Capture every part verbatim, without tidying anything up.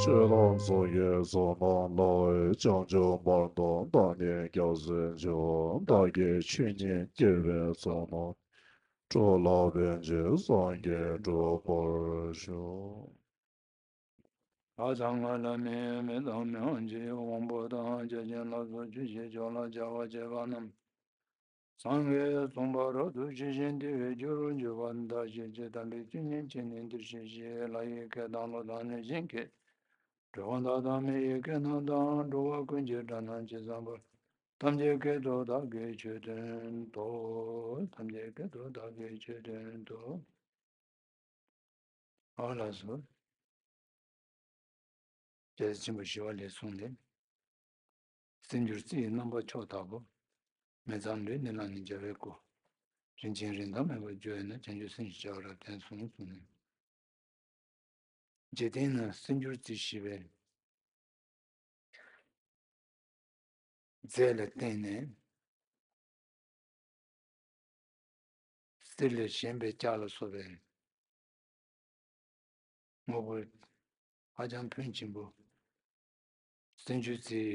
ཆོས་ལ་སོགས་ཀྱི་བསོད་ནམས་ལ། བྱང་ཆུབ་བར་དུ་བདག་ནི་སྐྱབས་སུ་མཆི། བདག་གིས་ཆོས་ཉིད་བསྐྱེད་པའི་བསོད་ནམས། འགྲོ་ལ་ཕན་ཕྱིར་སངས་རྒྱས་འགྲུབ་པར་ཤོག། ལྷ་དང་ལྷ་མིན་མི་དང་མི་དབང་ཆེ་དབང་པོ་དང་བརྒྱ་བྱིན་ལ་སོགས་ཆོས་ཀྱི་ཕྱོགས་ལ་བྱ་བ་བྱེད་པ་རྣམས། སངས་རྒྱས་གསུངས་པ་རབ་ཏུ་ཇི་བཞིན་དེ་བའི་རྒྱུར་གྱུར་པ་བདག་བསྐྱེད་ཅིང་། དམ་པའི་ཆོས་ཉིད་ཀྱི་ནི་འདིར་གཤེགས་ཤིག། ལྷ་ཡི་སྐད་དང་ཀླུ་དང་གནོད་སྦྱིན་སྐད། འགྲོ་བ་དག་དང་མི་ཡི་སྐད་རྣམས་དང་། འགྲོ་བ་ཀུན་གྱི་སྒྲ་རྣམས་ཇི་ཙམ་པར། ཐམས་ཅད་སྐད་དུ་བདག་གིས་ཆོས་བསྟན་ཏོ། ཐམས་ཅད་སྐད་དུ་བདག་གིས་ཆོས་བསྟན་ཏོ། ཨོ་ལགས་སོ། རྒྱལ་སྲས་ཆེན་པོ་ཞི་བ་ལྷས་གསུངས་ཏེ། གསེར་འགྱུར་རྩི་ཡི་རྣམ་པ་མཆོག་ལྟ་བུ། མི་གཙང་ལུས་ནི་ལ་ནི་བྱ་བའི་སྒོ། རིན་ཆེན་རིན་ཐང་མེད་པར་བརྗོད་ན། བྱང་ཆུབ་སེམས་ཞེས་བྱ་བ་རབ་བརྟན་གསུངས་གསུངས་ནས། འཇིག་རྟེན་ན་གསེར་འགྱུར་རྩི་ཞེས་པའི་རྫས་ལ་བརྟེན་ནས། གསེར་ལས་གཞན་པའི་ལྕགས་ལ་སོགས་པའི་དངོས་པོ་ཧ་ཅང་ཕོན་ཆེན་པོ། གསེར་འགྱུར་རྩིའི་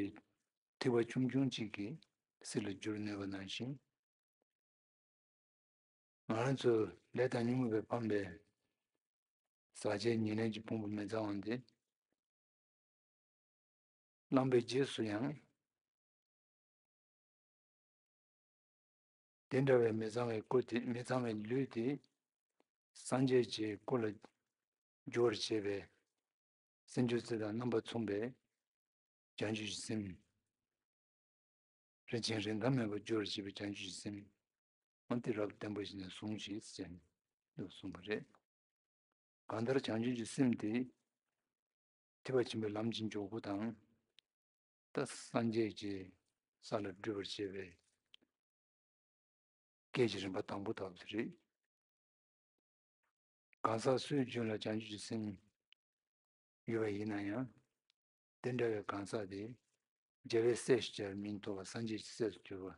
ཐིགས་པ་ཆུང་ཆུང་གཅིག་གིས་གསེར་ལ་བསྒྱུར་ནུས་པ་ནང་བཞིན། ང་རང་ཚོ་ལས་དང་ཉོན་མོངས་པས་ཕམ་པའི་ཟག་བཅས་ཉེར་ལེན་གྱི་ཕུང་པོ་མི་གཙང་བ་འདི། བླངས་པའི་རྗེས་སུ་ཡང་། དེ་འདྲ་བའི་མི་གཙང་བའི་སྐུ་དེ། མི་གཙང་བའི་ལུས་དེ། སངས་རྒྱས་ཀྱི་སྐུ་ལ་བསྒྱུར་བར་བྱེད་པའི་གསེར་འགྱུར་རྩི་དང་རྣམ་པ་མཚུངས་པའི་བྱང་ཆུབ་ཀྱི་སེམས། རིན་ཆེན་རིན་ཐང་མེད་པར་བསྒྱུར་བར་བྱེད་པའི་བྱང་ཆུབ་ཀྱི་སེམས། འོ་དེ་རབ་བརྟན་པོ་ཞིག་ནས་ཟུངས་ཤིག་ཟེར་ནས་གསུངས་པ་རེད། གང་ལྟར་བྱང་ཆུབ་ཀྱི་སེམས་དེ་ཐེག་པ་ཆེན་པོའི་ལམ་གྱི་འཇུག་སྒོ་དང་། ད་སངས་རྒྱས་ཀྱི་ས་ལ་སྒྲུབ་པར་བྱེད་པའི་སྐས་ཀྱི་རིམ་པ་དང་པོ་ལྟ་བུ་དེ་རེད། གང་ཟག་སུའི་རྒྱུད་ལ་བྱང་ཆུབ་ཀྱི་སེམས་ཡོད་པ་ཡིན་ན་ཡང་། དེ་འདྲ་བའི་གང་ཟག་དེ་རྒྱལ་བའི་སྲས་ཞེས་བྱ་བའི་མིང་ཐོབ་པ་སངས་རྒྱས་ཀྱི་སྲས་སུ་གྱུར་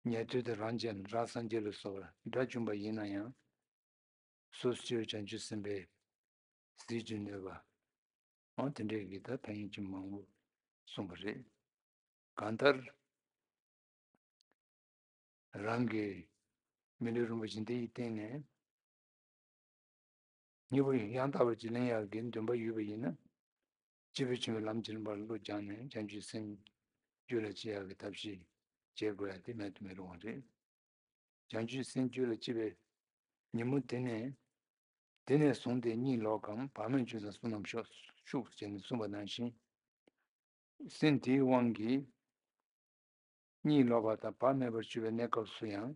པ། ཉན་ཐོས་དེ་རང་ཅན་རང་སངས་རྒྱས་ལ་སོགས་པར་དགྲ་བཅོམ་པ་ཡིན་ན་ཡང་། སོ་སོའི་བྱང་ཆུབ་སེམས་དཔའི་ཟིལ་གྱིས་གནོན་པ། འོ་དེ་འདྲའི་གི་ད་ཕན་ཡོན་ཅན་མང་པོ་གསུངས་པ་རེད། གང་ལྟར་རང་གི་མི་ལུས་རིན་པོ་ཆེ་འདི་ཡི་སྟེང་ནས། སྙིང་པོ་ཡང་དག་པར་གྱི་ལེན་ཡག་གི་འདུན་པ་ཡོད་པ་ཡིན་ན། སྐྱེས་བུ་ཆེན་པོའི་ལམ་གྱི་རིམ་པར་བློ་སྦྱངས་ནས་བྱང་ཆུབ་སེམས་རྒྱུད་ལ་སྐྱེ་ཡག་གི་ཐབས་ཤེས་བྱེད་དགོས་ཡ་དེ་མེད་དུ་མི་རུང་བ་རེད། བྱང་ཆུབ་སེམས་རྒྱུད་ལ་སྐྱེས་པའི་ཉིན་མོ་དེ་ནས། དེ་ནས་བཟུང་སྟེ་གཉིད་ལོག་གམ་བག་མེད་བཅོམ་ཙམ་བསོད་ནམས་ཤུགས་ཤུགས་བྱས་ནས་གསུངས་པ་ནང་བཞིན། སེམས་དེའི་དབང་གིས་གཉིད་ལོག་པ་དང་བག་མེད་པར་གྱུར་པའི་གནས་སྐབས་སུ་ཡང་།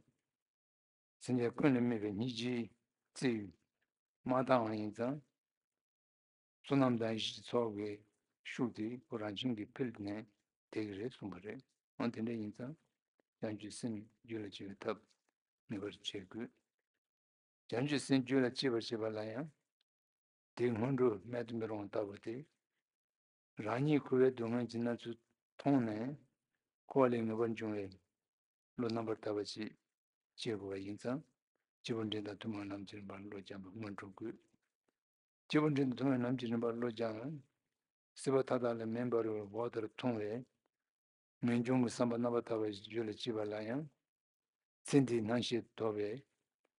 སེམས་ཅན་ཀུན་ལ་དམིགས་པའི་སྙིང་རྗེའི་རྩིས་མ་བཏང་བ་ཡིན་ཙང་། བསོད་ནམས་དང་ཡེ་ཤེས་ཀྱི་ཚོགས་ཀྱི་ཤུགས་དེ་ཁོ་རང་བཞིན་གྱིས་འཕེལ་ནས་བསྡད་ཀྱི་རེད་གསུངས་པ་རེད། འོ་དེ་འདྲ་ཡིན་ཙང་། བྱང་ཆུབ་སེམས་རྒྱུད་ལ་སྐྱེ་བའི་ཐབས་ངེས་པར་བྱེད་དགོས། བྱང་ཆུབ་སེམས་རྒྱུད་ལ་སྐྱེ་བར་བྱེད་པ་ལ་ཡང་། དེའི་སྔོན་འགྲོ་མེད་དུ་མི་རུང་བ་ལྟ་བུ་སྟེ། རང་ཉིད་འཁོར་བའི་སྡུག་བསྔལ་གྱི་རྣམ་འཕྲུལ་མཐོང་ནས་འཁོར་བ་ལས་ངེས་པར་འབྱུང་བའི་བློ་རྣམ་པར་དག་པ་ཞིག་སྐྱེ་དགོས་པ་ཡིན་ཙང་། སྐྱེས་བུ་འབྲིང་དང་ཐུན་མོང་ལམ་གྱི་རིམ་པར་བློ་སྦྱངས་པ་སྔོན་འགྲོ་དགོས། སྐྱེས་བུ་འབྲིང་དང་ཐུན་མོང་ལམ་གྱི་རིམ་པར་བློ་སྦྱངས་ན། སྲིད་པ་མཐའ་དག་ལས་མེ་འབར་བའི་འོད་ལྟར་མཐོང་བས། ངེས་འབྱུང་གི་བསམ་པ་རྣམ་པར་དག་པ་ཞིག་རྒྱུད་ལ་སྐྱེས་པ་ལ་ཡང་། ཚེ་འདིའི་སྣང་ཤས་དོར་བའི་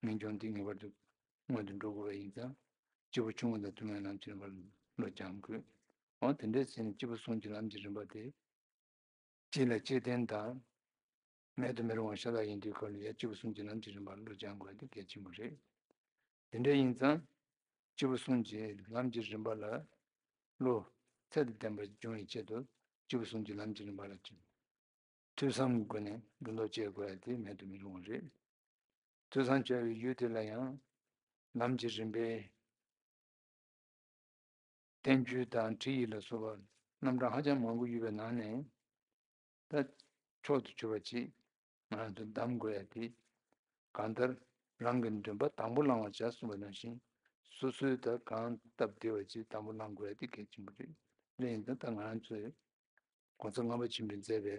ངེས་འབྱུང་འདི་ངེས་པར་དུ་སྔོན་དུ་འགྲོ་དགོས་པ་ཡིན་ཙང་། སྐྱེས་བུ་ཆུང་ངུ་དང་ཐུན་མོང་ལམ་གྱི་རིམ་པར་བློ་སྦྱང་དགོས། འོ་དེ་འདྲའི་ཚེ་ནི་སྐྱེས་བུ་གསུམ་གྱི་ལམ་གྱི་རིམ་པ་དེ། གཅིག་ལ་གཅིག་བརྟེན་དང་། མེད་དུ་མི་རུང་བ་ཤ་སྟག་ཡིན་དུས་སྐབས་ལ་ཡང་སྐྱེས་བུ་གསུམ་གྱི་ལམ་གྱི་རིམ་པར་བློ་སྦྱང་དགོས་དེ་གལ་ཆེན་པོ་རེད། དེ་འདྲ་ཡིན་ཙང་། སྐྱེས་བུ་གསུམ་གྱི་ལམ་གྱི་རིམ་པ་ལ་བློ་ཚད་དང་ལྡན་པ་འབྱུང་བའི་ཆེད་དུ་སྐྱེས་བུ་གསུམ་གྱི་ལམ་གྱི་རིམ་པ་ལ་ཐོས་བསམ་གྱི་སྒོ་ནས་སྒྲོ་འདོགས་གཅོད་དགོས་ཡ་དེ་མེད་དུ་མི་རུང་བ་རེད། ཐོས་བསམ་བྱ་བའི་ཡུལ་དེ་ལ་ཡང་ལམ་གྱི་རིམ་པའི་བསྟན་བཅོས་དང་ཁྲིད་ཡིག་ལ་སོགས་པ་རྣམ་གྲངས་ཧ་ཅང་མང་པོ་ཡོད་པའི་ནང་ནས། ད་མཆོག་ཏུ་གྱུར་པ་ཅིག་ང་རང་ཚོ་གདམ་དགོས་ཡ་དེ། གང་ལྟར་རང་གི་འདུན་པ་དང་པོ་བླང་བར་བྱ་གསུངས་པ་ནང་བཞིན། སོ་སོའི་ད་གང་སྟབས་བདེ་བ་ཅིག་དང་པོ་བླང་དགོས་ཡ་དེ་གལ་ཆེན་པོ་རེད། དེ་ཡིན་ཙང་ད་ང་རང་ཚོས་གོང་ས་ལྔ་པ་ཆེན་པོས་མཛད་པའི་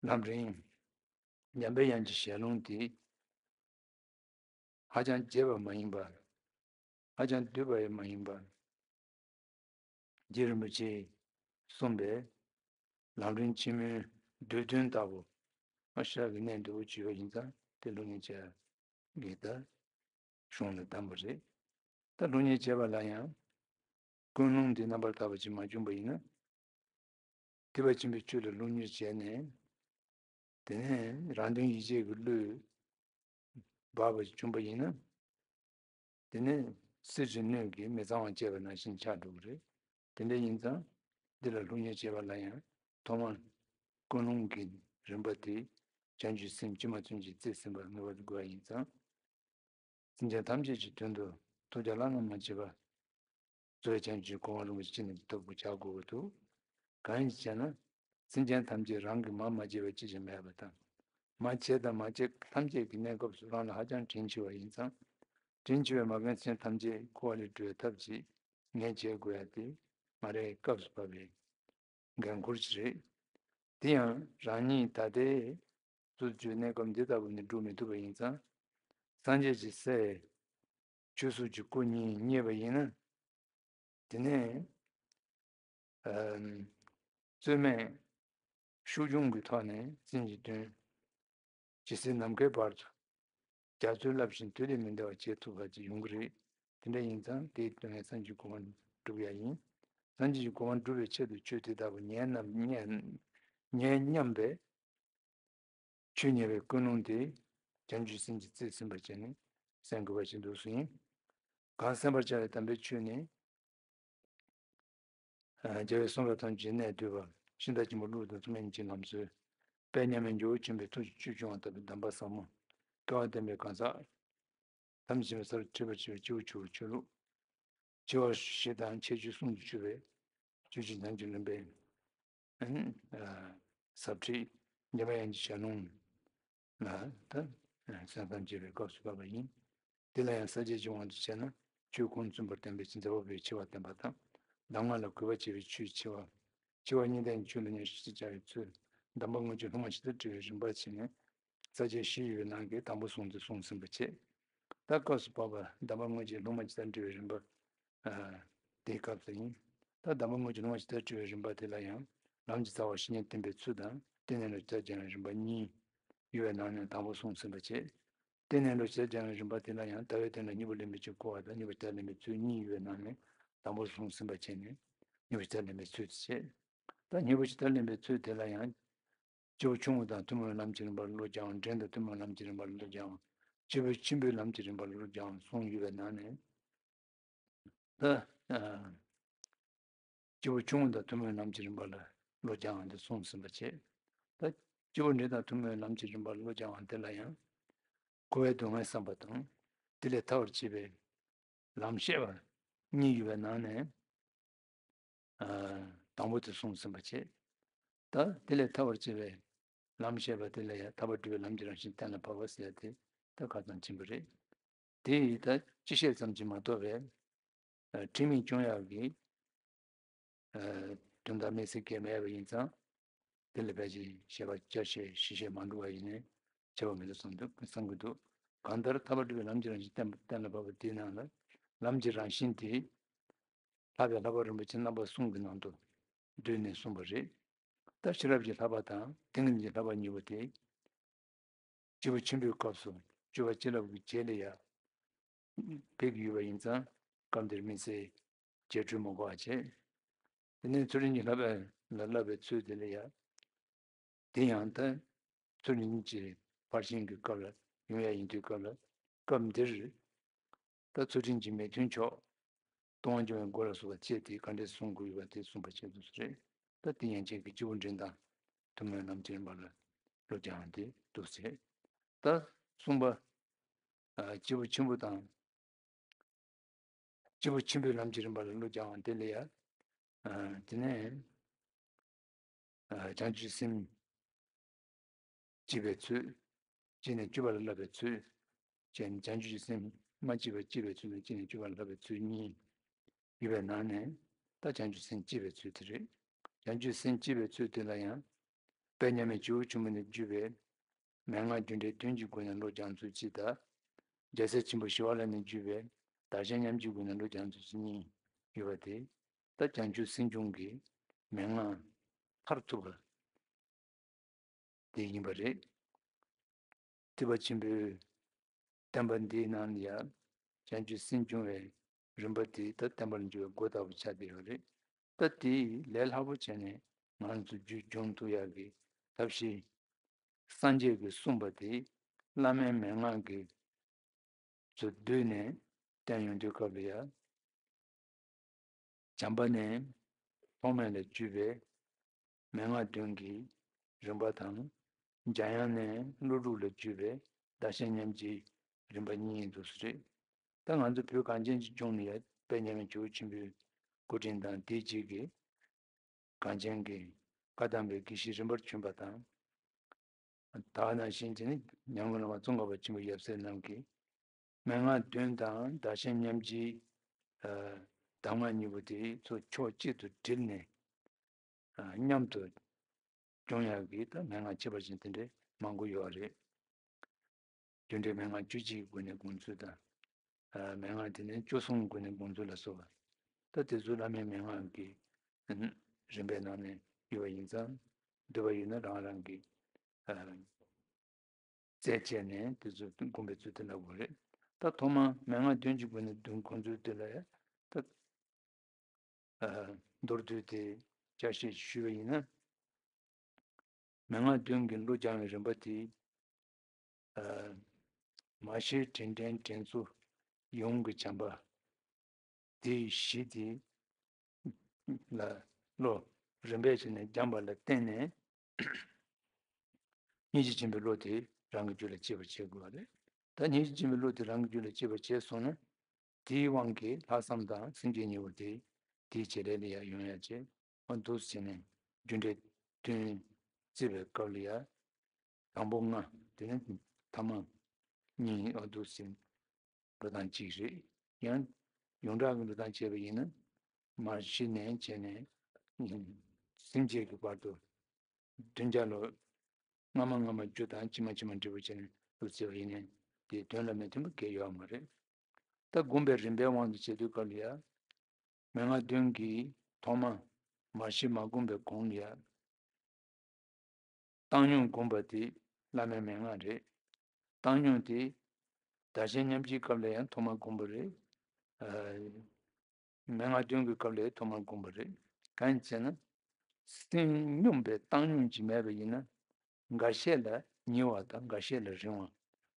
ལམ་རིམ་འཇམ་པའི་དབྱངས་ཀྱི་ཞལ་ལུང་དེ་ཧ་ཅང་རྒྱས་པ་མ་ཡིན་པར། ཧ་ཅང་བསྡུས་པ་ཡང་མ་ཡིན་པར། རྗེ་རིན་པོ་ཆེས་གསུངས་པའི་ལམ་རིམ་ཆེན་མོའི་བསྡུས་དོན་ལྟ་བུ། ཨ་ཤ་གི་གནད་འདུ་བ་བྱས་པ་ཡིན་ཙང་དེ་སློབ་གཉེར་བྱ་དགོས་ད། གཞུང་ལ་གདམས་པ་རེད། ད་སློབ་གཉེར་བྱེད་པ་ལ་ཡང་ཀུན་སློང་འདི་རྣམ་པར་དག་པ་ཅིག་མ་བྱུང་བ་ཡིན་ན། ཐེག་པ་ཆེན་པོའི་ཆོས་ལ་སློབ་གཉེར་བྱས་ནས། དེ་ནས་རང་དོན་ཡིད་བྱེད་ཀྱི་བློས་འབབ་པ་ཅིག་བྱུང་བ་ཡིན་ན། དེ་ནས་གསེར་གྱི་སྣོད་ཀྱིས་མི་གཙང་བ་བཅད་པ་ནང་བཞིན་ཆགས་འགྲོ་གི་རེད། དེ་འདྲ་ཡིན་ཙང་། འདི་ལ་སློབ་གཉེར་བྱེད་པ་ལ་ཡང་ཐོག་མར་ཀུན་སློང་གི་རིམ་པ་དེ་བྱང་ཆུབ་སེམས་ཇི་མ་བརྩོན་ཅིང་རྩིས་ཟིན་པ་ངེས་པར་དགོས་པ་ཡིན་ཙང་། སེམས་ཅན་ཐམས་ཅད་ཀྱི་དོན་དུ་ཐུགས་རྒྱ་བླ་ན་མ་མཆིས་པ། རྫོགས་བྱང་ཆུབ་གོ་འཕང་རིན་པོ་ཆེ་ཅི་ནས་ཀྱང་ཐོབ་དགོས་བྱ་དགོས་པ་འདུག། གང་ཡིན་ཞེ་ན། སེམས་ཅན་ཐམས་ཅད་རང་གིས་མར་མ་བརྗེད་པ་ཅི་ཞིག་མེད་པ་དང་། མར་བརྗེད་དང་མ་བརྗེད་ཐམས་ཅད་ཀྱི་གནས་སྐབས་སུ་རང་ལ་ཧ་ཅང་དྲིན་ཆེ་བ་ཡིན་ཙང་། དྲིན་ཆེ་བའི་མ་རྒན་སེམས་ཅན་ཐམས་ཅད་འཁོར་བ་ལས་སྒྲོལ་བའི་ཐབས་ཅིག་ངས་བྱེད་དགོས་ཡ་དེ་མ་རེད། སྐབས་སུ་བབ་པའི་འགན་འཁུར་ཅིག་རེད། དེ་ཡང་རང་ཉིད་ད་ལྟའི་སོ་སོའི་གནས་སྐབས་འདི་ལྟ་བུ་ནི་སྒྲུབ་མི་ཐུབ་པ་ཡིན་ཙང་། སངས་རྒྱས་ཀྱི་སའི་ཆོས་སོགས་ཀྱི་སྐུ་གཉིས་རྙེད་པ་ཡིན་ན། དེ་ནས་ཨམ། རྩོད་མེད་ཤུགས་འབྱུང་གི་ཐོག་ནས་སེམས་ཀྱི་དོན་ཇི་སྲིད་ནམ་མཁའི་བར་དུ་རྒྱ་མཚོའི་རླབས་བཞིན་དུས་ལས་མི་འདའ་བར་བྱེད་ཐུབ་པ་ཅིག་ཡོང་གི་རེད། དེ་འདྲ་ཡིན་ཙང་དེའི་དོན་ལ་སངས་རྒྱས་གོ་འཕང་སྒྲུབ་ཡ་ཡིན། སངས་རྒྱས་ཀྱི་གོ་འཕང་སྒྲུབ་པའི་ཆེད་དུ་ཆོས་དེ་ལྟ་བུ་ཉན་ན་ཉན་ཉན་སྙམ་པའི་ཆོས་ཉན་པའི་ཀུན་སློང་དེ་བྱང་ཆུབ་སེམས་ཀྱིས་རྩིས་ཟིན་པར་བྱས་ནས་གསན་དགོས་པ་ཞིག་འདུག་སེ་ཡིན། གང་གསན་པར་བྱ་བའི་དམ་པའི་ཆོས་ནི། རྒྱལ་བས་གསུངས་པ་ཐམས་ཅད་གནད་བསྡུས་པ། ཤིང་རྟ་ཆེན་པོ་ཀླུ་དང་ཐུན་མོང་གི་ལམ་སྲོལ། དཔལ་མཉམ་མེད་འཇའ་འོད་ཆེན་པོའི་ཐུགས་ཀྱི་བཅུད་སྦྱོང་བ་ལྟ་བུའི་གདམས་པ་ཟབ་མོ། སྐལ་བ་ལྡན་པའི་གང་ཟག་ཐམས་ཅད་ཀྱི་སར་ཁྲིད་པར་བྱེད་པའི་སྤྱི་བོ་ཆུ་བོ་ཆུ་ལུགས། སྤྱི་བོ་བཞི་དང་ཁྱད་ཆོས་གསུམ་གྱིས་ཕྱུག་པའི་ཆོས་ཀྱི་བྱང་ཆུབ་ལུང་པའི་ཟབ་ཁྲིད་འཇམ་དབྱངས་ཀྱི་ཞལ་ལུང་ལ་ད་གསན་བསམ་བྱེད་པའི་སྐབས་སུ་བབ་པ་ཡིན། དེ་ལ་ཡང་ས་བཅད་ཀྱི་དབང་དུ་བྱས་ན་ཆོས་ཁུངས་མཚོན་པར་བསྟན་པའི་མཛད་པ་པོའི་ཆེ་བ་བསྟན་པ་དང་། གདམས་ངག་ལ་གུས་པ་བྱེད་པའི་ཆོས་ཆེ་བ། ཆེ་བ་གཉིས་ལྡན་གྱི་ཆོས་ལ་ཉམས་ཞིབ་བྱ་བའི་ཚུལ། གདམས་པ་དངོས་ཀྱི་སློབ་མ་ཇི་ལྟར་བཀྲི་བའི་རིམ་པ་བྱས་ནས་ས་བཅད་བཞི་ཡོད་པའི་ནང་གི་དང་པོ་གསུངས་ཏེ་གསུངས་ཟིན་པ་བྱས། ད་སྐབས་སུ་བབ་པ་གདམས་པ་དངོས་ཀྱི་སློབ་མ་ཇི་ལྟར་བཀྲི་བའི་རིམ་པ། ཨ། དེའི་སྐབས་སུ་ཡིན། ད་གདམས་པ་དངོས་ཀྱི་སློབ་མ་ཇི་ལྟར་བཀྲི་བའི་རིམ་པ་དེ་ལ་ཡང་ལམ་གྱི་རྩ་བ་བཤེས་གཉེན་བསྟེན་པའི་ཚུལ་དང་བསྟེན་གནས་ལ་ཇི་ལྟར་སྦྱང་བའི་རིམ་པ་གཉིས་ཡོད་པའི་ནང་ནས་དང་པོ་གསུངས་ཟིན་པ་བྱས། བསྟེན་གནས་ལ་ཇི་ལྟར་སྦྱང་བའི་རིམ་པ་དེ་ལ་ཡང་ལྟ་བའི་དོན་ལ་སྙིང་པོ་ལེན་པའི་ཆོས་བསྐུལ་བ་དང་སྙིང་པོ་ཇི་ལྟར་ལེན་པའི་ཚུལ་གཉིས་ཡོད་པའི་ནང་ནས་དང་པོ་གསུངས་ཟིན་པ་བྱས་ནས་སྙིང་པོ་ཇི་ལྟར་ལེན་པའི་ཚུལ་དེ་བྱས། ད་སྙིང་པོ་ཇི་ལྟར་ལེན་པའི་ཚུལ་དེ་ལ་ཡང་། སྐྱེས་བུ་ཆུང་ངུ་དང་ཐུན་མོང་བའི་ལམ་གྱི་རིམ་པར་བློ་སྦྱང་བ། འབྲིང་དང་ཐུན་མོང་བའི་ལམ་གྱི་རིམ་པར་བློ་སྦྱང་བ། སྐྱེས་བུ་ཆེན་པོའི་ལམ་གྱི་རིམ་པར་བློ་སྦྱང་བ་གསུམ་ཡོད་པའི་ནང་ནས། ད། ཨ། སྐྱེས་བུ་ཆུང་ངུ་དང་ཐུན་མོང་བའི་ལམ་གྱི་རིམ་པ་ལ་བློ་སྦྱང་བ་འདི་གསུངས་ཟིན་པ་བྱས། ད། སྐྱེས་བུ་འབྲིང་དང་ཐུན་མོང་བའི་ལམ་གྱི་རིམ་པར་བློ་སྦྱང་བ་འདི་ལ་ཡང་། འཁོར་བའི་སྡུག་བསྔལ་བསམ་པ་དང་། དེ་ལས་ཐར་བར་བྱེད་པའི་ལམ་བཤད་པ་གཉིས་ཡོད་པའི་ནང་ནས། ཨ། དང་པོ་དེ་གསུངས་ཟིན་པ་བྱས། ད་དེ་ལས་ཐར་བར་བྱེད་པའི་ལམ་བཤད་པ་དེ་ལ་ཡང་ཐར་པ་སྒྲུབ་པའི་ལམ་གྱི་རང་བཞིན་གཏན་ལ་ཕབ་པ་ཟེར་ཡ་དེ་ད་ཁ་ཚང་ཆེན་པོ་རེད། དེ་ཡིས་ད་སྤྱི་བཤད་ཙམ་གྱིས་མ་གཏོགས་པའི། ཨ། ཁྲིམས་ཡིག་སྐྱོང་ཡག་གི། ཨ། དོན་དག་དམིགས་བསལ་གང་ཡང་མེད་པ་ཡིན་ཙང་། དེ་ལ་ཕལ་ཆེར་བཤད་པ་བསྐྱར་བཤད་ཞིབ་བཤད་མ་འགྲོ་བ་ཡིན་ནའི་ཁྱད་པར་མི་འདུག་བསམ་འདུག་བསམ་གྱི་འདུག། གང་ལྟར་ཐར་པ་སྒྲུབ་པའི་ལམ་གྱི་རང་བཞིན་གཏན་གཏན་ལ་ཕབ་པ་དེའི་ནང་ལ་ལམ་གྱི་རང་བཞིན་དེ་ལྷག་པའི་ལྷག་པ་རིན་པོ་ཆེ་རྣམ་པ་གསུམ་གྱི་ནང་དུ་བསྡུས་ནས་གསུངས་པ་རེད། ད་ཤེས་རབ་ཀྱི་ལྷག་པ་དང་ཏིང་ངེ་འཛིན་གྱི་ལྷག་པ་གཉིས་པོ་དེ། སྐྱེས་བུ་ཆེན་པོའི་སྐབས་སུ་སྤྱོད་པ་བྱིན་རླབས་ཀྱི་རྗེས་ལ་ཡང་ཕེབས་ཀྱི་ཡོད་པ་ཡིན་ཙང་སྐབས་འདིར་དམིགས་བསལ་རྒྱས་སྤྲོས་མི་དགོས་པ་བྱས། དེ་ནས་ཚུལ་ཁྲིམས་ཀྱི་བསླབ་པ་ལ་བསླབ་པའི་ཚུལ་དེ་ལ་ཡང་། དེ་ཡང་ད་ཚུལ་ཁྲིམས་ཀྱི་ཕར་ཕྱིན་གྱི་སྐབས་ལ་ཡོང་ཡ་ཡིན་དུས་སྐབས་ལ་སྐབས་འདིར། ད་ཚུལ་ཁྲིམས་ཀྱི་མི་མཐུན་ཕྱོགས། ལྟུང་བ་འབྱུང་བའི་སྒོ་ལ་སོགས་པ་བཅས་ཏེ་ག་འདྲས་སྲུང་དགོས་ཡོད་པ་དེ་གསུངས་པ་བྱས་འདུག་སེ་རེད། ད་དེ་ཡན་ཆད་ཀྱི་སྐྱེས་བུ་འབྲིང་དང་ཐུན་མོང་ལམ་གྱི་རིམ་པ་ལ་བློ་སྦྱང་བ་དེ་འདུག་སེ། ད་གསུངས་པ། ཨ། སྐྱེས་བུ་ཆེན་པོ་དང་། སྐྱེས་བུ་ཆེན་པོའི་ལམ་གྱི་རིམ་པ་ལ་བློ་སྦྱང་བ་དེ་ལ་ཡང་། ཨ། དེ་ནས། ཨ། བྱང་ཆུབ་སེམས་བསྐྱེད་པའི་ཚུལ། བསྐྱེད་ནས་སྤྱོད་པ་ལ་བསླབ་པའི་ཚུལ། བྱས་ནས་བྱང་ཆུབ་ཀྱི་སེམས་མ་སྐྱེས་པ་སྐྱེས་པའི་ཚུལ་དང་བསྐྱེད་ནས་སྤྱོད་པ་ལ་བསླབ་པའི་ཚུལ་གཉིས་ཡོད་པའི་ནང་ནས་ད་བྱང་ཆུབ་སེམས་བསྐྱེད་པའི་ཚུལ་དེ་རེད། བྱང་ཆུབ་སེམས་བསྐྱེད་པའི་ཚུལ་དེ་ལ་ཡང་དཔལ་མཉམ་མེད་ཇོ་བོ་ཆེན་པོ་ནས་བརྒྱུད་པའི་མན་ངག་རྒྱུ་འབྲས་དོན་གྱི་སྒོ་ནས་བློ་སྦྱང་ཚུལ་གཅིག་དང་། རྒྱལ་སྲས་ཆེན་པོ་ཞི་བ་ལྷ་ནས་བརྒྱུད་པའི་ བདག་གཞན་མཉམ་བརྗེའི་སྒོ་ནས་བློ་སྦྱང་ཚུལ་གཉིས་ཡོད་པ་དེ། ད་བྱང་ཆུབ་སེམས་སྦྱོང་གི་མན་ངག་མཐར་ཐུག་པ་དེ་ཡིན་པ་རེད། ཐེག་པ་ཆེན་པོའི་བསྟན་པ་འདིའི་ནང་ལ་ཡང་བྱང་ཆུབ་སེམས་སྦྱོང་བའི་རིམ་པ་དེ་ད་བསྟན་པར་འགྱུར་བའི་སྒོ་ལྟ་བུ་ཆགས་བསྡད་ཡོད་རེད། ད་དེ་ལས་སླ་པོ་བྱས་ནས་ང་ཚོ་རྒྱུད་སྦྱོང་ཐུབ་ཡག་གི་ཐབས་ཤེས། སངས་རྒྱས་ཀྱིས་གསུངས་པ་དེ་བླ་མའི་མན་ངག་གི་ཚུར་བསྡུས་ནས་བསྟན་ཡོང་དུས་སྐབས་ལ་ཡང་། བྱམས་པ་ནས་ཐོགས་མེད་ལ་བརྒྱུད་པའི་མན་ངག་བདུན་གྱི་རིམ་པ་དང་། འཇམ་དབྱངས་ནས་ཀླུ་སྒྲུབ་ལ་བརྒྱུད་པའི་བདག་གཞན་མཉམ་བརྗེའི་རིམ་པ་གཉིས་འདུག་སེ་རེད། ད་ང་ཚོ་བོད་གངས་ཅན་གྱི་ལྗོངས་ནས་ཡང་དཔལ་མཉམ་མེད་ཇོ་བོ་ཆེན་པོའི་སྐུ་དྲིན་དང་དེའི་རྗེས་ཀྱི་གངས་ཅན་གྱི་བཀའ་གདམས་པའི་དགེ་བཤེས་རིམ་པར་བྱོན་པ་དང་། ད་ག་ནང་བཞིན་གྱི་ནི་ཉམས་མགོན་བླ་མ་ཙོང་ཁ་པ་ཆེན་པོ་ཡབ་སྲས་རྣམས་ཀྱིས་མན་ངག་བདུན་དང་བདག་གཞན་མཉམ་བརྗེའི་གདམས་ངག་གཉིས་པོ་དེ་ཚོ་ཕྱོགས་གཅིག་ཏུ་དྲིལ་ནས་མཉམ་དུ་སྦྱོང་ཡག་གི་ད་མན་ངག་ཁྱད་པར་ཅན་དེ་འདྲའི་མང་པོ་ཡོད་རེད། རྒྱུ་འབྲས་མན་ངག་བཅུ་གཅིག་གི་སྒོ་ནས་དགོངས་ཚུལ་དང་། ཨ། མན་ངག་དེ་ནས་བཅུ་གསུམ་གྱི་སྒོ་ནས་དགོངས་ཚུལ་ལ་སོགས་པ། ད་དེ་ཚོ་བླ་མའི་མན་ངག་གི་རིམ་པའི་ནང་ནས་ཡོད་པ་ཡིན་ཙང་། འདོད་པ་ཡོད་ན་རང་རང་གི་ཨ་རྩལ་བྱས་ནས་དེ་ཚོ་སྒོམ་པའི་ཚུལ་དེ་འདྲ་དགོས་རེད། ད་ཐོག་མར་མན་ངག་བདུན་གྱི་སྒོ་ནས་དགོངས་ཚུལ་དེ་ལ་ད། ཨ། མདོར་བསྡུས་ཏེ་ཆ་ཤས་ཞུས་པ་ཡིན་ན། མན་ངག་བདུན་གྱི་བློ་སྦྱང་བའི་རིམ་པ་དེ། ཨ། མར་ཤེས་དྲིན་དྲན་དྲིན་གཟོ་ཡུམ་གྱི་བྱམས་པ། དེའི་གཞི་དེ་ལ་བློ་རིམ་པས་བྱས་ནས་སྦྱངས་པ་ལ་བརྟེན་ནས། སྙིང་རྗེ་ཆེན་པོའི་བློ་དེ་རང་གི་རྒྱུད་ལ་སྐྱེ་བར་བྱེད་དགོས་པ་རེད། ད་སྙིང་རྗེ་ཆེན་པོའི་བློ་དེ་རང་གི་རྒྱུད་ལ་སྐྱེ་བར་བྱས་སོང་ན། དེའི་དབང་གིས་ལྷག་བསམ་དང་སེམས་བསྐྱེད་གཉིས་པོ་དེ་དེའི་བྱེད་ལས་ལ་ཡང་ཡོང་ཡ་བྱེད། འོ་འདུག་སེ་བྱས་ནས་རྒྱུ་འབྲས་བདུན་བརྩི་བའི་སྐབས་ལ་ཡང་། དང་པོ་ལྔ། དེ་ནས་ཐ་མ་གཉིས། འོ་འདུག་སེ་འགྲོ་སྟངས་གཅིག་རེད། ཡང་ཡོངས་གྲགས་ཀྱི་འགྲོ་སྟངས་བྱས་པ་ཡིན་ན། མར་ཤེས་ནས་བྱས་ནས་སེམས་བསྐྱེད་ཀྱི་བར་དུ། བདུན་བརྒྱ་ལོ། སྔ་མ་སྔ་མ་རྒྱུ་དང་ཕྱི་མ་ཕྱི་མ་འབྲས་བུ་བྱས་ནས་འདུག་ཟེར་བ་ཡིན་ནའི་དེའི་དོན་ལ་མི་མཐུན་པ་གང་ཡང་ཡོད་མ་རེད། ད་སྒོམ་པའི་རིམ་པའི་དབང་དུ་བྱས་དུས་སྐབས་ལ་ཡང་། མན་ངག་བདུན་གྱི་ཐོག་མ་མར་ཤེས་མ་བསྒོམས་པའི་གོང་ལ་ཡང་། བཏང་སྙོམས་བསྒོམ་པ་དེ་བླ་མའི་མན་ངག་རེད། བཏང་སྙོམས་དེ་བདག་གཞན་མཉམ་བརྗེའི་སྐབས་ལ་ཡང་ཐོག་མར་བསྒོམ་པ་རེད། ཨ། མན་ངག་བདུན་གྱི་སྐབས་ལ་ཐོག་མར་བསྒོམ་པ་རེད། གང་ཡིན་ཟེར་ན། སེམས་སྙོམས་པའི་བཏང་སྙོམས་ཀྱིས་མེད་པ་ཡིན་ན། འགའ་ཤས་ལ་ཉེ་བ་དང་འགའ་ཤས་ལ་རིང་བ།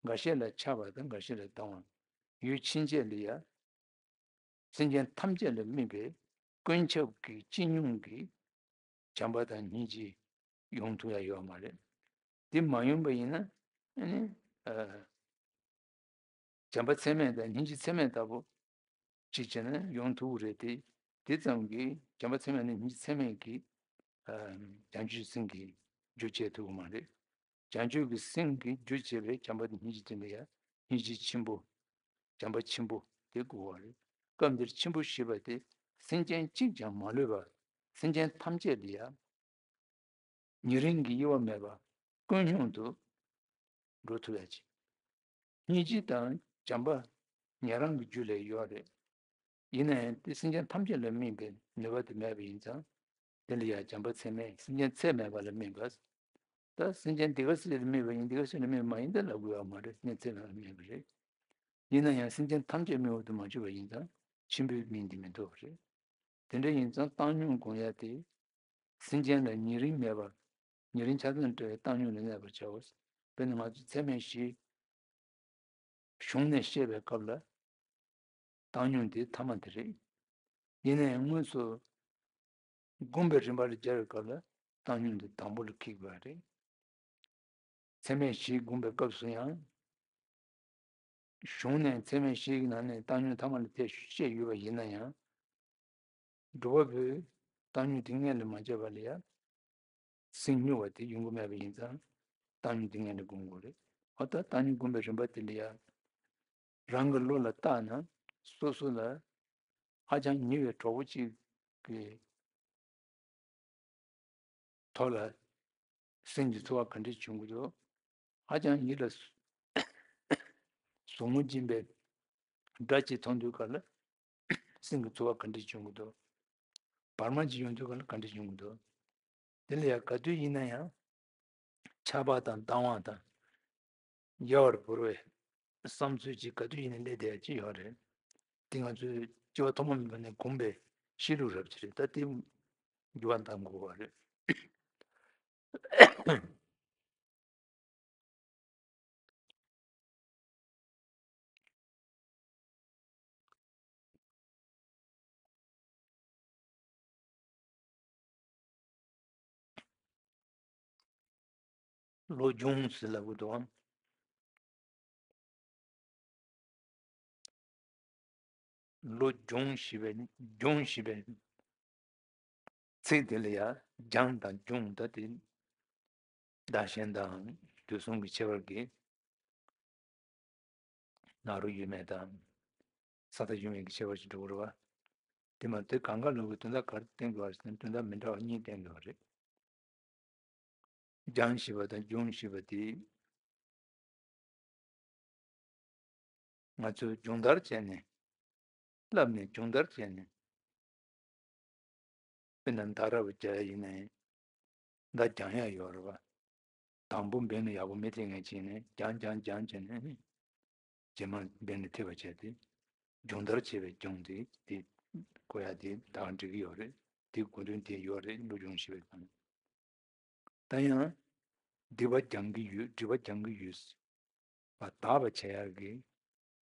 འགའ་ཤས་ལ་ཆགས་པ་དང་འགའ་ཤས་ལ་སྡང་བ། ཡུལ་ཕྱིན་ཆད་ལ་ཡང་། སེམས་ཅན་ཐམས་ཅད་ལ་དམིགས་པའི་ཀུན་ཁྱབ་ཀྱི་སྤྱི་སྙོམས་ཀྱི་བྱམས་པ་དང་སྙིང་རྗེ་ཡོང་ཐུབ་ཡ་ཡོད་མ་རེད། འདི་མ་ཡོང་པ་ཡིན་ན། ཨ་ནི། ཨ། བྱམས་པ་ཚད་མེད་དང་སྙིང་རྗེ་ཚད་མེད་ལྟ་བུ་ཅིག་བྱས་ན་ཡོང་ཐུབ་ཀྱི་རེད་དེ། དེ་ཙམ་གྱིས་བྱམས་པ་ཚད་མེད་དང་སྙིང་རྗེ་ཚད་མེད་ཀྱིས། ཨ། བྱང་ཆུབ་སེམས་ཀྱི་རྒྱུ་བྱེད་ཐུབ་ཀྱི་མ་རེད། བྱང་ཆུབ་ཀྱི་སེམས་ཀྱི་རྒྱུ་བྱེད་པའི་བྱམས་པ་དང་སྙིང་རྗེ་དེ་འདྲ་ཡ། སྙིང་རྗེ་ཆེན་པོ། བྱམས་པ་ཆེན་པོ་དེ་དགོས་པ་རེད། སྐབས་འདིར་ཆེན་པོ་ཞེས་པ་དེ་སེམས་ཅན་གཅིག་ཀྱང་མ་ལུས་པ། སེམས་ཅན་ཐམས་ཅད་ལ་ཡ། ཉེ་རིང་གི་དབྱེ་བ་མེད་པར་ཀུན་སྙོམས་སུ་འགྲོ་ཐུབ་ཡ་ཅིག་སྙིང་རྗེ་དང་བྱམས་པ་ཉན་རང་གི་རྒྱུད་ལ་ཡོད་རེད། ཡིན་ན་ཡང་དེ་སེམས་ཅན་ཐམས་ཅད་ལ་སྨིན་པའི་ནུས་པ་དེ་མེད་པ་ཡིན་ཙང་། དེ་ལ་ཡང་བྱམས་པ་ཚད་མེད། སེམས་ཅན་ཚད་མེད་པ་ལ་སྨིན་པ། ད་སེམས་ཅན་འདི་ག་ཚད་ལ་སྨིན་པ་ཡིན། འདི་ག་ཚད་ལ་སྨིན་པ་མ་ཡིན་ད་ལབ་དགོས་ཡ་མ་རེད། སེམས་ཅན་ཚད་མེད་པ་ལ་སྨིན་པ་རེད། ཡིན་ན་ཡང་སེམས་ཅན་ཐམས་ཅད་སྨིན་པ་དུ་མ་གྱུར་པ་ཡིན་ཙང་ཆེན་པོའི་སྨིན་དེ་མི་འདུག་པ་རེད། དེ་འདྲ་ཡིན་ཙང་བཏང་སྙོམས་སྒོམ་ཡ་དེ། སེམས་ཅན་ལ་ཉེ་རིང་མེད་པར། ཉེ་རིང་ཆ་ཚང་བྲལ་བའི་བཏང་སྙོམས་ལ་གནས་པར་བྱའོ། དཔེར་ན་ང་ཚོ་ཚད་མེད་བཞི་གཞུང་ནས་བཤད་པའི་སྐབས་ལ། བཏང་སྙོམས་དེ་ཐ་མ་དེ་རེད། ཡིན་ན་ཡང་དངོས་སུ་སྒོམ་པའི་རིམ་པ་ལ་སྦྱར་བའི་སྐབས་ལ་བཏང་སྙོམས་དེ་དང་པོ་ལ་འཁེལ་དགོས་པ་རེད། ཚད་མེད་བཞི་སྒོམ་པའི་སྐབས་སུ་ཡང་། གཞུང་ནས་ཚད་མེད་བཞི་ཡི་ནང་ནས་བཏང་སྙོམས་ཐ་མ་ལ་ཐད་བཤད་ཡོད་པ་ཡིན་ན་ཡང་། སྒྲུབ་པ་པོས་བཏང་སྙོམས་དེ་སྔོན་ལ་མ་བྱས་པ་ལ་ཡང་། སེམས་མྱུར་བ་དེ་ཡོང་གི་མེད་པ་ཡིན་ཙང་། བཏང་སྙོམས་དེ་སྔོན་ལ་སྒོམ་དགོས་རེད། འོ་ད་བཏང་སྙོམས་སྒོམ་པའི་རིམ་པ་དེ་ལ་ཡང་། རང་གི་བློ་ལ་བརྟགས་ན། སོ་སོ་ལ་ཧ་ཅང་ཉེ་བའི་གྲོགས་པོ་གཅིག་གི་ཐོག་ལ་སེམས་ཀྱི་ཚོར་བ་ག་འདྲ་བྱུང་གི་འདུག་ཧ་ཅང་ཡིད་ལ་ཟུག་རྔུ་འབྱིན་པའི་ སྒྲ་གཅིག་མཐོང་དུས་སྐབས་ལ་སེམས་ཀྱི་ཚོར་བ་ག་འདྲ་བྱུང་གི་འདུག་བར་མ་གཅིག་ཡོང་དུས་སྐབས་ལ་ག་འདྲ་བྱུང་གི་འདུག་དེ་ལ་ཡང་ག་དུས་ཡིན་ན་ཡང་ཆགས་པ་དང་སྡང་བ་དང་། དབྱེ་བར་བོར་བའི་བསམ་ཚུལ་གཅིག་ག་དུས་ཡིན་ནའི་སླེབས་བསྡད་ཡ་གཅིག་ཡོད་རེད། དེ་ང་ཚོས་སྐྱེ་བ་ཐོག་མ་མེད་པ་ནས་གོམས་པའི་གཤིས་ལུགས་རབ་ཅིག་རེད། ད་དེ་འགྱུར་བ་གཏང་དགོས་པ་རེད། བློ་སྦྱོང་ཟེར་ལབ་ཀྱི་འདུག་ཨང་། བློ་སྦྱོང་ཞེས་པའི་སྦྱོང་ཞེས་པའི་ཚིག་དེ་ལ་ཡང་སྦྱང་དང་སྦྱོང་ད་དེ་བདག་གཞན་དང་དུས་གསུམ་གྱི་ཁྱད་པར་གྱི་ནཱ་རོ་ཡོད་མེད་དང་ས་མཐའ་ཡོད་མེད་ཀྱི་ཁྱད་པར་ཞིག་འགྲོ་གི་རེད་བ། དེ་མ་ཐག་གང་ག་ལུགས་ཀྱི་དོན་དག་ག་རེ་བསྟན་དགོས་པ་ཟེར་ན་དོན་དག་མི་འདྲ་བ་གཉིས་བསྟན་དགོས་པ་རེད། སྦྱང་ཞེས་པ་དང་སྦྱོང་ཞེས་པ་དེ། ང་ཚོས་སྦྱོང་བརྡར་བྱས་ནས། བསླབས་ནས་སྦྱོང་བརྡར་བྱས་ནས། དཔེར་ན་མདའ་རབ་རྒྱག་ཡ་ཡིན་ནའི། མདའ་རྒྱང་ཡ་ཡོད་རེད་བ། དང་པོ་འབེན་ལ་ཡག་པོ་མི་ཐེབས་མཁན་ཅིག་ནས་རྒྱང་རྒྱང་རྒྱང་བྱས་ནས། རྗེས་མ་འབེན་ལ་ཐེབས་པ་བྱས་ཏེ། སྦྱོང་བརྡར་བྱས་པའི་སྦྱོང་དེ་དེ་གོ་ཡ་དེ་ད་ག་འགྲིག་གི་ཡོད་རེད། དེ་གོ་དོན་དེ་ཡོད་རེད། བློ་སྦྱོང་ཞེས་པའི་སྒང་ལ། ད་ཡང་སྡིག་པ་སྦྱང་གི་ཡོད། སྒྲིབ་པ་སྦྱང་གི་ཡོད་པ་དག་པ་བྱེད་ཡག་གི་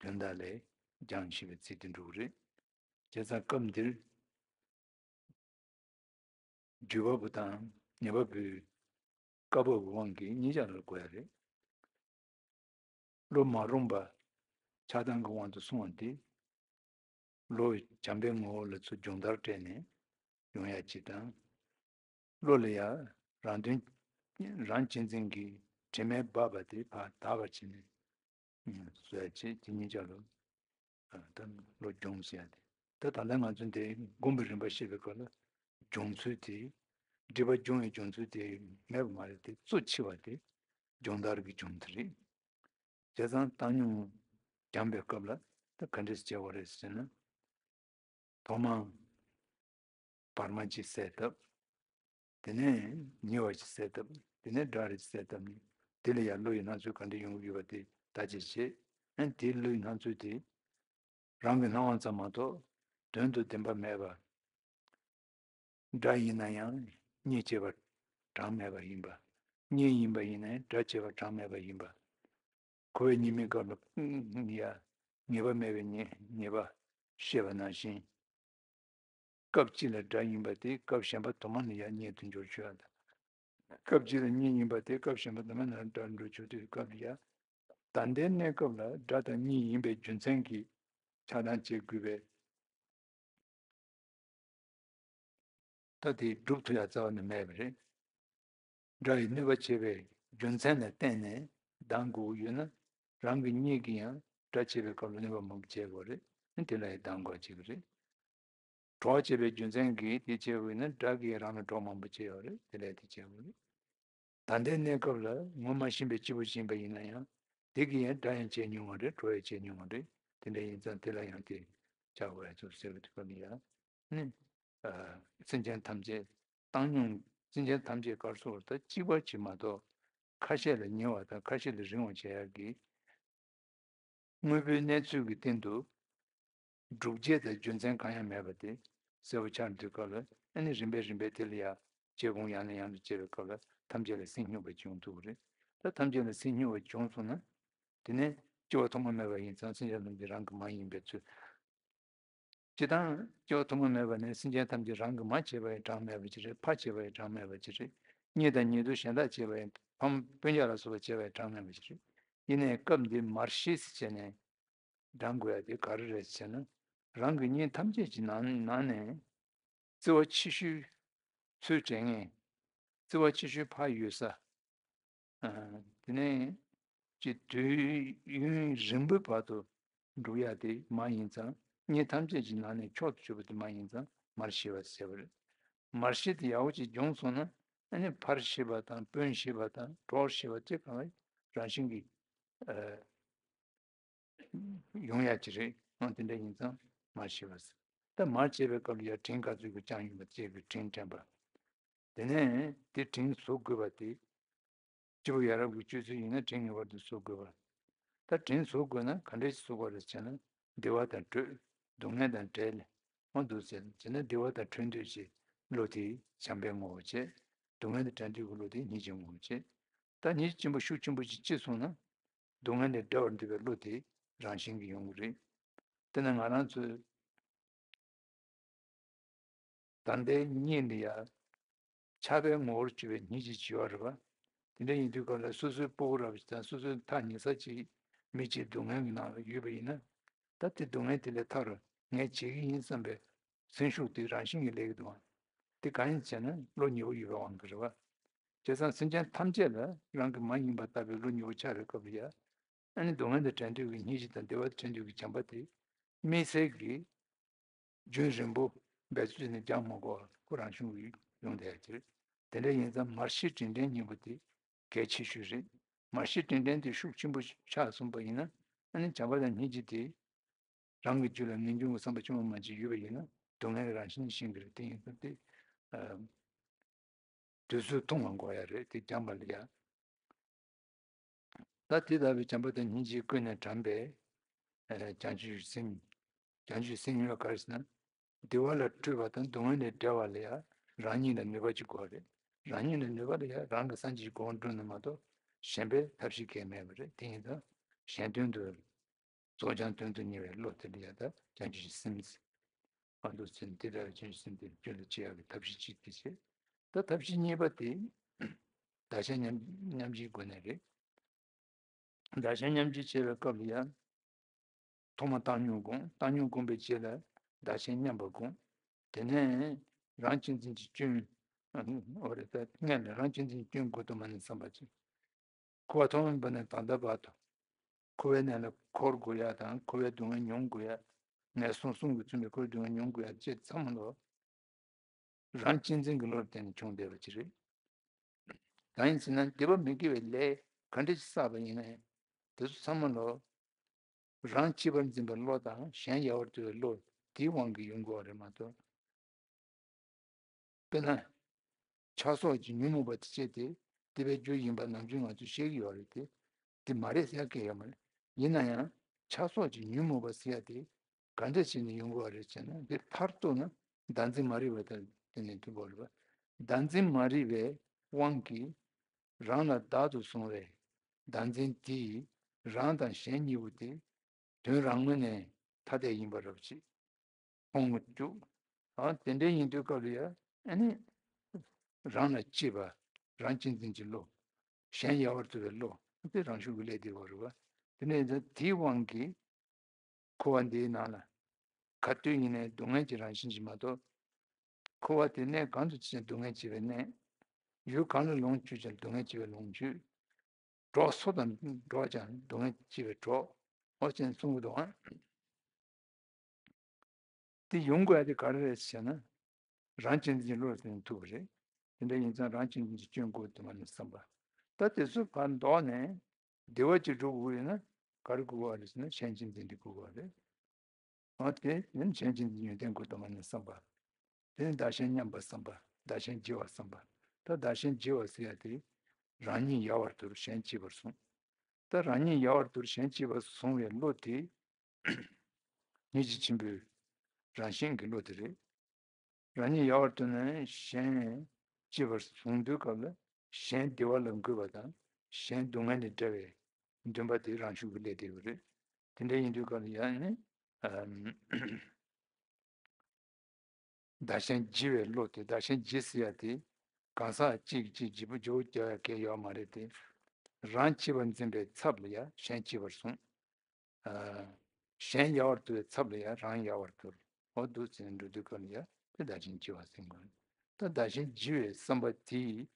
དོན་དག་ལ་སྦྱང་ཞེས་པའི་ཚིག་དེ་འགྲོ་གི་རེད། བྱས་ཙང་སྐབས་འདིར་འགྱོད་པ་པོ་དང་ཉེས་པ་པོའི་བཀའ་བབས་ཀྱི་དབང་གིས་གཉིས་ཆར་གོ་ཡ་རེད། བློ་མ་རུངས་པ་ཆགས་སྡང་གི་དབང་དུ་སོང་བ་དེ། བློ་བྱམས་པའི་ངོ་བོ་ལ་ཚུར་སྦྱོང་བརྡར་སྤྲད་ནས་ཡོང་ཡ་གཅིག་དང་། བློ་ལ་ཡང་རང་དོན་རང་གཅེས་འཛིན་གྱི་དྲི་མས་སྦགས་པ་དེ་ཕར་དག་པར་བྱས་ནས་བཟོ་ཡ་བྱེད། དེ་གཉིས་ཆ་ལ་ད་བློ་སྦྱོང་ཟེར་ཡ་དེ། ད་ད་ལྟ་ང་ཚོ་འདི་སྒོམ་པའི་རིམ་པ་བཤད་པའི་སྐབས་ལ་སྦྱོང་ཚུལ་དེ། སྒྲིབ་པ་སྦྱོང་བའི་སྦྱོང་ཚུལ་དེ་མེད་པ་མ་རེད་དེ། གཙོ་ཆེ་བ་དེ་སྦྱོང་བརྡར་གྱི་སྦྱོང་ཚུལ་རེད། བྱས་ཙང་བཏང་སྙོམས་བསྐྱངས་པའི་སྐབས་ལ་ད་ག་འདྲས་བྱེད་དགོས་རེད་ཟེར་ན། ཐོག་མར་བར་མ་གཅིག་གསལ་བཏབ། དེ་ནས་ཉེ་བ་གཅིག་གསལ་བཏབ། དེ་ནས་སྒྲ་རེ་གསལ་བཏབ་ནས་དེ་ལ་ཡང་བློ་ཡི་སྣང་ཚུལ་ག་འདྲ་ཡོང་གི་ཡོད་པ་དེ་བརྟག་དཔྱད་བྱེད། ཨ་ནི་དེའི་བློ་ཡི་སྣང་ཚུལ་དེ་རང་གི་སྣང་བ་ཙམ་མ་གཏོགས་དོན་དུ་བདེན་པ་མེད་པ། སྒྲ་ཡིན་ན་ཡང་རྙེད་བྱེད་པ་གྲངས་མེད་པ་ཡིན་པ། རྙེད་ཡིན་པ་ཡིན་ན་ཡང་སྒྲ་བྱེད་པ་གྲངས་མེད་པ་ཡིན་པ། འཁོར་བའི་ཉེས་དམིགས་སྐབས་ལ་ཡ་ངེས་པ་མེད་པའི་ཉེས་ཉེས་པ་བཤད་པ་ནང་བཞིན། སྐབས་གཅིག་ལ་སྒྲ་ཡིན་པ་དེ་སྐབས་གཞན་པ་དུ་མ་ལ་ཡང་རྙེད་དུ་འཇུག་ཆོག་ཡ་དང་། སྐབས་གཅིག་ལ་རྙེད་ཡིན་པ་དེ་སྐབས་གཞན་པ་དུ་མ་ལ་སྒྲ་འགྲོ་ཆོག་དུས་སྐབས་ལ་ཡ། ད་ལྟའི་གནས་སྐབས་ལ་སྒྲ་དང་གཉིས་ཡིན་པའི་རྒྱུ་མཚན་གྱིས་ཆགས་སྡང་བྱེད་དགོས་པས། ད་དེ་སྒྲུབ་ཐུབ་ཡ་རྩ་བ་ནས་མེད་པ་རེད། སྒྲ་ཡི་གནོད་པ་བྱེད་པའི་རྒྱུ་མཚན་ལ་བརྟེན་ནས་སྡང་དགོས་ཀྱི་ཡོད་ན། རང་གི་གཉིད་ཀྱིས་ཡང་སྒྲ་བྱེད་པའི་སྐབས་ལ་གནོད་པ་མང་པོ་བྱེད་དགོས་རེད། དེ་ལ་ཡང་སྡང་དགོས་བྱེད་ཀྱི་རེད། གྲོགས་བྱེད་པའི་རྒྱུ་མཚན་གྱིས་དེ་བྱེད་དགོས་ན་སྒྲ་གིས་རང་ལ་གྲོགས་མང་པོ་བྱེད་ཡོད་རེད། དེ་ལ་དེ་བྱེད་དགོས་རེད། ད་ལྟའི་གནས་སྐབས་ལ་ངོ་མ་ཤེས་པའི་སྐྱེས་བུ་ཞིག་ཡིན་པ་ཡིན་ན་ཡང་དེ་གིས་ཡང་སྒྲ་ཡང་བྱེད་མྱོང་བ་རེད། གྲོགས་ཡང་བྱེད་མྱོང་བ་རེད། དེ་འདྲ་ཡིན་ཙང་དེ་ལ་ཡང་དེ་བྱ་དགོས་ཡ་ཚོ་ཟེར་བའི་དུས་སྐབས་ལ་ཡང་ནི། སེམས་ཅན་ཐམས་ཅད་བཏང་སྙོམས། སེམས་ཅན་ཐམས་ཅད་ག་རེ་ཟེར་དགོས་རེད། ད་གཅིག་པ་གཅིག་མ་གཏོགས་ཁ་ཤས་ལ་ཉེ་བ་དང་ཁ་ཤས་ལ་རིང་བ་བྱེད་ཡག་གི་དངོས་པོའི་གནས་ཚུལ་གྱི་སྟེང་དུ་སྒྲུབ་བྱེད་དང་རྒྱུ་མཚན་གང་ཡང་མེད་པ་དེ་གསལ་པོ་ཆགས་དུས་སྐབས་ལ། ཨ་ནི་རིམ་པས་རིམ་པས་དེ་ལ་ཡང་བྱེད་སྒོམ་ཡང་ནས་ཡང་དུ་བྱེད་པའི་སྐབས་ལ་ཐམས་ཅད་ལ་སེམས་སྙུང་བ་ཅིག་ཡོང་ཐུབ་ཀྱི་རེད། ད་ཐམས་ཅད་ལ་སེམས་སྙུང་བ་བྱུང་སོང་ན། དེ་ནས་སྐྱེ་བ་ཐོག་མ་མེད་པ་ཡིན་ཙང་སེམས་ཅན་ཐམས་ཅད་རང་གི་མ་ཡིན་པའི་ཚུལ། སྤྱིར་བཏང་སྐྱེ་བ་ཐོག་མ་མེད་པ་ནས་སེམས་ཅན་ཐམས་ཅད་རང་གི་མ་བྱས་པ་ཡང་གྲངས་མེད་པ་ཅིག་རེད། ཕ་བྱས་པ་ཡང་གྲངས་མེད་པ་ཅིག་རེད། གཉེན་དང་ཉེ་དུ་གཞན་དག་བྱས་པ་ཡང་ཕ་མ་སྤུན་ཀྱག་ལ་སོགས་པ་བྱས་པ་ཡང་གྲངས་མེད་པ་ཅིག་རེད། ཡིན་ནའི་སྐབས་འདི་མར་ཤེས་སུ་བྱས་ནས་བགྲང་དགོས་ཡ་དེ་ག་རེ་རེད་ཟེར་ན། རང་གི་གཉེན་ཐམས་ཅད་ཀྱི་ནང་ནང་ནས་བརྩེ་བ་ཆེ་ཤོས་ཚུལ་དྲན་མཁན། བརྩེ་བ་ཆེ་ཤོས་ཕར་ཡོད་ས། ཨ། དེ་ནས་ཀྱི་དུས་ཡུན་རིང་པོའི་བར་དུ་འགྲོ་ཡ་དེ་མ་ཡིན་ཙང་། གཉེན་ཐམས་ཅད་ཀྱི་ནང་ནས་མཆོག་ཏུ་གྱུར་པ་དེ་མ་ཡིན་ཙང་མར་ཤེས་པ་ཟེར་བ་རེད། མར་ཤེས་དེ་ཡག་པོ་ཅིག་བྱུང་སོང་ན། ཨ་ནི་ཕར་ཤེས་པ་དང་སྤུན་ཤེས་པ་དང་གྲོགས་ཤེས་པ་དེ་གང་རང་བཞིན་གྱིས་ཨ་ཡོང་ཡ་ཅིག་རེད། ཨང་། དེ་འདྲ་ཡིན་ཙང་མར་བྱེད་པ་ཟེར། ད་མར་བྱེད་པའི་སྐབས་ལ་ཡང་བྲན་ག་ཚོད་ཀྱིས་བཅངས་ཡོད་པ་བཅས་ཀྱི་བྲན་དྲན་པ། དེ་ནས་དེ་བྲན་བཟོ་དགོས་པ་དེ། སྤྱི་བོ་ཡ་རབས་ཀྱི་སྤྱོད་ཚུལ་ཡིན་ན་བྲན་ངེས་པར་དུ་བཟོ་དགོས་པ། ད་བྲན་བཟོ་དགོས་ན་ག་འདྲས་ཞིག་བཟོ་དགོས་རེད་ཟེར་ན། བདེ་བ་དང་བྲལ། སྡུག་བསྔལ་དང་བྲལ། འོ་འདུག་ཟེར་ན་བདེ་བ་དང་འཕྲད་འདོད་ཀྱི་བློ་དེ་བྱམས་པའི་ངོ་བོ་བྱས། སྡུག་བསྔལ་དང་བྲལ་འདོད་ཀྱི་བློ་དེ་སྙིང་རྗེའི་ངོ་བོ་བྱས། ད་སྙིང་རྗེ་ཆེན་པོ་ཤུགས་ཆེན་པོ་ཞིག་སྐྱེས་སོང་ན། སྡུག་བསྔལ་ལས་བྲལ་བར་འདོད་པའི་བློ་དེ་རང་བཞིན་གྱིས་ཡོང་གི་རེད། དེ་ནི་ང་རང་ཚོའི་ད་ལྟའི་གཉིད་འདི་ཡང་ཆགས་པའི་ངོ་བོར་གྱུར་པའི་གཉིད་ཀྱི་བྱ་བ་རེད་པ། དེ་འདྲ་ཡིན་དུས་སྐབས་ལ་སོ་སོའི་སྤུ་གུ་རབ་ཅིག་དང་སོ་སོའི་མཐའ་ཉེ་ས་ཅིག་མི་གཅིག་སྡུག་བསྔལ་གྱི་ནང་ལ་ཡོད་པ་ཡིན་ན། ད་དེ་སྡུག་བསྔལ་དེ་ལས་ཐར་ངས་བྱེད་ཀྱི་ཡིན་བསམ་པའི་སེམས་ཤུགས་དེ་རང་བཞིན་གྱིས་སླེབས་ཀྱི་འདུག་ཨང་། དེ་གང་ཡིན་ཟེར་ན་བློ་ཉེ་བོ་ཡོད་པའི་དབང་གིས་རེད་པ། བྱས་ཙང་སེམས་ཅན་ཐམས་ཅད་ལ་རང་གི་མ་ཡིན་པ་ལྟ་བུའི་བློ་ཉེ་བོ་ཆགས་པའི་སྐབས་ལ་ཡང་། ཨ་ནི་སྡུག་བསྔལ་དང་བྲལ་འདོད་ཀྱི་སྙིང་རྗེ་དང་བདེ་བ་དང་འཕྲད་འདོད་ཀྱི་བྱམས་པ་དེ་དམིགས་བསལ་གྱིས་རྒྱུན་རིང་པོ་འབད་རྩོལ་བྱས་ནས་སྦྱང་མ་དགོས་པར་ཁོ་རང་བྱུང་གི་ཡོང་བསྡད་ཡ་དེ་རེད། དེ་འདྲ་ཡིན་ཙང་མར་ཤེས་དྲིན་དྲན་གཉིས་པོ་དེ་གལ་ཆེ་ཤོས་རེད། མར་ཤེས་དྲིན་དྲན་དེ་ཤུགས་ཆེན་པོ་ཆགས་སོང་པ་ཡིན་ན། ཨ་ནི་བྱམས་པ་དང་སྙིང་རྗེ་དེ་རང་གི་རྒྱུད་ལ་ངེས་འབྱུང་གི་བསམ་པ་ཅུང་མ་ཅིག་ཡོད་པ་ཡིན་ན་སྡུག་བསྔལ་གྱི་རང་བཞིན་ཤེས་ཀྱི་རེད། དེ་ཡིན་ཙང་དེ་ཨ། དུས་ཚོད་ཐུང་བ་དགོས་ཡ་རེད། དེ་སྦྱངས་པ་ལ་ཡ། ད་དེ་ལྟ་བུའི་བྱམས་པ་དང་སྙིང་རྗེས་ཀུན་ནས་དྲངས་པའི་ཨ་བྱང་ཆུབ་སེམས། བྱང་ཆུབ་སེམས་ཡིན་པ་ག་རེ་ཟེར་ན། བདེ་བ་ལ་སྤྲོས་པ་དང་སྡུག་བསྔལ་ལས་བསྒྲལ་བ་ལ་ཡ་རང་ཉིད་ལ་ནུས་པ་ཅིག་དགོས་རེད། རང་ཉིད་ལ་ནུས་པ་ལ་ཡ་རང་གི་སངས་རྒྱས་ཀྱི་གོ་འཕང་བསྒྲུབ་ན་མ་གཏོགས་གཞན་པའི་ཐབས་ཤེས་གང་ཡང་མེད་པ་རེད། དེ་ཡིན་ཙང་གཞན་དོན་དུ། རྫོགས་བྱང་དོན་དུ་གཉེར་བའི་བློ་དེ་ལ་ཡ་ད་བྱང་ཆུབ་ཀྱི་སེམས་ཟེར། ཨ་འདུག་ཟེར་ནས་དེ་ལྟར་བྱང་ཆུབ་སེམས་དེ་རྒྱུད་ལ་སྐྱེ་ཡག་གི་ཐབས་ཤེས་གཅིག་དེ་བྱས། ད་ཐབས་ཤེས་གཉིས་པ་དེ་བདག་གཞན་མཉམ་མཉམ་བརྗེའི་སྒོ་ནས་རེད། བདག་གཞན་མཉམ་བརྗེ་བྱེད་པའི་སྐབས་ལ་ཡང་ཐོག་མ་བཏང་སྙོམས་སྒོམ། བཏང་སྙོམས་སྒོམ་པའི་རྗེས་ལ་བདག་གཞན་མཉམ་པར་སྒོམ། དེ་ནས་རང་གཅེས་འཛིན་གྱི་སྐྱོན། ཨ་འོ་རེད། ད་སྔོན་ལ་རང་གཅེས་འཛིན་གྱི་སྐྱོན་དགུ་དུ་མ་ནས་བསམ་པ་བྱེད། འཁོར་བ་ཐོག་མེད་པ་ནས་ད་ལྟ་བར་དུ། འཁོར་བའི་གནས་ལ་འཁོར་དགོས་ཡ་དང་འཁོར་བའི་སྡུག་བསྔལ་མྱོང་དགོས་ཡ། ངན་སོང་གསུམ་གྱིས་མཚོན་པའི་འཁོར་བའི་སྡུག་བསྔལ་མྱོང་དགོས་ཡ་བཅས་ཚང་མ་ལོ། རང་གཅེས་འཛིན་གྱི་བློར་བརྟེན་ནས་བྱུང་བསྡད་པ་ཅིག་རེད། གང་ཡིན་ཟེར་ན་སྡིག་པ་མི་དགེ་བའི་ལས་ག་འདྲ་ཞིག་བསགས་པ་ཡིན་ནའི་དེ་ཚོ་ཚང་མ་ལོ། རང་གཅེས་པར་འཛིན་པའི་བློ་དང་གཞན་ཡལ་བར་དོར་བའི་བློ་དེའི་དབང་གིས་ཡོང་དགོས་པ་རེད་མ་གཏོགས། དཔེར་ན། ཆགས་སོགས་ཀྱི་ཉོན་མོངས་པ་དེ་བཅས་ཏེ་སྡིག་པའི་རྒྱུ་ཡིན་པ་ནམ་རྒྱུན་ང་ཚོས་ཤེས་ཀྱི་ཡོད་རེད་དེ། དེ་མ་རེད་ཟེར་ཡ་གང་ཡང་ཡོད་མ་རེད། ཡིན་ན་ཡང་ཆགས་སོགས་ཀྱི་ཉོན་མོངས་པ་ཟེར་ཡ་དེ་ག་འདྲ་བྱས་ནས་ཡོང་གི་ཡོད་རེད་ཟེར་ན། དེ་མཐར་གཏུགས་ན་བདག་འཛིན་མ་རིག་པ་དང་བསྟུན་ནས་ཐུག་གི་ཡོད་རེད་པ། བདག་འཛིན་མ་རིག་པའི་དབང་གིས་རང་ལ་བདག་ཏུ་བཟུང་བའི་བདག་འཛིན་དེས་རང་དང་གཞན་གཉིས་པོ་དེ་དོན་རང་ངོས་ནས་ཐ་དད་ཡིན་པ་རབ་ཅིག་མཐོང་བཅུག་ཨ་དེ་འདྲ་ཡིན་དུས་སྐབས་ལ་ཡ་ཨ་ནི་རང་ལ་གཅེས་པ། རང་གཅེས་འཛིན་གྱི་བློ། གཞན་ཡལ་བར་དོར་བའི་བློ་དེ་རང་ཤུགས་ཀྱིས་སླེབས་བསྡད་པ་རེད་པ། དེ་ནས་ད་དེའི་དབང་གིས་འཁོར་བ་འདིའི་ནང་ལ་ག་དུས་ཡིན་ནའི་སྡུག་བསྔལ་གྱི་རང་བཞིན་ཞིག་མ་གཏོགས། འཁོར་བ་དེ་གནས་གང་དུ་ཕྱིན་ཀྱང་སྡུག་བསྔལ་སྐྱེ་བའི་གནས། ཡུལ་གང་ལ་ལོངས་སྤྱོད་ཀྱང་སྡུག་བསྔལ་སྐྱེ་བའི་ལོངས་སྤྱོད། གྲོགས་སུ་དང་འགྲོགས་ཀྱང་སྡུག་བསྔལ་སྐྱེ་བའི་གྲོགས། འོ་ཅེས་གསུང་གི་འདུག་ཨང་། དེ་ཡོང་དགོས་ཡ་དེ་ག་རེ་རེད་ཟེར་ན། རང་གཅེས་འཛིན་གྱི་བློ་ཟིན་ཐུབ་པ་རེད། དེ་འདྲ་ཡིན་ཙང་རང་གཅེས་འཛིན་གྱི་སྐྱོན་དགུ་དུ་མ་ནས་བསམ་པ། ད་དེ་ཚོ་ག་ལྡོག་ནས་བདེ་བ་ཅིག་སྒྲུབ་དགོས་ཡོད་ན་ག་རེ་དགོས་པ་རེད་ཟེར་ན་གཞན་གཅེས་འཛིན་དེ་དགོས་པ་རེད། འོ་དེ་ནི་གཞན་གཅེས་འཛིན་ཡོན་ཏན་དགུ་དུ་མ་ནས་བསམ་པ། དེ་ནི་བདག་གཞན་མཉམ་པར་བསམ་པ། བདག་གཞན་བརྗེ་བར་བསམ་པ། ད་བདག་གཞན་བརྗེ་བ་ཟེར་ཡ་དེ། རང་ཉིད་ཡལ་བར་དོར་གཞན་གཅེས་པར་བཟུང་། ད་རང་ཉིད་ཡལ་བར་དོར་གཞན་གཅེས་པར་བཟུང་བའི་བློ་དེ། སྙིང་རྗེ་ཆེན་པོའི་རང་བཞིན་གྱི་བློ་དེ་རེད། རང་ཉིད་ཡལ་བར་དོར་ནས་གཞན་གཅེས་པར་བཟུང་དུས་སྐབས་ལ་གཞན་བདེ་བ་ལ་འགོད་པ་དང་གཞན་སྡུག་བསྔལ་ལས་བསྒྲལ་བའི་འདུན་པ་དེ་རང་ཤུགས་ཀྱིས་སླེབས་བསྡད་ཡོད་རེད། དེ་འདྲ་ཡིན་དུས་སྐབས་ལ་ཡང་ནི། ཨམ། བདག་གཞན་བརྗེ་བའི་བློ་དེ། བདག་གཞན་བརྗེ་ཟེར་ཡ་དེ་གང་ཟག་གཅིག་གིས་གཅིག་བརྗེ་པོ་བརྗེ་པོ་རྒྱག་ཡ་གང་ཡོད་མ་རེད་དེ། རང་གཅེས་པར་འཛིན་པའི་ཚབ་ལ་ཡ་གཞན་གཅེས་པར་བཟུང་། ཨ། གཞན་ཡལ་བར་དོར་བའི་ཚབ་ལ་ཡ་རང་ཡལ་བར་དོར། འོ་འདུག་ཟེར་ནས་འགྲོ་དུས་སྐབས་ལ་ཡ་དེ་བདག་གཞན་བརྗེ་བ་ཟེར་དགོས། ད་བདག་གཞན་བརྗེ་བའི་བསམ་པ་དེ།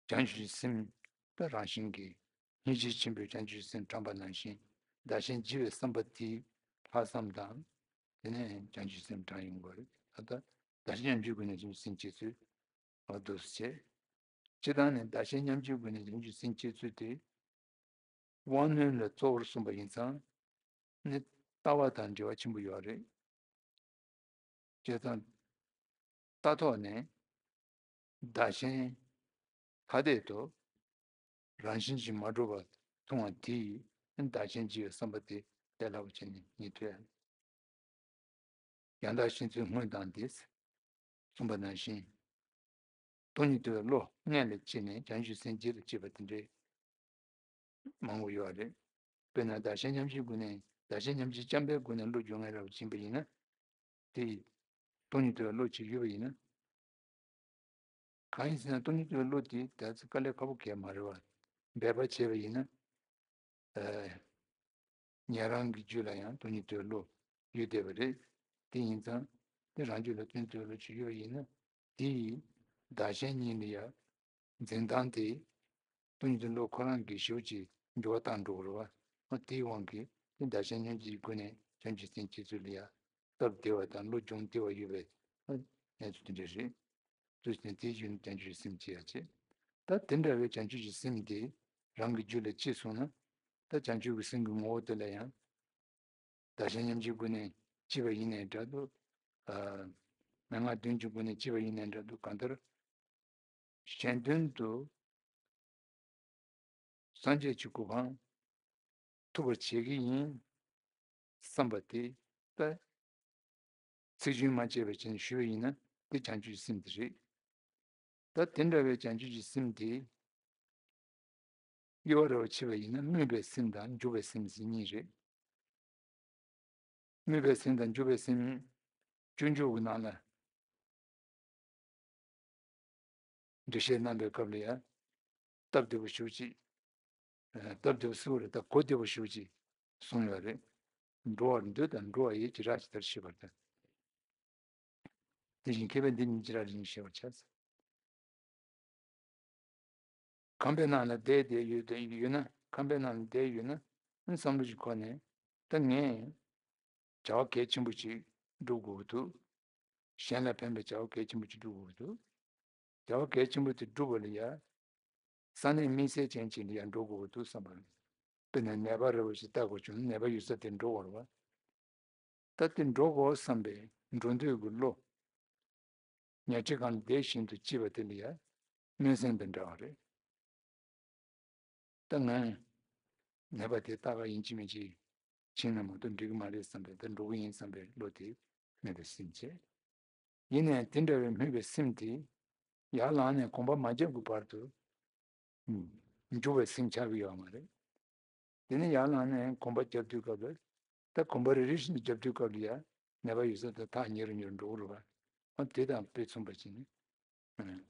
བྱང་ཆུབ་ཀྱི་སེམས་ད་རང་བཞིན་གྱིས། སྙིང་རྗེ་ཆེན་པོས་བྱང་ཆུབ་ཀྱི་སེམས་དྲངས་པ་ནང་བཞིན། བདག་གཞན་བརྗེ་བའི་བསམ་པ་དེའི་ལྷག་བསམ་དང་། དེ་ནས་བྱང་ཆུབ་ཀྱི་སེམས་དྲངས་ཡོང་དགོས་རེད། ད་ལྟ་བདག་གཞན་མཉམ་བརྗེའི་སྒོ་ནས་བྱང་ཆུབ་སེམས་སྐྱེ་ཚུལ་ལ་འདུག་སེ་བྱས། སྤྱིར་བཏང་ནས་བདག་གཞན་མཉམ་བརྗེའི་སྒོ་ནས་བྱང་ཆུབ་སེམས་སྐྱེ་ཚུལ་དེ། དབང་རྣོན་ལ་གཙོ་བོར་གསུངས་པ་ཡིན་ཙང་། ནི། ལྟ་བ་དང་འབྲེལ་བ་ཆེན་པོ་ཡོད་རེད། བྱས་ཙང་ལྟ་ཐོག་ནས་བདག་གཞན་ཐ་དད་དུ་རང་བཞིན་གྱིས་མ་གྲུབ་པ་མཐོང་བ་དེ་ཡིས་བདག་གཞན་གཅིག་ཡོད་བསམ་པ་དེ་གཏན་ལ་ཕབ་བྱས་ནས་རྙེད་ཐུབ་ཡ། ཡང་དག་ཤེས་ཚུལ་དངོས་དང་འདི། གསུངས་པ་ནང་བཞིན། སྟོང་ཉིད་རྟོགས་པའི་བློ་སྔོན་ལ་སྐྱེས་ནས་བྱང་ཆུབ་སེམས་རྗེས་ལ་སྐྱེས་པ་དེ་འདྲའི་མང་པོ་ཡོད་རེད། དཔེར་ན་བདག་གཞན་མཉམ་བརྗེའི་སྒོ་ནས་བདག་གཞན་མཉམ་བརྗེ་རྐྱང་པའི་སྒོ་ནས་བློ་སྦྱོང་མཁན་འདྲ་བོ་ཅིག་ཡིན་པ་ཡིན་ན། དེ་ཡིས་སྟོང་ཉིད་རྟོགས་པའི་བློ་ཅིག་ཡོད་པ་ཡིན་ན། གང་ཡིན་ཟེར་ན་སྟོང་ཉིད་རྟོགས་པའི་བློ་དེ་ད་ཚེ་དཀའ་ལས་ཁག་པོ་གང་ཡང་མ་རེད་བ། འབད་པ་བྱས་པ་ཡིན་ན། ཨ། ཉན་རང་གི་རྒྱུད་ལ་ཡང་སྟོང་ཉིད་རྟོགས་པའི་བློ་ཡོད་བསྡད་པ་རེད། དེ་ཡིན་ཙང་། དེ་རང་རྒྱུད་ལ་སྟོང་ཉིད་རྟོགས་པའི་བློ་ཅིག་ཡོད་པ་ཡིན་ན། དེ་ཡིས་བདག་གཞན་གཉིས་ལ་ཡང་འཛིན་སྟངས་དེ། སྟོང་ཉིད་རྟོགས་པའི་བློ་ཁོ་རང་གིས་ཞེ་པོ་ཅིག་འགྱུར་བ་བཏང་འགྲོ་གི་རེད་བ། ཨ། དེའི་དབང་གིས་དེ་བདག་གཞན་མཉམ་བརྗེའི་སྒོ་ནས་བྱང་ཆུབ་སེམས་སྐྱེ་ཚུལ་ལ་ཡང་སྟབས་བདེ་བ་དང་བློ་སྦྱོང་བདེ་བ་ཡོད་པའི། ཨ། གནས་ཚུལ་དེ་འདྲ་རེད། དུས་ནས་དེའི་རྒྱུན་བྱང་ཆུབ་ཀྱི་སེམས་སྐྱེ་ཡ་བྱེད། ད་དེ་འདྲ་བའི་བྱང་ཆུབ་ཀྱི་སེམས་དེ་རང་གི་རྒྱུད་ལ་སྐྱེས་སོང་ན། ད་བྱང་ཆུབ་ཀྱི་སེམས་ཀྱི་ངོ་བོ་དེ་ལ་ཡང་བདག་གཞན་མཉམ་བརྗེའི་སྒོ་ནས་སྐྱེས་པ་ཡིན་ནའི་འདྲ་འདུག་ཨ། མན་ངག་བདུན་གྱི་སྒོ་ནས་སྐྱེས་པ་ཡིན་ནའི་འདྲ་འདུག་གང་ལྟར། གཞན་དོན་དུ་སངས་རྒྱས་ཀྱི་གོ་འཕང་ཐོབ་པར་བྱེད་ཀྱི་ཡིན་བསམ་པ་དེ་ལྟ། ཚིག་རྒྱུན་མ་བཅད་པར་བྱས་ནས་ཞུས་པ་ཡིན་ན་དེ་བྱང་ཆུབ་ཀྱི་སེམས་དེ་རེད། ད་དེ་འདྲ་བའི་བྱང་ཆུབ་ཀྱི་སེམས་དེ་དབྱེ་བ་རེ་བ་ཕྱེ་བ་ཡིན་ན་སྨོན་པའི་སེམས་དང་འཇུག་པའི་སེམས་ཟེར་གཉིས་རེད། སྨོན་པའི་སེམས་དང་འཇུག་པའི་སེམས། སྤྱོད་འཇུག་གི་ནང་ལ། འགྲེལ་བཤད་གནང་པའི་སྐབས་ལ་ཡང་། སྟབས་བདེ་པོ་ཞེ་པོ་ཅིག་ཨ། སྟབས་བདེ་པོ་ཟེར་བ་རེད་ད། གོ་བདེ་པོ་ཞེ་པོ་ཅིག་གསུངས་ཡོད་རེད། འགྲོ་བར་འདོད་དང་འགྲོ་བ་ཡི་ཅི་ར་ཇི་ལྟར་ཤེས་པར་ཐལ། དེ་བཞིན་མཁས་པས་འདི་ཉིད་ཅི་ར་རིང་ཤེས་པར་བྱ། ཁང་པའི་ནང་ལ་བསྡད་བསྡད་ཡོད་དེ་ཡོད་ན། ཁང་པའི་ནང་ལ་བསྡད་ཡོད་ན་བསམ་བློ་ཞིག་འཁོར་ནས། ད་ངས་བྱ་བ་གལ་ཆེན་པོ་ཞིག་སྒྲུབ་དགོས་འདུག་གཞན་ལ་ཕན་པའི་བྱ་བ་གལ་ཆེན་པོ་ཞིག་སྒྲུབ་དགོས་འདུག་བྱ་བ་གལ་ཆེན་པོ་དེ་སྒྲུབ་པ་ལ་ཡ། ས་གནས་དམིགས་བསལ་ཅན་ཅིག་ལ་ཡ་འགྲོ་དགོས་འདུག་བསམ་པ་རེད། དཔེར་ན་ནད་པ་རེ་བ་ཞིག་ལྟ་དགོས་བྱུང་ན་ནད་པ་ཡོད་ས་དེར་འགྲོ་དགོས་རེད་བ། ད་དེ་འགྲོ་དགོས་བསམ་པའི་འགྲོ་འདོད་ཀྱི་བློ། ཉལ་ཁྲི་སྒང་ལ་བསྡད་བཞིན་དུ་སྐྱེས་པ་དེ་ལ་ཡང་སྨོན་སེམས་དང་འདྲ་བ་རེད། ད་ང་ནད་པ་དེ་ལྟ་ག་ཡིན་གཅིག་མིན་གཅིག་ཕྱིན་ན་མ་གཏོགས་འགྲིག་གི་མ་རེད་བསམ་པའི། ད་འགྲོ་གི་ཡིན་བསམ་པའི་བློ་དེ་སྨོན་པའི་སེམས་བྱས། ཡིན་ནའང་དེ་འདྲ་བའི་སྨོན་པའི་སེམས་དེ་ཡར་ལངས་ནས་གོམ་པ་མ་བརྒྱབ་ཀྱི་བར་དུ་འཇུག་པའི་སེམས་ཆགས་ཀྱི་ཡོད་མ་རེད། དེ་ནས་ཡར་ལངས་ནས་གོམ་པ་རྒྱབ་དུས་སྐབས་ལ། ད་གོམ་པ་རེ་རེ་བཞིན་དུ་རྒྱབ་དུས་སྐབས་ལ་ཡང་ནད་པ་ཡོད་ས་དེ་ཐག་ཉེ་རུ་ཉེ་རུ་འགྲོ་གི་རེད་བ། ཨ། དེ་དང་དཔེ་མཚུངས་པ་བྱས་ནས། ཨ།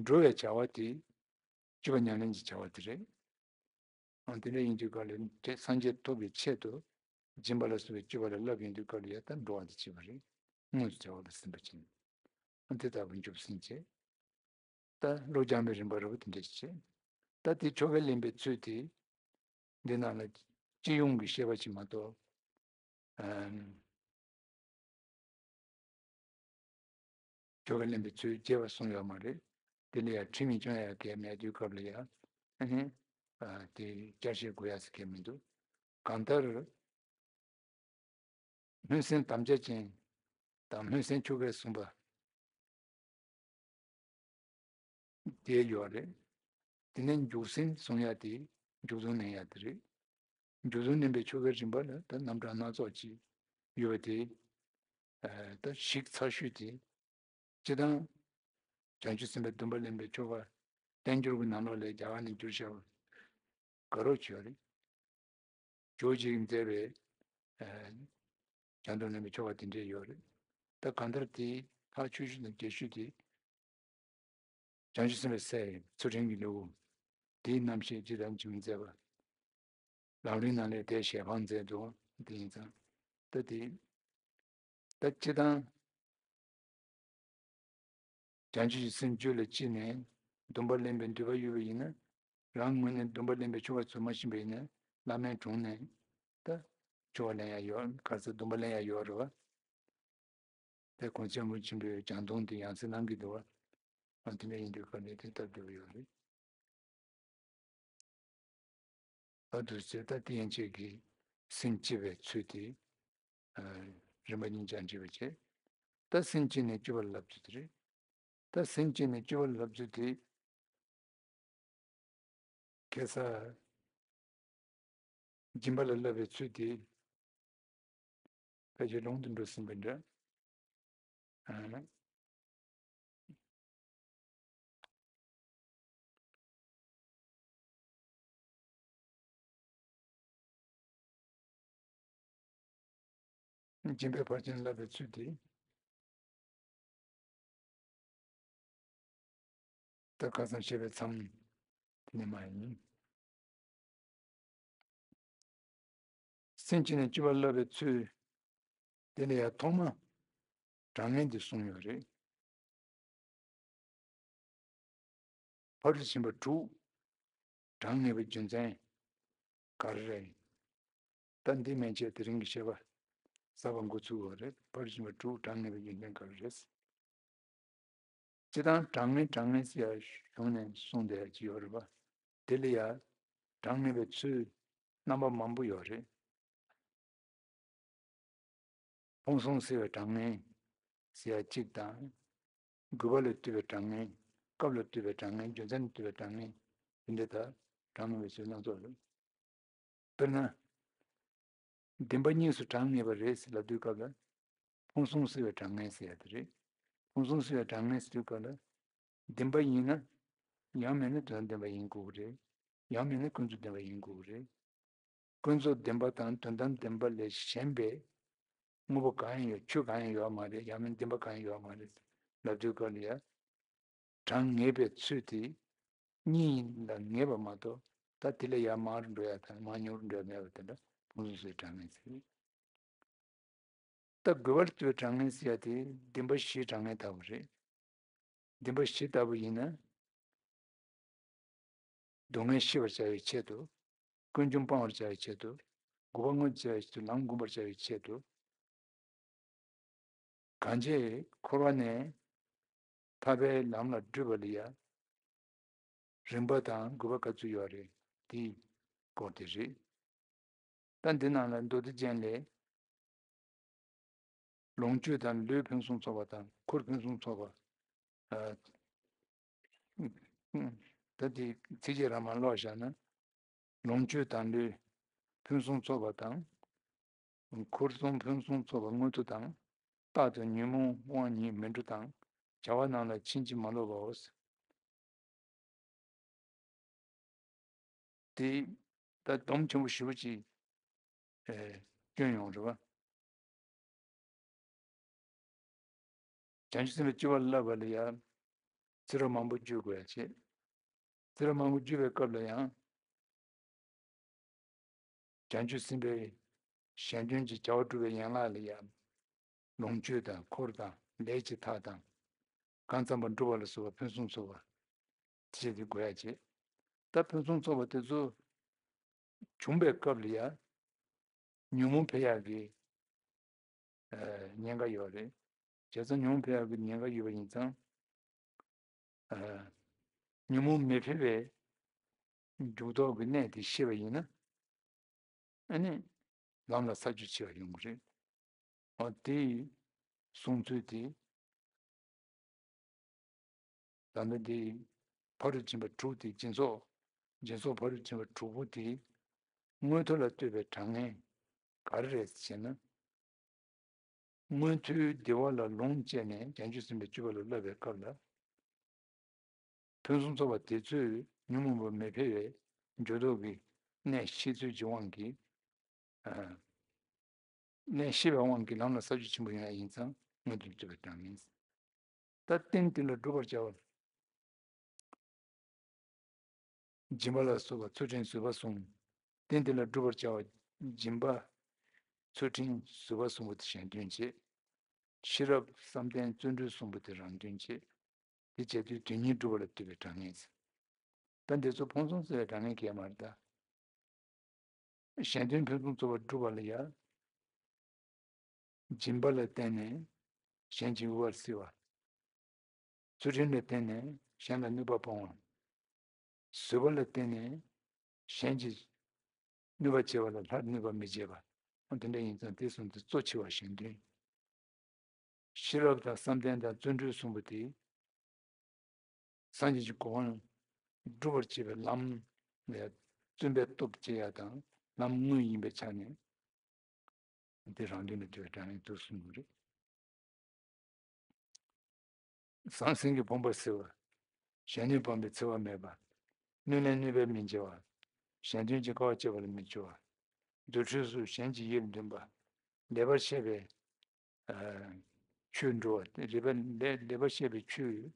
འགྲོ་བའི་བྱ་བ་དེ་སྤྱོད་པ་ཉམས་ལེན་གྱི་བྱ་བ་དེ་རེད། ཨ། དེ་འདྲ་ཡིན་དུས་སྐབས་ལ་དེ་སངས་རྒྱས་ཐོབ་པའི་ཆེད་དུ་སྦྱིན་པ་ལ་སོགས་པའི་སྤྱོད་པ་ལ་བསླབ་ཡོང་དུས་སྐབས་ལ་ཡང་ད་འགྲོ་བ་དེ་བྱེད་པ་རེད། དངོས་སུ་བྱ་བ་ལ་སེམས་པ་བྱེད། ཨ། དེ་ལྟ་བུ་འཇུག་སེམས་བྱེད། ད་བློ་སྦྱང་བའི་རིམ་པ་རེད་པ། དེ་འདྲ་ཞིག་བྱེད། ད་དེ་ཆོ་ག་ལེན་པའི་ཚུལ་དེ། འདི་ནང་ལ་སྤྱི་ཡོངས་ཀྱི་བཤད་པ་ཅིག་མ་གཏོགས། ཨམ། ཆོ་ག་ལེན་པའི་ཚུལ་རྒྱས་པ་གསུངས་ཡོད་མ་རེད། དེ་ལ་ཡང་ཁྲིམས་ཡིག་སྐྱོང་ཡག་གལ་མེད་དུས་སྐབས་ལ་ཡང་། ཨ་ནི། ཨ། དེ་བསྐྱར་བཤད་དགོས་ཡག་ཟེར་མཁན་མི་འདུག་གང་ལྟར། སྨོན་སེམས་དམ་བཅའ་ཅན་དང་སྨོན་སེམས་ཆོ་གས་བཟུང་བ་དེ་ཡོད་རེད། དེ་ནས་འཇུག་སེམས་བཟུང་ཡ་དེ་མཇུག་སྡོམ་ལེན་ཡ་དེ་རེད། མཇུག་སྡོམ་ལེན་པའི་ཆོ་གའི་རིམ་པ་ལ་ད་རྣམ་གྲངས་སྣ་ཚོགས་ཅིག་ཡོད་པ་དེ། ཨ། ད་ཞིབ་ཚགས་ཤོས་དེ། སྤྱིར་བཏང་། བྱང་ཆུབ་སེམས་དཔའི་སྡོམ་པ་ལེན་པའི་ཆོ་ག་བསྟན་འགྱུར་གྱི་ནང་ལོགས་ལ་རྒྱ་གར་ནས་བསྒྱུར་བཞག་པ་དགའ་རབ་ཅིག་ཡོད་རེད། ཇོ་བོ་རྗེས་མཛད་པའི། ཨ། བྱང་སྡོམ་ལེན་པའི་ཆོ་ག་དེ་འདྲས་ཡོད་རེད། ད་གང་ལྟར་དེ་ཐག་ཆོད་ཤོས་དང་རྒྱས་ཤོས་དེ། བྱང་ཆུབ་སེམས་དཔའི་སྲས་ཚུལ་ཁྲིམས་ཀྱི་ལེའུ། དེའི་རྣམ་བཤད་ཇི་ལྟར་འབྱུང་མཛད་པ། ལམ་རིམ་ནང་ལས་དེའི་ཞལ་འཕངས་མཛད་འདུག་དེ་ཡིན་ཙང་། ད་དེ། ད་སྤྱིར་བཏང་། བྱང་ཆུབ་ཀྱི་སེམས་རྒྱུད་ལ་སྐྱེས་ནས་སྡོམ་པ་ལེན་པའི་འདོད་པ་ཡོད་པ་ཡིན་ན། རང་ངོས་ནས་སྡོམ་པ་ལེན་པའི་ཆོ་ག་ཚུལ་མ་ཤེས་པ་ཡིན་ན། བླ་མའི་དྲུང་ནས་ད་ཆོ་ག་ལེན་ཡ་ཡོད། ག་རེ་ཟེར། སྡོམ་པ་ལེན་ཡ་ཡོད་རེད་བ། དེ་གོང་ས་སྐྱབས་མགོན་ཆེན་པོས་བྱང་སྡོམ་དེ་ཡང་སེ་གནང་གི་འདུག་བ། ཨ། དེ་འདྲ་ཡིན་དུས་ག་ནས་དེ་སྟབས་བདེ་པོ་ཡོད་རེད། ཨ། དུ་ཟེར། ད་དེ་ཡན་ཆད་ཀྱི་ སེམས་བསྐྱེད་པའི་ཚུལ་དེ། ཨ། རིམ་པ་གཉིས་ཀྱང་འབྲེལ་བ་བྱས། ད་སེམས་བསྐྱེད་ནས་སྤྱོད་པ་ལ་བསླབ་ཚུལ་དེ་རེད། ད་སེམས་བསྐྱེད་ནས་སྤྱོད་པ་ལ་བསླབ་ཚུལ་དེ། ཁ་སང་སྦྱིན་པ་ལ་བསླབ་པའི་ཚུལ་དེ་ཕལ་ཆེར་ལུང་དུ་འགྲོ་ཟིན་པ་འདྲ། ཨ། སྦྱིན་པའི་ཕར་ཕྱིན་བསླབ་པའི་ཚུལ་དེ། ད་ཁ་སང་བཤད་པའི་མཚམས་དེ་ནས་མར་ཡིན། སེམས་བསྐྱེད་ནས་སྤྱོད་པ་བསླབ་པའི་ཚུལ། དེ་ལ་ཡང་ཐོག་མ་གྲངས་ངེས་འདི་གསུངས་ཡོད་རེད། ཕ་རོལ་ཏུ་ཕྱིན་པ་དྲུག་གྲངས་ངེས་པའི་རྒྱུ་མཚན་ག་རེ་རེད། ད་འདི་མན་ཆད་དེ་རིང་གི་བཤད་པ་གསར་པ་འགོ་ཚུགས་པ་རེད། ཕ་རོལ་ཏུ་ཕྱིན་པ་དྲུག་གྲངས་ངེས་པའི་རྒྱུ་མཚན་ག་རེ་རེད། སྤྱིར་བཏང་གྲངས་ངེས་གྲངས་ངེས་ཟེར་ཡ་གཞུང་ནས་གསུངས་བསྡད་ཡ་ཅིག་ཡོད་རེད་པ། དེ་ལ་ཡ་གྲངས་ངེས་པའི་ཚུལ་རྣམ་པ་མང་པོ་ཡོད་རེད། ཕུང་གསུམ་སེལ་བའི་གྲངས་ངེས་ཟེར་ཡ་གཅིག་དང་། དགོས་པ་ལ་ལྟོས་པའི་གྲངས་ངེས། སྐབས་ལ་ལྟོས་པའི་གྲངས་ངེས། རྒྱུ་མཚན་ལ་ལྟོས་པའི་གྲངས་ངེས། དེ་འདྲ་ད་གྲངས་ངེས་པའི་ཚུལ་སྣ་ཚོགས་རེད། དཔེར་ན། བདེན་པ་གཉིས་སུ་གྲངས་ངེས་པ་རེད་ཟེར་ལབ་དུས་སྐབས་ལ། ཕུང་གསུམ་སེལ་བའི་གྲངས་ངེས་ཟེར་ཡ་དེ་རེད། ཕུང་གསུམ་སེལ་བའི་གྲངས་ངེས་ཟེར་དུས་སྐབས་ལ། བདེན་པ་ཡིན་ན། ཡང་མིན་ན་དོན་དམ་བདེན་པ་ཡིན་དགོས་ཀྱི་རེད། ཡང་མིན་ན་ཀུན་རྫོབ་བདེན་པ་ཡིན་དགོས་ཀྱི་རེད། ཀུན་རྫོབ་བདེན་པ་དང་དོན་དམ་བདེན་པ་ལས་གཞན་པའི་དངོས་པོ་གང་ཡང་ཡོད། ཆོས་གང་ཡང་ཡོད་མ་རེད། ཡང་མིན་བདེན་པ་གང་ཡང་ཡོད་མ་རེད་ལབ་དུས་སྐབས་ལ་ཡ། གྲངས་ངེས་པའི་ཚུལ་དེ་གཉིས་ཡིན་ལ་ངེས་པ་མ་གཏོགས། ད་དེ་ལས་ཡར་མང་རུ་འགྲོ་ཡ་དང་མར་ཉུང་རུ་འགྲོ་ཡ་མེད་པ་དེ་འདྲ་ཕུང་གསུམ་སེལ་བའི་གྲངས་ངེས་ཟེར། ད་དགོས་པ་ལ་ལྟོས་པའི་གྲངས་ངེས་ཟེར་ཡ་དེ་བདེན་པ་བཞིའི་གྲངས་ངེས་ལྟ་བུ་རེད། བདེན་པ་བཞི་ལྟ་བུ་ཡིན་ན། སྡུག་བསྔལ་ཞི་བར་བྱ་བའི་ཆེད་དུ། ཀུན་འབྱུང་སྤང་བར་བྱ་བའི་ཆེད་དུ། དགུ་པ་བསྔོ་བར་བྱ་བའི་ཆེད་དུ། ལམ་བསྒོམ་པར་བྱ་བའི་ཆེད་དུ། གང་བྱས་འཁོར་བ་ནས་ཐར་པའི་ལམ་ལ་བགྲོད་པ་ལ་ཡ། རིམ་པ་དང་དགོས་པ་ག་ཚོད་ཡོད་རེད། དེའི་སྐོར་དེ་རེད། ད་འདི་ནང་ལ་མདོ་སྡེ་རྒྱན་ལས། ལོངས་སྤྱོད་དང་ལུས་ཕུན་སུམ་ཚོགས་པ་དང་འཁོར་ཕུན་སུམ་ཚོགས་པ། ཨ། ད་དེ་ཚིགས་བཅད་རང་མར་ཀློག་བཞག་ན། ལོངས་སྤྱོད་དང་ལུས་ཕུན་སུམ་ཚོགས་པ་དང་། འཁོར་གསུམ་ཕུན་སུམ་ཚོགས་པ་མངོན་མཐོ་དང་། རྟག་ཏུ་ཉོན་མོངས་དབང་ཉིད་མི་འགྲོ་དང་། བྱ་བ་རྣམས་ལ་ཕྱིན་ཅི་མ་ལོག་པའོ། དེ་ད་སྡོམ་ཆེན་པོ་ཞེ་པོ་ཅིག་ཨེ། བསྐྱོན་ཡོང་རེད་བ། བྱང་ཆུབ་སེམས་དཔའི་སྤྱོད་པ་བསླབ་པ་ལ་ཡང་ཚིག་རོ་མང་པོ་བརྗོད་དགོས་ཡ་བྱེད། ཚིག་རོ་མང་པོ་བརྗོད་པའི་སྐབས་ལ་ཡང་། བྱང་ཆུབ་སེམས་དཔའི་གཞན་དོན་གྱི་བྱ་བ་སྒྲུབ་པའི་ཡན་ལག་ལ་ཡང་། ལོངས་སྤྱོད་དང་འཁོར་དང་ལས་ཀྱི་མཐའ་དང་། གང་བརྩམས་པ་འགྲུབ་པ་ལ་སོགས་པ་ཕུན་སུམ་ཚོགས་པ། དེ་བྱས་ཏེ་དགོས་ཡ་བྱེད། ད་ཕུན་སུམ་ཚོགས་པ་དེ་ཚོ་བྱུང་བའི་སྐབས་ལ་ཡང་། ཉོན་མོངས་འཕེལ་ཡག་གི་ཨ། ཉེན་ཁ་ཡོད་རེད། བྱས་ཙང་ཉོན་མོངས་འཕེལ་ཡག་གི་ཉེན་ཁ་ཡོད་པ་ཡིན་ཙང་། ཨ། ཉོན་མོངས་མི་འཕེལ་བའི་འཇུག་ལྡོག་གི་གནད་དེ་ཤེས་པ་ཡིན་ན། ཨ་ནི་ལམ་ལ་ས་བཅུད་ཆེ་བ་ཡོང་གི་རེད། འོ་དེ་གསུང་ཚུལ་དེ། ད་ནི་འདི་ཕ་རོལ་ཕྱིན་པ་དྲུག་དེ་སྦྱིན་སོགས། སྦྱིན་སོགས་ཕ་རོལ་ཕྱིན་པ་དྲུག་པོ་དེ་མངོན་མཐོ་ལ་ལྟོས་པའི་གྲངས་ངེས་ག་རེ་རེད་ཟེར་ན། མངོན་མཐོའི་བདེ་བ་ལ་ལོངས་སྤྱད་ནས་བྱང་ཆུབ་སེམས་དཔའི་སྤྱོད་པ་ལ་བསླབ་པའི་སྐབས་ལ། ཕུན་སུམ་ཚོགས་པ་དེ་ཚོས་ཉོན་མོངས་པ་མི་འཕེལ་བའི་འགྱུར་ལྡོག་གི་གནད་ཤེས་ཚུལ་གྱི་དབང་གིས། ཨ། གནད་ཤེས་པའི་དབང་གིས་ལམ་ལ་ས་བཅུད་ཆེན་པོ་ཡོང་ཡ་ཡིན་ཙང་མངོན་དུ་བསྟོད་པའི་གྲངས་ངེས། ད་རྟེན་དེ་ལ་བསྒྲུབ་པར་བྱ་བ། སྦྱིན་པ་ལ་སོགས་པ་ཚུལ་ཁྲིམས་བཟོད་པ་གསུམ། རྟེན་དེ་ལ་བསྒྲུབ་པར་བྱ་བ་སྦྱིན་པ། ཚུལ་ཁྲིམས་བཟོད་པ་གསུམ་པོ་དེ་གཞན་དོན་བྱེད། ཤེས་རབ་བསམ་གཏན་བརྩོན་འགྲུས་གསུམ་པོ་དེ་རང་དོན་བྱེད། དེ་བྱེད་དུས་དོན་གཉིས་སྒྲུབ་པ་ལ་ལྟོས་པའི་གྲངས་ངེས། ད་འདི་ཚོ་ཕུན་སུམ་ཚོགས་པའི་གྲངས་ངེས་གལ་མ་རེད་ད། གཞན་དོན་ཕུན་སུམ་ཚོགས་པ་སྒྲུབ་པ་ལ་ཡང་། སྦྱིན་པ་ལ་བརྟེན་ནས་གཞན་གྱི་དབུལ་བ་བསིལ་བ། ཚུལ་ཁྲིམས་ལ་བརྟེན་ནས་གཞན་ལ་གནོད་པ་སྤོང་བ། བཟོད་པ་ལ་བརྟེན་ནས་གཞན་གྱི་ ནུས་པ་བྱེད་པ་ལ་སླར་ནུས་པ་མི་བྱེད་པ། འོ་དེ་འདྲ་ཡིན་ཙང་དེ་གསུམ་དེ་གཙོ་ཆེ་བ་གཞན་དོན། ཤེས་རབ་དང་བསམ་གཏན་དང་བརྩོན་འགྲུས་གསུམ་པོ་དེ། སངས་རྒྱས་ཀྱི་གོ་འཕང་སྒྲུབ་པར་བྱེད་པའི་ལམ་ལ་བརྩོན་པའི་སྟོབས་སྐྱེ་ཡ་དང་ལམ་དངོས་ཡིན་པའི་ཆ་ནས། དེ་རང་དོན་ལ་ལྟོས་པའི་དྲང་ངེས་དུ་གསུངས་པ་རེད། ཟང་ཟིང་གི་ཕོངས་པ་སེལ་བ། གཞན་གནོད་སྤངས་པའི་འཚེ་བ་མེད་པ། གནོད་ལན་གནོད་པས་མི་འཇལ་བ། གཞན་དོན་གྱི་དཀའ་བ་སྤྱད་པ་ལ་མི་སྐྱོ་བ། འདུ་འཕྲོད་སོགས་གཞན་གྱི་ཡིད་ལ་འདུན་པ། ལེགས་པར་བཤད་པའི་ཆོས་འགྲོ་བ། ལེགས་པར་ལེགས་པར་བཤད་པའི་ཆོས་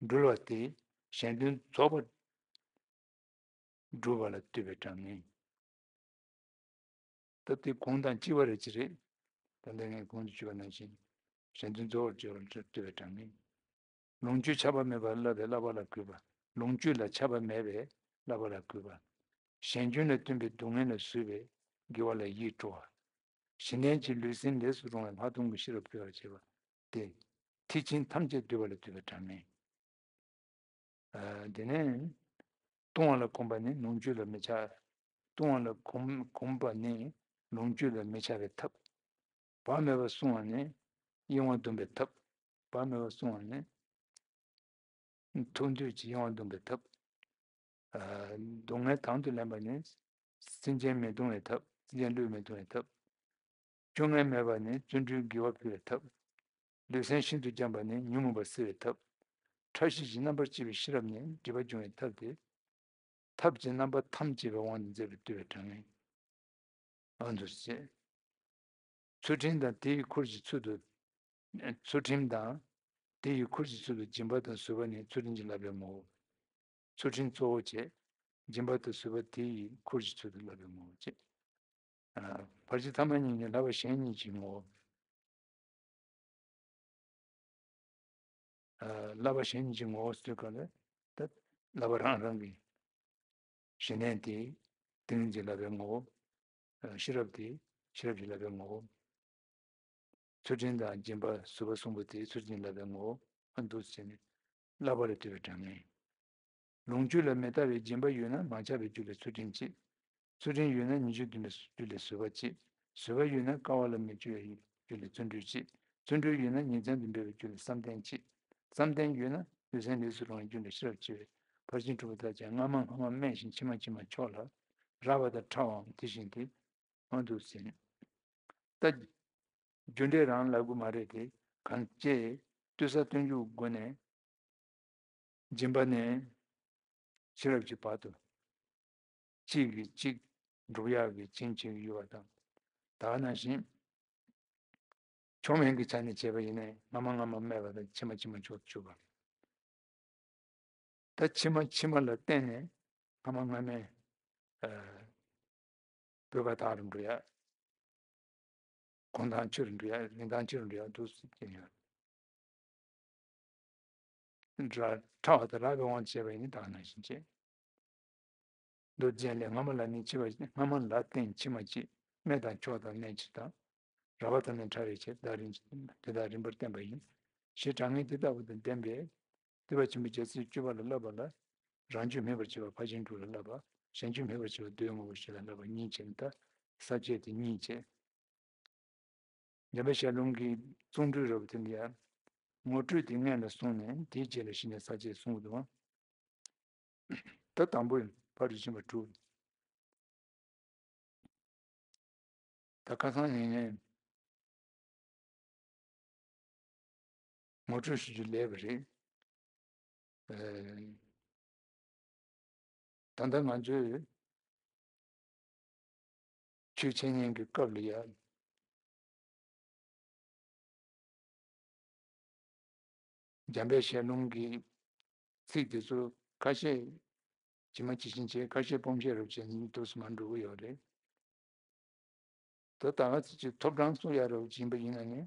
འགྲུལ་བ་སྟེ་གཞན་དོན་རྫོགས་པར་སྒྲུབ་པ་ལ་ལྟོས་པའི་དྲང་ངེས། ད་དེ་གོང་དང་གཅིག་པ་རེད་ཅི་རེད། ད་ལྟ་ངས་གོང་དུ་ཞུས་པ་ནང་བཞིན་གཞན་དོན་རྫོགས་པར་སྒྲུབ་པ་ལ་ལྟོས་པའི་དྲང་ངེས། ལོངས་སྤྱོད་ཆགས་པ་མེད་པར་བསླབ་པའི་བསླབ་པ་ལ་གུས་པ། ལོངས་སྤྱོད་ལ་ཆགས་པ་མེད་པའི་བསླབ་པ་ལ་གུས་པ། གཞན་སྐྱོན་ལ་བསྟུན་པའི་སྡུག་བསྔལ་ལ་བཟོད་པའི་དགེ་བ་ལ་ཡིད་སྤྲོ་བ། གཞི་གནས་ཀྱི་ལུས་སེམས་ལས་སུ་རུང་བའི་ལྷག་མཐོང་གི་ཤེས་རབ་སྤེལ་བར་བྱེད་པ་སྟེ། ཐེག་ཆེན་ཐམས་ཅད་འདུལ་བ་ལ་ལྟོས་པའི་དྲང་ངེས། ཨ། དེ་ནས་ལྟུང་བ་ལ་གོམས་པ་ནི་ལོངས་སྤྱོད་ལ་མི་ཆགས། ལྟུང་བ་ལ་གོམས་གོམས་པ་ནི་ལོངས་སྤྱོད་ལ་མི་ཆགས་པའི་ཐབས། བག་མེད་པར་བསྲུང་བ་ནི་གཡེང་བ་སྡོམ་པའི་ཐབས། བག་མེད་པར་བསྲུང་བ་ནི་ཐུབ་འདོད་ཀྱི་གཡེང་བ་སྡོམ་པའི་ཐབས། ཨ། སྡུག་བསྔལ་དང་དུ་ལེན་པ་ནི་སེམས་ཅན་མི་གཏོང་བའི་ཐབས། སེམས་ཅན་བློས་མི་གཏོང་བའི་ཐབས། སྐྱོ་ངལ་མེད་པ་ནི་བརྩོན་འགྲུས་དགེ་བ་འཕེལ་བའི་ཐབས། ལུས་སེམས་ཤིན་ཏུ་འཇམ་པ་ནི་ཉོན་མོངས་པ་སེལ་བའི་ཐབས། ཕྲ་ཞིང་ཞིང་རྣམ་པར་ཕྱེ་བའི་ཤེས་རབ་ནི་སྒྲིབ་པ་སྦྱོང་བའི་ཐབས་ཏེ། ཐབས་ཀྱི་རྣམ་པ་ཐམས་ཅད་པའི་དབང་དུ་མཛད་པའི་བསྟོད་པའི་དྲང་ངེས། ཨ་འདུ་བྱེད། ཚུལ་ཁྲིམས་དང་དེ་ཡི་ཁུར་གྱི་ཚུལ་དུ། ཚུལ་ཁྲིམས་དང་དེ་ཡི་ཁུར་གྱི་ཚུལ་དུ་སྦྱིན་པ་དང་བཟོད་པ་ནི་ཚུལ་ཁྲིམས་ཀྱི་བསླབ་པའི་ངོ་བོ། ཚུལ་ཁྲིམས་གཙོ་བོ་བྱས། སྦྱིན་པ་དང་བཟོད་པ་དེ་ཡི་ཁུར་གྱི་ཚུལ་དུ་བསླབ་པའི་ངོ་བོ་བྱས། ཨ། ཕར་ཕྱིན་ཐ་མ་གཉིས་ནི་བསླབ་པ་གཞན་གཉིས་ཀྱི་ངོ་བོ། ཨ། བསླབ་པ་གཞན་གཉིས་ཀྱི་ངོ་བོ་ཟེར་སྐབས་ལ། ད་བསླབ་པ་རང་རང་གི་གཞི་གནས་དེ་དེ་ཉིད་ཀྱི་བསླབ་པའི་ངོ་བོ། ཨ། ཤེས་རབ་དེ་ཤེས་རབ་ཀྱི་བསླབ་པའི་ངོ་བོ། ཚུལ་ཁྲིམས་དང་སྦྱིན་པ་བཟོད་པ་གསུམ་པོ་དེ་ཚུལ་ཁྲིམས་བསླབ་པའི་ངོ་བོ་འདུག་ཟེར་ནས་བསླབ་པ་ལ་ལྟོས་པའི་དྲང་ངེས། ལོངས་སྤྱོད་ལ་མི་ལྟ་བའི་སྦྱིན་པ་ཡོད་ན་མ་ཆགས་པའི་རྒྱུ་ལས་ཚུལ་ཁྲིམས་སྐྱེ། ཚུལ་ཁྲིམས་ཡོད་ན་ཉེས་སྤྱོད་བསྟུན་པའི་རྒྱུ་ལས་བཟོད་པ་སྐྱེ། བཟོད་པ་ཡོད་ན་དཀའ་བ་ལ་མི་སྤྱོད་པའི་རྒྱུ་ལས་བརྩོན་འགྲུས་སྐྱེ། བརྩོན་འགྲུས་ཡོད་ན་ཉིན་མཚན་དུ་འབད་པའི་རྒྱུ་ལས་བསམ་གཏན་སྐྱེ། བསམ་གཏན་ཡོད་ན་ལུས་སེམས་ལས་སུ་རུང་བའི་རྒྱུ་ལས་ཤེས་རབ་སྐྱེ་བས་ཕར་ཕྱིན་དྲུག་པོ་ལྟར་ཀྱང་སྔ་མ་སྔ་མ་སྨད་ཞིང་ཕྱི་མ་ཕྱི་མ་ཕྱོགས་ལ་རག་པ་དང་ཕྲ་བའམ་དེ་བཞིན་ཏེ། འོ་འདུག་ཟེར། ད་རྒྱུ་འབྲས་རང་ལབ་དགོས་མ་རེད་དེ། གང་ཅི་ལྟོས་ས་སྟོན་རྒྱུ་སྒོ་ནས་སྦྱིན་པ་ནས་ཤེས་རབ་ཀྱི་བར་དུ་གཅིག་གིས་གཅིག་སྒྲུབ་ཡག་གི་བྱིན་གྱིས་ཡོད་པ་དང་། ད་ག་ནང་བཞིན་མཆོག་དམན་གྱི་ཆ་ནས་བྱས་པ་ཡིན་ན་སྔ་མ་སྔ་མ་སྨད་པ་དང་ཕྱི་མ་ཕྱི་མ་མཆོག་ཏུ་གྱུར་པ། ད་ཕྱི་མ་ཕྱི་མ་ལ་བརྟེན་ནས་སྔ་མ་སྔ་མའི་ཨ་བོད་པ་དག་རུ་འགྲོ་ཡ། གོང་ཐང་ཆེ་རུ་འགྲོ་ཡ། རིན་ཐང་ཆེ་རུ་འགྲོ་ཡ་འདུག་ཟེར་གྱི་ཡོད། ར་ཕྲ་བ་དང་རགས་པའི་དབང་བྱས་པ་ཡིན་ན་ད་ག་ནང་བཞིན་བྱེད། མདོ་རྒྱན་ལས་སྔ་མ་ལ་ནི་ཕྱི་མ་སྔ་མ་ལ་བརྟེན་ཕྱི་མ་སྐྱེ། སྨད་དང་ཕྱོགས་དང་གནས་ཕྱིར་དང་། རགས་པ་དང་ནི་ཕྲ་བའི་ཕྱིར་བདག་རིན་དེ་དག་རིམ་པར་བསྟན་པ་ཡིན། ཞེས་དྲང་ངེས་དེ་ལྟ་བུ་དང་ལྡན་པས། སྡིག་པ་ཆེན་པོ་རྒྱལ་སྲིད་སྤྱོད་པ་ལ་བསླབ་པ་ལ། རང་སྤྱོད་མེད་པར་བྱེད་པ་ཕར་ཕྱིན་དྲུག་ལ་བསླབ་པ། གཞན་སྤྱོད་མེད་པར་བྱེད་པ་མདོའི་དངོས་པོ་བཞི་ལ་བསླབ་པ་གཉིས་བྱས་ནས་ད་ས་བཅད་དེ་གཉིས་བྱས། འཇམ་དཔལ་ཞལ་ལུང་གི་བརྩོན་འགྲུས་རབ་དེ་འདི་ཡང་ངོ་སྤྲོད་དེ་སྔོན་ལ་གསུངས་ནས་དེའི་རྗེས་ལ་གཞི་ནས་ས་བཅད་གསུངས་འདུག་ད་དང་པོ་ཕར་རིགས་ཤིང་པ་དྲུག་ད་ཁ་སང་ནས་ངས་ངོ་སྤྲོད་ཞུ་རྒྱུ་ལས་པ་རེད། ཨ། ད་ལྟ་ང་ཚོས་ཆོས་འཆད་ཉན་གྱི་སྐབས་ལ་ཡ། འཇམ་དཔལ་ཞལ་ལུང་གི་ཚིག་དེ་ཚོ་ཁ་ཤས་ཇི་མ་ཇི་བཞིན་བྱས། ཁ་ཤས་སྤོམ་བཤད་རབ་བྱས་ནས་འདུག་སེ་མར་འགྲོ་གི་ཡོད་རེད། ད་ད་ང་ཚོ་ཅིག་ཐོབ་གྲངས་སུ་ཡ་རབ་ཡིན་པ་ཡིན་ན་ནི།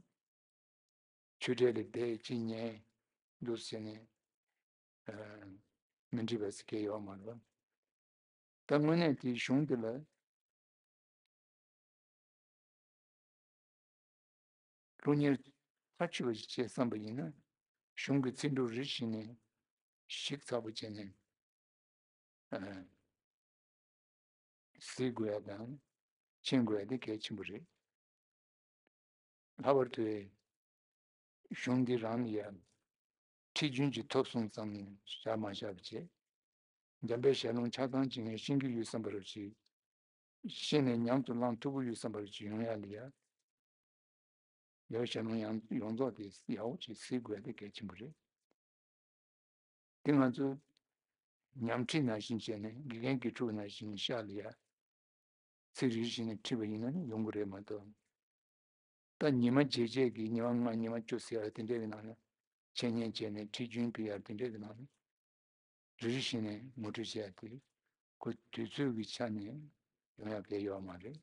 ཆོས་འབྲེལ་ལ་བསྡད་ཅིག་ཉན་འདུག་ཟེར་ནས་ཨ་མི་འགྲིག་པ་ཟེར་མཁན་ཡོད་མ་རེད། ད་དངོས་གནས་དེའི་གཞུང་འདི་ལ་སློབ་གཉེར་མཐའ་ཆོད་པ་ཞིག་བྱེད་བསམ་པ་ཡིན་ན། གཞུང་གི་ཚིག་འབྲུ་རེ་བཞིན་ནས་ཞིབ་ཚགས་པོ་བྱས་ནས་ཨ་ གཟིགས་དགོས་ཡ་དང་མཁྱེན་དགོས་ཡ་དེ་གལ་ཆེན་པོ་རེད། ལྷག་པར་དུ་གཞུང་འདི་རང་ལ་ཡང་ཁྲིད་རྒྱུན་གྱི་ཐོབ་སོང་ཙམ་བཞག་མ་བཞག་པ་བྱས། འཇམ་དཔལ་ཞལ་ལུང་ཆ་ཚང་ཅིག་ངས་ཤེས་ཀྱི་ཡོད་བསམ་པ་རུ་ཅིག་ཤེས་ནས་ཉམས་སུ་བླང་ཐུབ་ཀྱི་ཡོད་བསམ་པ་རུ་ཅིག་ཡོང་ཡ་ལ་ཡ། ཡང་ཞལ་ལུང་ཡང་ཡོངས་རྫོགས་དེ་ཡག་པོ་ཅིག་གཟིགས་དགོས་དེ་གལ་ཆེན་པོ་རེད། དེ་ང་ཚོས་ཉམས་ཁྲིད་ནང་བཞིན་བྱས་ནས་དགེ་རྒན་དགེ་ཕྲུག་ནང་བཞིན་ཤག་ལ་ཡ། ཚིག་རེ་བཞིན་ནས་ཁྲིད་པ་ཡིན་ན་ཡོང་གི་རེད་མ་གཏོགས། ད་ཉི་མ་རྗེས་རྗེས་ཀྱི་ཉི་མ་ལྔ་ཉི་མ་བཅུ་ཟེར་ཡ་དེ་འདྲས་ཀྱི་ནང་ལ་འཆད་ཉན་བྱས་ནས་ཁྲིད་རྒྱུན་ཕུལ་ཡ་དེ་འདྲས་ཀྱི་ནང་ལ། རེ་རེ་བཞིན་ནས་ངོ་སྤྲོད་བྱས་ཏེ། ཁོ་དུས་ཚོད་ཀྱི་ཆ་ནས་ཡོང་ཡག་གལ་ཡོད་མ་རེད།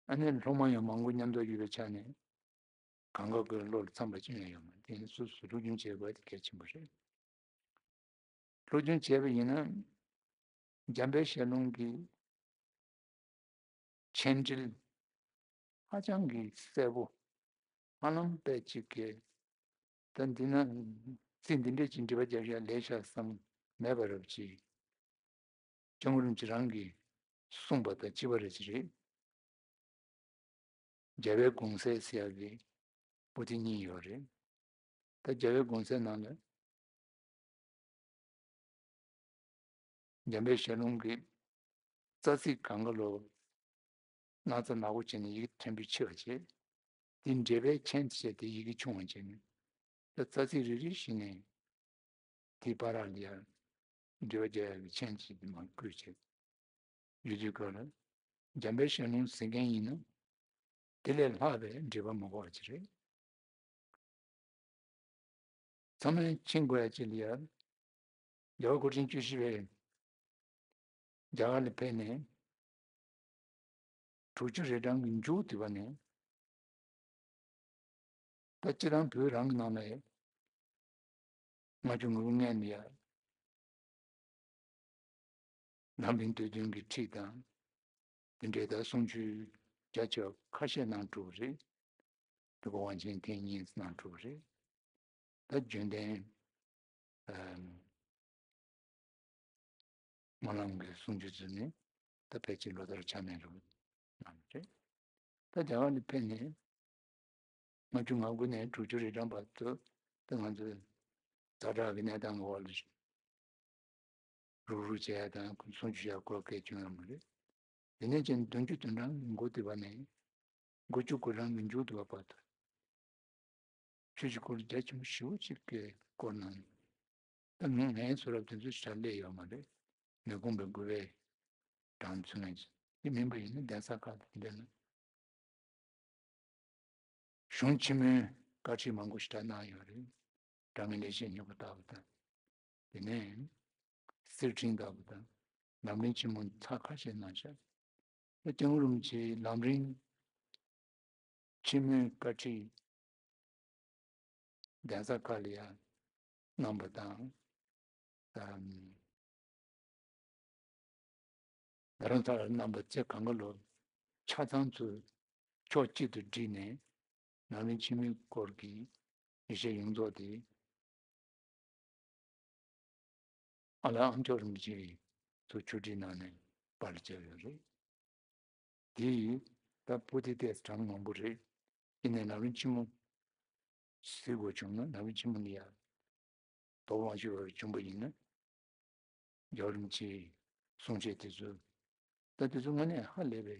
ཨ་ནི་སློབ་མ་ཡང་མང་པོ་མཉམ་དུ་ཡོད་པའི་ཆ་ནས་གང་ག་གི་བློ་ལ་འཚམ་པ་ཅི་ཡང་ཡོད་མ་རེད། དེ་ནི་སོ་སོས་སློབ་སྦྱོང་བྱེད་དགོས་དེ་གལ་ཆེན་པོ་རེད། སློབ་སྦྱོང་བྱས་པ་ཡིན་ན་འཇམ་དཔལ་ཞལ་ལུང་གི་མཆན་འགྲེལ་ཧ་ཅང་གི་གསལ་པོ། ཧ་ལམ་དཔེ་གཅིག་གིས། ད་འདི་ན་ཚིག་འདི་འདྲས་ཀྱི་འགྲེལ་པ་རྒྱག་ཡ་ལས་ཤག་བསམ་མེད་པ་རབ་ཅིག་སྐྱབས་མགོན་རིན་པོ་ཆེ་རང་གིས་གསུངས་པ་དང་གཅིག་པ་རེད་ཅི་རེད། རྒྱལ་བའི་དགོངས་གསལ་ཟེར་ཡག་གི་པོ་ཏི་གཉིས་ཡོད་རེད། ད་རྒྱལ་བའི་དགོངས་གསལ་ནང་ལ། འཇམ་དཔལ་ཞལ་ལུང་གི་རྩ་ཚིག་གང་ག་ལོ། སྣག་ཚ་ནག་པོ་བྱས་ནས་ཡི་གེ་ཕྲན་བུ་ཕྱེ་བ་བྱས། དེ་འགྲེལ་པའི་མཆན་དེ་བྱས་ཏེ་ཡི་གེ་ཆུང་བ་བྱས་ནས། ད་རྩ་ཚིག་རེ་རེ་བཞིན་ནས་དེའི་བར་ལ་ཡང་འགྲེལ་པ་རྒྱག་ཡག་གི་མཆན་ཅིག་དེ་མར་བཀོད་བྱས་ཡོད་དུས་སྐབས་ལ། འཇམ་དཔལ་ཞལ་ལུང་ཟེར་མཁན་ཡིན་ན་དེ་ལས་ལྷག་པའི་འགྲེལ་པ་མ་དགོས་པ་ཅིག་རེད། ཚང་མས་མཁྱེན་དགོས་ཡ་ཅིག་ལ་ཡ། རྒྱལ་བ་སྐུ་ཕྲེང་བཅུ་བཞི་པས་རྒྱ་གར་ལ་ཕེབས་ནས་དྲུག་ཅུ་རེ་གྲངས་ཀྱི་མཇུག་བསྡུས་པ་ནས། ད་སྤྱིར་བཏང་བོད་རང་གི་ནང་ལ་ཡ་ལྔ་བཅུ་ང་དགུ་སྔོན་ལ་ཡ། ལམ་རིམ་སྡེ་བདུན་གྱི་ཁྲིད་དང་། དེ་འདྲའི་ད་གསུང་ཆོས་རྒྱ་ཆེ་བ་ཁ་ཤས་གནང་གྲུབ་རེད། དེ་གོ་དབང་ཆེན་ཐེངས་གཉིས་གནང་གྲུབ་རེད། ད་རྒྱུན་ལྡན་ཨམ་སྨོན་ལམ་གྱི་གསུང་ཆོས་ཚུལ་ནི་ད་ཕལ་ཆེར་ལོ་ལྟར་ཆགས་མེད་རུ་གནང་རེད། ད་རྒྱ་གར་ནས་ཕེབས་ནས། ལྔ་བཅུ་ང་དགུ་ནས་དྲུག་ཅུ་རེ་གྲངས་བར་དུ་ད་ང་ཚོས་ཛ་དྲག་གི་གནས་སྟངས་ཀྱི་འོག་ལ་རུག་རུག་བྱས་དང་གསུང་ཆོས་བྱ་དགོས་སྐད་བྱུང་ཡོད་མ་རེད། དེ་ནས་ཀྱང་བདུན་ཅུ་དོན་གྲངས་འགོ་བསྡུས་པ་ནས་དགུ་བཅུ་གོ་གྲངས་ཀྱི་མཇུག་བསྡུ་བ་བར་དུ་ཆོས་ཀྱི་སྐོར་རྒྱ་ཆེན་པོ་ཞེ་པོ་ཅིག་གི་སྐོར་གནང་། ད་ངས་ངའི་ཚོ་རབ་དེ་ཚོ་ཞེ་དྲག་སླེབས་ཡོད་མ་རེད། མི་ཁོམ་པའི་དགོས་པའི་གྲངས་ཚུད་ངས་དེ་མིན་པ་ཡིན་ན་གདན་ས་ཁག་དེ་འདྲ་ན། གཞུང་ཆེན་མོའི་བཀའ་ཁྲིད་མང་པོ་ཞིག་བསྒྲགས་གནང་ཡོད་རེད། དྲང་ངེས་ལེགས་བཤད་སྙིང་པོ་ལྟ་བུ་དང་། དེ་ནས་གསེར་ཕྲེང་ལྟ་བུ་དང་། ལམ་རིམ་ཆེན་མོ་ཚར་ཁ་ཤས་གནང་ཤག་ད་སྐྱབས་མགོན་རིན་པོ་ཆེའི་ལམ་རིམ་ཆེན་མོའི་བཀའ་ཁྲིད་གདན་ས་ཁག་ལ་ཡང་གནང་བ་དང་། ཨམ། རྡ་རམ་ས་ལར་གནང་བ་བཅས་གང་ག་ལོ་ཆ་ཚང་ཚུར་ཕྱོགས་གཅིག་ཏུ་བསྒྲིལ་ནས་ལམ་རིམ་ཆེན་མོའི་སྐོར་གྱི་ཡིག་ཆ་ཡོངས་རྫོགས་དེ་ཨ་ལགས་ཨ་མཆོག་རིན་པོ་ཆེ་ཚུར་ཕྱོགས་སྒྲིག་གནང་ནས་པར་བརྒྱབ་ཡོད་རེད། དེ་ཡིས་ད་པོ་ཏི་ཏོག་ཙམ་གྲངས་མང་པོ་རེད། ཡིན་ནའི་ལམ་རིམ་ཆེན་མོ་གཟིགས་དགོས་བྱུང་ན་ལམ་རིམ་ཆེན་མོ་འདི་ཡང་དོ་དགོང་ཞིག་བར་བྱུང་པ་ཡིན་ན། རྒྱལ་བ་རིན་པོ་ཆེའི་གསུང་བཤད་དེ་ཚོ་ད་དེ་ཚོ་དངོས་གནས་ཧ་ལས་པའི་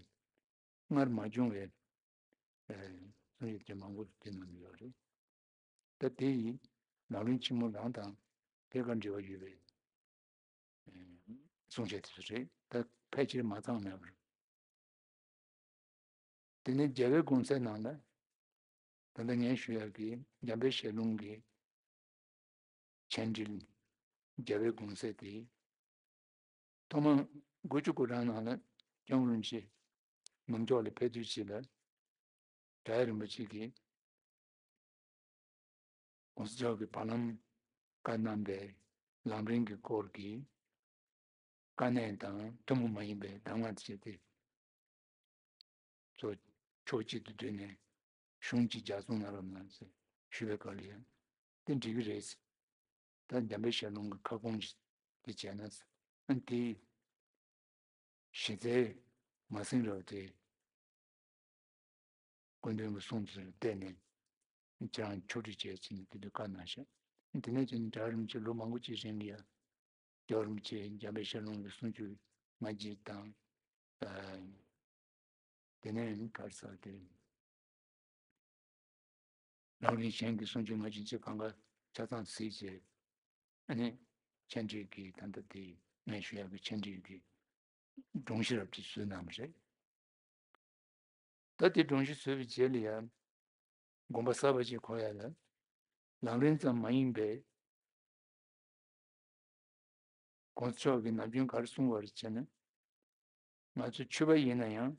སྔར་མ་བྱུང་བའི་ཨེ་གསུང་བཤད་དེ་མང་པོ་དེ་ནང་ཡོད་རེད། ད་དེ་ཡིས་ལམ་རིམ་ཆེན་མོ་རང་དང་ཕལ་ཆེར་འབྲེལ་བ་ཡོད་པའི་ཨེ་གསུང་བཤད་དེ་ཚོ་རེད། ད་ཕལ་ཆེར་མ་ཚང་མེད་པ་རེད། དེ་ནས་རྒྱལ་བའི་དགོངས་གསལ་ནང་ལ་ད་ལྟ་ངས་ཞུ་ཡག་གི་འཇམ་དཔལ་ཞལ་ལུང་གི་མཆན་འགྲེལ་རྒྱལ་བའི་དགོངས་གསལ་དེ། ཐོག་མར་དགུ་བཅུ་གོ་གྲངས་ནང་ལ་སྐྱབས་མགོན་རིན་པོ་ཆེ་ནུབ་ཕྱོགས་ལ་ཕེབས་དུས་ཕྱིས་ལ་སྒྲ་དབྱངས་རིན་པོ་ཆེ་གིས་༸གོང་ས་མཆོག་གིས་བར་ལམ་བཀའ་གནང་བའི་ལམ་རིམ་གྱི་སྐོར་གྱི་དཀའ་གནད་དང་ཐུན་མོང་མ་ཡིན་པའི་གདམས་ངག་བཅས་ཏེ། ཚོ་ཕྱོགས་གཅིག་ཏུ་བསྡུས་ནས་གཞུང་གཅིག་ལྗགས་རྩོམ་གནང་རོགས་གནང་ཟེར་ཞུས་པའི་སྐབས་ལ་ཡང་དེ་འགྲིག་གི་རེད། ད་འཇམ་དཔལ་ཞལ་ལུང་གི་ཁ་སྐོང་ཞིག་དེ་བྱས་ན་ཨ་དེ་ གཞི་རྩའི་མ་ཟིན་རབས་དེ། སྐུ་མདུན་གྱི་གསུང་དུ་བལྟས་ནས་ཁྱེད་རང་ཕྱོགས་སྒྲིག་བྱས་ཚུལ་དེ་དུས་བཀའ་གནང་ཤག་དེ་ནས་ཀྱང་རྒྱལ་བ་རིན་པོ་ཆེ་ལོ་མང་པོ་ཅིག་རིང་ལ་ཡ། རྒྱལ་བ་རིན་པོ་ཆེ་འཇམ་དཔལ་ཤར་ལུང་གི་གསུང་ཆོས་མ་བརྗེད་དང་། ཨ། དེ་ནས་ག་རེ་ཟེར་དེ། ལམ་རིམ་གཞན་གྱི་གསུང་ཆོས་མ་བརྗེད་ཚུལ་གང་ག་ཆ་ཚང་གཟིགས་བྱས། ཨ་ནི་མཆན་འགྲིག་གི་ད་ལྟ་དེ་ངས་ཞུ་ཡག་གི་མཆན་འགྲིག་གི་སྒྲོམ་གཞི་རབ་ཅིག་བཟོས་གནང་བ་རེད། ད་དེ་སྒྲོམ་གཞི་བཟོས་པའི་རྗེས་ལ་ཡང་དགོངས་པ་གསར་པ་ཅིག་འཁོར་ཡ་ལ། ལམ་རིམ་ཙམ་མ་ཡིན་པའི་གོང་ས་མཆོག་གིས་ནམ་རྒྱུན་ག་རེ་གསུང་བ་རེད་ཅེ་ན། ང་ཚོ་ཆོས་པ་ཡིན་ན་ཡང་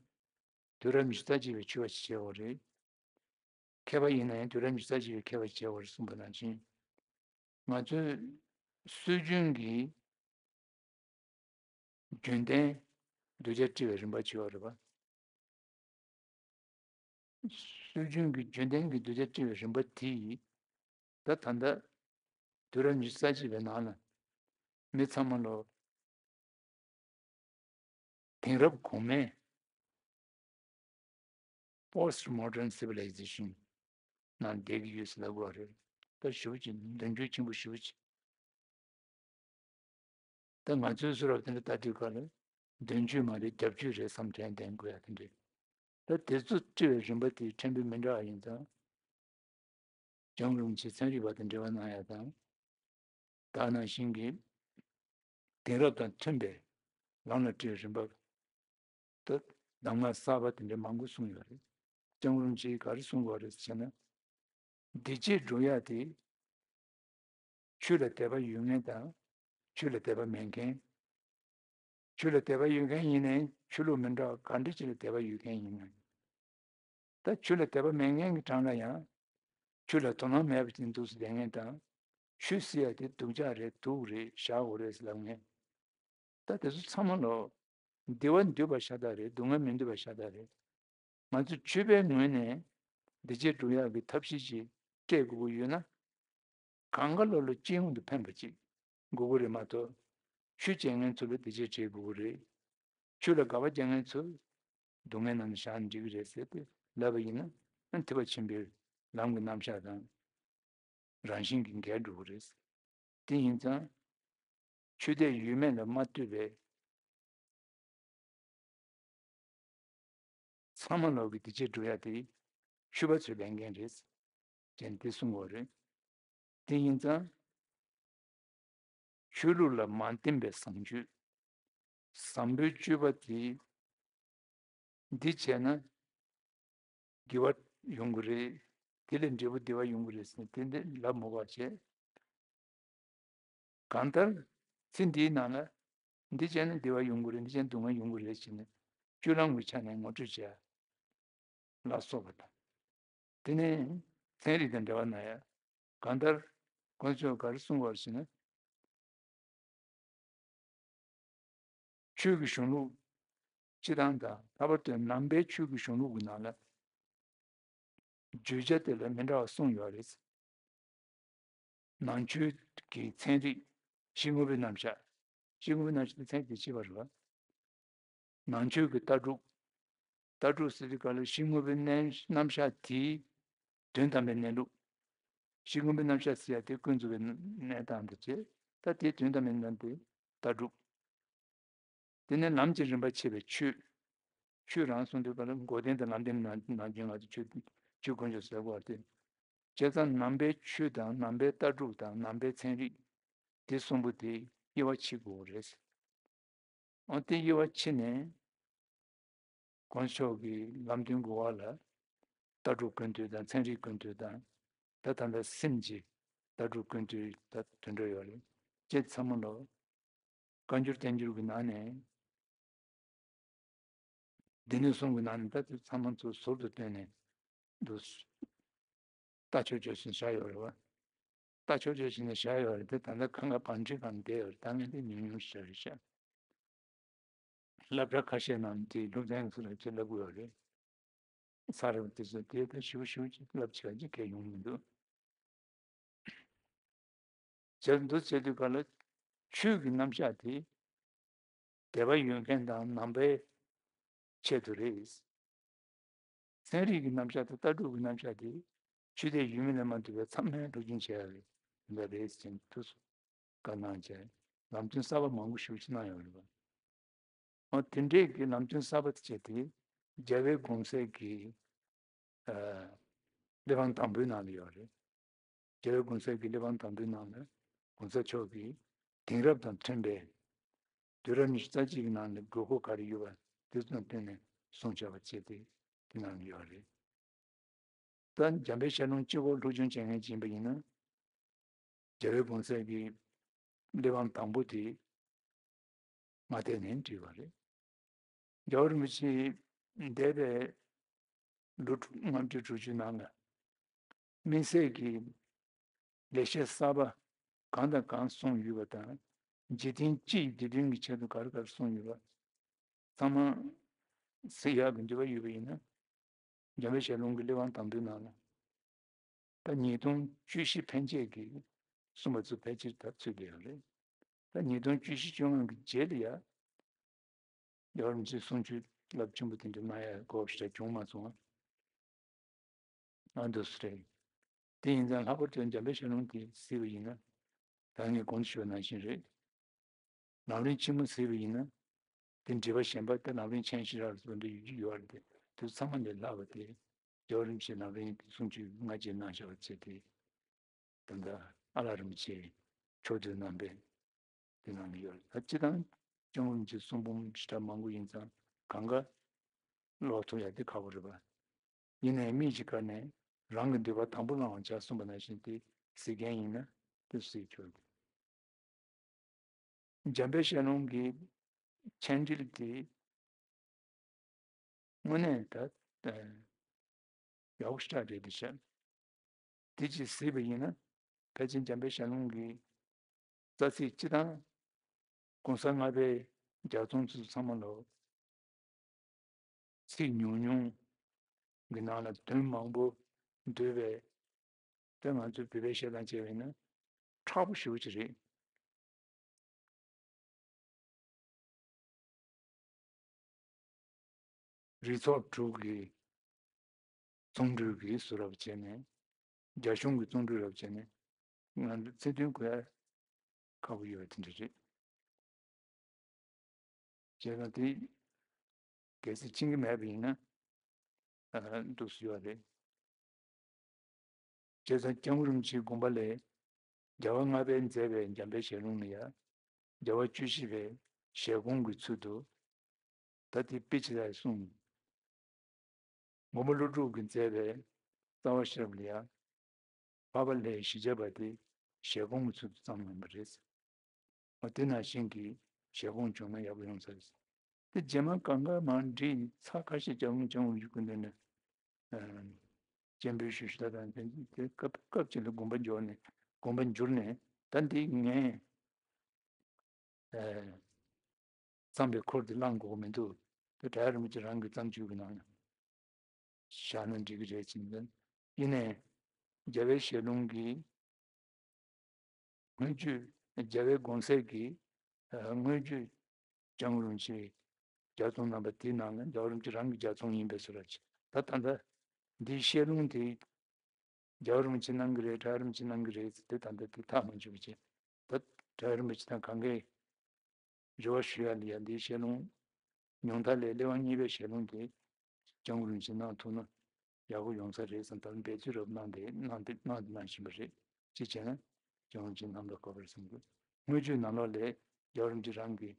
དུས་རབས་ཉི་ཤུ་རྩ་གཅིག་པའི་ཆོས་པ་ཞིག་བྱེད་དགོས་རེད། མཁས་པ་ཡིན་ན་ཡང་དུས་རབས་ཉི་ཤུ་རྩ་གཅིག་པའི་མཁས་པ་བྱེད་དགོས་རེད་གསུངས་པ་ནང་བཞིན། ང་ཚོས་སྲོལ་རྒྱུན་གྱི་རྒྱུན་གཏན་གདུལ་བྱ་བཀྲི་བའི་རིམ་པ་བྱེད་པ་རེད་པ། སྲོལ་རྒྱུན་གྱི་རྒྱུན་ལྡན་གྱི་གདུལ་བྱ་བཀྲི་བའི་རིམ་པ་དེ་ཡིས། ད་ད་ལྟ་དུས་རབས་ཉི་ཤུ་རྩ་གཅིག་པའི་ནང་ལ་མི་ཚང་མ་ལོ། དེང་རབས་གོང་མའི་Post Modern Civilization ནང་བསྡད་ཀྱི་ཡོད་ཟེར་ལབ་དགོས་རེད། ད་ཞེ་པོ་ཅིག་མདུན་སྐྱོད་ཆེན་པོ་ཞེ་པོ་ཅིག་ད་ང་ཚོའི་བཟོ་འདྲ་དེ་འདྲ་ལྟ་དུས་སྐབས་ལ་མདུན་སྐྱོད་མ་རེད་རྒྱབ་སྐྱོད་རེད་བསམ་དྲན་དྲན་དགོས་ཡ་དེ་འདྲ། ད་དེ་ཚོ་བཀྲི་བའི་རིམ་པ་དེ་ཕྲན་བུ་མི་འདྲ་བ་ཡིན་ཙང་། རྒྱལ་བ་རིན་པོ་ཆེ་ཚན་རིག་པ་དང་འབྲེལ་བ་གནང་ཡ་དང་། ད་ནང་བཞིན་གྱི་དེང་རབས་དང་མཐུན་པའི་ལམ་ལ་བཀྲི་བའི་རིམ་པ། ད་གདམས་ངག་གསར་པ་དེ་འདྲ་མང་པོ་གསུངས་ཡོད་རེད། རྒྱལ་བ་རིན་པོ་ཆེས་ག་རེ་གསུངས་པ་རེད་ཟེར་ན། འདི་བྱེད་སྒྲུབ་ཡ་དེ། ཆོས་ལ་དད་པ་ཡོད་མཁན་དང་། ཆོས་ལ་དད་པ་མེད་མཁན། ཆོས་ལ་དད་པ་ཡོད་མཁན་ཡིན་ནའི་ཆོས་ལུགས་མི་འདྲ་བ་ག་འདྲ་ཅིག་ལ་དད་པ་ཡོད་མཁན་ཡིན་ན། ད་ཆོས་ལ་དད་པ་མེད་མཁན་གྱི་གྲངས་ལ་ཡང་། ཆོས་ལ་དོ་སྣང་མེད་པ་ཅིག་འདུག་སེ་བསྡད་མཁན་དང་། ཆོས་ཟེར་ཡ་དེ་སྡུག་ཅག་རེད་སྡུག་རེད་བཞག་དགོས་རེད་ཟེར་ལབ་མཁན། ད་དེ་ཚོ་ཚང་མ་ལོ། བདེ་བ་འདོད་པ་ཤ་སྟག་རེད། སྡུག་བསྔལ་མི་འདོད་པ་ཤ་སྟག་རེད། ང་ཚོ་ཆོས་པའི་ངོས་ནས་འདི་བྱེད་སྒྲུབ་ཡག་གི་ཐབས་ཤེས་ཅིག་སྤྲད་དགོས་ཀྱི་ཡོད་ན། གང་ག་ལོ་ལ་སྤྱི་ཡོངས་དུ་ཕན་པ་ཅིག་དགོས་ཀྱི་རེད་མ་གཏོགས། ཆོས་བྱེད་མཁན་ཚོ་ལ་འདི་བྱེད་བྱེད་དགོས་ཀྱི་རེད། ཆོས་ལ་དགག་པ་རྒྱག་མཁན་ཚོ་སྡུག་བསྔལ་ནང་ནས་བཞག་ན་འགྲིག་གི་རེད་ཟེར་ཏེ་ལབ་པ་ཡིན་ན། ཨ་ནི་ཐེག་པ་ཆེན་པོའི་ལམ་གྱི་རྣམ་གཞག་དང་། རང་བཞིན་གྱིས་འགལ་འགྲོ་གི་རེད། དེ་ཡིན་ཙང་། ཆོས་དད་ཡོད་མེད་ལ་མ་ལྟོས་པའི། ཚང་མ་ལོག་གི་འདི་བྱེད་སྒྲུབ་ཡ་དེ་ཆོས་པ་ཚོའི་ལས་འགན་རེད། ཅེས་འདི་གསུང་གི་ཡོད་རེད། དེ་ཡིན་ཙང་། ཆོས་ལུགས་ལ་མ་བརྟེན་པའི་བཟང་སྤྱོད། བཟང་པོའི་སྤྱོད་པ་དེ། འདི་བྱས་ན་དགེ་བ་ཡོང་གི་རེད། དེ་ལས་འབྲས་བུ་བདེ་བ་ཡོང་གི་རེད་ཟེར་ནས་དེ་འདྲ་ལབ་མི་དགོས་པ་བྱས། གང་ལྟར་ཚེ་འདིའི་ནང་ལ་འདི་བྱས་ན་བདེ་བ་ཡོང་གི་རེད། འདི་བྱས་ན་སྡུག་བསྔལ་ཡོང་གི་རེད་ཟེར་ནས་སྤྱོད་ལམ་གྱི་ཆ་ནས་ངོ་སྤྲོད་བྱས། ལ་སོགས་པ་དང་། དེ་ནས་ཚན་རིག་དང་འབྲེལ་བ་གནང་ཡ། གང་ལྟར་དཀོན་མཆོག་ག་རེ་གསུངས་པ་རེད་ཟེར་ན། ཆོས་ཀྱི་གཞུང་ལུགས་སྤྱི་དང་དང་། ལྷག་པར་དུ་ནང་པའི་ཆོས་ཀྱི་གཞུང་ལུགས་ཀྱི་ནང་ལ་བརྗོད་བྱ་དེ་ལ་མི་འདྲ་བ་གསུངས་ཡོད་རེད། ནང་ཆོས་ཀྱི་ཚན་རིག། གཞི་དངོས་པོའི་རྣམ་གཞག། གཞི་དངོས་པོའི་རྣམ་གཞག་དེ་ཚན་རིག་དེ་ཕྱེ་བ་རེད་པ། ནང་ཆོས་ཀྱི་ལྟ་གྲུབ། ལྟ་གྲུབ་ཟེར་དུས་སྐབས་ལ་གཞི་དངོས་པོའི་རྣམ་རྣམ་གཞག་དེའི་དོན་དམ་པའི་གནས་ལུགས། གཞི་དངོས་པོའི་རྣམ་གཞག་ཟེར་ཡ་དེ་ཀུན་རྫོབ་པའི་གནས་སྟངས་དེ་བྱས། ད་དེའི་དོན་དམ་པའི་གནས་སྟངས་དེ་ལྟ་གྲུབ། དེ་ནས་ལམ་གྱི་རིམ་པ་ཕྱེ་བའི་ཆོས། ཆོས་རང་གསུངས་དུས་སྐབས་ལ་མགོ་རྟིང་དང་ལམ་རྟིང་ནང་ནང་བཞིན་ང་ཚོ་ཆོས་ཆོས་དཀོན་མཆོག་ཟེར་དགོས་པ་སྟེ། བྱས་ཙང་ནང་པའི་ཆོས་དང་ནང་པའི་ལྟ་གྲུབ་དང་ནང་པའི་ཚན་རིག་དེ་གསུམ་པོ་དེ་དབྱེ་བ་ཕྱེ་དགོས་རེད། འོ་དེ་དབྱེ་བ་ཕྱེ་ནས། དཀོན་མཆོག་གི་ལམ་སྟོན་དགུ་པ་ལ་ལྟ་གྲུབ་ཀུན་བཏུས་དང་ཚན་རིག་ཀུན་བཏུས་དང་། ད་ད་ལྟ་སེམས་ཀྱི་ལྟ་གྲུབ་ཀུན་བཏུས་ད་དེ་འདྲ་ཡོད་རེད། ཅེས་ཚང་མ་ལོ། བཀའ་འགྱུར་བསྟན་འགྱུར་གྱི་ནང་ནས་སྡེ་སྣོད་གསུམ་གྱི་ནང་ནས་ད་དེ་ཚང་མ་ཚོ་ཟུར་དུ་བཏོན་ནས་འདུག་ལྟ་ཆོག་ཆོག་བཞིན་བཞག་ཡོད་རེད་པ། ལྟ་ཆོག་ཆོག་བཞིན་བཞག་ཡོད་རེད་དེ། ད་ལྟ་ཁང་ཁ་བང་ཁྲིའི་སྒང་བསྡད་ཡོད་རེད། ད་ངས་དེ་ཉུང་ཉུང་ཞིག་རེད་ཤག་སློབ་གྲྭ་ཁ་ཤས་ནང་དེ་སློབ་ཚན་སུ་ལ་ཅིག་བསླབ་དགོས་ཡོད་རེད། ས་རུབ་དེ་ཚོ་དེ་ད་ཞིབ་ཞིབ་ཅིག་བསླབ་བྱེད་ཀ་ཅིག་གས་ཡོང་མི་འདུག་བྱས་འདུག་བྱས་དུས་ག་ལ་ཆོས་ཀྱི་རྣམ་གཞག་དེ། དད་པ་ཡོད་མཁན་དང་ནང་པའི་ཆེད་དུ་རེད། ཚན་རིག་གི་རྣམ་གཞག་དང་ལྟ་གྲུབ་ཀྱི་རྣམ་གཞག་དེ་ཆོས་དད་ཡོད་མེད་ལས་མ་འདས་པའི་ཚང་མས་སློབ་སྦྱོང་བྱེད་ཡ་རེད། འདི་འདྲ་རེད་ཟེར་ནས་ཐུགས་སུ་བཀའ་གནང་བྱས་ལམ་སྟོན་གསར་པ་མང་པོ་ཞིག་ཅིག་གནང་ཡོད་རེད་པ། འོ་དེ་འདྲས་ཀྱི་ལམ་སྟོན་གསར་པ་དེ་བྱས་ཏེ་རྒྱལ་བའི་དགོངས་གསལ་གྱི་ཨ་གླེགས་བམ་དང་པོའི་ནང་ལ་ཡོད་རེད། རྒྱལ་བའི་དགོངས་གསལ་གྱི་གླེགས་བམ་དང་པོའི་ནང་ལ་གོང་ས་མཆོག་གིས་དེང་རབས་དང་མཐུན་པའི་དུས་རབས་ཉི་ཤུ་རྩ་གཅིག་གི་ནང་ལ་དགོས་མཁོ་ག་རེ་ཡོད་པ་དེ་ཚོ་དང་བསྟུན་ནས་གསུངས་བྱས་པ་བྱས་ཏེ་དེ་ནང་ལ་ཡོད་རེད། ད་འཇམ་དཔལ་ཞལ་ལུང་སྤྱི་བོར་སློབ་སྦྱོང་བྱེད་མཁན་ཅིག་ཡིན་པ་ཡིན་ན། རྒྱལ་བའི་དགོངས་གསལ་གྱི་གླེགས་བམ་དང་པོ་དེ་མ་དེ་ནས་བྲིས་པ་རེད། རྒྱལ་བ་རིན་པོ་ཆེ་འདས་པའི་ལོ་དྲུག་ལྔ་བཅུ་དྲུག་ཅུ་ནང་ལ་དམིགས་བསལ་གྱི་ལེགས་བཤད་གསར་པ་གང་དང་གང་གསུངས་ཡོད་པ་དང་། འཇིག་རྟེན་སྤྱི་ཡི་བདེ་དོན་གྱི་ཆེད་དུ་ག་རེ་ག་རེ་གསུངས་ཡོད་པ་ཚང་མ་གཟིགས་ཡག་གི་འདོད་པ་ཡོད་པ་ཡིན་ན། འཇམ་དཔལ་ཞལ་ལུང་གི་གླེགས་བམ་དང་པོའི་ནང་ལ། ད་ཉིས་སྟོང་བཅུ་བཞི་ཕན་ཆད་ཀྱིས་གསུངས་པ་ཚོ་ཕལ་ཆེར་ད་ཚུད་བསྡད་ཡོད་རེད། ད་ཉིས་སྟོང་བཅུ་བཞི་བཅོ་ལྔ་གི་རྗེས་ལ་ཡ། རྒྱལ་བ་རིན་པོ་ཆེས་གསུང་ཆོས་རླབས་ཆེན་པོ་དེ་འདྲ་གནང་ཡ་དགོས་པ་ཞིག་ད་བྱུང་མ་སོང་ཨ། ཨ་འདུག་སེ་རེད། དེ་ཡིན་ཙང་ལྷག་པར་དུ་འཇམ་དཔལ་ཞལ་ལུང་དེ་གཟིགས་པ་ཡིན་ན། ད་ངས་གོང་དུ་ཞུས་པ་ནང་བཞིན་རེད། ལམ་རིམ་ཆེན་མོ་གཟིགས་པ་ཡིན་ན། དེ་འགྲེལ་པ་གཞན་པ་དེ་ལམ་རིམ་མཆན་བཞི་ར་ལ་སོགས་འདྲ་ཡོད་ཀྱི་ཡོད་རེད་དེ། དེ་ཚང་མ་ལས་ལྷག་པ་དེ་རྒྱལ་བ་རིན་པོ་ཆེའི་ལམ་རིམ་གྱི་གསུང་ཆོས་སྔ་རྗེས་གནང་བཞག་པ་བྱས་ཏེ། ད་ལྟ་ཨ་ལགས་རིན་པོ་ཆེ་ཕྱོགས་བསྡུས་གནང་བས་དེ་གནང་གི་ཡོད་རེད། ད་སྤྱིར་བཏང་སྐྱབས་མགོན་རིན་པོ་ཆེའི་གསུང་འབུམ་ཞེ་དྲག་མང་པོ་ཡིན་ཙང་གང་ག་ཀློག་ཐུབ་ཡ་དེ་ཁག་པོ་རེད་པ། ཡིན་ནའི་མིག་གི་ཁ་ནས་རང་གི་འདོད་པ་དང་པོ་བླང་བར་བྱ་གསུངས་པ་ནང་བཞིན་དེ་གཟིགས་མཁན་ཡིན་ན་དེ་གཟིགས་ཆོག་གི། འཇམ་དཔལ་ཞལ་ལུང་གི་མཆན་འགྲེལ་དེ་དངོས་གནས་ད་ཡག་པོ་ཞེ་དྲག་རེད་འདུག་བྱས། དེ་ཅིག་གཟིགས་པ་ཡིན་ན་ཕལ་ཆེར་འཇམ་དཔལ་ཞལ་ལུང་གི་རྩ་ཚིག་སྤྱི་དང་གོང་ས་ལྔ་པའི་ལྗགས་རྩོམ་ཚོ་ཚང་མ་ལོ། ཚིག་ཉུང་ཉུང་གི་ནང་ལ་དོན་མང་པོ་འདུས་པའི། དེ་ང་ཚོའི་བོད་པའི་བཤད་སྟངས་བྱས་པ་ཡིན་ན་མཁྲེགས་པོ་ཞེ་པོ་ཅིག་རེད། རིགས་ཚོགས་དྲུག་གི་བརྩོན་འགྲུས་ཀྱིས་སུ་རབ་བྱས་ནས། རྒྱ་གཞུང་གི་བརྩོན་འགྲུས་རབ་བྱས་ནས་ང་ཚོ་ཚིག་དོན་གོ་ཡ་ཁག་པོ་ཡོད་པ་དེ་འདྲ་རེད། བྱས་ཙང་དེ་གལ་སྲིད་ཕྱིན་གྱི་མེད་པ་ཡིན་ན་ཨ་འདུག་སེ་ཡོད་རེད། བྱས་ཙང་སྐྱབས་མགོན་རིན་པོ་ཆེའི་དགོངས་པ་ལས་རྒྱལ་བ་ལྔ་པས་མཛད་པའི་འཇམ་དཔལ་ཞལ་ལུང་ལ་ཡ་རྒྱལ་བ་བཅུ་བཞི་པའི་ཞལ་དགོངས་ཀྱི་ཚུལ་དུ་ད་དེ་དཔེ་ཅིག་ལ་གསུངས། མགོན་པོ་ཀླུ་སྒྲུབ་ཀྱིས་མཛད་པའི་རྩ་བ་ཤེས་རབ་ལ་ཡ། འཕགས་པ་ལྷའི་བཞི་བརྒྱ་པ་དེ་ཞལ་དགོངས་ཀྱི་ཚུལ་དུ་བརྩམས་ཡོད་པ་རེད། འོ་དེ་ནང་བཞིན་གྱི་ཞལ་དགོངས་བྱུང་ན་ཡག་པོ་ཡོང་ས་རེད། དེ་རྗེས་མ་གང་ག་མར་བྲིས་ཚར་ཁ་ཤས་སྐྱབས་མགོན་སྐྱབས་མགོན་རིན་པོ་ཆེ་སྐུ་མདུན་ནས་སྤྱན་འབུལ་ཞུ་ཞུ་ད་དང་དེ་དེ་སྐབས་སྐབས་གཅིག་ལ་དགོངས་པ་འགྱུར་ནས་དགོངས་པ་འགྱུར་ནས་ད་འདི་ངས་ཨ་བརྩམས་པའི་འཁོར་དེ་བླང་དགོས་མི་འདུག་དེ་གྲྭ་བ་རིན་པོ་ཆེ་རང་གི་བརྩམས་ཆོས་ཀྱི་ནང་ལ་བཞག་ན་འགྲིག་གི་རེད་ཅེས་ནས། ཡིན་ནའི་རྒྱལ་བའི་ཞལ་ལུང་གི་དངོས་བརྗོད། རྒྱལ་བའི་དགོངས་གསལ་གྱི་ཨ་དངོས་བརྗོད་སྐྱབས་མགོན་རིན་པོ་ཆེའི་ལྗགས་རྩོམ་གནང་བ་དེའི་ནང་ལ་རྒྱལ་བ་རིན་པོ་ཆེ་རང་གི་ལྗགས་རྩོམ་ཡིན་པའི་བཟོ་འདྲ་ཅིག་ད་ད་ལྟ་འདིའི་ཞལ་ལུང་དེ་རྒྱལ་བ་རིན་པོ་ཆེ་གནང་གི་རེད། གྲྭ་བ་རིན་པོ་ཆེ་གནང་གི་རེད་ཟེར་དེ་ད་ལྟ་དེ་ཐག་མ་ཆོད་པ་བྱས། ད་གྲྭ་བ་རིན་པོ་ཆེ་དང་གང་གའི་རེ་བ་ཞུ་ཡ་ལ་ཡ་འདིའི་ཞལ་ལུང་ཉུང་མཐའ་ལས་གླེགས་བམ་གཉིས་པའི་ཞལ་ལུང་དེ་སྐྱབས་མགོན་རིན་པོ་ཆེས་གནང་ཐུབ་ན་ཡག་པོ་ཡོང་ས་རེད་བསམ་ད་ལ་འབད་རྩོལ་རབ་གནང་སྟེ་གནང་སྟེ་གནང་སྟེ་གནང་བཞིན་པ་རེད། ཅི་བྱས་ན་སྐྱབས་མགོན་རིན་པོ་ཆེ་རྣམ་དག་གོ་བར་བསམ་དགོས། དངོས་བརྗོད་ནང་ལོགས་ལས་རྒྱལ་བ་རིན་པོ་ཆེ་རང་གིས་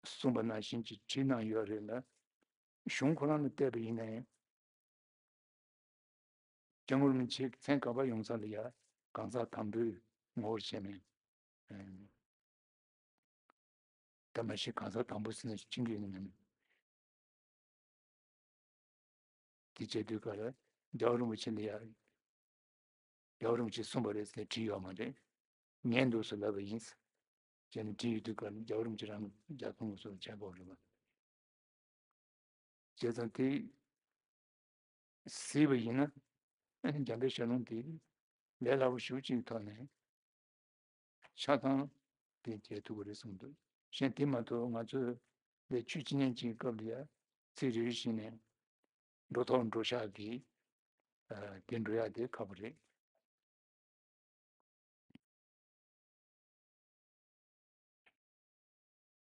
གསུངས་པ་ནང་བཞིན་གྱི་བྲིས་གནང་ཡོད་རེད་ལ། གཞུང་ཁོ་རང་ལ་བལྟས་པ་ཡིན་ནའི། སྐྱབས་མགོན་རིན་པོ་ཆེ་མཚན་ག་པར་ཡོང་ས་ལ་ཡ་གང་ཟག་དང་པོའི་ངོ་བོར་བྱས་ནས། ཨེ། ད་མ་གཞི་གང་ཟག་དང་པོ་ཟེར་ན་ཅི་འདྲ་ཡིན་ནམ། དེ་བྱས་དུས་ག་ལ་རྒྱལ་བ་རིན་པོ་ཆེ་ལ་ཡ། རྒྱལ་བ་རིན་པོ་ཆེས་གསུངས་པ་རེད་ཟེར་བྲིས་ཡོད་མ་རེད། ངས་འདུག་སེ་ལབ་པ་ཡིན། ཟེར་ནས་བྲིས་ཡོད་དུས་ག་ལ་རྒྱལ་བ་རིན་པོ་ཆེ་རང་གི་ལྗགས་རྩོམ་སོགས་བྱས་པ་རེད་པ། བྱས་ཙང་དེ་གཟིགས་པ་ཡིན་ན་ཨ་ནི་འཇམ་དཔལ་ཞལ་ལུང་དེ་ལས་སླ་པོ་ཞེ་པོ་ཅིག་གི་ཐོག་ནས་ཆ་ཚང་དེ་མཇལ་ཐུབ་ཀྱི་རེད་གསུངས་འདུག་གཞན་དེ་མ་གཏོགས་ང་ཚོས་འདི་ཆོས་ཅི་ཉན་ཅིག་སྐབས་ལ་ཡ་ཚིག་རེ་རེ་བཞིན་ནས་འགྲོ་ཐོག་འགྲོ་ཤག་གི་ཨ་དེ་འགྲོ་ཡ་དེ་ཁག་པོ་རེད།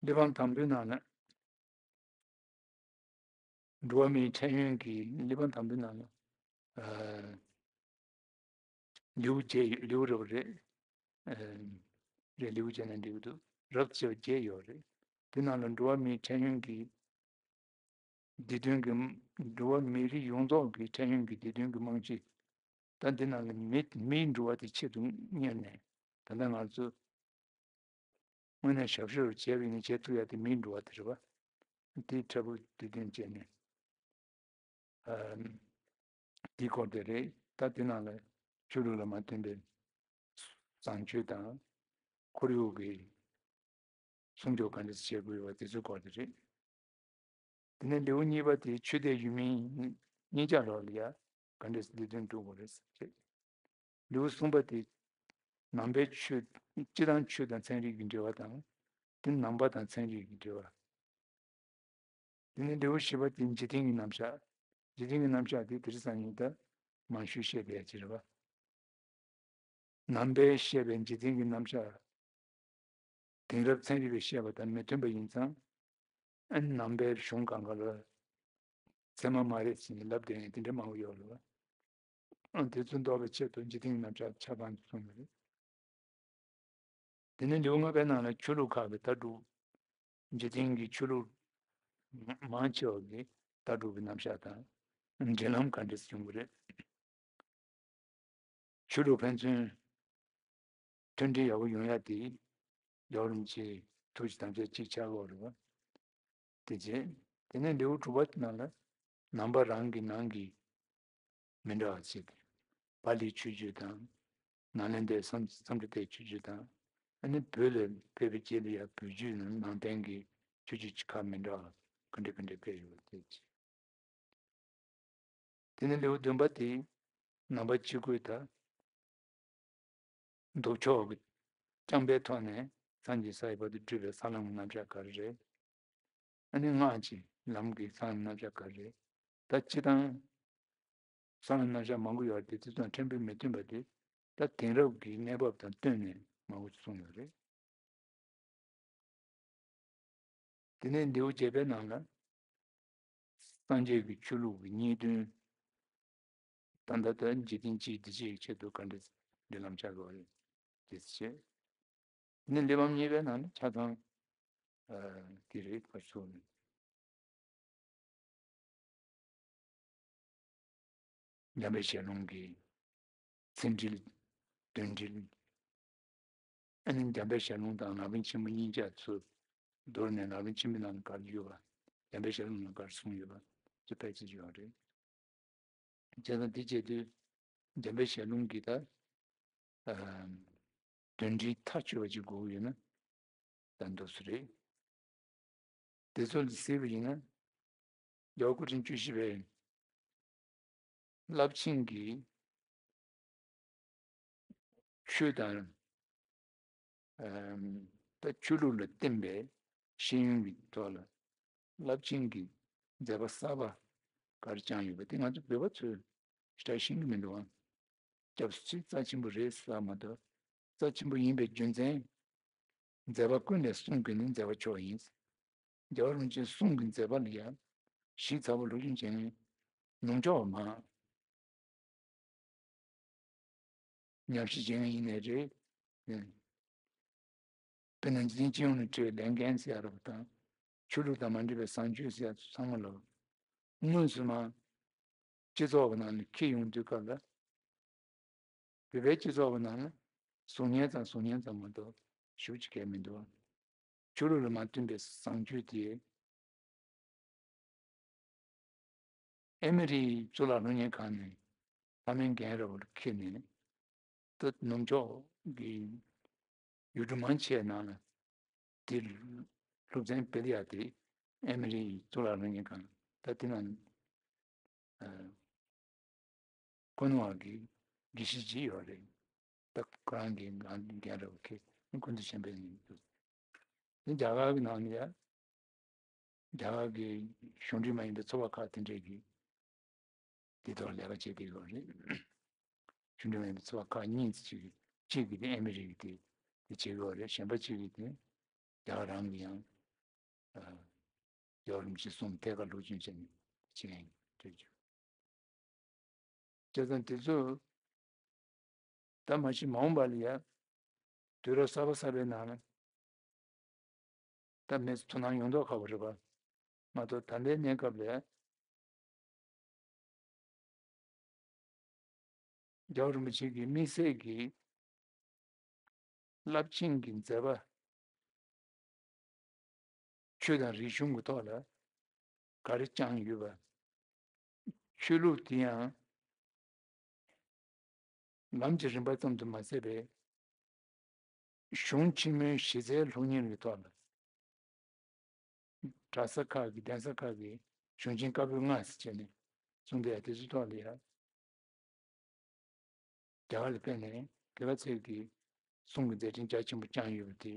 གླེགས་བམ་དང་པོའི་ནང་ན་འགྲོ་བ་མིའི་ཕྲན་ཡོན་གྱི་གླེགས་བམ་དང་པོའི་ནང་ན་ཨ་ལེའུ་བརྒྱད་ཡོད། ལེའུ་རེ་བ་རེ་ཨ་རེ་ལེའུ་བརྒྱད་ན་འགྲིག་གི་འདུག་རབ་ཅེས་པ་བརྒྱད་ཡོད་རེད། དེ་ནང་ལ་འགྲོ་བ་མིའི་ཕྲན་ཡོན་གྱི་བདེ་དོན་གྱི། འགྲོ་བ་མི་རིགས་ཡོངས་རྫོགས་ཀྱི་ཕྲན་ཡོན་གྱི་བདེ་དོན་གྱི་རྨང་གཞི། ད་འདི་ནང་གི་མི་མིའི་འགྲོ་བ་དེ་ཆེད་དུ་གཉེར་ནས་ད་ལྟ་ང་ཚོ་དངོས་གནས་ཞབས་ཞུ་བྱས་པ་ཡིན་ན་བྱེད་ཐུབ་ཡ་དེ་མིའི་འགྲོ་བ་དེ་རེད་བ། དེ་འཕྲལ་ཕུགས་དེ་དོན་བྱས་ནས་ཨ་དེའི་སྐོར་དེ་རེད། ད་དེ་ནང་ལ་ཆོས་ལུགས་ལ་མ་མཐུན་པའི་བཟང་སྤྱོད་དང་ཁོར་ཡུག་གི་སྲུང་སྐྱོབ་ག་འདྲ་བྱེད་དགོས་པ་དེ་ཚོའི་སྐོར་དེ་རེད། དེ་ནས་ལེའུ་གཉིས་པ་དེ་ཆོས་དད་ཡུལ་མིའི་གཉེན་ཆ་ལོག་ལ་ཡ་ག་འདྲ་སེ་ལས་དོན་སྒྲུབ་དགོས་རེད་ཟེར་རེད། ལེའུ་གསུམ་པ་དེ་ནང་པའི་ཆོས། སྤྱི་དང་ཆོས་དང་ཚན་རིག་གི་འབྲེལ་བ་དང་། དེ་ནང་པ་དང་ཚན་རིག་གི་འབྲེལ་བ། དེ་ནས་ལེའུ་བཞི་པ་དེ་འཇིག་རྟེན་གྱི་རྣམ་གཞག་འཇིག་རྟེན་གྱི་རྣམ་གཞག་དེ་དེ་རིང་སང་ཉིན་ད་མང་ཤོས་བཤད་པའི་ཕྱིར་བ། ནང་པས་བཤད་པའི་འཇིག་རྟེན་གྱི་རྣམ་གཞག་དེང་རབས་ཚན་རིག་པས་བཤད་པ་དང་མི་མཐུན་པ་ཡིན་ཙང་། ཨ་ནི་ནང་པའི་གཞུང་གང་ག་ལ་ཚད་མ་མ་རེད་ཟེར་ནས་ལབ་བསྡད་མཁན་དེ་འདྲ་མང་པོ་ཡོད་རེད་བ། ཨ་དེ་ཚོ་ཟློག་པའི་ཆེད་དུ་འཇིག་རྟེན་གྱི་རྣམ་གཞག་ཆ་ཚང་དུ་གསུངས་ཡོད་རེད། དེ་ནས་ལེའུ་ལྔ་པའི་ནང་ལ་ཆོས་ལུགས་ཁག་གི་ལྟ་གྲུབ། འཇིག་རྟེན་གྱི་ཆོས་ལུགས་མང་ཆེ་བ་གི་ལྟ་གྲུབ་ཀྱི་རྣམ་གཞག་དང་། འབྲེལ་ལམ་ག་འདྲ་བྱུང་གི་རེད། ཆོས་ལུགས་ཕན་ཚུན་མཐུན་སྒྲིལ་ཡག་པོ་ཡོང་ཡ་དེ་རྒྱལ་བ་རིན་པོ་ཆེའི་ཐུགས་ཀྱི་དམ་བཅའ་གཅིག་ཆགས་ཡོད་རེད་བ། དེ་རྗེས་དེ་ནས་ལེའུ་དྲུག་པ་ནང་ལ་ནང་པ་རང་གི་ནང་གི་མི་འདྲ་བ་བྱེད་དེ། པཱ་ལིའི་ཆོས་བརྒྱུད་དང་། ནཱ་ལེནྡྲའི་སཾ་སཾ་སྐྲྀ་ཏའི་ཆོས་བརྒྱུད་དང་། ཨ་ནི་བོད་ལ་ཕེབས་པའི་རྗེས་ལ་ཡང་བོད་བརྒྱུད་ནང་བསྟན་གྱི་ཆོས་བརྒྱུད་ཁག་མི་འདྲ་བ་ག་འདྲ་ག་འདྲ་ཕེབས་ཡོད་པ་དེ་བྱས། དེ་ནས་ལེའུ་བདུན་པ་དེ་ནང་པ་སྤྱི་སྒོས་ད་ལྡོག་ཕྱོགས་ཀྱི་རྐྱང་པའི་ཐོག་ནས་སངས་རྒྱས་ས་ཡི་བར་དུ་བགྲོད་པའི་ས་ལམ་གྱི་རྣམ་གཞག་ག་རེ་རེད། ཨ་ནི་སྔགས་ཀྱི་ལམ་གྱི་ས་ལམ་རྣམ་གཞག་ག་རེ་རེད། ད་སྤྱི་དང་ས་ལམ་རྣམ་གཞག་མང་པོ་ཡོད་རེད་དེ་ཚོ་དང་ཕྲན་བུ་མི་མཐུན་པ་དེ་ད་དེང་རབས་ཀྱི་གནས་བབ་དང་བསྟུན་ནས་མང་པོ་གསུངས་ཡོད་རེད། དེ་ནས་ལེའུ་བརྒྱད་པའི་ནང་ལ་སངས་རྒྱས་ཀྱི་ཆོས་ལུགས་ཀྱི་གཉིས་དོན། ད་ལྟ་ད་འཇིག་རྟེན་སྤྱིའི་བདེ་སྐྱིད་ཀྱི་ཆེད་དུ་ག་འདྲ་འབྲེལ་ལམ་ཆགས་དགོས་རེད་དེ་བྱས། དེ་ནས་གླེགས་བམ་གཉིས་པའི་ནང་ལ་ཆ་ཚང་ཨ་དེ་རེད་ཕར་ཚུར་ནས། འཇམ་དཔལ་ཞལ་ལུང་གི་ཚིག་འགྲེལ། དོན་འགྲེལ། ཨ་ནི་འཇམ་དཔལ་ཞལ་ལུང་དང་ངག་དབང་ཆེན་པོ་གཉིས་ཆ་ཚུར་མདོར་ན་ངག་དབང་ཆེན་པོའི་ནང་ལ་ག་རེ་ཡོད་པ། འཇམ་དཔལ་ཞལ་ལུང་ནང་ག་རེ་གསུངས་ཡོད་པ་ཚོ་ཕལ་ཆེར་ཡོད་རེད། བྱས་ཙང་དེ་བྱེད་དུས་འཇམ་དཔལ་ཞལ་ལུང་གི་ད་ཨ་དོན་འགྲེལ་ཐག་ཆོད་པ་ཅིག་དགོས་ཀྱི་ཡོད་ན་ད་འདུག་སེ་རེད། དེ་ཚོ་ལ་གཟིགས་པ་ཡིན་ན་རྒྱལ་བ་སྐུ་ཕྲེང་བཅུ་བཞི་པའི་རླབས་ཆེན་གྱི་ཆོས་དང་ཨམ་ད་ཆོས་ལུགས་ལ་བརྟེན་པའི་ཤེས་ཡོན་གྱི་ཐོག་ལ་རླབས་ཆེན་གྱི་མཛད་པ་གསར་པ་ག་རེ་བསྐྱངས་ཡོད་པ་དེ་ང་ཚོ་བོད་པ་ཚོས་ཞེ་དྲག་ཤེས་ཀྱི་མི་འདུག་ཨང་། སྐྱབས་སུ་མཆི། རྩ་ཆེན་པོ་རེད་ཟེར་མ་གཏོགས། རྩ་ཆེན་པོ་ཡིན་པའི་རྒྱུ་མཚན། མཛད་པ་ཀུན་ལས་གསུང་དགོས་ནི་མཛད་པ་མཆོག་ཡིན། རྒྱལ་བ་རིན་པོ་ཆེའི་གསུང་གི་མཛད་པ་ལ་ཡང་ཞིབ་ཚགས་པོ་སློབ་སྦྱོང་བྱེད་མཁན་ནུབ་ཕྱོགས་མང་། ཉམས་ཞིབ་བྱེད་མཁན་ཡིན་ནའི་རེད། དཔེར་ན་འཇིག་རྟེན་སྤྱི་ཡོངས་ནས་འཕྲད་པའི་ལས་འགན་ཟེར་ཡ་རབ་དང་། ཆོས་ལུགས་དང་མ་འབྲེལ་བའི་བཟང་སྤྱོད་ཟེར་ཡ་ཚོ་ཚང་མ་ལ། དངོས་སུ་མ། སྤྱི་ཚོགས་ཀྱི་ནང་ནས་འཁྱེར་ཡོང་དུས་སྐབས་ལ། བོད་པའི་སྤྱི་ཚོགས་ཀྱི་ནང་ལ་གཟུགས་བརྙན་ཙམ་གཟུགས་བརྙན་ཙམ་མ་གཏོགས་ཞེ་པོ་ཅིག་གལ་མི་འདུག་ཆོས་ལུགས་ལ་མ་མཐུན་པའི་བཟང་སྤྱོད་དེ། ཨེ་མི་རི་གཙུག་ལག་སློབ་གཉེར་ཁང་ནས་ཕ་མའི་འགན་ར་བར་འཁྱེར་ནས་ད་ནུབ་ཕྱོགས་ཀྱི་ཡུལ་གྲུ་མང་ཆེ་ནང་ལ་དེ་སློབ་ཚན་སྤེལ་ཡག་དེ་ཨེ་མི་རི་གཙུག་ལག་སློབ་གཉེར་ཁང་ད་དེ་ནང་ཨ་ཀུན་དགའ་གི་དགེ་བཤེས་ཅིག་ཡོད་རེད། ད་ཁོ་རང་གི་འགན་ར་བར་འཁྱེར་ཀུན་ཏུ་ཆེན་པོའི་ངང་དུ། རྒྱ་གར་གྱི་ནང་ནས་ཡང་རྒྱ་གར་གྱི་གཞུང་འབྲེལ་མ་ཡིན་པའི་ཚོགས་པ་ཁག་དེ་འདྲས་ཀྱིས་དེ་ཐོག་ལས་ཀ་བྱེད་བསྡད་ཡོད་རེད། གཞུང་འབྲེལ་མ་ཡིན་པའི་ཚོགས་པ་ཁག་གཉིས་ཅིག་གཅིག་གིས་དེ་ཨ་མི་རི་ཀའི་དེ་དེ་བྱེད་ཀྱི་ཡོད་རེད། གཞན་པ་གཅིག་གིས་དེ་རྒྱ་གར་རང་གི་ཡང་རྒྱལ་བ་རིན་པོ་ཆེ་གསུང་ཐད་ཀར་སློབ་སྦྱོང་བྱས་ནས་བྱེད་མཁན་རེད། བྱས་ཙང་དེ་ཚོ་ད་མ་གཞི་མ་འོངས་པ་ལ་ཡ་དུས་རབས་གསར་པ་གསར་པའི་ནང་ལ་ད་མི་ཚོ་དོ་སྣང་ཡོང་མདོག་ཁ་པོ་རེད་པ། མ་གཏོགས་ད་ལྟའི་གནས་སྐབས་ལ་རྒྱལ་བ་རིན་པོ་ཆེ་གི་དམིགས་བསལ་གྱི་རླབས་ཆེན་གྱི་མཛད་པ། ཆོས་དང་རིག་གཞུང་གི་ཐོག་ལ་ག་རེ་བསྐྱངས་ཡོད་པ། ཆོས་ལུགས་དེ་ཡང་ལམ་གྱི་རིམ་པ་ཙམ་དུ་མ་ཟད་པའི་གཞུང་ཆེན་མོའི་གཞི་རྩའི་སློབ་གཉེར་གྱི་ཐོག་ལ། གྲྭ་ས་ཁག་གི་གདན་ས་ཁག་གི་གཞུང་ཆེན་བཀའ་པོད་ལྔ་ཟེར་བྱས་ནས་གསུངས་པའི་དེ་ཚོའི་ཐོག་ལ་ཡང་རྒྱ་གར་ལ་ཕེབས་ནས་དེ་ག་ཚད་ཀྱི་གསུང་གི་མཛད་འཕྲིན་རྒྱ་ཆེན་པོ་བསྐྱངས་ཡོད་པ་དེ་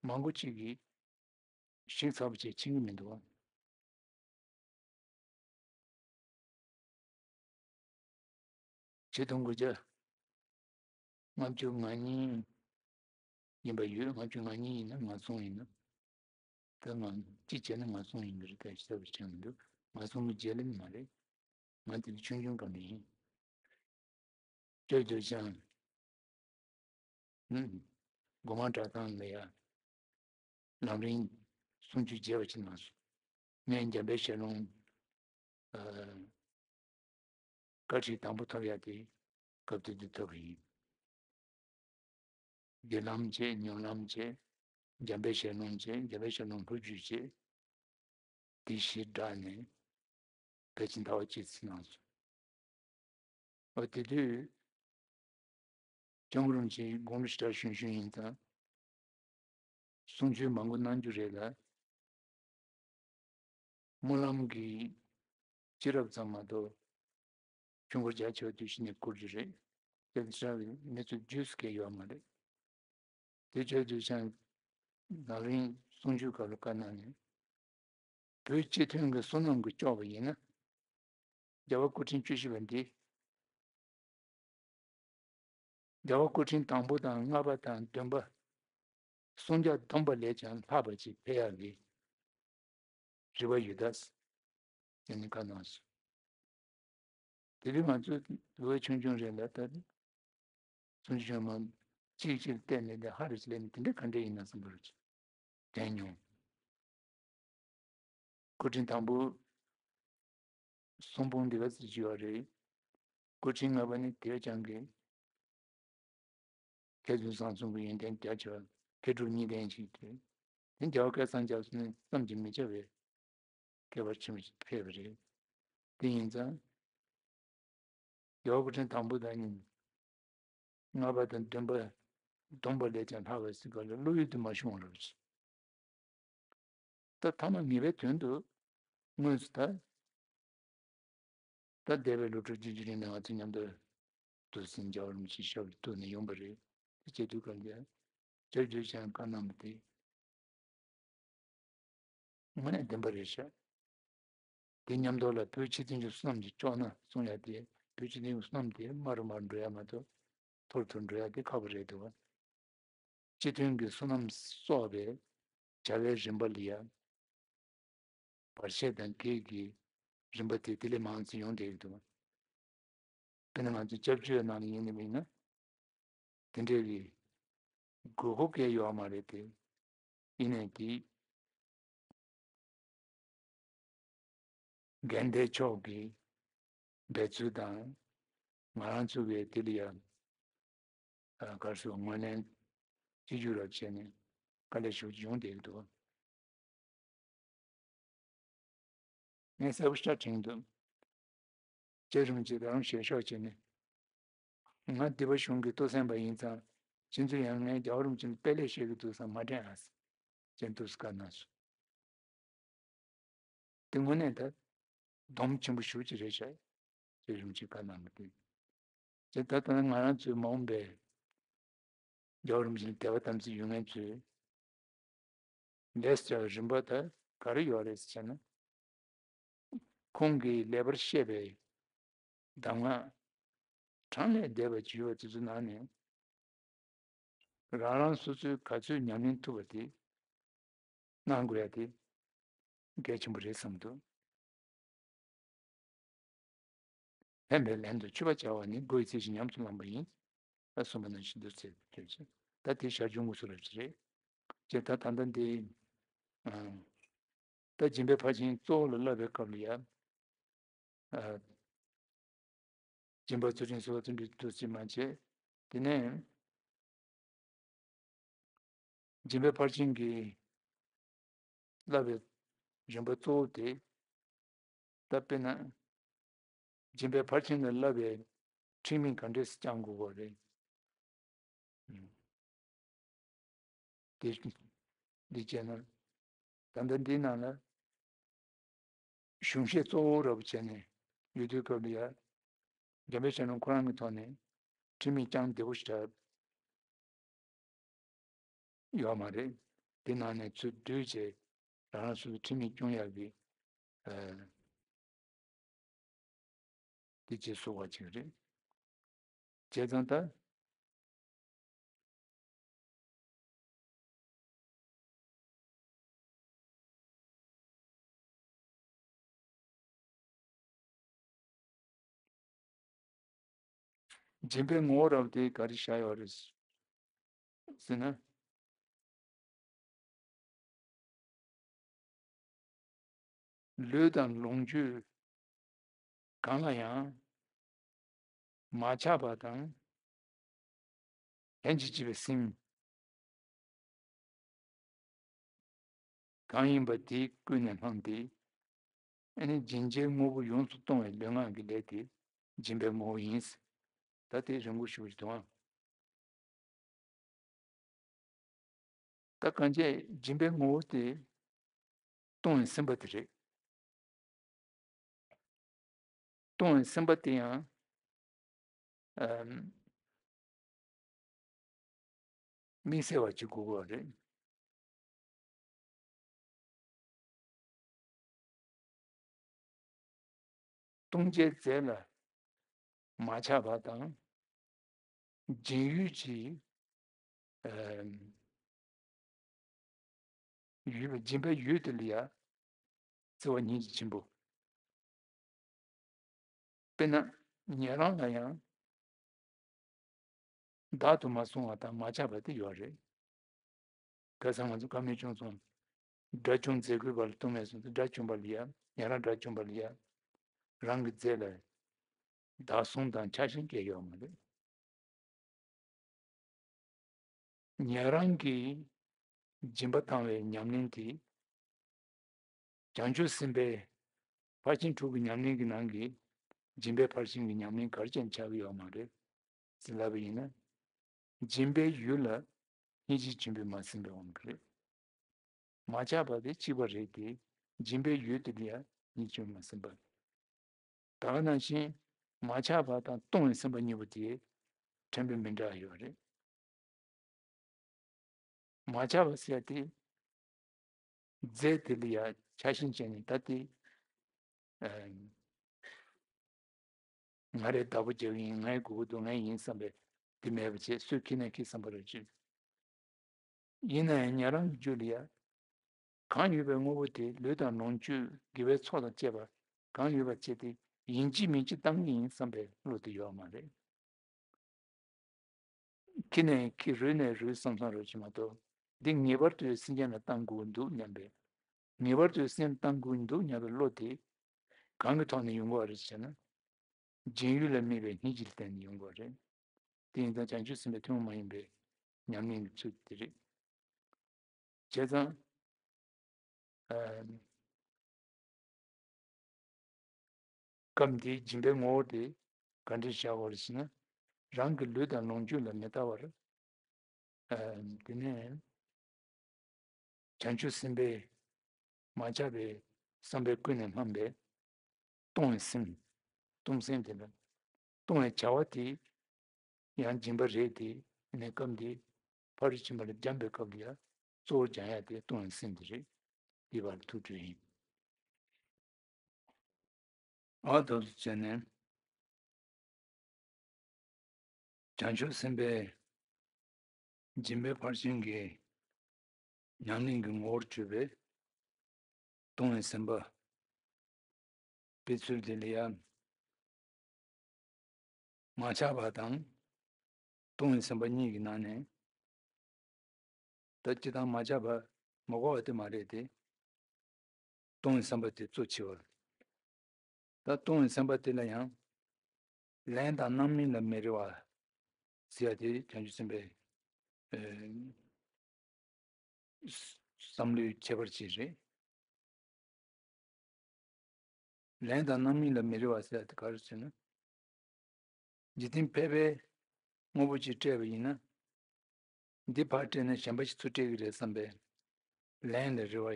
མང་པོ་ཅིག་གིས་ཤེས་ཚར་བ་བྱས་ཕྱིན་གྱི་མི་འདུག་ཆིག་སྟོང་དགུ་བརྒྱ་ལྔ་བཅུ་ང་གཉིས་ཡིན་པ་ཡོད། ལྔ་བཅུ་ང་གཉིས་ཡིན་ན་ང་ཚོ་ཡིན་ན། ད་ང་གཅིག་བྱས་ན་ང་ཚོ་ཡིན་གྱི་རེད། ད་ཞིབ་ཆ་ཆགས་མི་འདུག་ང་ཚོ་གི་རྗེས་ལ་མ་རེད། ང་དེ་ཆུང་ཆུང་སྒང་ནས་ཡིན། ཅོ་ཅོ་ཅང་། ཨུམ། སྒོ་མང་གྲྭ་ཚང་ལ་ཡ། ལམ་རིམ་གསུང་ཆོས་རྒྱས་པ་ཅིག་གནང་སོང་། ངས་འཇམ་དཔལ་ཞལ་ལུང་། ཨ། བཀའ་ཁྲིད་དང་པོ་ཐོབ་ཡ་དེ་སྐབས་དེ་དུས་ཐོབ་པ་ཡིན། བདེ་ལམ་བྱས། ཉོན་ལམ་བྱས། འཇམ་དཔལ་ཞལ་ལུང་བྱས། འཇམ་དཔལ་ཞལ་ལུང་ལྷོ་བརྒྱུད་བྱས། དེ་བཞི་བསྒྲགས་ནས་ཕལ་ཆེར་ཟླ་བ་གཅིག་ཙམ་གནང་སོང་། འོ་དེ་དུས་སྐྱབས་མགོན་རིན་པོ་ཆེ་དགུང་ལོ་ཞེ་དྲག་གཞོན་གཞོན་ཡིན་ཙང་གསུང་ཆོས་མང་པོ་གནང་རྒྱུ་རེད་ལ། སྨོན་ལམ་གྱི་སྐྱེས་རབས་ཙམ་མ་གཏོགས་ཆུང་ངུ་རྒྱ་ཆེ་བ་དུས་ཤིག་ནས་བསྐུར་རྒྱུ་རེད། དེ་ཚོ་མི་ཚོ་རྒྱུས་སུ་སྐྱེ་ཡོད་མ་རེད། དེ་བྱས་དུས་ཀྱང་ནང་རིང་གསུང་ཆོས་སྐབས་ལ་བཀའ་གནང་ནས། བོད་སྤྱི་མཐུན་གྱི་བསོད་ནམས་ཀྱིས་ལྕོགས་པ་ཡིན་ན། རྒྱལ་བ་སྐུ་ཕྲེང་བཅུ་བཞི་པ་འདི། རྒྱལ་བ་སྐུ་ཕྲེང་དང་པོ་དང་ལྔ་པ་དང་བདུན་པ། སུམ་བརྒྱ་བསྡོམས་པ་ལས་ཀྱང་ལྷག་པ་ཅིག་ཕེབས་ཡག་གི་རེ་བ་ཡོད་ད། ཅེས་ནས་བཀའ་གནང་སོང་། དེ་དུས་ང་ཚོ་ལོ་ཆུང་ཆུང་རེད་ལ། ད་ཆུང་ཆུང་མ་གཅིག་གཅིག་བལྟས་ནས་དེ་ཧ་རེ་ཅིག་ལས་ནས་དེ་འདྲ་ག་འདྲ་ཡིན་ན་བསམ་པ་རུ་ཅིག་དྲན་མྱོང་། སྐུ་ཕྲེང་དང་པོ་གསུང་འབུམ་འདི་ག་ཚོད་ཅིག་ཡོད་རེད། སྐུ་ཕྲེང་ལྔ་པ་ནི་དེ་བས་ཀྱང་གི། མཁས་བཙུན་བཟང་གསུམ་གྱི་ཡོན་ཏན་རྒྱ་ཆེ་བ་མཁས་གྲུབ་གཉིས་ལྡན་ཞིག་སྟེ། དེ་རྒྱལ་བ་སྐལ་བཟང་རྒྱ་མཚོ་ནི་བསམ་གྱིས་མི་ཁྱབ་པའི་མཁས་པ་ཆེན་པོ་ཞིག་ཕེབས་པ་རེད། དེ་ཡིན་ཙང་། རྒྱལ་བ་སྐུ་ཕྲེང་དང་པོ་དང་གཉིས། ལྔ་པ་དང་བདུན་པ། བསྡོམས་པ་ལས་ཀྱང་ལྷག་པ་ཟེར་ག་ལ་བློ་ཡུལ་དུ་མ་ཤོང་བ་རེད། ད་ཐ་མ་ངེས་པའི་དོན་དུ་དངོས་སུ་ད། ད་འདས་པའི་ལོ་དྲུག་ཅུ་རྗེས་དྲན་ནས་ང་ཚོ་མཉམ་དུ་འདུག་ཟིན། རྒྱལ་བ་རིན་པོ་ཆེའི་ཞབས་ལ་གཏུགས་ནས་ཡོང་པ་རེད། དེ་བྱེད་དུས་གང་ལྟར་སྐྱབས་བཅོལ་ཅན་བཀའ་གནང་བ་དེ་དངོས་གནས་བདེན་པ་རེད་ཤག་དེ་མཉམ་དུ་ལ་བོད་ཆེ་འབྲིང་ཆུང་བསོད་ནམས་ཀྱིས་ལྕོགས་ན་གསུང་ཡ་དེ། བོད་ཆེ་འབྲིང་ཆུང་བསོད་ནམས་དེ་དམའ་རུ་དམའ་རུ་འགྲོ་ཡ་མ་གཏོགས་མཐོ་རུ་མཐོ་རུ་འགྲོ་ཡ་དེ་ཁག་པོ་རེད་འདུག་སྤྱི་མཐུན་གྱི་བསོད་ནམས་གསོག་པའི་བྱ་བའི་རིམ་པ་ལ་ཡ། བར་ཆད་དང་བགེགས་ཀྱི་རིམ་པ་དེ་དེ་ལས་མང་ཙམ་ཡོང་བསྡད་ཀྱི་འདུག་དཔེར་ན་ང་ཚོ་སྐྱབས་བཅོལ་ནང་ལ་ཡིན་ནི་མིན་ན། དེ་འདྲའི་གི་དགོས་མཁོ་གལ་ཡོད་མ་རེད་དེ། ཡིན་ནའི་དེ། འགན་བདེ་མཆོག་གི་འབད་ཚུལ་དང་། ང་རང་ཚོ་གི་དེ་ལ་ཡང་། ཨ། ག་རེ་ཟེར། ངོས་ལེན་གཅིག་གྱུར་རབ་བྱས་ནས་དཀའ་ལས་ཤུགས་ཡོང་བསྡད་ཀྱི་འདུག་ངས་གསལ་པོ་ཞེ་དྲག་དྲན་གྱི་འདུག་སྐྱབས་རིན་པོ་ཆེ་རང་ཞལ་ཤོག་བྱས་ནས། ང་སྡེ་པ་གཞུང་གི་སྟོད་གཟན་པ་ཡིན་ཙང་། ཁྱེད་ཚོ་ཡང་ངས་རྒྱལ་བ་རིན་པོ་ཆེ་ལ་དཔེ་ལེགས་བཤད་ཀྱི་འདུག་བསམ་མ་དྲན་ཨ། ཅེས་འདུག་སེ་བཀའ་གནང་སོང་། དེ་དངོས་གནས་ད་སྡོམ་ཆེན་པོ་ཞེ་པོ་ཅིག་རེད་ཤག་སྐྱབས་རིན་པོ་ཆེས་བཀའ་གནང་བ་དེ། དེ་ད་ལྟ་ང་རང་ཚོའི་མ་འོངས་པའི་རྒྱལ་བ་རིན་པོ་ཆེ་ལ་དད་པ་དམ་ཚིག་ཡོད་མཁན་ཚོས་ ལས་བྱ་བའི་རིམ་པ་དེ་ག་རེ་ཡོད་རེད་ཟེར་ན། ཁོང་གིས་ལེགས་པར་བཤད་པའི་གདམས་ངག་གྲངས་ལས་འདས་པ་ཅིག་ཡོད་པ་དེ་ཚོའི་ནང་ནས་རང་རང་སོ་སོའི་ག་ཚོད་ཉམས་ལེན་ཐུབ་པ་དེ་གནང་དགོས་ཡ་དེ་གལ་ཆེན་པོ་རེད་བསམ་འདུག་ཕན་པའི་ལན་དུ་མཆོད་པ་བྱ་བ་ནི། སྒོ་ཡི་ཚིག་བཞིན་ཉམས་སུ་བླངས་པ་ཡིན། ཨ་གསུངས་པ་ནང་བཞིན་དུ་ཚེ་འདིར་ཅི། ད་དེ་ཞར་བྱུང་དངོས་སུ་རབ་ཅི་རེད། ཅེས་ད་ད་ལྟ་འདི། ཨ། ད་སྦྱིན་པའི་ཕར་ཕྱིན་གཙོ་བོ་ལ་བསླབ་པའི་སྐབས་ལ་ཡ། ཨ། སྦྱིན་པ་ཚུལ་ཁྲིམས་བརྩི་བ་བརྩོན་འགྲུས་བསྡུ་ཅིག་མ་བྱས། དེ་ནས། སྦྱིན་པའི་ཕར་ཕྱིན་གྱི་བསླབ་པའི་རིམ་པ་གཙོ་བོ་དེ། ད་དཔེར་ན། སྦྱིན་པའི་ཕར་ཕྱིན་ལ་བསླབ་པའི་ཁྲིམས་ཡིག་ག་འདྲས་སུ་བསྐྱང་དགོས་པ་རེད། དེ་འདི་བྱས་ན། ད་ལྟ་འདིའི་ནང་ལ། གཞུང་བཤད་གཙོ་བོ་རབ་བྱས་ནས་ཡོད་དུས་སྐབས་ལ་ཡ། འཇམ་དཔལ་སྤྱན་རས་ཁོ་རང་གི་ཐོག་ནས་ཁྲིམས་ཡིག་རྐྱང་བདེ་པོ་ཞིག་ཡོད་མ་རེད། དེ་ནང་ནས་ཚུར་བསྡུས་བྱས་རང་རང་སོ་སོའི་ཁྲིམས་ཡིག་སྐྱོང་ཡག་གི། ཨ། དེ་རྗེས་སུ་བ་ཅིག་རེད། བྱས་ཙང་ད། སྦྱིན་པའི་ངོ་བོ་རབ་དེ་ག་རེ་བཞག་ཡོད་རེད་ཟེར་ན། ལུས་དང་ལོངས་སྤྱོད་གང་ལ་ཡང་མ་ཆགས་པ་དང་། ལྷན་ཅིག་སྐྱེས་པའི་སེམས་གང་ཡིན་པ་དེས་ཀུན་ནས་བསླངས་ཏེ། ཨ་ནི་སྦྱིན་བྱའི་དངོས་པོ་ཡོངས་སུ་གཏོང་བའི་ལུས་ངག་གི་ལས་དེ་སྦྱིན་པའི་ངོ་བོ་ཡིན། ད་དེ་རིང་པོ་ཞུ་བ་ཞིག་དང་། ད་གང་བྱས་སྦྱིན་པའི་ངོ་བོ་དེ་གཏོང་བའི་སེམས་པ་དེ་རེད། གཏོང་བའི་སེམས་པ་དེ་ཡང་། ཨམ། དམིགས་བསལ་བ་ཅིག་དགོས་པ་རེད། གཏོང་བྱའི་རྫས་ལ་མ་ཆགས་པ་དང་། སྦྱིན་ཡུལ་གྱི། ཨ། ཡུལ་ལ་སྦྱིན་པའི་ཡུལ་དེ་ལ་ཡ་བརྩེ་བ་སྙིང་རྗེ་ཆེན་པོ། དཔེར་ན་ཉན་རང་ལ་ཡང་བདག་ཏུ་མ་བཟུང་བ་དང་མ་ཆགས་པ་དེ་ཡོད་རེད། ག་ས་ང་ཚོ་བཀའ་མོལ་བྱུང་སོང་། དགྲ་བཅོམ་རྫས་འགོས་པ་ལ་ལྟོས་མེད་གསུངས་ཏེ། དགྲ་བཅོམ་པ་ལ་ཡ། ཉན་རང་དགྲ་བཅོམ་པ་ལ་ཡ། རང་གི་རྫས་ལ་བདག་བཟུང་དང་ཆགས་ཞེན་སྐྱེ་ཡོད་མ་རེད། ཉན་རང་གི་སྦྱིན་པ་བཏང་བའི་ཉམས་ལེན་དེ། བྱང་ཆུབ་སེམས་དཔའི་ཕར་ཕྱིན་དྲུག་གི་ཉམས་ལེན་གྱི་ནང་གི་སྦྱིན་པའི་ཕར་ཕྱིན་གྱི་ཉམས་ལེན་ག་རེ་ཅན་ཆགས་ཀྱི་ཡོད་མ་རེད་ཟེར་ལབ་པ་ཡིན་ན། སྦྱིན་པའི་ཡུལ་ལ་སྙིང་རྗེ་ཆེན་པོས་མ་ཟིན་པའི་དབང་གིས་རེད། མ་ཆགས་པ་དེ་གཅིག་པ་རེད་དེ། སྦྱིན་པའི་ཡུལ་དེ་ལ་ཡང་སྙིང་རྗེ་ཆེན་པོས་མ་ཟིན་པ། ད་ག་ནང་བཞིན་མ་ཆགས་པ་དང་གཏོང་བའི་སེམས་པ་གཉིས་པོ་དེ་ཕྲན་བུ་མི་འདྲ་ཡོད་རེད། མ་ཆགས་པ་ཟེར་དེ། རྫས་དེ་ལ་ཡང་ཆགས་ཞེན་བྱས་ནས་ད་དེ། ཨ། ང་རའི་བདག་པོ་རྒྱག་གི་ཡིན། ངའི་དགོས་ཀྱི་འདུག་ངའི་ཡིན་བསམ་པའི་དེ་མེད་པ་བྱས། སུས་ཁྱེར་ན་ཁྱེར་བསམ་པ་རེད་ཅེས། ཡིན་ན་ཡང་ཉན་རང་གི་རྒྱུད་ལ་ཡ། གང་ཡོད་པའི་དངོས་པོ་དེ་ལུས་དང་ལོངས་སྤྱོད་དགེ་བའི་ཚོགས་དང་བཅས་པ་གང་ཡོད་པ་བྱས་ཏེ་ཡིན་གཅིག་མིན་གཅིག་བཏང་གི་ཡིན་བསམ་པའི་བློ་དེ་ཡོད་མ་རེད། ཁྱེར་ནས་ཁྱེར། རུལ་ནས་རུལ་བསམ་བསམ་རོ་ཅིག་མ་གཏོགས། འདི་ངེས་པར་དུ་སེམས་ཅན་ལ་བཏང་དགོས་འདུག་སྙམ་པའི། ངེས་པར་དུ་སེམས་བཏང་དགོས་འདུག་སྙམ་པའི་བློ་དེ་གང་གི་ཐོག་ནས་ཡོང་དགོས་རེད་ཟེར་ན། སྦྱིན་ཡུལ་ལ་དམིགས་པའི་སྙིང་རྗེ་ལ་བརྟེན་ནས་ཡོང་དགོས་རེད། དེ་ཡིན་ཙང་བྱང་ཆུབ་སེམས་དཔའི་ཐུན་མོང་མ་ཡིན་པའི་ཉམས་ལེན་གྱི་ཚུལ་དེ་རེད། བྱས་ཙང་། ཨ། སྐབས་འདིའི་སྦྱིན་པའི་ངོ་བོ་དེ་ག་འདྲ་བཞག་དགོས་རེད་ཟེར་ན། རང་གི་ལུས་དང་ལོངས་སྤྱོད་ལ་མི་ལྟ་བར། ཨ། དེ་ནས་བྱང་ཆུབ་སེམས་དཔའི་མ་ཆགས་པའི་བསམ་པས་ཀུན་ནས་བསླངས་པའི་གཏོང་བའི་སེམས། གཏོང་སེམས་དེ་ལ། གཏོང་བའི་བྱ་བ་དེ་ཡང་སྦྱིན་པ་རེད་དེ། ཨ་ནི་སྐབས་འདི་ཕ་རོལ་ཕྱིན་པ་ལ་སྦྱངས་པའི་སྐབས་ལ་ཡང་ གཙོ་བོར་སྦྱང་ཡ་དེ་ལྟུང་བའི་སེམས་དེ་རེད། འདི་བར་ཐུགས་སྤྲོད་ཡིན། ཨ་ཐུགས་སུ་བྱས་ནས། བྱང་ཆུབ་སེམས་དཔའི་སྦྱིན་པའི་ཕར་ཕྱིན་གྱི་ཉམས་ལེན་གྱི་ངོ་བོར་གྱུར་པའི་ལྟུང་བའི་སེམས་པ་སྤེལ་ཚུལ་དེ་ལ་ཡང་མ་ཆགས་པ་དང་ལྟུང་བའི་སེམས་པ་གཉིས་ཀྱི་ནང་ནས། ད་སྤྱིར་བཏང་མ་ཆགས་པ་མ་གོ་བ་དེ་མ་རེད་དེ། ལྟུང་བའི་བསམ་པ་དེ་གཙོ་ཆེ་བ། ད་ལྟུང་བའི་བསམ་པ་དེ་ལ་ཡང་། ལན་དང་རྣམ་སྨིན་ལ་མི་རེ་བ་ཟེར་ཡ་དེ་བྱང་ཆུབ་སེམས་དཔའི་ཨེ་བསམ་བློའི་ཁྱད་པར་ཅིག་རེད། ལན་དང་རྣམ་སྨིན་ལ་མི་རེ་བ་ཟེར་ཡ་དེ་ག་རེ་ཟེར་ན། འཇིག་རྟེན་ཕལ་པའི་དངོས་པོ་ཅིག་སྤྲད་པ་ཡིན་ན། འདི་ཕར་སྤྲད་ན་གཞན་པ་ཞིག་ཚུར་སྤྲད་ཀྱི་རེད་བསམ་པའི་ལན་ལ་རེ་བ་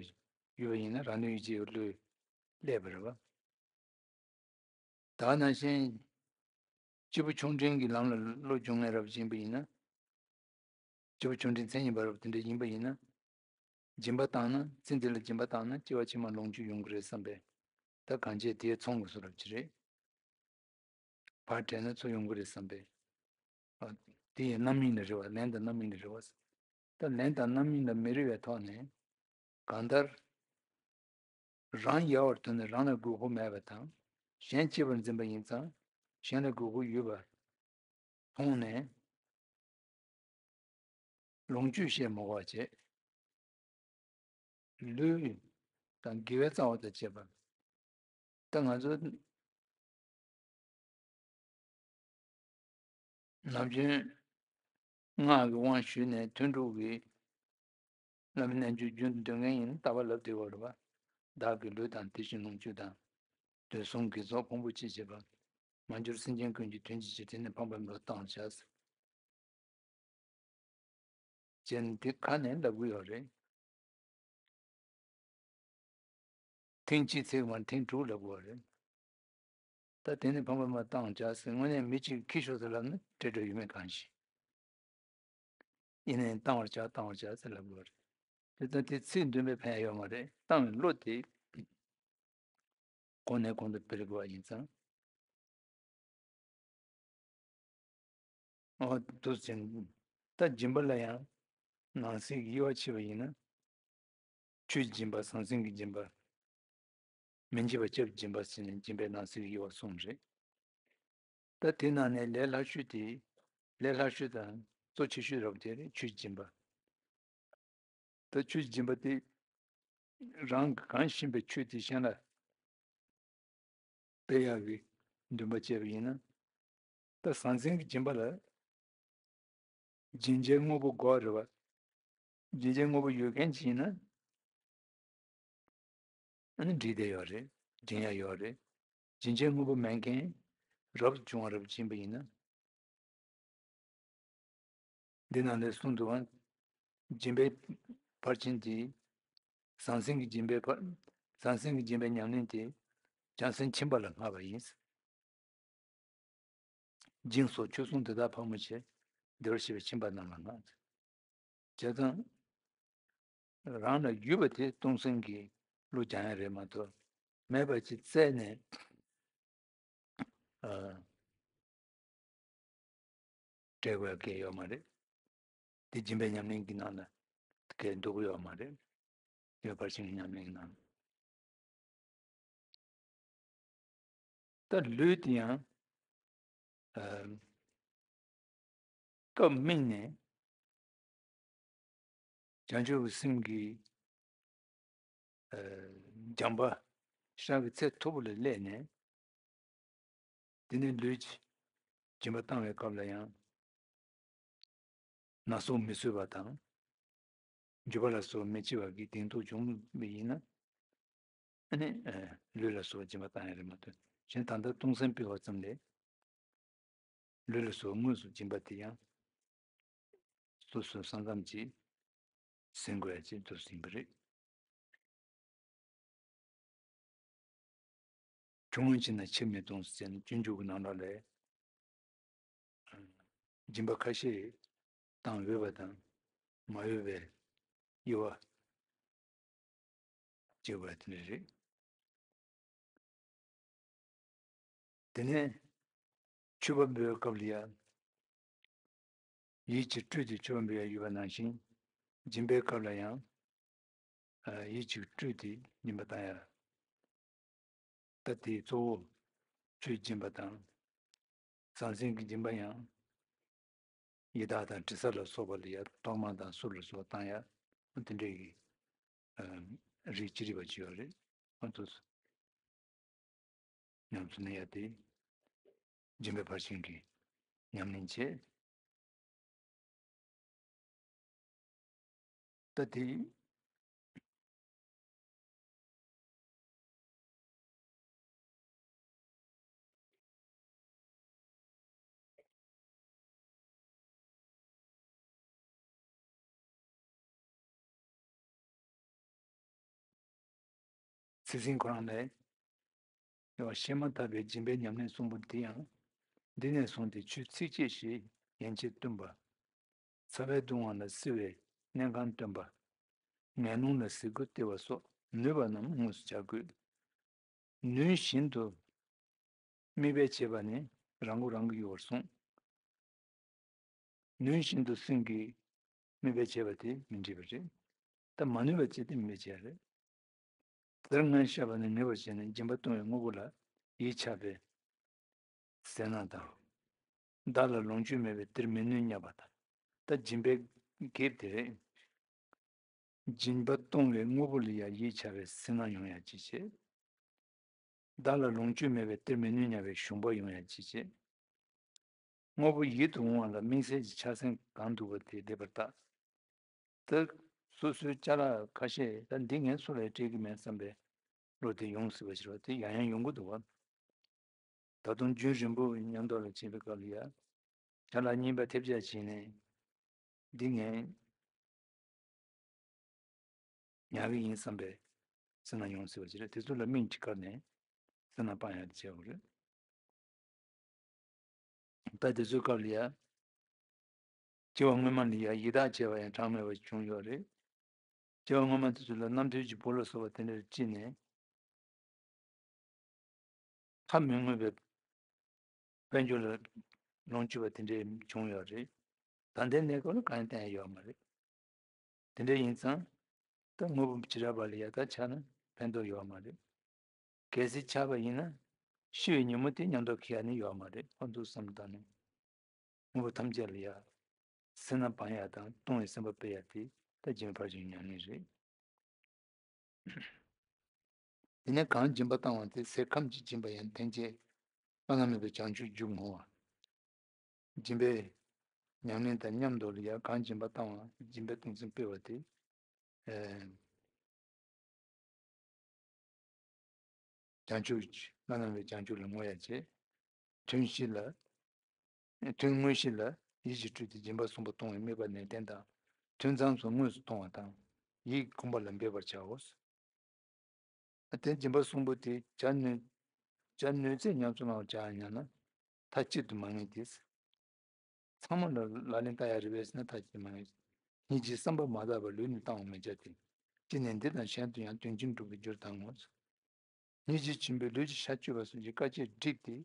ཡོད་པ་ཡིན་ན་རང་དོན་ཡིད་བྱེད་ཀྱི་བློས་སླེབས་པ་རེད་བ། ད་ནང་བཞིན་སྐྱེས་བུ་ཆུང་འབྲིང་གི་ལམ་ལ་བློ་སྦྱོང་མཁན་རབ་ཡིན་པ་ཡིན་ན། སྐྱེས་བུ་ཆུང་འབྲིང་མཚན་ཡིན་པ་རབ་དེ་འདྲ་ཡིན་པ་ཡིན་ན། སྦྱིན་པ་བཏང་ན་ཚེ་འདི་ལ་སྦྱིན་པ་བཏང་ན་སྐྱེ་བ་ཕྱི་མ་ལོངས་སྤྱོད་ཡོང་གི་རེད་བསམ་པས། ད་གང་བྱས་དེའི་ཚོང་གི་བཟོ་འདྲ་ཅིག་རེད། ཕར་སྤྲད་ན་ཚུར་ཡོང་གི་རེད་བསམ་པས། ཨ། དེ་ཡི་རྣམ་སྨིན་ལ་རེ་བ་ལན་དང་རྣམ་སྨིན་ལ་རེ་བ། ད་ལན་དང་རྣམ་སྨིན་ལ་མི་རེ་བའི་ཐོག་ནས། གང་ལྟར། རང་ཡལ་བར་དོར་ནས་རང་ལ་དགོས་མཁོ་མེད་པ་དང་གཞན་གཅེས་པར་འཛིན་པ་ཡིན་ཙང་གཞན་ལ་དགོས་མཁོ་ཡོད་པ་མཐོང་ནས། ལོངས་སྤྱོད་བཤད་མི་དགོས་པ་བྱས། ལུས་དང་དགེ་བའི་རྩ་བ་དང་བཅས་པ། ད་ང་ཚོ་ནམ་རྒྱུན་སྔགས་ཀྱི་དབང་ཞུས་ནས་ཐུན་དྲུག་གི་བླ་མའི་རྣལ་འབྱོར་རྒྱུན་དུ་འདོན་མཁན་ཡིན་ན་རྟག་པར་ལབ་བསྡད་ཡོད་རེད་པ། བདག་གི་ལུས་དང་དེ་བཞིན་ལོངས་སྤྱོད་དང་། དུས་གསུམ་དགེ་ཚོགས་ཕུང་པོ་ཅི་བྱེད་པ། མ་གྱུར་སེམས་ཅན་ཀུན་གྱི་དོན་གྱིས་ཕྱིར། དེ་ནི་ཕངས་པའི་མི་ལ་བཏང་བར་བྱ། ཅེས་འདི་ཁ་ནས་ལབ་གི་ཡོད་རེད། ཐེངས་གཅིག་ཚིག་མ་ཐེངས་དྲུག་ལབ་གི་ཡོད་རེད། ད་དེ་ནི་ཕངས་པའི་མི་ལ་བཏང་བར་བྱ་ཟེར་དངོས་གནས་མི་གཅིག་ཁྱི་ཤོར་ཟེར་ལབ་ན་སྤྲད་འགྲོ་ཡོད་མེད་གང་ཤེས། ཡིན་ནའི་བཏང་བར་བྱ་བཏང་བར་བྱ་ཟེར་ལབ་གི་ཡོད་རེད། དེ་ལྟར་དེ་ཚིག་འདོན་པའི་ཕན་ཡོད་མ་རེད། བཏང་བའི་བློ་དེ་གོང་ནས་གོང་དུ་འཕེལ་དགོས་པ་ཡིན་ཙང་། འོ་དུ་ཟིན། ད་སྦྱིན་པ་ལ་ཡང་ནང་གསེས་ཀྱི་དབྱེ་བ་ཕྱེ་བ་ཡིན་ན། ཆོས་སྦྱིན་པ་ཟང་ཟིང་གི་སྦྱིན་པ། མི་འཇིགས་པ་སྐྱབས་སྦྱིན་པ་ཟེར་ནས་སྦྱིན་པའི་ནང་གསེས་ཀྱི་དབྱེ་བ་གསུམ་རེད། ད་དེ་ནང་ནས་ལས་སླ་ཤོས་དེ། ལས་སླ་ཤོས་དང་གཙོ་ཆེ་ཤོས་རབ་དེ་རེད་ཆོས་སྦྱིན་པ། ད་ཆོས་སྦྱིན་པ་དེ། རང་གིས་གང་ཤེས་པའི་ཆོས་དེ་གཞན་ལ་སྤེལ་ཡག་གི་འདུན་པ་བསྐྱེད་པ་ཡིན་ན། ད་ཟང་ཟིང་གི་སྦྱིན་པ་ལ། སྦྱིན་བྱའི་དངོས་པོ་དགོས་རེད་བ། སྦྱིན་བྱའི་དངོས་པོ་ཡོད་མཁན་ཅིག་ཡིན་ན། ཨ་ནི་འགྲིག་བསྡད་ཡོད་རེད། སྦྱིན་ཡག་ཡོད་རེད། སྦྱིན་བྱའི་དངོས་པོ་མེད་མཁན་རབ་ཏུ་བྱུང་བ་རབ་སྦྱིན་པ་ཡིན་ན། འདི་ནང་ལས་གསུངས་འདུག་བ། སྦྱིན་པའི་ཕར་ཕྱིན་དེ། ཟང་ཟིང་གི་སྦྱིན་པའི་ཕར། ཟང་ཟིང་གི་སྦྱིན་པའི་ཉམས་ལེན་དེ། བྱང་སེམས་ཁྱིམ་པ་ལ་བསྔགས་པ་ཡིན། སྦྱིན་སོགས་ཆོས་སྲུང་དེ་དག་ཕག་མོ་ཆེ། བདེ་བར་གཤེགས་པའི་ཁྱིམ་པ་རྣམས་ལ་བསྔགས། བྱས་ཙང་། རང་ལ་ཡོད་པ་དེ་སྟོང་སེམས་ཀྱི་བློ་སྦྱང་ཡ་རེད་མ་གཏོགས། མེད་པ་ཅིག་བཙལ་ནས། ཨ། སྤྲད་དགོས་ཡ་གང་ཡོད་མ་རེད། དེ་སྦྱིན་པའི་ཉམས་ལེན་གྱི་ནང་ལ་གང་འདུག་གི་ཡོད་མ་རེད། ཡོད་པར་ཤེས་ཀྱི་ཉམས་ལེན་གྱི་ནང་ལ། ད་ལུས་དེ་ཡང་། ཨ། སྐབས་དམིགས་ནས། བྱང་ཆུབ་ཀྱི་སེམས་ཀྱི། ཨ། སྦྱངས་པ་ཤར་གྱི་ཚད་མཐོ་པོ་ལ་སླེབས་ནས། དེ་ནས་ལུས་ཀྱི་སྦྱིན་པ་བཏང་བའི་སྐབས་ལ་ཡང་། ན་ཟུག་མི་བཟོད་པ་དང་། འགྱོད་པ་ལ་སོགས་མི་བྱེད་པ་གི་གདེང་ཐོག་བྱུང་བ་ཡིན་ན། ཨ་ནི། ཨ། ལུས་ལ་སོགས་སྦྱིན་པ་བཏང་ཡ་རེད་མ་གཏོགས། གཞན་ད་ལྟ་སྟོང་སེམས་སྤེལ་བ་ཙམ་ལས། ལུས་ལ་སོགས་དངོས་སུ་སྦྱིན་པ་དེ་ཡང་། སོ་སོའི་ས་མཚམས་ཀྱིས་ཟིན་དགོས་ཡ་ཅིག་ཏུ་ཟིན་པ་རེད། གྱོང་ངོ་ཕྱིན་ན་ཕྱིར་མི་གཏོང་ཟེར་ནས་སྤྱོད་འཇུག་གི་ནང་ལོགས་ལས། སྦྱིན་པ་ཁ་ཤས་བཏང་འོས་པ་དང་མ་འོས་པའི་ དབྱེ་བ་འབྱེད་པ་དེ་འདྲ་རེད། དེ་ནས་མཆོད་པ་འབུལ་བའི་སྐབས་ལ་ཡང་ཡིད་ཀྱིས་སྤྲུལ་ཏེ་མཆོད་པ་འབུལ་ཡ་ཡོད་པ་ནང་བཞིན། སྦྱིན་པའི་སྐབས་ལ་ཡང་ཡིད་ཀྱིས་སྤྲུལ་ཏེ་སྦྱིན་པ་བཏང་ཡ། ད་དེའི་གཙོ་བོ་ཆོས་སྦྱིན་པ་དང་། ཟང་ཟིང་གི་སྦྱིན་པ་ཡང་ཡི་དྭགས་དང་དྲི་ཟ་ལ་སོགས་པ་ལ་ཡ། གཏོར་མ་དང་གསུར་ལ་སོགས་པ་བཏང་ཡ། དེ་འདྲའི་གི་རིགས་ཅི་རིགས་པ་ཅིག་ཡོད་རེད། ཨ་ཚོ་ཉམས་སུ་ལེན་ཡ་དེ་སྦྱིན་པའི་ཕར་ཕྱིན་གྱི་ཉམས་ལེན་བྱེད། ད་དེ། ཚིག་ཟིན་ཁོ་རང་ལས། ཡང་བཤད་མ་ཐག་པའི་སྦྱིན་པའི་ཉམས་ལེན་གསུམ་པོ་འདི་ཡང་། འདི་ནས་བཟུང་སྟེ་ཆོས་ཚིགས་བཅད་བཞི་ཡན་ཆད་སྟོན་པ། ཚ་བས་གདུང་བ་ལ་བསིལ་བའི་གནས་ཁང་སྟོན་པ། ངན་སློང་ལ་ཟས་གོས་སྟེར་བ་སོགས་ནུས་པ་རྣམས་དངོས་སུ་བྱ་དགོས། ནུས་བཞིན་དུ་དམིགས་པས་བྱས་པ་ནི་རང་མགོ་རང་གིས་གཡོགས་པར་གསུངས། ནུས་བཞིན་དུ་སེམས་ཀྱིས་དམིགས་པས་བྱས་པ་དེ་མི་འགྲིག་པ་རེད། ད་མ་ནུས་པ་བྱས་ཏེ་དམིགས་པས་བྱས་རེད། དེར་སྔར་བཤད་པ་ནི་ནུས་པར་བྱས་ནས་སྦྱིན་པ་གཏོང་བའི་དངོས་པོ་ལ་ཡིད་ཆགས་པའི་སེར་སྣ་དང་། བདག་ལ་ལོངས་སྤྱོད་མེད་པས་དེར་མི་ནུས་སྙམ་པ་དང་། ད་སྦྱིན་པའི་དགེ་བ་དེ་རེད། སྦྱིན་པ་གཏོང་བའི་དངོས་པོ་ལ་ཡང་ཡིད་ཆགས་པའི་སེར་སྣ་ཡོང་ཡ་ཅིག་བྱེད། བདག་ལ་ལོངས་སྤྱོད་མེད་པས་དེར་མི་ནུས་སྙམ་པའི་ཞུམ་པ་ཡོང་ཡ་ཅིག་བྱེད། དངོས་པོ་ཡིད་དུ་འོང་བ་ལ་དམིགས་བསལ་གྱི་ཆགས་སེམས་གང་འདུག་པ་དེ་བདེ་བར་བལྟ། ད་སོ་སོའི་ཅ་ལག་ཁ་ཤས། ད་འདི་ངས་སུ་ལ་སྤྲད་ཀྱི་མེད་བསམ་པའི་བློ་དེ་ཡོང་སྲིད་པ་ཞིག་རེད་པ། དེ་ཡང་ཡང་ཡོང་གི་འདུག་པ། ད་དུང་རྒྱུན་རིང་པོ་ཉམས་རྟོགས་ལ་བྱེད་པའི་སྐབས་ལ་ཡ། ཅ་ལག་རྙིང་པ་ཐེབས་ཆག་བྱས་ནས། འདི་ངས་ཉར་གི་ཡིན་བསམ་པའི་སེམས་ལ་ཡོང་སྲིད་པ་ཅིག་རེད། དེ་ཚོ་ལ་སྨན་གྱིས་བཀར་ནས་སེམས་ལ་སྤང་ཡག་བྱེད་དགོས་རེད། ད་དེ་ཚོའི་སྐབས་ལ་ཡ། སྐྱེ་བ་སྔོན་མ་ལ་ཡ་ཡི་དྭགས་བྱས་པ་ཡང་གྲངས་མེད་པ་བྱུང་ཡོད་རེད། སྐྱེ་བ་སྔོན་མ་དེ་ཚོ་ལ་རྣམ་ཐོས་ཀྱི་བུ་ལ་སོགས་པ་དེ་འདྲར་སྐྱེས་ནས། ཐབས་མི་མངོན་པའི་དཔལ་འབྱོར་ལ་ལོངས་སྤྱོད་པ་དེ་འདྲའི་བྱུང་ཡོད་རེད། ད་ལྟའི་གནས་སྐབས་ལ་གང་ཡང་བསྟན་ཡ་ཡོད་མ་རེད། དེ་འདྲ་ཡིན་ཙང་། ད་དངོས་པོ་བྱེ་བྲག་པ་ལ་ཡ་ད་ཆགས་ན་ཕན་ཐོགས་ཡོད་མ་རེད། གལ་སྲིད་ཆགས་པ་ཡིན་ན། ཤི་བའི་ཉིན་མོ་དེ་མཉམ་དུ་འཁྱེར་ཡ་ནི་ཡོད་མ་རེད། ཁོ་ཚོ་བསམ་བློ་བཏང་ནས། དངོས་པོ་ཐམས་ཅད་ལ་ཡ། སེར་སྣ་སྤང་ཡ་དང་གཏོང་བའི་སེམས་པ་སྤེལ་ཡ་དེ་ད་སྦྱིན་པ་ཕར་ཕྱིན་ཉམས་ལེན་རེད། དེ་ནས་གང་སྦྱིན་པ་བཏང་བ་དེ་ཟས་ཁམ་གྱིས་སྦྱིན་པ་ཡང་དེ་བྱས་བླ་ན་མེད་པའི་བྱང་ཆུབ་རྒྱུར་བསྔོ་བ། སྦྱིན་པའི་ཉམས་ལེན་དང་མཉམ་དུ་ལ་ཡ་གང་སྦྱིན་པ་བཏང་བ་སྦྱིན་པའི་གཏོང་སེམས་སྤེལ་བ་དེ། ཨེ། བྱང་ཆུབ་བླ་ན་མེད་པའི་བྱང་ཆུབ་ལ་བསྔོ་ཡ་བྱེད། ཐུན་བཞི་ལ། ཐུན་དངོས་གཞི་ལ་ཡིད་ཀྱིས་སྤྲུལ་ཏེ་སྦྱིན་པ་གསུམ་པོ་གཏོང་བའི་དམིགས་པ་ནན་ཏན་དང་། ཐུན་མཚམས་སུ་དངོས་སུ་གཏོང་བ་དང་། ཡིད་ཀྱི་ཁོམ་པ་ལ་འབད་པར་བྱའོ། དེ་སྦྱིན་པ་གསུམ་པོ་དེ་བྱ་ནུས། བྱ་ནུས་ཚད་ཉམས་སུ་བླང་བར་བྱ་སྙམ་ན། མཐའ་གཅིག་ཏུ་མ་ངེས་ཏེ། ཚང་མ་ལ་ལག་ལེན་བསྟར་ཡ་རེད་པས་ཟེར་ན་མཐའ་གཅིག་མ་ངེས། སྙིང་རྗེའི་བསམ་པ་མ་དག་པར་ལུས་ནི་བཏང་བར་མི་བྱ་སྟེ། ཅི་ནས་འདི་དང་གཞན་དུ་ཡང་དོན་ཆེན་སྒྲུབ་པའི་རྒྱུར་གདའ་འོང་། སྙིང་རྗེ་ཆེན་པོས་ལུས་ཀྱི་ཤ་གཅོད་པ་སོགས་ཀྱི་དཀའ་སྤྱད་བསྒྲིགས་ཏེ།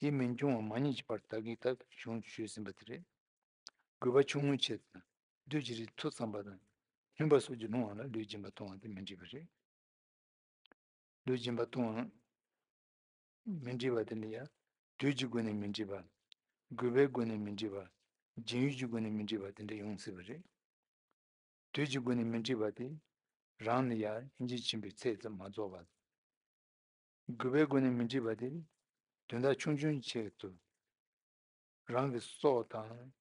ཡིད་མི་འབྱུང་བ་མ་རྙེད་ཀྱི་བར་དག་གིས་ད་གཞུང་ཞུས་ཟིན་པ་དེ་རེད། དགོས་པ་ཆུང་ངུའི་ཆེད་དུ་བདུད་ཀྱི་རིགས་མཐུ་བསམ་པ་དང་ལྷུན་པ་སོགས་ཀྱིས་ལྷུང་བ་ལ་ལུས་སྦྱིན་པ་གཏོང་བ་དེ་མི་འགྲིག་པ་རེད། ལུས་སྦྱིན་པ་གཏོང་བ་མི་འགྲིག་པ་དེ་འདྲ་ཡ། དུས་ཀྱི་སྒོ་ནས་མི་འགྲིག་པ། དགོས་པའི་སྒོ་ནས་མི་འགྲིག་པ། སྦྱིན་ཡུལ་གྱི་སྒོ་ནས་མི་འགྲིག་པ་དེ་འདྲ་ཡོང་སྲིད་པ་རེད། དུས་ཀྱི་སྒོ་ནས་མི་འགྲིག་པ་དེ། རང་ལ་ཡ་སྙིང་རྗེ་ཆེན་པོའི་ཚད་ཙམ་མ་རྫོགས་པ། དགོས་པའི་སྒོ་ནས་མི་འགྲིག་པ་དེ། དོན་དག་ཆུང་ཆུང་ཆེད་དུ། རང་གི་སྲོག་དང་།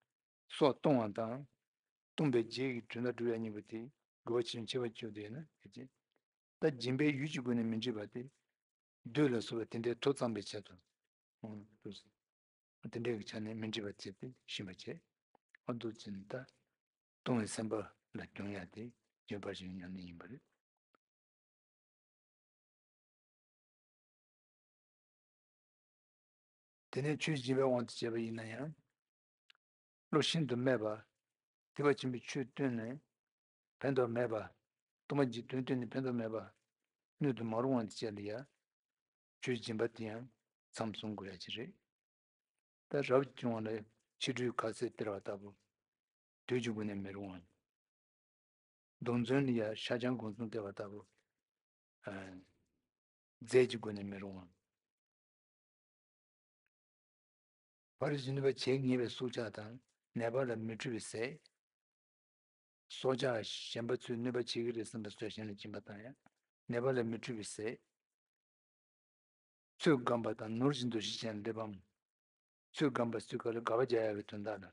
སྲོག་གཏོང་བ་དང་། གཏོང་བའི་རྗེས་ཀྱི་དོན་དག་སྒྲུབ་ཡ་གཉིས་པོ་དེ་དགོས་པ་ཆེན་ཆེ་བ་བཅུ་དེ་ཡིན་ན་ཕལ་ཆེར། ད་སྦྱིན་པའི་ཡུལ་གྱི་སྒོ་ནས་མི་འགྲིག་པ་དེ། བདུད་ལ་སོགས་པ་དེ་འདྲའི་མཐུ་གཙང་པའི་ཆེད་དུ། ཨང་། དེ་འདྲའི་གི་ཆ་ནས་མི་འགྲིག་པ་བྱས་ཏེ་ཤེས་པ་བྱས། ཨ་འདུག་ཅིང་ད། གཏོང་བའི་སེམས་པ་ལ་སྦྱོང་ཡ་དེ་སྦྱིན་པ་ཞིག་ཉམས་ལེན་ཡིན་པ་རེད། དེ་ནས་ཆོས་སྦྱིན་པའི་དབང་དུ་བྱས་པ་ཡིན་ན་ཡང་། བློ་ཤིན་ཏུ་སྨད་པ། ཐེག་པ་ཆེན་པོའི་ཆོས་བསྟན་ནས། ཕན་ཐོགས་མེད་པ། སྟོང་པ་ཉིད་དོན་སྟོན་ནས་ཕན་ཐོགས་མེད་པ། སྣོད་དུ་མ་རུང་བ་དེ་བྱས་ལ་ཡ། ཆོས་སྦྱིན་པ་དེ་ཡང་མཚམས་བཟུང་དགོས་ཡ་ཅིག་རེད། ད་རབ་བྱུང་བ་ལ་ཕྱི་འབྲུའི་ཁ་ཟས་སྟེར་བ་ལྟ་བུ། དུས་ཀྱི་སྒོ་ནས་མི་རུང་བ། གདུང་ཚོད་ལ་ཡ་ཤ་ཆང་གོང་གསུམ་སྟེར་བ་ལྟ་བུ། ཨ། རྫས་ཀྱི་སྒོ་ནས་མི་རུང་བ། ཕ་རོལ་ཏུ་ཕྱིན་པ་བྱེད་ངེས་པའི་སྲོག་ཆགས་དང་ནད་པ་ལ་མི་འཁྲུ་བའི་ཟས། སྲོག་ཆགས་གཞན་པ་ཚོས་གནོད་པ་བྱེད་ཀྱི་རེད་བསམ་པའི་བཟོད་གཞན་ལ་སྦྱིན་པ་དང་ཡང་ནད་པ་ལ་མི་འཁྲུ་བའི་ཟས། ཚོད་བགམ་པ་དང་ནོར་བཞིན་དུ་ཤི་ཞིང་སླེབས་པའམ། ཚོད་བགམ་པ་ཟེར་དུས་སྐབས་ལ་དགག་པ་རྒྱག་ཡག་གི་དོན་དག་ལ།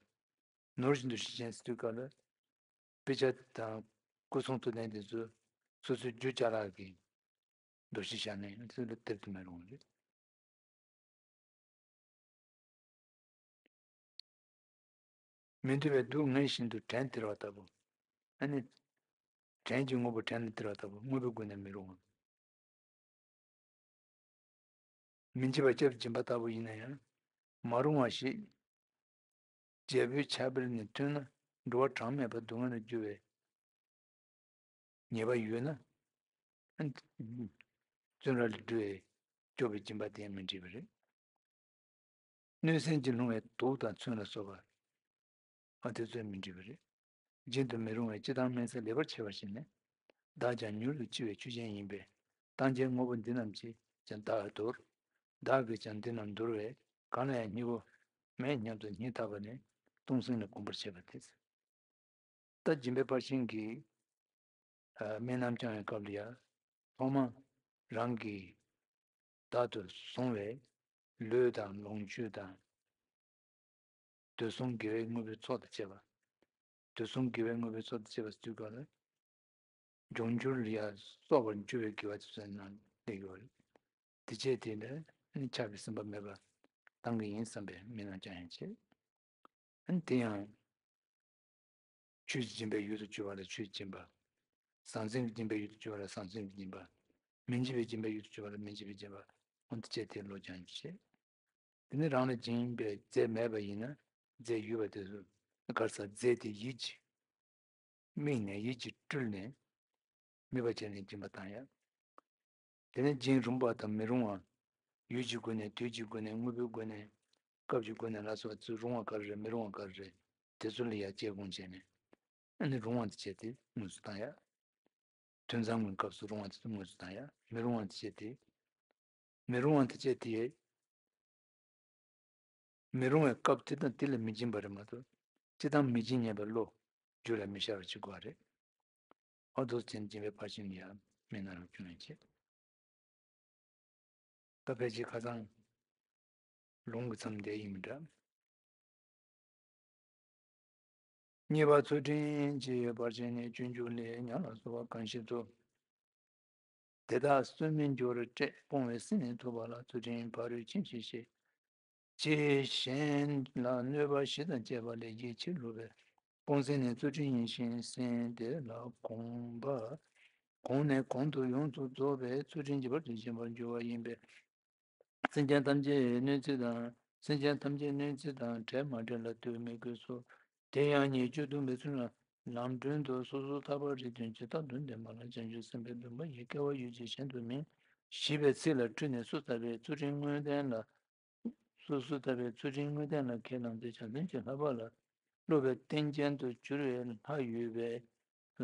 ནོར་བཞིན་དུ་ཤི་ཞིང་ཟེར་དུས་སྐབས་ལ། དཔེ་ཆ་དང་སྐུ་གསུང་ཐུགས་རྟེན་དེ་ཚོ་སོ་སོའི་རྒྱུ་ཅ་ལག་གི་འདུ་ཤེས་བཞག་ནས་ཚུར་ལ་སྟེར་དུ་མི་རུང་བ་རེད། མི་འདོད་པའི་སྡུག་བསྔལ་བཞིན་དུ་བྲན་སྟེར་བ་ལྟ་བུ། ཨ་ནི། བྲན་གྱི་དངོས་པོ་བྲན་ལ་སྟེར་བ་ལྟ་བུ་དངོས་པོའི་སྒོ་ནས་མི་རུང་བ། མི་འཇིགས་པ་སྐྱབས་སྦྱིན་པ་ལྟ་བུ་ཡིན་ན་ཡང་། མ་རུང་བ་ཞིག་རྒྱལ་པོའི་ཆབ་དཔལ་ནས་ཐོན་ན་འགྲོ་བ་གྲངས་མེད་པ་སྡུག་བསྔལ་དུ་འགྱུར་བའི་ཉེས་པ་ཡོད་ན། བཙོན་ར་ལས་སྒྲོལ་བའི་སྐྱོབ་པའི་སྦྱིན་པ་དེ་ཡང་མི་འགྲིག་པ་རེད། གནོད་སེམས་ཀྱིས་བསླངས་པའི་དུག་དང་མཚོན་ལ་སོགས་པ། ཨ་དེ་ཚོས་མི་འགྲིག་པ་རེད། སྦྱིན་དུ་མི་རུང་བའི་སྤྱིར་བཏང་དམན་ས་ལེགས་པར་ཕྱེ་བ་ཞིག་ནི། བདག་ཀྱང་མྱུར་དུ་འཆི་བའི་ཆོས་ཅན་ཡིན་པས། ལྟ་མཁན་དངོས་པོ་འདི་རྣམས་ཀྱིས་ཀྱང་བདག་ལ་དོར། བདག་གིས་ཀྱང་འདི་རྣམས་དོར་བས་གང་ལ་ཡང་སྙིང་པོ་མེད་སྙམ་དུ་སྙིང་ཐག་པ་ནས་སྟོང་སེམས་ལས་སྒོམ་པར་བྱེད་པ་སྟེ། ད་སྦྱིན་པའི་ཕར་ཕྱིན་གྱི་ཨ་སྨོན་ལམ་བསྐྱང་བའི་སྐབས་ལ་ཡང་། ཐོག་མར་རང་གིས་བདག་ཏུ་བཟུང་བའི་ལུས་དང་ལོངས་སྤྱོད་དང་། དུས་གསུམ་དགེ་བའི་དངོས་པོའི་ཚོགས་དང་བཅས་པ། དུས་གསུམ་དགེ་བའི་དངོས་པོའི་ཚོགས་དང་བཅས་པ་ཟེར་དུས་སྐབས་ལ། འབྱུང་འགྱུར་ལ་ཡང་སོགས་པར་འགྱུར་བའི་དགེ་བ་དེ་ཚོ་ནང་སླེབས་ཡོད་རེད། དེ་བྱས་དེ་ལ་ནི་ཆགས་པའི་སེམས་པ་མེད་པར་བཏང་གི་ཡིན་བསམ་པའི་སྨོན་ལམ་བསྐྱང་ཡང་བྱེད། ཨ་ནི་དེ་ཡང་། ཆོས་ཀྱི་སྦྱིན་པའི་ཡུལ་དུ་གྱུར་པ་ལ་ཆོས་ཀྱི་སྦྱིན་པ། ཟང་ཟིང་གི་སྦྱིན་པའི་ཡུལ་དུ་གྱུར་པ་ལ་ཟང་ཟིང་གི་སྦྱིན་པ། མི་འཇིགས་པའི་སྦྱིན་པའི་ཡུལ་དུ་གྱུར་པ་ལ་མི་འཇིགས་པའི་སྦྱིན་པ། འོ་འདི་བྱས་དེ་བློ་སྦྱང་བྱེད། དེ་ནི་རང་ལ་སྦྱིན་པའི་རྫས་མེད་པ་ཡིན་ན་རྫས་ཡོད་པ་དེ་ཚོ་ག་རེ་ཟ། རྫས་དེ་ཡིད་ཀྱིས་དམིགས་ནས་ཡིད་ཀྱིས་སྤྲུལ་ནས་དམིགས་པ་བྱས་ནས་སྦྱིན་པ་བཏང་ཡ། དེ་ནས་སྦྱིན་རུང་བ་དང་མི་རུང་བ། ཡུལ་གྱི་སྒོ་ནས་དུས་ཀྱི་སྒོ་ནས་དངོས་པོའི་སྒོ་ནས་སྐབས་ཀྱི་སྒོ་ནས་ལ་སོགས་ཚུར་རུང་བ་ག་རེ་རེད་མི་རུང་བ་ག་རེ་རེད། དེ་ཚོ་ལ་ཡ་དཔྱད་སྒོམ་བྱས་ནས། ཨ་ནི་རུང་བ་དེ་བྱས་ཏེ་དངོས་སུ་བཏང་ཡ། ཐུན་མཚམས་ཀྱི་སྐབས་སུ་རུང་བ་དེ་ཚོ་དངོས་སུ་བཏང་ཡ། མི་རུང་བ་དེ་བྱས་ཏེ། མི་རུང་བ་དེ་བྱས་ཏེ། མི་རུང་བའི་སྐབས་དེ་དང་དེ་ལ་མི་སྦྱིན་པ་རེད་མ་གཏོགས། སྤྱིར་བཏང་མི་སྦྱིན་སྙམ་པའི་བློ་རྒྱུད་ལ་མི་ཤར་བར་བྱེད་དགོས་པ་རེད། ཨ་དོ་ཅན་སྦྱིན་པའི་ཕར་ཕྱིན་ཡང་མི་སྣང་རུ་སྐྱོན་ཡང་བྱེད། ད་ཕལ་ཆེར་ཁ་སང་ལུང་གི་མཚམས་འདས་ཡིན་མི་འདྲ། གཉིས་པ་ཚུལ་ཁྲིམས་ཀྱི་བར་ཆད་ནི་སྤྱོད་འཇུག་ལས་ཉམས་ལ་སོགས་པ་གང་ཞིག་ཏུ། དེ་དག་སུན་མི་འགྱུར་བར་བསྐྲད། སྤོང་བའི་སེམས་ནི་ཐུབ་པ་ལ། ཚུལ་ཁྲིམས་ཕ་རོལ་ཕྱིན་ཞེས་བཤད། ཅེས་གཞན་ལ་གནོད་པ་བཞི་དང་བཅས་པ་ལས་རྒྱལ་ཕྱིར་ལོག་པའི་སྤོང་སེམས་ནི་ཚུལ་ཁྲིམས་ཡིན་ཞིང་སེམས་དེ་ལ་གོམས་པ། གོམས་ནས་གོང་དུ་ཡོངས་སུ་རྫོགས་པའི་ཚུལ་ཁྲིམས་ཀྱི་བར་དུ་ཞེན་པར་འགྱུར་བ་ཡིན་པས། སེམས་ཅན་ཐམས་ཅད་གནོད་འཚེ་དང་། སེམས་ཅན་ཐམས་ཅད་གནོད་འཚེ་དང་བྲལ་མ་བྲལ་ལ་ལྟོས་མི་དགོས་སོ། དེ་ཡང་ཉེས་སྤྱོད་སྡོམ་པའི་ཚུལ་ལ་ལམ་སྒྲོན་དུ་སོ་སོར་ཐར་པར་རིགས་མཐུན་ཇི་ལྟར་འདོད་འདོད་མ་ལ། བྱང་ཆུབ་སེམས་དཔའི་སྡོམ་པ་ཡི། སྐལ་བ་ཡོད་ཅེས་གཞན་དུ་མིན། ཞེས་པའི་ཚིག་ལ་འཕྲོས་ནས་སོ་ཐར་པའི་ཚུལ་ཁྲིམས་དངོས་བསྟན་ལ། སོ་སོ་ཐར་པའི་ཚུལ་ཁྲིམས་དངོས་བསྟན་ལ་ཁས་བླངས་ཏེ་བྱང་སེམས་ཀྱི་བསླབ་པ་ལ་སློབ་པའི་རྟེན་ཅན་དུ་གྱུར་པའི་ལྷ་ཡོད་པས།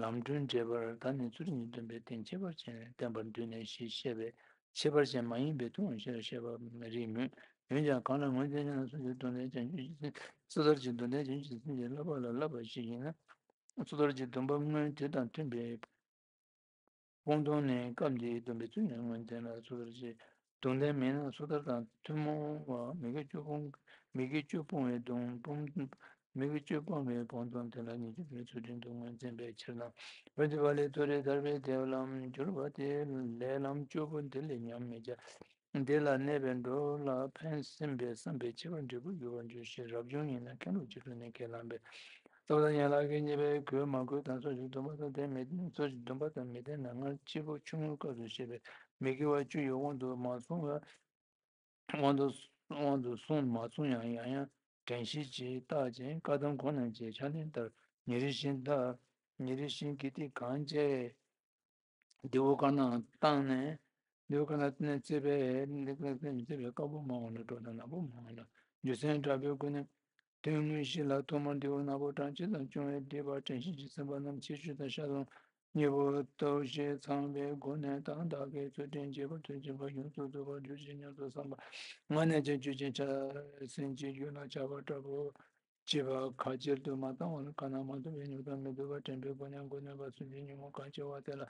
ལམ་སྒྲོན་འགྲེལ་པར་ད་ནི་ཚུལ་ཁྲིམས་སྡོམ་པའི་རྟེན་ཁྱད་པར་ཅན་བསྟན་པར་འདུས་ནས་ཞེས་བཤད་པས་ཁྱད་པར་ཅན་མ་ཡིན་པའི་ལྟུང་བ་ཞེས་བཤད་པ་མ་རིགས་མོད། འོན་ཀྱང་གང་ལ་ངོས་འཛིན་ན་སོ་སོའི་སྡོམ་ལྡན་བྱང་ཆུབ་ཀྱི་སེམས། སོ་ཐར་གྱི་སྡོམ་ལྡན་བྱང་ཆུབ་ཀྱི་སེམས་ཀྱི་བསླབ་པ་ལ་བསླབ་པ་ཞིག་ཡིན་ན། སོ་ཐར་གྱི་སྡོམ་པ་སྔོན་དེ་དང་མཐུན་པའི་སྤོང་ལྟུང་ནི་སྐབས་འདིའི་སྡོམ་པའི་ཚུལ་ནི་སྔོན་བསྟན་ལ་སོ་ཐར་གྱི་སྡོམ་ལྡན་མིན་ན་སོ་ཐར་དང་ཐུན་མོང་བ་མི་དགེ་བཅུ་སྤོང་མི་དགེ་བཅུ་སྤོང་བའི་སྡོམ་སྤོང་མི་དགེ་བཅུ་སྤོང་བའི་སྤོང་ལྟུང་དེ་ལ་ཉེས་སྤྱོད་པའི་ཚུལ་ཁྲིམས་དུ་ངོས་འཛིན་པའི་ཕྱིར་ན། འོན་ཏེ་བ་ལས་མཐོ་རིས་ཐར་པའི་དེ་ལམ་གྱུར་པ་དེ་ལས་ལམ་བཅུ་པོ་འདི་ལས་ཉམས་མི་བྱ། འདི་ལ་གནས་པའི་འགྲོ་ལ་ཕན་སེམས་པའི་བསམ་པས་ཁྱད་པར་འབྲས་བུ་འགྱུར་བར་འགྱུར་ཞེས་རབ་བྱུང་ཡིན་ན་མཁན་སློབ་ཀྱི་ཐོག་ནས་ཁས་བླངས་པས། རྟོགས་དང་ཡན་ལག་གི་ཉེས་པའི་གོས་མ་གོས་དང་ཚོགས་ཀྱི་སྡོམ་པ་དང་ལྡན་མི་ལྡན། ཚོགས་ཀྱི་སྡོམ་པ་དང་མི་ལྡན་ན་སྔར་སྤྱི་པོ་ཆུང་ངུའི་སྐབས་སུ་བཤད་པའི་མི་དགེ་བ་བཅུ་ཡི་དབང་དུ་མ་སོང་བ། དབང་དུ་དབང་དུ་སོང་མ་སོང་ཡང་ཡང་ཡང་དྲན་ཤེས་ཀྱིས་བརྟག་ཅིང་བཀའ་གདམས་གོང་ན་མཆིས་ཕྱག་ལེན་ལྟར་ཉིན་རེ་བཞིན་བདག་ ཉིན་རེ་བཞིན་གྱི་དེ་གང་བྱས། རྡེའུ་དཀར་ནག་བཏང་ནས། རྡེའུ་དཀར་ནག་བཏང་ནས་བརྩེགས་པའི་བརྩེགས་པའི་དཀར་པོ་མང་བ་ལ་སྒྲོ་དང་ནག་པོ་མང་བ་ལ་རྒྱུ་མཚན་དྲག་པོའི་སྒོ་ནས། དོན་དངོས་གཞི་ལ་ཐོག་མར་རྡེའུ་ནག་པོ་གྲངས་གཅིག་ཙམ་བྱུང་བས་བསྡུས་པ། དྲན་ཤེས་ཀྱི་སེམས་པ་རྣམས་ཕྱི་ཆོས་དང་ཤ་ཟུང་གཉིས་པོ་ལྟ་བུ་ཞེས་ཚང་བའི་སྒོ་ནས་དང་བདག་གི་ཚུལ་ཁྲིམས་བྱེད་པར་ཐུགས་བཞེད་པ་ཡོངས་སུ་རྫོགས་པར་གྱུར་ཅིག་སྙམ་དུ་བསམ་པ། སྔ་ནས་ཀྱང་ཆོས་ཅན་ཆགས་ཟིན་གྱི་རྒྱུད་ལ་ཆགས་པ་དྲག་པོ་བྱེད་པ་ཁ་ཁྱེར་དུ་མ་བཏང་བར་ཁ་ན་མ་ཐོ་བའི་ཉོག་དང་མི་སྡུག་པ་དྲན་པའི་སྒོ་ནས་མགོ་གནོན་པ་ཚུལ་གྱི་ཉོན་མོངས་གང་ཆེ་བ་དེ་ལ་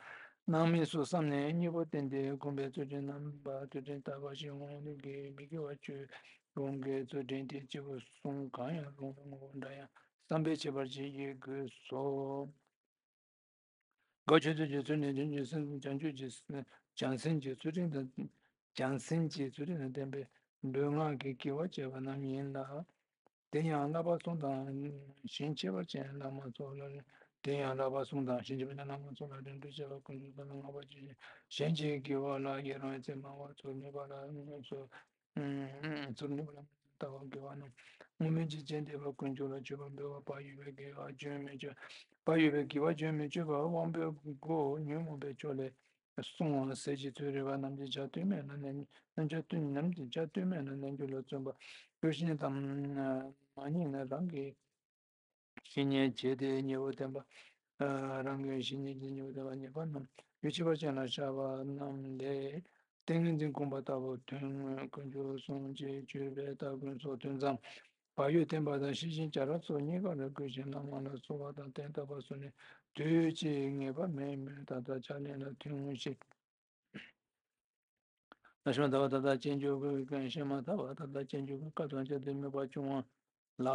སྣང་མེད་སུ་བསམས་ནས་གཉིས་པོ་བསྟན་ཏེ་བསྒོམས་པས་ཚུལ་ཁྲིམས་རྣམ་པ་ཚུལ་ཁྲིམས་དག་པ་ཞིག་འོང་ནུས་ཀྱི་མི་དགེ་བ་ཆོས་སྤོང་གི་ཚུལ་ཁྲིམས་དེ་སྐྱེས་བུ་གསུམ་གང་ཡང་རུང་བའི་ངོ་བོ་འདྲ་ཡང་བསམ་པས་ཁྱད་པར་ཅན་ཡིན་དགོས་སོ། དགག་བྱ་ཚུལ་གྱི་ཚུལ་ནི་བྱང་ཆུབ་སེམས་བྱང་ཆུབ་ཀྱི་བྱང་སེམས་ཀྱི་ཚུལ་ཁྲིམས་དང་། བྱང་སེམས་ཀྱི་ཚུལ་ཁྲིམས་དང་ལྡན་པའི་མདོ་སྔགས་ཀྱི་དགེ་བ་བྱས་པ་རྣམས་ཡིན་ལ། དེ་ཡང་བསླབ་པ་གསུམ་དང་ཞིང་ཁྱད་པར་ཅན་བླ་མ་ཚོ་ལ། དེ་ཡང་བསླབ་པ་གསུམ་དང་ཞིང་ཁྱད་པར་ཅན་བླ་མ་ཚོ་ལ་རིམ་གྲོ་བྱས་པ་ཀུན་སློང་དང་ལྔ་པ་ཅན་གཞན་གྱི་དགེ་བ་ལ་ཡི་རང་ཚེ་མང་བ་ཚུར་ནུས་པ་ལ་ངོས་སུ། ཚུར་ནུས་པ་ལ་ལྟ་བ་དགེ་བ་རྣམས་སྔོན་མེད་ཀྱི་རྗེས་འདེད་པ་ཀུན་སྤྱོད་ལ་སྤྱོད་པ་འབད་བ་བག་ཡོད་པའི་དགེ་བ་རྒྱུན་མི་ཆད། བག་ཡོད་པའི་དགེ་བ་རྒྱུན་མི་ཆད་པ་དབང་པོའི་སྒོ་ཉོན་མོངས་པའི་ཕྱོགས་ལས་སྲུང་བ་ཟས་ཀྱི་ཚོད་རེག་པ་རྣམས་ཀྱི་ཆ་དོན་མེད་ན་ནན་རྣམས་ཆ་དོན་རྣམས་ཀྱི་ཆ་དོན་མེད་ན་ནན་རྒྱུ་ལ་བརྩོན་པ་ཡོད་ཤེས་དང་མ་རྙེད་ན་རང་གི་ཤེས་ཉེན་བྱས་ཏེ་ཉེ་བོ་བསྟན་པ། རང་གི་ཤེས་ཉེན་གྱི་ཉེ་བོ་བསྟན་པ་ཉེས་པ་རྣམས་ཡོ་བྱད་པར་ཅན་ལ་བཤགས་པ་རྣམས་ལས། ཏིང་ངེ་འཛིན་བསྒོམ་པ་ལྟ་བུ་དོན་དངོས་ཀུན་སྤྱོད་གསུམ་གྱི་སྤྱོད་པའི་ལྟ་ཀུན་སོགས་དོན་ཙམ། བག་ཡོད་བསྟན་པ་དང་ཤེས་བཞིན་བྱ་ར་སོགས་རྙེད་དཀའ་ལ་བཀོད་ཅིང་བླ་མ་ལ་གསོལ་བ་དང་བསྟེན་བཏབ་པ་སོགས་ནི་དུས་གཅིག་ངེས་པ་མེད་མོད་ད་ལྟ་ཕྱག་ལེན་ལ་ཐུན་དངོས་ཤིག་ལ་ཤོང་ད་བ་ད་ལྟ་སྤྱད་འཇུག་གི་ཤེས་མ་ཐག་པ་ད་ལྟ་སྤྱད་འཇུག་གི་སྐབས་དང་བཅས་ཏེ་དམིགས་པ་བྱུང་བ་ལ།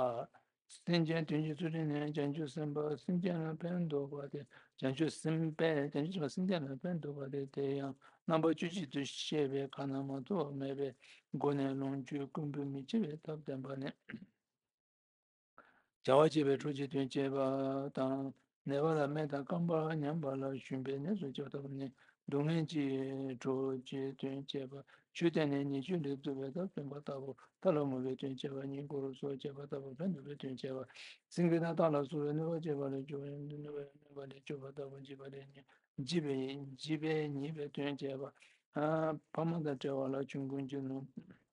སེམས་ཅན་དོན་གྱི་ཚུལ་ཁྲིམས་ནི་བྱང་ཆུབ་སེམས་དཔའ་སེམས་ཅན་ལ་ཕན་འདོགས་པ་སྟེ། བྱང་ཆུབ་སེམས་དཔའ་བྱང་ཆུབ་སེམས་དཔའ་སེམས་ཅན་ལ་ཕན་འདོགས་པ་སྟེ། དེ་ཡང་རྣམ་པ་བཅུ་གཅིག་ཏུ་བཤད་པའི་ཁ་ན་མ་ཐོ་བ་མེད་པའི་སྒོ་ནས་ལོངས་སྤྱོད་ཀུན་འབུལ་མི་བྱེད་པའི་ཐབས་བསྟན་པ་ནི། བྱ་བ་བྱེད་པའི་ཁྲོ་བཅས་དོན་བྱེད་པ་དང་། ནད་པ་ལ་སྨན་དང་རྐང་པ་ཉམས་པ་ལ་ཞུམ་པའི་གནས་སུ་བྱེད་པ་ལྟ་བུ་ནི་སྡུག་བསྔལ་གྱི་ཁྲོ་བཅས་དོན་བྱེད་པ། ཆོས་བསྟན་ནས་ཉེས་སྤྱོད་ལས་ཚུགས་པའི་ཐབས་སྟོན་པ་ལྟ་བུ་མཐའ་ལ་མོས་པའི་དོན་བྱེད་པ། ཉེས་སྐོར་སོགས་བྱེད་པ་ལྟ་བུ་ཕན་འདོགས་པའི་དོན་བྱེད་པ། སེང་གེ་དང་སྟག་ལ་སོགས་པའི་གནོད་པ་བྱེད་པ་ལ་སྐྱོ་བའི་གནོད་པ་ལས་སྐྱོབ་པ་ལྟ་བུ་འཇིགས་པ་ལས་ཉེས་འཇིགས་པའི་འཇིགས་པས་ཉེས་པའི་དོན་བྱེད་པ། ཕ་མ་དང་བྲལ་བ་ལ་ཆོམ་རྐུན་གྱི་ནོར།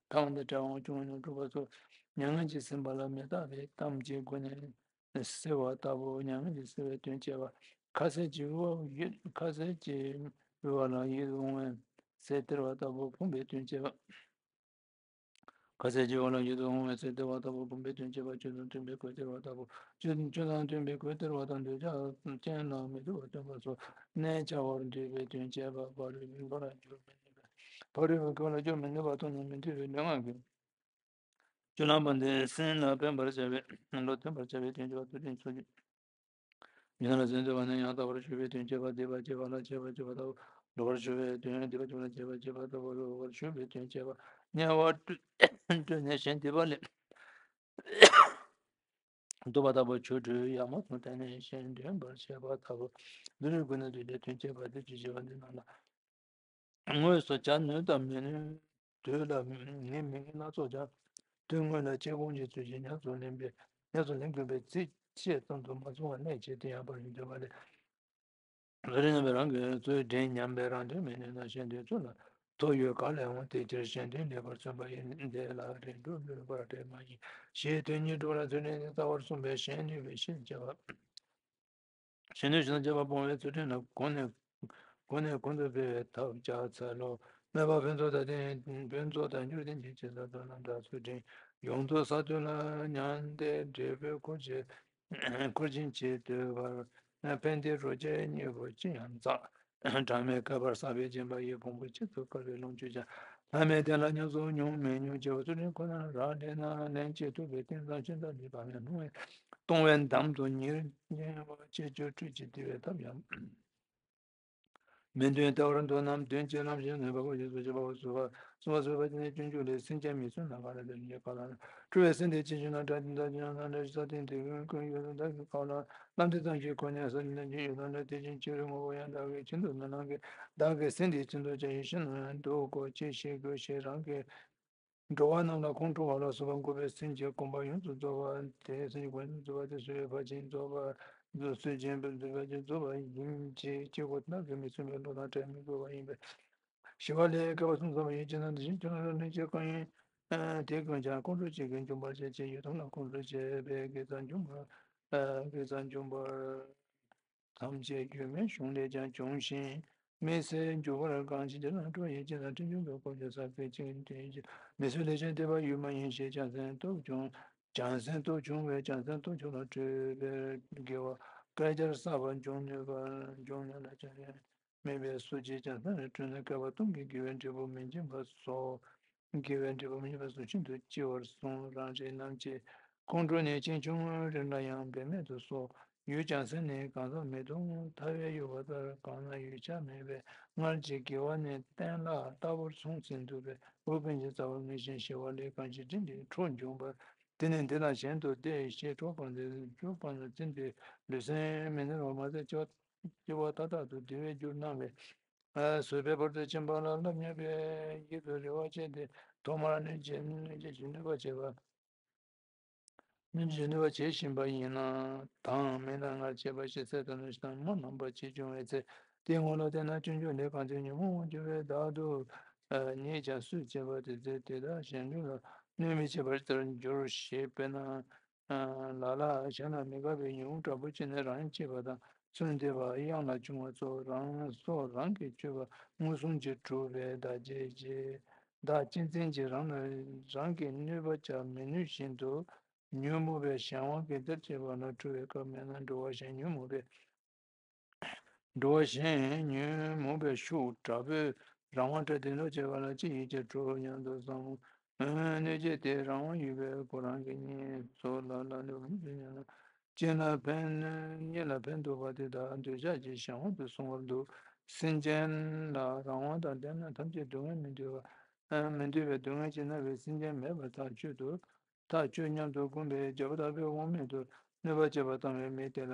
ཕ་མ་དང་བྲལ་བའང་ཆུང་བའི་ནོར་འཕྲོག་པ་སོགས་མྱ་ངན་གྱིས་ཟིན་པ་ལ་མི་རྟག་པའི་གཏམ་གྱི་སྒོ་ནས་སེལ་བ་ལྟ་བུ་མྱ་ངན་གྱིས་སེལ་བའི་དོན་བྱེད་པ། ཁ་ཟས་ཀྱི་དབུལ་བ་ཡུལ་ཁ་ཟས་ཀྱི་དབུལ་བ་ལ་ཡིད་འོང་བའི་ཟས་སྟེར་བ་ལྟ་བུ་ཕོངས་པའི་དོན་བྱེད་པ། ཁ་ཟས་ཀྱི་དབུལ་བ་ལ་ཡིད་འོང་བའི་ཟས་སྟེར་བ་ལྟ་བུ་ཕོངས་པའི་དོན་བྱེད་པ། ཆོས་དང་མཐུན་པའི་གོས་སྟེར་བ་ལྟ་བུ། ཆོས་ཆོས་དང་མཐུན་པའི་གོས་སྟེར་བ་དང་འདོད་ཆགས་ཅན་ལ་མི་སྡུག་པ་སྟོན་པ་སོགས་གནས་བཅའ་བར་འདོད་པའི་དོན་བྱེད་པ། ཕ་རོལ་པོའི་སྒོ་ལ་སྐྱོར་མི་ནུས་པ། ཕ་རོལ་པོའི་སྒོ་ལ་སྐྱོར་མི་ནུས་པ་མཐོང་ན་མི་འདོད་པའི་ལུས་ངག་གི་སྤྱོད་ལམ་པ་འདི་སེམས་ལ་ཕན་པར་བྱ་བའི་བློ་མཐུན་པར་བྱ་བའི་དོན་བྱེད་པ། ཐུབ་བསྟན་ཚོགས་ཀྱི་ཉོན་ལ་སེམས་འདུལ་བ་ནི་ཡང་དག་པར་ཞུགས་པའི་དོན་བྱེད་པ། སྡིག་པ་བྱེད་པ་ལ་བྱེད་པ་བྱེད་པ་དང་སྡིག་པར་ཞུགས་པའི་དོན་སྡིག་པ་བྱེད་པ་ལ་བྱེད་པ་བྱེད་པ་དང་སྡིག་པར་ཞུགས་པའི་དོན་བྱེད་པ། དམྱལ་བ་སྤྲུལ་ནས་གཞན་སྡིག་པ་ལས་འདུལ་བ་ལྟ་བུ་ཆོ་འཕྲུལ་ཡག་མོ་དང་བསྟན་ནས་གཞན་འདུལ་བར་བྱེད་པ་ལྟ་བུ་འདི་རུ་དགོས་ན་འདུལ་བའི་དོན་བྱེད་པ་སྟེ། ཅི་བྱེད་པ་འདི་རྣམས་ལ། དངོས་སུ་བྱ་ནུས་དང་མི་ནུས་དུས་ལ་ངེས་མི་ངེས་སྣ་ཚོགས་ཀྱང་། དོན་དངོས་ལ་དཔྱད་སྒོམ་གྱི་ཚུལ་གྱིས་ཉམས་སུ་ལེན་པའི་ཉམས་སུ་ལེན་དགོས་པའི་ཚིག་བཤད་ཙམ་དུ་མ་སོང་བར་གནས་བྱས་ཏེ་ཡང་བར་མི་འདོད་པ་ལས། བཟོད་རིགས་རྣམ་པས་རང་གི་ཚུལ་འདྲེན་ཉམས་པས་རང་དོན་མི་ནུས་ན་གཞན་དོན་ཚུལ་ལ་ཐོགས་ཡོད་ག་ལ་ཡང་དེ་ཕྱིར་གཞན་དོན་ལེགས་པར་མཚོན་པ་ཡིན། དེ་ལ་རིགས་དྲུག་ལུས་པར་འབྲེལ་མ་ཡིན་ཞེས་དོན་གཉིས་སྒྲུབ་ལ་ཚུལ་འདྲེན་ནི་རྩ་བར་གསུངས་པས་གཞན་ནུས་པའི་ཕྱིར་བྱ་བ། གཞན་ནུས་ཕྱིར་བྱ་བ་སྤོང་བའི་ཚུལ་ཁྲིམས་ལ་གོང་ནས་གོང་ནས་གོང་དུ་སྤེལ་བའི་ཐབས་ཀྱང་འཚལ་ལོ། སྨོན་པ་ཕུན་ཚོགས་དང་ལྡན་ཕུན་ཚོགས་དང་འགྱུར་ལྡན་གྱི་ཆེ་ས་དོན་རྣམས་དང་ཚུལ་ཁྲིམས་ཡོངས་རྫོགས་གསལ་དོན་ལ་མྱང་འདས་འབྲས་བུའི་འཁོར་གྱི་འཁོར་ཆེན་གྱིས་བསྡུས་པར་ཕན་བདེའི་རོ་བརྒྱའི་སྙིང་པོ་ཅི་ཡང་འཛག་གྲངས་མེད་བསྐལ་པར་བསགས་པའི་སྦྱིན་པ་ཡི་ཕུང་པོ་ཆེད་དུ་དཀར་བའི་ལོངས་སྤྱོད་ཀྱང་། ལྷ་མིའི་དོན་ལ་ཉམས་སུ་མྱོང་མི་མྱོང་བྱེད་པ་ཚུལ་ཁྲིམས་ཁོ་ནར་རག་ལས་ན་ལན་གཅིག་ཐུབ་པའི་རྟེན་དང་ཤིན་ཏུ་ལེགས་པ་མེད་སྣང་བས་སྟོང་བའི་འདམ་དུ་ཉེར་ཉེ་བ་ཅེས་བརྗོད་སྤྲུལ་གྱི་བདེ་བའི་ཐབས་ཡང་མི་འདོན། ལྟ་བར་འདོད་རྣམས་དོན་གྱི་ལམ་བཞིན་ནུས་པ་གོ་ཞེས་སོགས་བྱེད་པའོ། གསོལ་བ་གསོལ་བ་ཅི་ནས་སྤྱོད་འཇུག་ལས། སེམས་ཅན་མི་གསོད་ན་ག་ལ་དེ་ཉིད་ག་ལ་ན། འཁྲུལ་བའི་སེམས་དེ་ཅི་ཞིག་ན་དགྲ་དེ་དག་ཅི་ཡང་ན་དགྲ་ས་སྟེང་དེ་ཀུན་ཀུན་ཡོད་དོ་བདག་གིས་ག་ལ་ལམ་དེ་ཙམ་གྱིས་ཁོ་ནས་ས་དེ་ན་ཅི་ཡོད་དོ་དགྲ་དེ་བཞིན་ཅི་རིགས་ངོ་བོ་ཡང་བདག་གིས་ཤིན་ཏུ་མི་སྣང་གི། བདག་གིས་སེམས་དེ་ཅི་འདོད་ཀྱང་ཡིད་བཞིན་ནོར་ཡང་འདུག་གོ་ཅི་ཞིག་དགོས་ཞེས་རང་གིས། འགྲོ་བ་རྣམས་ལ་ཁོང་ཁྲོ་བ་ལ་སོགས་པ་འགོག་པའི་སེམས་ཀྱི་གོམས་པ་ཡོངས་སུ་རྫོགས་པ་དེ། སེམས་ཀྱི་གོམས་ཡོངས་སུ་རྫོགས་པ་དེ་སུ་ཡོད་པ་ཅིན་རྫོགས་པ་རྫོགས་སུ་བྱེད་པའི་རྫོགས་པ་ཅིན་རྫོགས་པ་ཡིན་གྱི་སྐྱེ་སྒོ་ཐ་དད་མི་མཚུངས་པའི་བློ་དང་བྲལ་མི་དགོས་པ་ཡིན་པས། ཞི་བ་ལྷའི་བསྐལ་པ་གསུམ་ཚང་བ་ཡོད་ཅེ་ན། དེ་བཞིན་ཁྱོད་རང་ལ་ནི་ཅི་གང་ཡིན། དེ་ཀུན་ཀྱང་ཁོང་ཁྲོ་གཅིག་གིས་འཇོམས་པར་བྱེད་ཅེས་ཡི་དམ་ལ་ཁོང་ཁྲོ་བྱེད་པས་དགེ་རྩ་འཇོམས་པར། དགེ་རྩ་འཇོམས་པར། ཐམས་ཅད་སྒྱུ་མའི་གཞུང་ལས་ཀྱང་འབྱུང་ཞིང་། མི་ཚེ་འགྱུར་བར་གང་ཞིག་ཅེ་ན། ཁྲོ་ཡི་ཅེ་ན། ཁྲིམས་གཅོད་པའི་སྐོར་གྱི་ས་བཅད་ཅིག་དེ་ཡིན་ཀྱང་མི་ཚེ་ལས་ཀྱང་འདས་པ་ཡུལ་མ་ཡིན་ཞེས་བྱང་སེམས་སྟོབས་བྱུང་། བྱང་སེམས་སྟོབས་བྱུང་བས་བྱང་སེམས་སྟོབས་ཆུང་ལ་སྤྲོས་པས་དགེ་བ་བསྐལ་བརྒྱར་བསགས་པ་འབྱུང་ནུས་པར་འབྱུང་ནུས་ལ་ཅང་ཡང་མེད་པས་སོ་སྐྱེས་བྱང་སེམས་ལ་སྤྲོས་ན་བསྐལ་པ་སྟོང་གི་དགེ་བའི་འབྲས་བུ་མི་འབྱིན་པ་སོགས། དགེ་བའི་འབྲས་བུ་མི་འབྱིན་པ་སོགས་ཤིན་ཏུ་ལྕི་བར་གསུངས། རང་རིགས་རྣམས་ཀྱི་ཁོང་ཁྲོ་ནི་ཆེ་ཆུང་རིགས་ལ་ཡང་འབད་མེད་དུ་གསོག། ཡུལ་བྱང་སེམས་ནི་གང་ཟག་མེ་དུང་ཐལ་བས་གཡོགས་པ་ལྟར་གང་ན་ཡོད་ཆ་མེད་པས་སྔར་གྱི་དགེ་བ་ནི་གཏན་ལ་ལྟ་བུར་མཚུངས་སུ་འདུག་པས་འུ་སྤུན་གྱི་རྩ་བ་ངེས་ཤིང་ཞི་བ་ལས་གང་ཞིག་སྤྲིན་གྱི་ཁྲོད་འབྱུང་བར། དེ་ནི་འདི་དང་གཞན་དུ་བདེ་ཞེས་ཁྲོ་སྤངས་ཏེ་ཁྲོ་སྤངས་ན་ཚིམ་པའི་ལུས་སེམས་མི་ནུས་པ་མ་ཟད་སྐྱེ་བ་མཐའ་དག་ཏུ་བདེ་བའི་རྒྱུར་སྣང་བས། བཟོད་པའི་བར་དུ་ཕྱིན་པ་ལ་སླར་མྱོང་བའི་ཡིད་དུ་རེ་བ་བསྐྱེད་དེ་ཐོག་མར་གནོད་བྱེད་གནོད་བྱེད་ཀྱི་ནུས་པ་བྱེད་པ། གནོད་བྱེད་ཀྱི་ནུས་པ་བྱེད་བཞིན་པ་ཡིན་ན་དང་མིན་ན་སྔར་བྱས་པ་ཞིག་ཚེ་ཐར་ནས་བྱེད་དང་མ་ནམ་པ་ཅིག་བྱུང་བའི་ཚེ་དེའི་སྔོན་ལ་བལྟས་ན་སྐྱོན་བརྗོད་ལས་གང་ཚེ་ཉོན་མོངས་དབང་གྱུར་པས་བདག་སྡུག་ཉིད་ཀྱང་སུས་བྱས་པ་དེ་ཚེ་དེ་དག་གཞན་ལུས་ལ་གནོད་མི་བྱེད་པ་ལྟར་འགྱུར་ཞེས་དཔེར་ན། ལ་ལ་གཞན་ལ་མི་དགའ་བའི་ཉོན་མོངས་དྲག་པོ་ཅན་ནི་རང་སྐྱེས་པ་དང་ཚུར་འདས་པ་གཡང་ལ་བྱུང་བ་སོགས་རང་སྲོག་རང་གིས་གཅོད་པ་མངོན་སུམ་གྱིས་གྲུབ་པའི་བདག་བྱེད་ཀྱི་བདག་གཅེས་འཛིན་གྱིས་རང་ལ་རང་གིས་གནོད་པ་བྱ་མི་ནུས་བཞིན་དུ་ཉོན་མོངས་པའི་གཞན་དབང་གིས་དེར་སྐྱེས་པ་ལ་ཁྲོ་བའི་སྐབས་མེད་ན་འགྲོ་བ་གཞན་ཉོན་མོངས་པའི། འགྲོ་བ་གཞན་ཉོན་མོངས་པའི་ཤུགས་དྲག་པོས་རང་དབང་བྲལ་ཏེ་འདུ་བྱེད་པ་ལ་ཅི་ཡིས་ཀྱང་ཁྲོ་སྙམ་དུ་བསམ། གནོད་བྱེད་དེ་རང་དབང་ཡོད་པས་ཁོ་རང་གི་གཉེན་ཚོ་ལ་ལ་ལུ་མི་ཉན་ན། གཅིག་ལ་ཕན་གཉིས་ལ་ཕན་ཐོགས་པ་དེ་དག་འདོད་ཆགས་ཀྱི་གཞན་དབང་དུ་སོང་བར་འདུག་སེམས་ཅན་ལ་རང་དབང་དང་ལྡན་ན་ཐམས་ཅད་སྡུག་བསྔལ་མི་འདོད་པ། མི་འདོད་པའི་སྡུག་བསྔལ་གྱིས་མནར་བའི་སེམས་ཅན་མེད་པར་ཐག་ཆོད་དོ། ཐག་ཆོད་སྙམ་དུ་བསྒོམས་པས་རྒྱལ་པོ་དག་པོས་དབང་མེད་དུ་གནོད་པ་བྱེད་པ་བཏང་བའི་མི་དེ་ལ་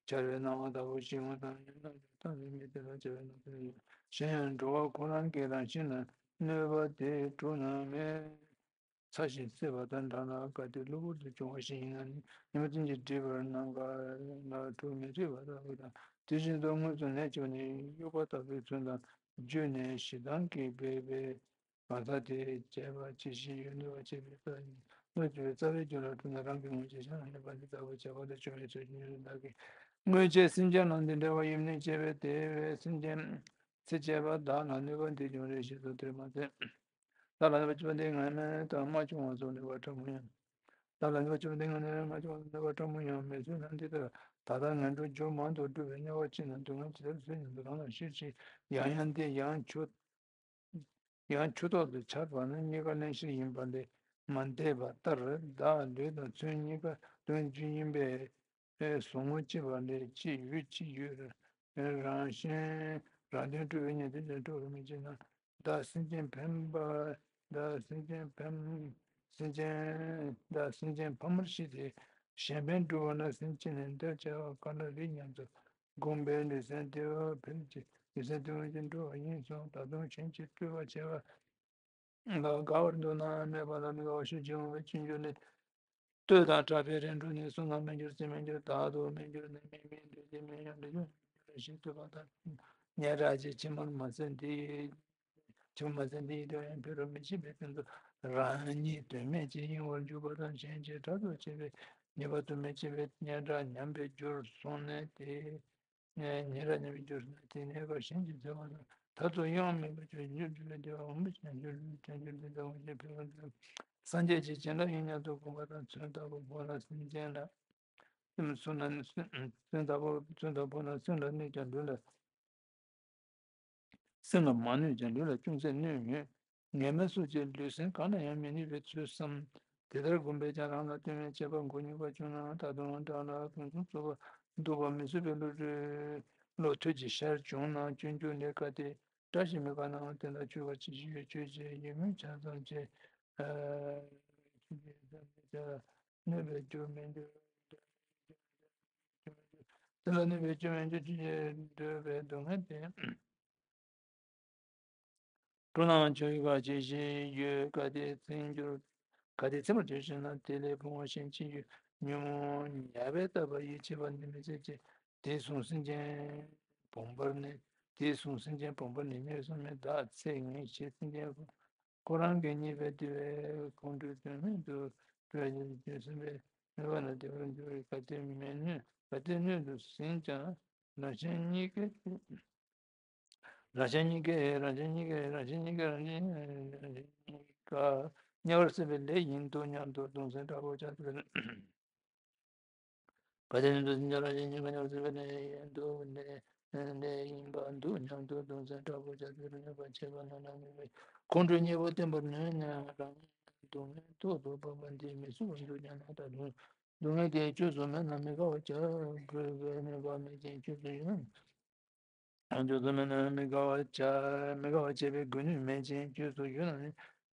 འཆར་བའི་སྣང་བ་ལྟ་བུ་ཞིག་འོང་དང་ཉོན་མོངས་བཏང་བའི་མི་དེ་ལ་འཆར་བའི་སྣང་བ་ཡོད། གཞན་ཡང་འགྲོ་བ་ཁོ་རང་གི་རང་བཞིན་ལ་གནོད་པ་དེ་གྲུབ་ན་མེ་ཚ་ཞིང་བསྲེགས་པ་དང་འདྲ་ལ་གལ་ཏེ་གློ་བུར་དུ་བྱུང་བ་ཞིག་ཡིན་ན་ནི་ཉི་མ་ཐུན་གྱིས་བསྒྲིབས་པར་སྣང་ག་ལ་གྲུ་མི་བསྲེགས་པ་ལྟ་བུ་དང་དེ་བཞིན་དུ་དངོས་སུ་ནད་བྱུང་ནས་གཡུག་པ་ལྟ་བུའི་ཚུལ་དང་བརྒྱུད་ནས་ཞེ་སྡང་གིས་སྦད་པའི་གང་ཟག་དེས་བྱས་པ་ཇི་ཞིག་ཡོད་ནུས་པ་བྱས་པའི་རྩ་ནི་གནོད་བྱེད་པའི་རྩ་བའི་རྒྱུ་ལ་གྲུབ་ན་རང་གི་ངོས་ཀྱི་གཞན་ལ་གནོད་པ་འདི་ལྟ་བུ་བྱ་བ་ལ་བྱུང་བའི་ཚུལ་གྱི་ཉེས་དམིགས་བདག་གིས་དངོས་བྱས་སེམས་ཅན་ལ་འདི་འདྲ་བ་ཡིན་ནི་བྱས་པས་དེ་བས་སེམས་ཅན་ཚེ་བཅད་པ་བདག་ལ་གནོད་པ་འདི་འབྱུང་རེ་ཞེས་སོགས་དེར་མ་ཟད། བདག་ལ་གནོད་པ་བྱེད་པ་འདི་སྔ་མ་དང་མ་བྱུང་བ་སོགས་གནོད་པ་ཕྲ་མོ་ཡང་། བདག་ལ་གནོད་པ་བྱེད་པ་འདི་སྔ་མ་དང་མ་བྱུང་བ་སོགས་གནོད་པ་ཕྲ་མོ་ཡང་མེད་ཚུལ་ལ་འདི་ལྟར་ད་ལྟ་ངན་འགྲོ་རྒྱུ་མང་དུ་བསྒྲུབས་པའི་གནོད་པ་ཅི་ལྟར་བཟོད་སྙམ་དུ་རང་ལ་ཤེར་ཕྱིན། ཡང་ཡང་འདི་ཡང་ཆུ། ཡང་ཆུ་ཐོག་ཏུ་ཆར་བབས་ན་གཉིས་ཀ་བརླན་གཤེར་ཡིན་པ་ལས་མ་འདས་པ་ལྟར་བདག་ལུས་དང་མཚོན་གཉིས་ཀ་དོན་གཅིག་ཡིན་པས། ཟུག་རྔུ་གཅིག་པ་ལས་གཅིག་ཡུལ་གཅིག་ཡོད། རང་བཞིན་རང་དོན་སྤྲོས་པའི་ཉེར་འདུས་ལས་སྤྲོ་བར་མི་བྱེད་ན། བདག་སེམས་ཅན་ཕན་པ། བདག་སེམས་ཅན་ཕན། སེམས་ཅན། བདག་སེམས་ཅན་ཕ་མར་ཤེས་ཏེ་གཞན་ཕན་སྒྲུབ་པ་ན་སེམས་ཅན་ནི་འདིར་བྱ་བ་ག་འདྲ་རིགས་སྙམ་དུ་བསྒོམས་པས་ལུས་སེམས་བདེ་བ་འཕེལ་གྱི་ལུས་སེམས་སྡུག་བསྔལ་གྱིས་འགྲོ་བ་ཡིན་གསུངས། ད་དུང་གཞན་གྱིས་སྤྲོས་པ་བྱས་པ་ལ་དགའ་བར་འདུག་ན་མེད་པ་ལ་མི་དགའ་བ་ཤུགས་ཆེ་འོང་བས་སྤྱོད་འཇུག་ལས། ལྟོས་དང་གྲགས་པའི་རིམ་གྲོ་ནས། གསུམ་ལ་མི་འགྱུར་ཅི་མི་འགྱུར་བདག་ཏུ་མི་འགྱུར་ནས། མིག་མི་འདུས་ཏེ་མིག་ཡང་འདུས་ཀྱང་མི་འགྱུར་ཞེས་ལྟོས་པ་དང་། སྙན་གྲགས་ཀྱི་ཕྱི་མར་མ་ཟད་འདི་ཡི། ཕྱི་མ་ཟད་འདི་ཡི་དོན་ཡང་ཕྱི་རུ་མི་ཕྱིན་པའི་ཕན་ཚུན་རང་ཉིད་དོན་མེད་ཅིག་གཡེང་བར་འཇུག་པ་དང་གཞན་གྱིས་སྒྲ་དུ་བྱས་པའི་ཉེས་པ་དུ་མས་བྱས་པའི་སྙན་གྲགས་ཉམས་པའི་རྒྱུར་སོང་ནས་དེ། ཉེ་རབས་ཉམས་པའི་རྒྱུར་སོང་ན་དེ་གནས་སྐབས་གཞན་གྱིས་འཚོལ་བ་དང་མཐར་ཐུག་གཡེང་མེད་པར་སྤྱོད་འཇུག་འདི་ལ་བདེ་བ་འོང་བའི་བྱང་ཆུབ་ལུས་བྱང་ཆུབ་ལུས་དང་འོང་ཞེས་ཕན་པ་དང་སངས་རྒྱས་ཀྱི་བྱིན་རླབས་ཡིན་སྙམ་དུ་དགོངས་པ་དང་། མཚོན་ལྟ་བུ་བོ་ལ་སེམས་ཅན་ལ། སེམས་མཚོན་ན་མཚོན་ལྟ་བུ་མཚོན་ལྟ་བུ་ན་སེམས་ལ་གནོད་ཀྱང་ལུས་ལ། སེམས་ལ་མ་གནོད་ཀྱང་ལུས་ལ་ཅུང་ཟད་གནོད་ཡོད། ངན་སྨྲས་སོགས་ཀྱིས་ལུས་སེམས་གང་ལ་ཡང་མི་གནོད་པའི་ཚུལ་བསམ། དེ་ལྟར་བསྒོམས་པས་ཀྱང་རང་ལ་ལྟོས་མེད་བྱེད་པ་མགོ་སྙོམས་པ་བྱུང་ནའང་ད་དུང་དགྲ་ལ་ཕུན་སུམ་ཚོགས་པ་འདུག་པ་མི་བཟོད་པའི་བློ་གྲོས་བློ་ཐུལ་གྱི་ཤར་བྱུང་ན་སྤྱོད་འཇུག་ལས་བཀག་སྟེ། བཀྲ་ཤིས་མི་དགའ་ནའང་དེ་ལ་སྤྱོད་པ་ཅི་ཞིག་ཡོད་ཆོས་ཅན། ཡིད་སྨོན་ཆ་ཙམ་བྱས། གནོད་པའི་རྒྱུར་མི་འགྱུར། དེ་ལ་གནོད་པའི་རྒྱུར་མི་འགྱུར་ཅི་ཞིག་འདོད་པའི་སྡུག་བསྔལ་ཏེ། སྤྲོ་སྣང་ཆོས་དགའ་ཆེ་ཞེས་ཡོད། གལ་ཏེ་ཚིམ་གྱུར། གལ་ཏེ་ཚིམ་པར་གྱུར་ཞེ་ན། དེ་ལས་ཕུང་བ་ཤིན་ཅི་འགྱུར། ཉོན་མོངས་ཉ་བས་བཏབ་པ་ཡིས། ཆད་པ་འདི་མི་སྲིད་ཅེས། དེས་གསུངས་སེམས་ཅན་བུང་བར་ནི། དེས་གསུངས་སེམས་ཅན་བུང་བར་ནི། མྱོས་སོ་མེད་བདག་ཚེ་ངེས་ཞེས། སེམས་ཅན་ཁོ་རང་གི་ཉེས་པའི་དེ་བས་ཁོང་ཁྲོའི་དོན་མེད་དུ་སྤྲོས་ཀྱང་སེམས་པས་མོས་པ་ན་བདེ་བར་འགྱུར་བས། གལ་ཏེ་མི་སྣོད། གལ་ཏེ་སྣོད་དུ་ཟིན་ཀྱང་རང་གཞན་གཉིས་ཀའི། རང་གཞན་གཉིས་ཀའི། རང་གཞན་གཉིས་ཀའི། རང་གཞན་གཉིས་ཀའི། རང་གཞན་གཉིས་ཀ་དམྱལ་བར་སྲེག་པའི་ལས་ཡིན་འདུག་སྙམ་དུ་གདུང་སེམས་དྲག་པོ་བྱ་སྟེ། གལ་ཏེ་སྣོད་དུ་ཟིན་ཀྱང་རང་གཞན་གཉིས་ཀ་དམྱལ་བར་སྲེག་པའི་ལས་ཡིན་འདུག་ལས་ཡིན་པ་འདུག་སྙམ་དུ་གདུང་སེམས་དྲག་པོ་བྱ་སྟེ། རུང་ཉེས་པ་ཆད་པ་རྣམས་ལ་མོས་པས་ཁོང་ཁྲོའི་གཉེན་པོ་བསྟེན་པར་ནུས་ན་རང་སྡུག་བསྔལ་ཏོག་ཏུ་སྤངས་པ་འདིས་མི་སྲིད་པར་འདུག་སྙམ་ན། ད་དུང་སྡུག་བསྔལ་དེ་བཅོས་སུ་མེད་ན་མི་དགའ་བར་བྱ། དགོས་པའི་མོས་པ་མེད་ཅིང་བཅོས་སུ་ཡོད་ན། བཅོས་སུ་མེད་ན་མི་དགའ་བར་བྱ། མི་དགའ་བར་བྱེད་པའི་དགོས་ནུས་མེད་ཅིང་བཅོས་སུ་ཡོད་ན་ནི་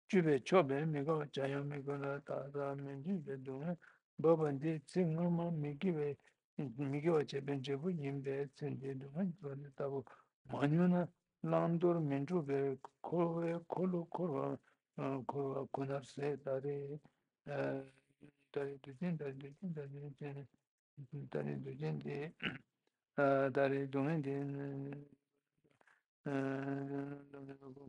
བཅོས་པས་ཆོག་པས་མི་དགའ་བར་བྱ་ཡང་མི་དགོས་ལ། བདག་ལྟ་མི་འདོད་པའི་སྡུག་བསྔལ་འབབ་པ་འདི་ཚེ་སྔ་མ་མི་དགེ་བའི་མི་དགེ་བ་བྱས་པའི་འབྲས་བུ་ཡིན་པས་ཚེ་འདིའི་སྡུག་བསྔལ་གྱི་ཚོགས་འདི་ལྟ་བུ་མ་མྱོང་ན་བླང་དོར་མི་འགྲུབ་པས་འཁོར་བའི་འཁོར་ལོ་འཁོར་བ་འཁོར་བ་ཁོ་ནར་ཟད། ད་རེས་ད་རེས་དུས་ཆེན། ད་རེས་དུས་ཆེན། ད་རེས་དུས་ཆེན། ད་རེས་དུས་ཆེན་འདི། ད་རེས་སྡུག་བསྔལ་འདི།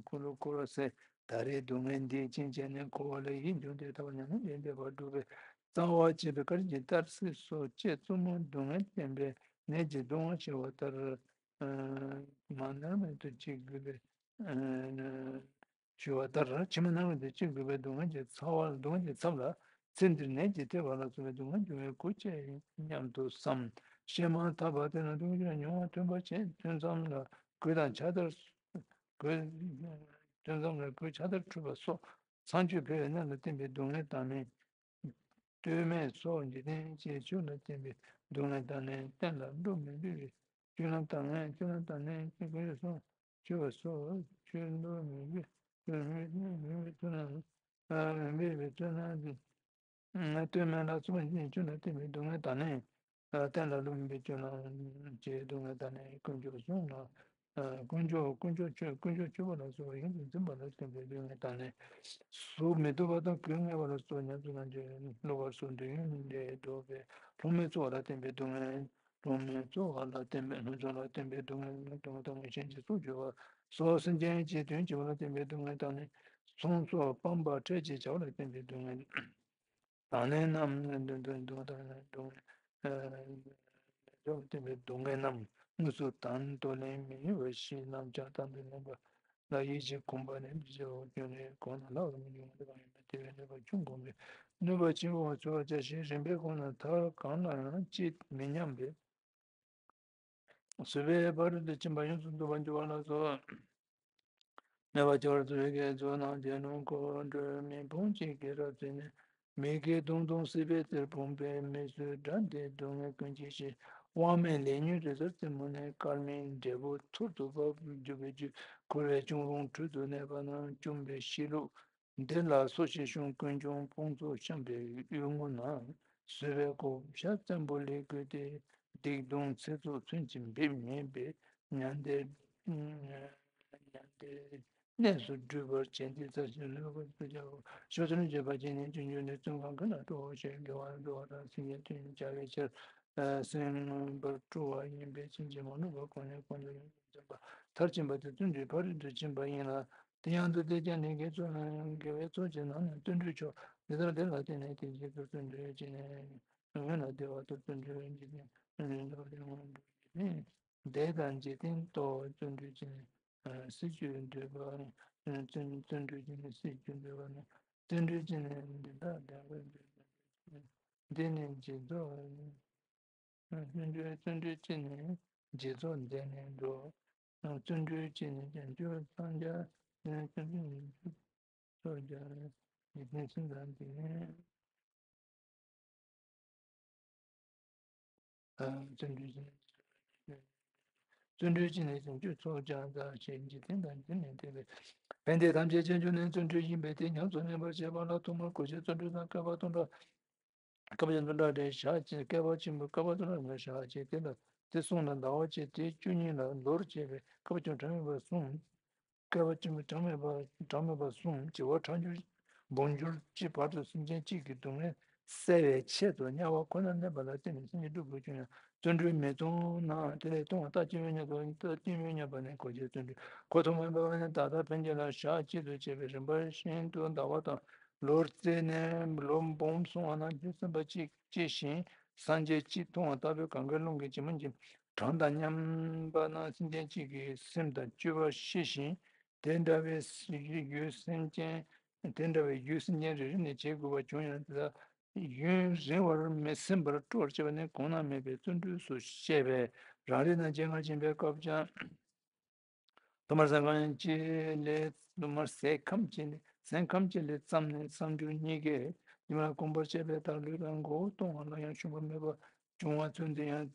འཁོར་ལོ་འཁོར་བ་ཟད། ད་རེས་སྡུག་བསྔལ་འདི་ཕྱིན་ཆད་ནས་འཁོར་བ་ལས་ཡིད་འབྱུང་སྟེ། ཐར་པ་ཉམས་ལེན་ལས་འདས་པ་སྒྲུབ་པའི་རྩ་བ་བྱེད་པའི་བཀའ་དྲིན་གྱི་གཏར་སྲེག་སོགས་བཅས་བཙུན་མོ་སྡུག་བསྔལ་བསྟེན་པའི་ནད་ཀྱི་གདུང་བ་ཞི་བ་ལྟར། མ་མནར་མེད་དུ་གཅིག་དགོས་པའི། ཞུ་བ་ལྟར་ཕྱི་མ་སྣང་བ་དེ་གཅིག་དགོས་པའི་སྡུག་བསྔལ་གྱི་ཚ་བ། སྡུག་བསྔལ་གྱི་ཚབ་ལ་ཚེ་འདིར་ནད་ཀྱིས་ཐེབས་པ་ལ་སོགས་པའི་སྡུག་བསྔལ་འབྱུང་བའི་སྒོ་བཅད་སྙམ་དུ་བསམ། བཤད་མ་ཐག་པ་དེ་ལ་སྡུག་བསྔལ་མྱོང་བ་སྟོན་པ་བྱས། དུས་མཚམས་ལ་གོས་དང་ཕྱག་དར། གོས། དུས་མཚམས་ལ་གོས་ཕྱག་དར་འཁྲུད་པ་སོགས་མཚམས་གཅོད་འབད་བའི་གནད་ལ་བརྟེན་པའི་སྡུག་བསྔལ་དང་ནི། ལྟོས་མེད་སོགས་འཇིག་རྟེན་གྱི་ཆོས་ལ་བརྟེན་པའི་སྡུག་བསྔལ་དང་ནི། གཏན་ལ་བློ་མི་འབེབས་པའི་སྤྱོད་ལམ་དང་ནི། སྤྱོད་ལམ་དང་ནི་ཀུན་སློང་སོགས་ཆོས་པ་སོགས་ཆོས་བློ་མི་འབེབས། བློ་མི་འབེབས་པའི་བཙོན་ལ། མི་འབེབས་པའི་བཙོན་ལ། ལྟོས་མེད་ལ་སོགས་པ་ཆོས་ལ་བརྟེན་པའི་སྡུག་བསྔལ་དང་ནི། གཏན་ལ་བློ་མི་འབེབས་སྤྱོད་ལམ་གྱི་སྡུག་བསྔལ་དང་ནི། དཀོན་མཆོག་གསུམ་ལ། དཀོན་མཆོག་དཀོན་མཆོག་ཆོས་དཀོན་མཆོག་ཆོས་པ་ལ་སོགས་པ་ཡོངས་སུ་འཛིན་པ་ལ་བརྟེན་པའི་སྡུག་བསྔལ་དང་ནི། གཟུགས་མི་སྡུག་པ་དང་གོས་ངན་པ་ལ་སོགས་ཉམས་སུ་བླང་བྱའི་བློ་བབས་སོགས་འདོད་ཡོན་ལས་ལྡོག་པའི་ལྷག་མའི་རྩོལ་བ་ལ་བརྟེན་པའི་སྡུག་བསྔལ། ལྷག་མའི་རྩོལ་བ་ལ་བརྟེན་པའི་ལྷུན་གསོལ་ལ་བརྟེན་པའི་སྡུག་བསྔལ། སྡུག་བསྔལ་དང་གཞན་གྱི་སྲོག་གཅོད་པ་སོགས་སེམས་ཅན་གྱི་དོན་བྱེད་པ་ལ་བརྟེན་པའི་སྡུག་བསྔལ་དང་ནི། ཚོང་སོགས་སྤངས་པ་ཁྲེལ་གྱིས་བྱ་བ་ལ་བརྟེན་པའི་སྡུག་བསྔལ། དང་ལེན་རྣམས་འདོད་འདོད་འདོད་དང་འདོད་ལ་བརྟེན་པའི་སྡུག་བསྔལ་རྣམས་དངོས་སུ་དང་དུ་ལེན་མི་ནུས་པ་ཞིག་རྣམས་ཀྱང་དང་དུ་ལེན་པ་ལ་ཡིད་ཀྱི་གོམས་པ་ནི་འདི་བྱའོ། སྐྱོན་ནི་གང་ན་ལག་ལ་མི་འབྱུང་བ་དེ་གང་ཡིན་པ་དེ་བས་ནུས་པ་ཆུང་གོམས་པས་ནུས་པ་ཆེན་པོ་འཚོལ་བར་བྱ་ཞིང་རིམ་པས་གོམས་ན་མཐར་གང་ལ་ཡང་ཅིས་མི་སྙམ་པས། བཟོད་པས་ཕ་རོལ་ཏུ་ཕྱིན་པ་ཡོངས་སུ་བཟློག་པར་འགྱུར་བ་ལ་སོགས། སྨད་པ་བྱ་བར་བཟོད་པའི་དགེ་ཚོགས་རྣམས་ཀྱིས་ནི་འཁོར་འགྲོ་མི་ཕུང་བྱེད་ཀྱི་རབ་བརྩེགས་ནས། མི་དགེ་གདུང་གདུང་སྲིད་པའི་རྩེར་ཕོངས་པའི་མི་བཟོད་དགྲ་འདིའི་སྡུག་བསྔལ་ཀུན་གྱིས་ཞི། དབང་མེད་ལས་ཉོན་རི་རྩེར་རྩེ་མོ་ནས། དཀར་མིན་འབྲས་བུ་ཐུར་དུ་འབབ་འཇུག་པའི་རྒྱུ། འཁོར་བའི་གཅུང་རོང་ཁྲོད་དུ་གནས་པ་ན། བཅོམ་པའི་གཤིས་ལུགས་འདི་ལ་སོགས་ཞེས་གསུངས། ཀུན་འབྱུང་དཔུང་ཚོགས་བཤམས་པའི་གཡུལ་ངོ་ན། བཟོད་པའི་གོ་ཆ་བཙན་པོ་ལས་བསྐུལ་ཏེ། སྡིག་གདུང་ཚེ་སྲོག་ཚུན་ཆད་འབེབས་ཉེས་པའི་མྱང་འདས། མྱང་འདས་གནས་སུ་སྒྲུབ་པར་བྱེད་འདི་ལྟར་ཞིག་ལུས་པར་བྱའོ། ཞོ་ཚུལ་བྱེད་པ་ཅན་ནི་སྤྱོད་འཇུག་ནི། བཙོན་ཁང་གི་ནང་སྤྲོ་བ་ཞེས་དགེ་བ་འདུལ་བ་དང་སེམས་ཅན་དོན་བྱ་བའི་ཕྱིར་གསན་པར་སྤྲོ་བ་ཡིན་པས་ཕྱིན་ཅི་མ་ལོག་པར་གོང་ནས་གོང་དུ་ཡོངས་སུ་འཛིན་པ་མཐར་ཕྱིན་པ་དེ་བརྩོན་འགྲུས་ཕ་རོལ་ཏུ་ཕྱིན་པ་ཡིན་ལ། དེ་ཡང་དུ་དེ་ཀྱང་ནི་དགེ་ཚོགས་དགེ་བའི་ཚོགས་ཀྱི་ནང་ནས་བརྩོན་འགྲུས་མཆོག་འདི་ལྟར་དེ་ལ་བརྟེན་ནས་དེ་བཞིན་དུ་བརྩོན་འགྲུས་བྱས་ནས་ཡོན་ལ་བདེ་བ་དང་བརྩོན་འགྲུས་འཇིག་རྟེན་ལ་བདེ་བ་འགྲུབ་ཀྱི་ནི། བདེ་དང་འཇིག་རྟེན་ལྟ་བུ་བརྩོན་འགྲུས་བྱས་ནས་སྲིད་རྒྱུ་འདོད་པ། བརྩོན་བརྩོན་འགྲུས་བྱས་ནས་སྲིད་རྒྱུ་འདོད་པ་ནི། བརྩོན་འགྲུས་བྱས་ནས་འདི་དག་ལྡན་པར་འདོད་པ། འདི་ནི་འཇིག་ཚོགས། བརྩོན་འགྲུས་བརྩོན་འགྲུས་བྱས་ནས་འཇིག་ཚོགས་འདས་ནས་འགྲོ། བརྩོན་འགྲུས་བྱས་ནས་བྱང་ཆུབ་སངས་རྒྱས་བརྩོན་འགྲུས་ཉིད་ཀྱི་ཚོགས་བརྒྱ་ཡི་ཕན་ཚུན་དང་ལྡན། བརྩོན་འགྲུས་བྱས་ནས། བརྩོན་འགྲུས་བྱས་ནས་བྱང་ཆུབ་ཚོགས་བརྒྱ་བདག་ཞེས་འཇིག་རྟེན་དང་འདི་ནས་འདས་པའི་ཕན་བདེ་ཐམས་ཅད་ཅན་འབྱུང་ནི་བརྩོན་འགྲུས་ཡིན་པས་དེ་ཉམས་སུ་ལེན་པར་བྱེད་པ་ལ་ཐོག་མར་གོ་ཆའི་བརྩོན་འགྲུས་དང་བསྐལ་པ་སྟོང་ཕྲག་བསྐལ་པ་བཅུ་སྟོང་ཕྲག་རེ་བཞག་ཅིང་བསྐལ་པ་ཆེན་པོ་བསྐལ་པ་སྟོང་ཕྲག་ལྔ་བཞག་ཅིང་དེ་ལ་དེ་གསུམ་ལ་ཟླ་བ་གཅིག་དེ་བཅུ་གཉིས་ལ་ལོར་བྱས་པའི་བསྐལ་པ་བཅུ་ཕྲག་མིན་པ་གསུམ། བསྐལ་པ་བཅུ་མེད་གྲངས་མེད་པ་གྲངས་མེད་པ་གསུམ། བྱེ་བ་ཕྲག་འབྱོར་འབུམ་འབྱོར་གྱི་བར་དུ་སེམས་ཅན་གཅིག་གི་སྡུག་བསྔལ་བསལ་བའི་ཆེད་དུ་དམྱལ་བ་ཁོ་ནར་གནས་པ་ལ་བརྟེན་ནས་སེམས་ཅན་སྒྲུབ་དགོས་བྱུང་ཡང་བརྩོན་འགྲུས་མི་ཐུབ་ན། དེ་ལས་ལྟུང་བ་རྟག་སྐྱེ་བའི་ཉེན་ཁ། རྟག་སྐྱེ་བའི་ཉེན་ཁ་ནི་གོ་ཆའི་བརྩོན་འགྲུས་ཁོ་ཐུབ་མེད་པ་ནི། ད་ལྟ་ཕན་ཆད་ལ་ཞག་གཅིག་ཏུ་བྱས་པའི་རིམ་པ་བཞིན་དུ་ཟླ་བ་དང་ལོར་བརྩིས་ནས་ལོ་འབུམ་སོང་བ་ན། རྒྱུ་སེམས་དཔའ་གཅིག་སྐྱེ་ཞིང་སངས་རྒྱས་གཅིག་མཐོང་བ་ལྟ་བུའི་གང་གཱའི་ཀླུང་གི་བྱེ་མ་གྱི་གྲངས་དང་མཉམ་པ་ན། སེམས་ཅན་གཅིག་གི་སེམས་དང་སྤྱོད་པ་ཤེས་ཤིང་། དེ་འདྲ་བའི་རྒྱུ་སེམས་ཅན། དེ་འདྲ་བའི་རྒྱུ་སེམས་ཅན་རེ་རེ་ནས་བྱེད་དགོས་པ་བྱུང་ཡང་། དེ་དག་ཡུན་རིང་བར་མི་སེམས་པར་སྤྲོ་བར་བྱེད་པ་ནི་གོང་ན་མེད་པའི་བརྩོན་འགྲུས་སུ་བཤད་པས། རང་རིག་དང་སྤྱན་སྔར་ཕྱིན་པའི་སྐབས་ཀྱང་། ཐོག་མར་སེམས་ཁམས་ཀྱི་ལས། ཐོག་མར་སེམས་ཁམས་ཀྱི་ལས། སེམས་ཁམས་ཀྱི་ལས་བརྩམས་ནས་བསམ་སྦྱོར་གཉིས་ཀས་ཉི་མ་ལ་གོམས་པར་བྱས་པའི་མཐར་ལུས་ལ་མགོ་བོ་གཏོང་བ་ལ་ཡང་ཞུམ་པ་མེད་པར་འབྱུང་བ་ཚུལ་འདི་ཡང་།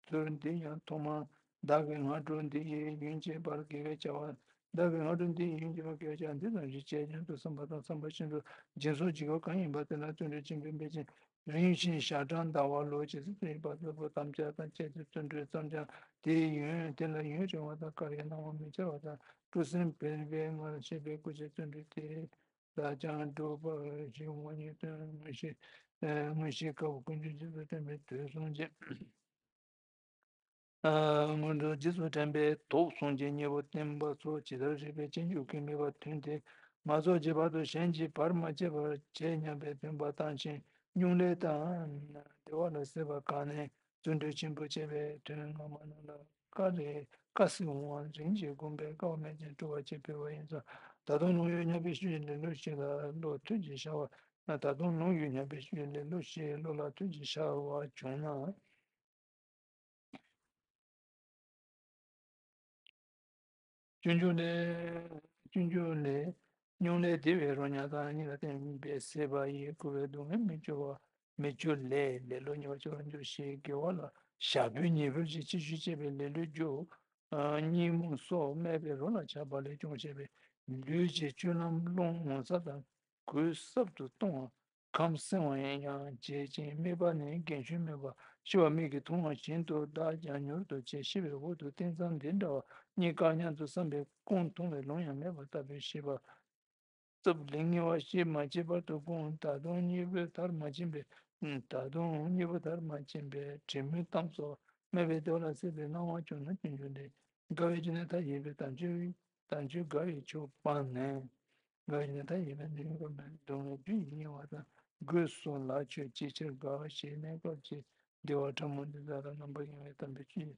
ཚུལ་འདི་ཡང་ཐོག་མར་བདག་གི་སྔ་དྲོ་འདི་ཡི་ཡུན་གྱི་བར་དགེ་བའི་བྱ་བ། བདག་གི་སྔ་དྲོ་འདི་ཡི་ཡུན་གྱི་བར་དགེ་བའི་བྱ་བ་འདི་དང་རིགས་ཆད་ཀྱང་དུ་བསམ་པ་དང་བསམ་པ་བཞིན་དུ་སྦྱིན་སོགས་བགྱི་དགོས་གང་ཡིན་པ་དེ་ལ་བརྩོན་འགྲུས་ཆེན་པོས་འབད་ཅིང་། རིམ་བཞིན་ཞག་གྲངས་ཟླ་བ་ལོ་ཇི་སྲིད་དུ་ཡོད་པ་ལྟ་བུ་དམ་བཅའ་དང་བཅས་ཏེ་བརྩོན་འགྲུས་བརྩམས་ཀྱང་། དེའི་ཡུན་དེ་ལ་ཡུན་རིང་བ་དང་བསྐལ་པའི་སྣང་བ་མི་འཆར་བ་དང་སྤྲོ་སེམས་འཕེལ་བའི་ངང་ལ་བྱས་པའི་སྐུ་ཚེ་བརྩོན་འགྲུས་དེ་དག་ཀྱང་འགྲུབ་པར་ཞིག་འོང་ཉིད་དུ་མངོན་ཤེས། མངོན་ཤེས་དཀའ་བ་ཀུན་འབྱུང་རྗེས་སུ་དྲན་པའི་དུས་གསུངས་ཀྱི། སྔོན་དུ་རྗེས་སུ་དྲན་པའི་དུས་གསུངས་ཀྱི་གཉེན་པོ་བསྟེན་པ་སོགས་ཇི་ལྟར་རིགས་པས་དཔྱད་འཇུག་གིས་དམིགས་པ་མཐུན་ཏེ་མ་རྫོགས་ཀྱི་བར་དུ་གཞན་གྱིས་བར་མ་ཆད་པར་བྱེད་སྙམ་པའི་འདུན་པ་བཏང་ཞིང་། སྨྱུང་གནས་དང་བདེ་བ་ལ་སྲེད་པ་བཀག་ནས་བརྩོན་འགྲུས་ཆེན་པོ་བྱས་པའི་དོན་སྔ་མ་རྣམས་ལ་དཀའ་ལས་དཀའ་སེལ་འོང་བ་རིམ་གྱིས་བསྒོམས་པས་དཀའ་བ་མེད་ཅིང་སྤྲོ་བ་སྐྱེ་འཕེལ་བ་ཡིན་ཙང་། ད་དུང་ལོང་ཡོད་སྙམ་པའི་ཤུགས་ཀྱིས་ལེ་ལོ་ཞིག་ལ་བློ་ཐུལ་གྱིས་ཤར་བ། ད་དུང་ལོང་ཡོད་སྙམ་པའི་ཤུགས་ཀྱིས་ལེ་ལོ་ཞིག་བློ་ལ་ཐུལ་གྱིས་ཤར་བ་བྱུང་ན། སྤྱོད་འཇུག་ལས། སྤྱོད་འཇུག་ལས། སྨྱུང་གནས་བདེ་བའི་རོ་མྱང་དང་གཉིས་ལ་བརྟེན་པའི་སྲེད་པ་ཡིས་བསྐུལ་བའི་སྡུག་བསྔལ་མི་སྐྱོ་བ། མི་སྐྱོ་ལས་ལེ་ལོ་ཉེ་བར་སྤྱོད་པར་འགྱུར་ཞེས་དགེ་བ་ལ་ཞག་པོའི་ཉི་འཕུར་གྱི་ཕྱི་བཤོལ་བྱེད་པའི་ལེ་ལོའི་རྒྱུ། གཉིད་རྨུགས་སོགས་སྨད་པའི་རོ་ལ་ཆགས་པ་ལས་བྱུང་བྱས་པའི་ལུས་ཀྱི་སྤྱོད་ལམ་རླུང་ངོ་ཚ་དང་། གོས་གསར་དུ་གཏོང་བ། ཁམས་སྲེང་བ་ཡང་བྱེད་ཅིང་། སྨྲས་པ་ནི་རྒན་གཞོན་མེད་པར་ཤི་བ་མིག་གིས་མཐོང་བ་བཞིན་དུ་བདག་ཀྱང་མྱུར་དུ་བྱེད། ཤི་བའི་འོག་ཏུ་རྟེན་བཟང་འདི་འདྲ་བ་རྙེད་དཀའ་སྙམ་དུ་བསམ་པའི་ཀུན་མཐོང་བའི་ལུང་ཡང་མེད་པ་ལྟ་བུའི་ཤེས་པ་རྩུབ་ལེགས་ཉེས་པ་ཤེས་མ་བྱས་བར་དུ་ཀུན། ད་དུང་གཉེན་པོ་མཐར་མ་ཕྱིན་པའི། ད་དུང་གཉེན་པོ་མཐར་མ་ཕྱིན་པའི་དྲན་མུན་གཏམ་སོགས་སྨྲས་པའི་བདེ་བ་ལ་སྲེད་པའི་སྣང་བ་བྱུང་ན་སྤྱོད་འཇུག་འདི། དགའ་བའི་རྒྱུ་ནི་མཐའ་ཡས་པའི་དམ་ཆོས་དམ་ཆོས་དགའ་བའི་ཆོས་སྤངས་ནས། དགའ་བའི་རྒྱུ་ནི་མཐའ་ཡས་པའི་འདི་ཡོད་པ་མེད་སྡུག་བསྔལ་རྒྱུ་ཡིས་བསྙེངས་པ་དང་། གོས་སོགས་ལ་ཆོས་ཅིའི་ཕྱིར་དགའ་ཞེས་གནས་སྐབས་ཀྱི་བདེ་བ་ཕྲ་མོ་འདི་དག་ལ་རྣམ་པར་གཡེང་བའི་དམ་པའི་ཆོས་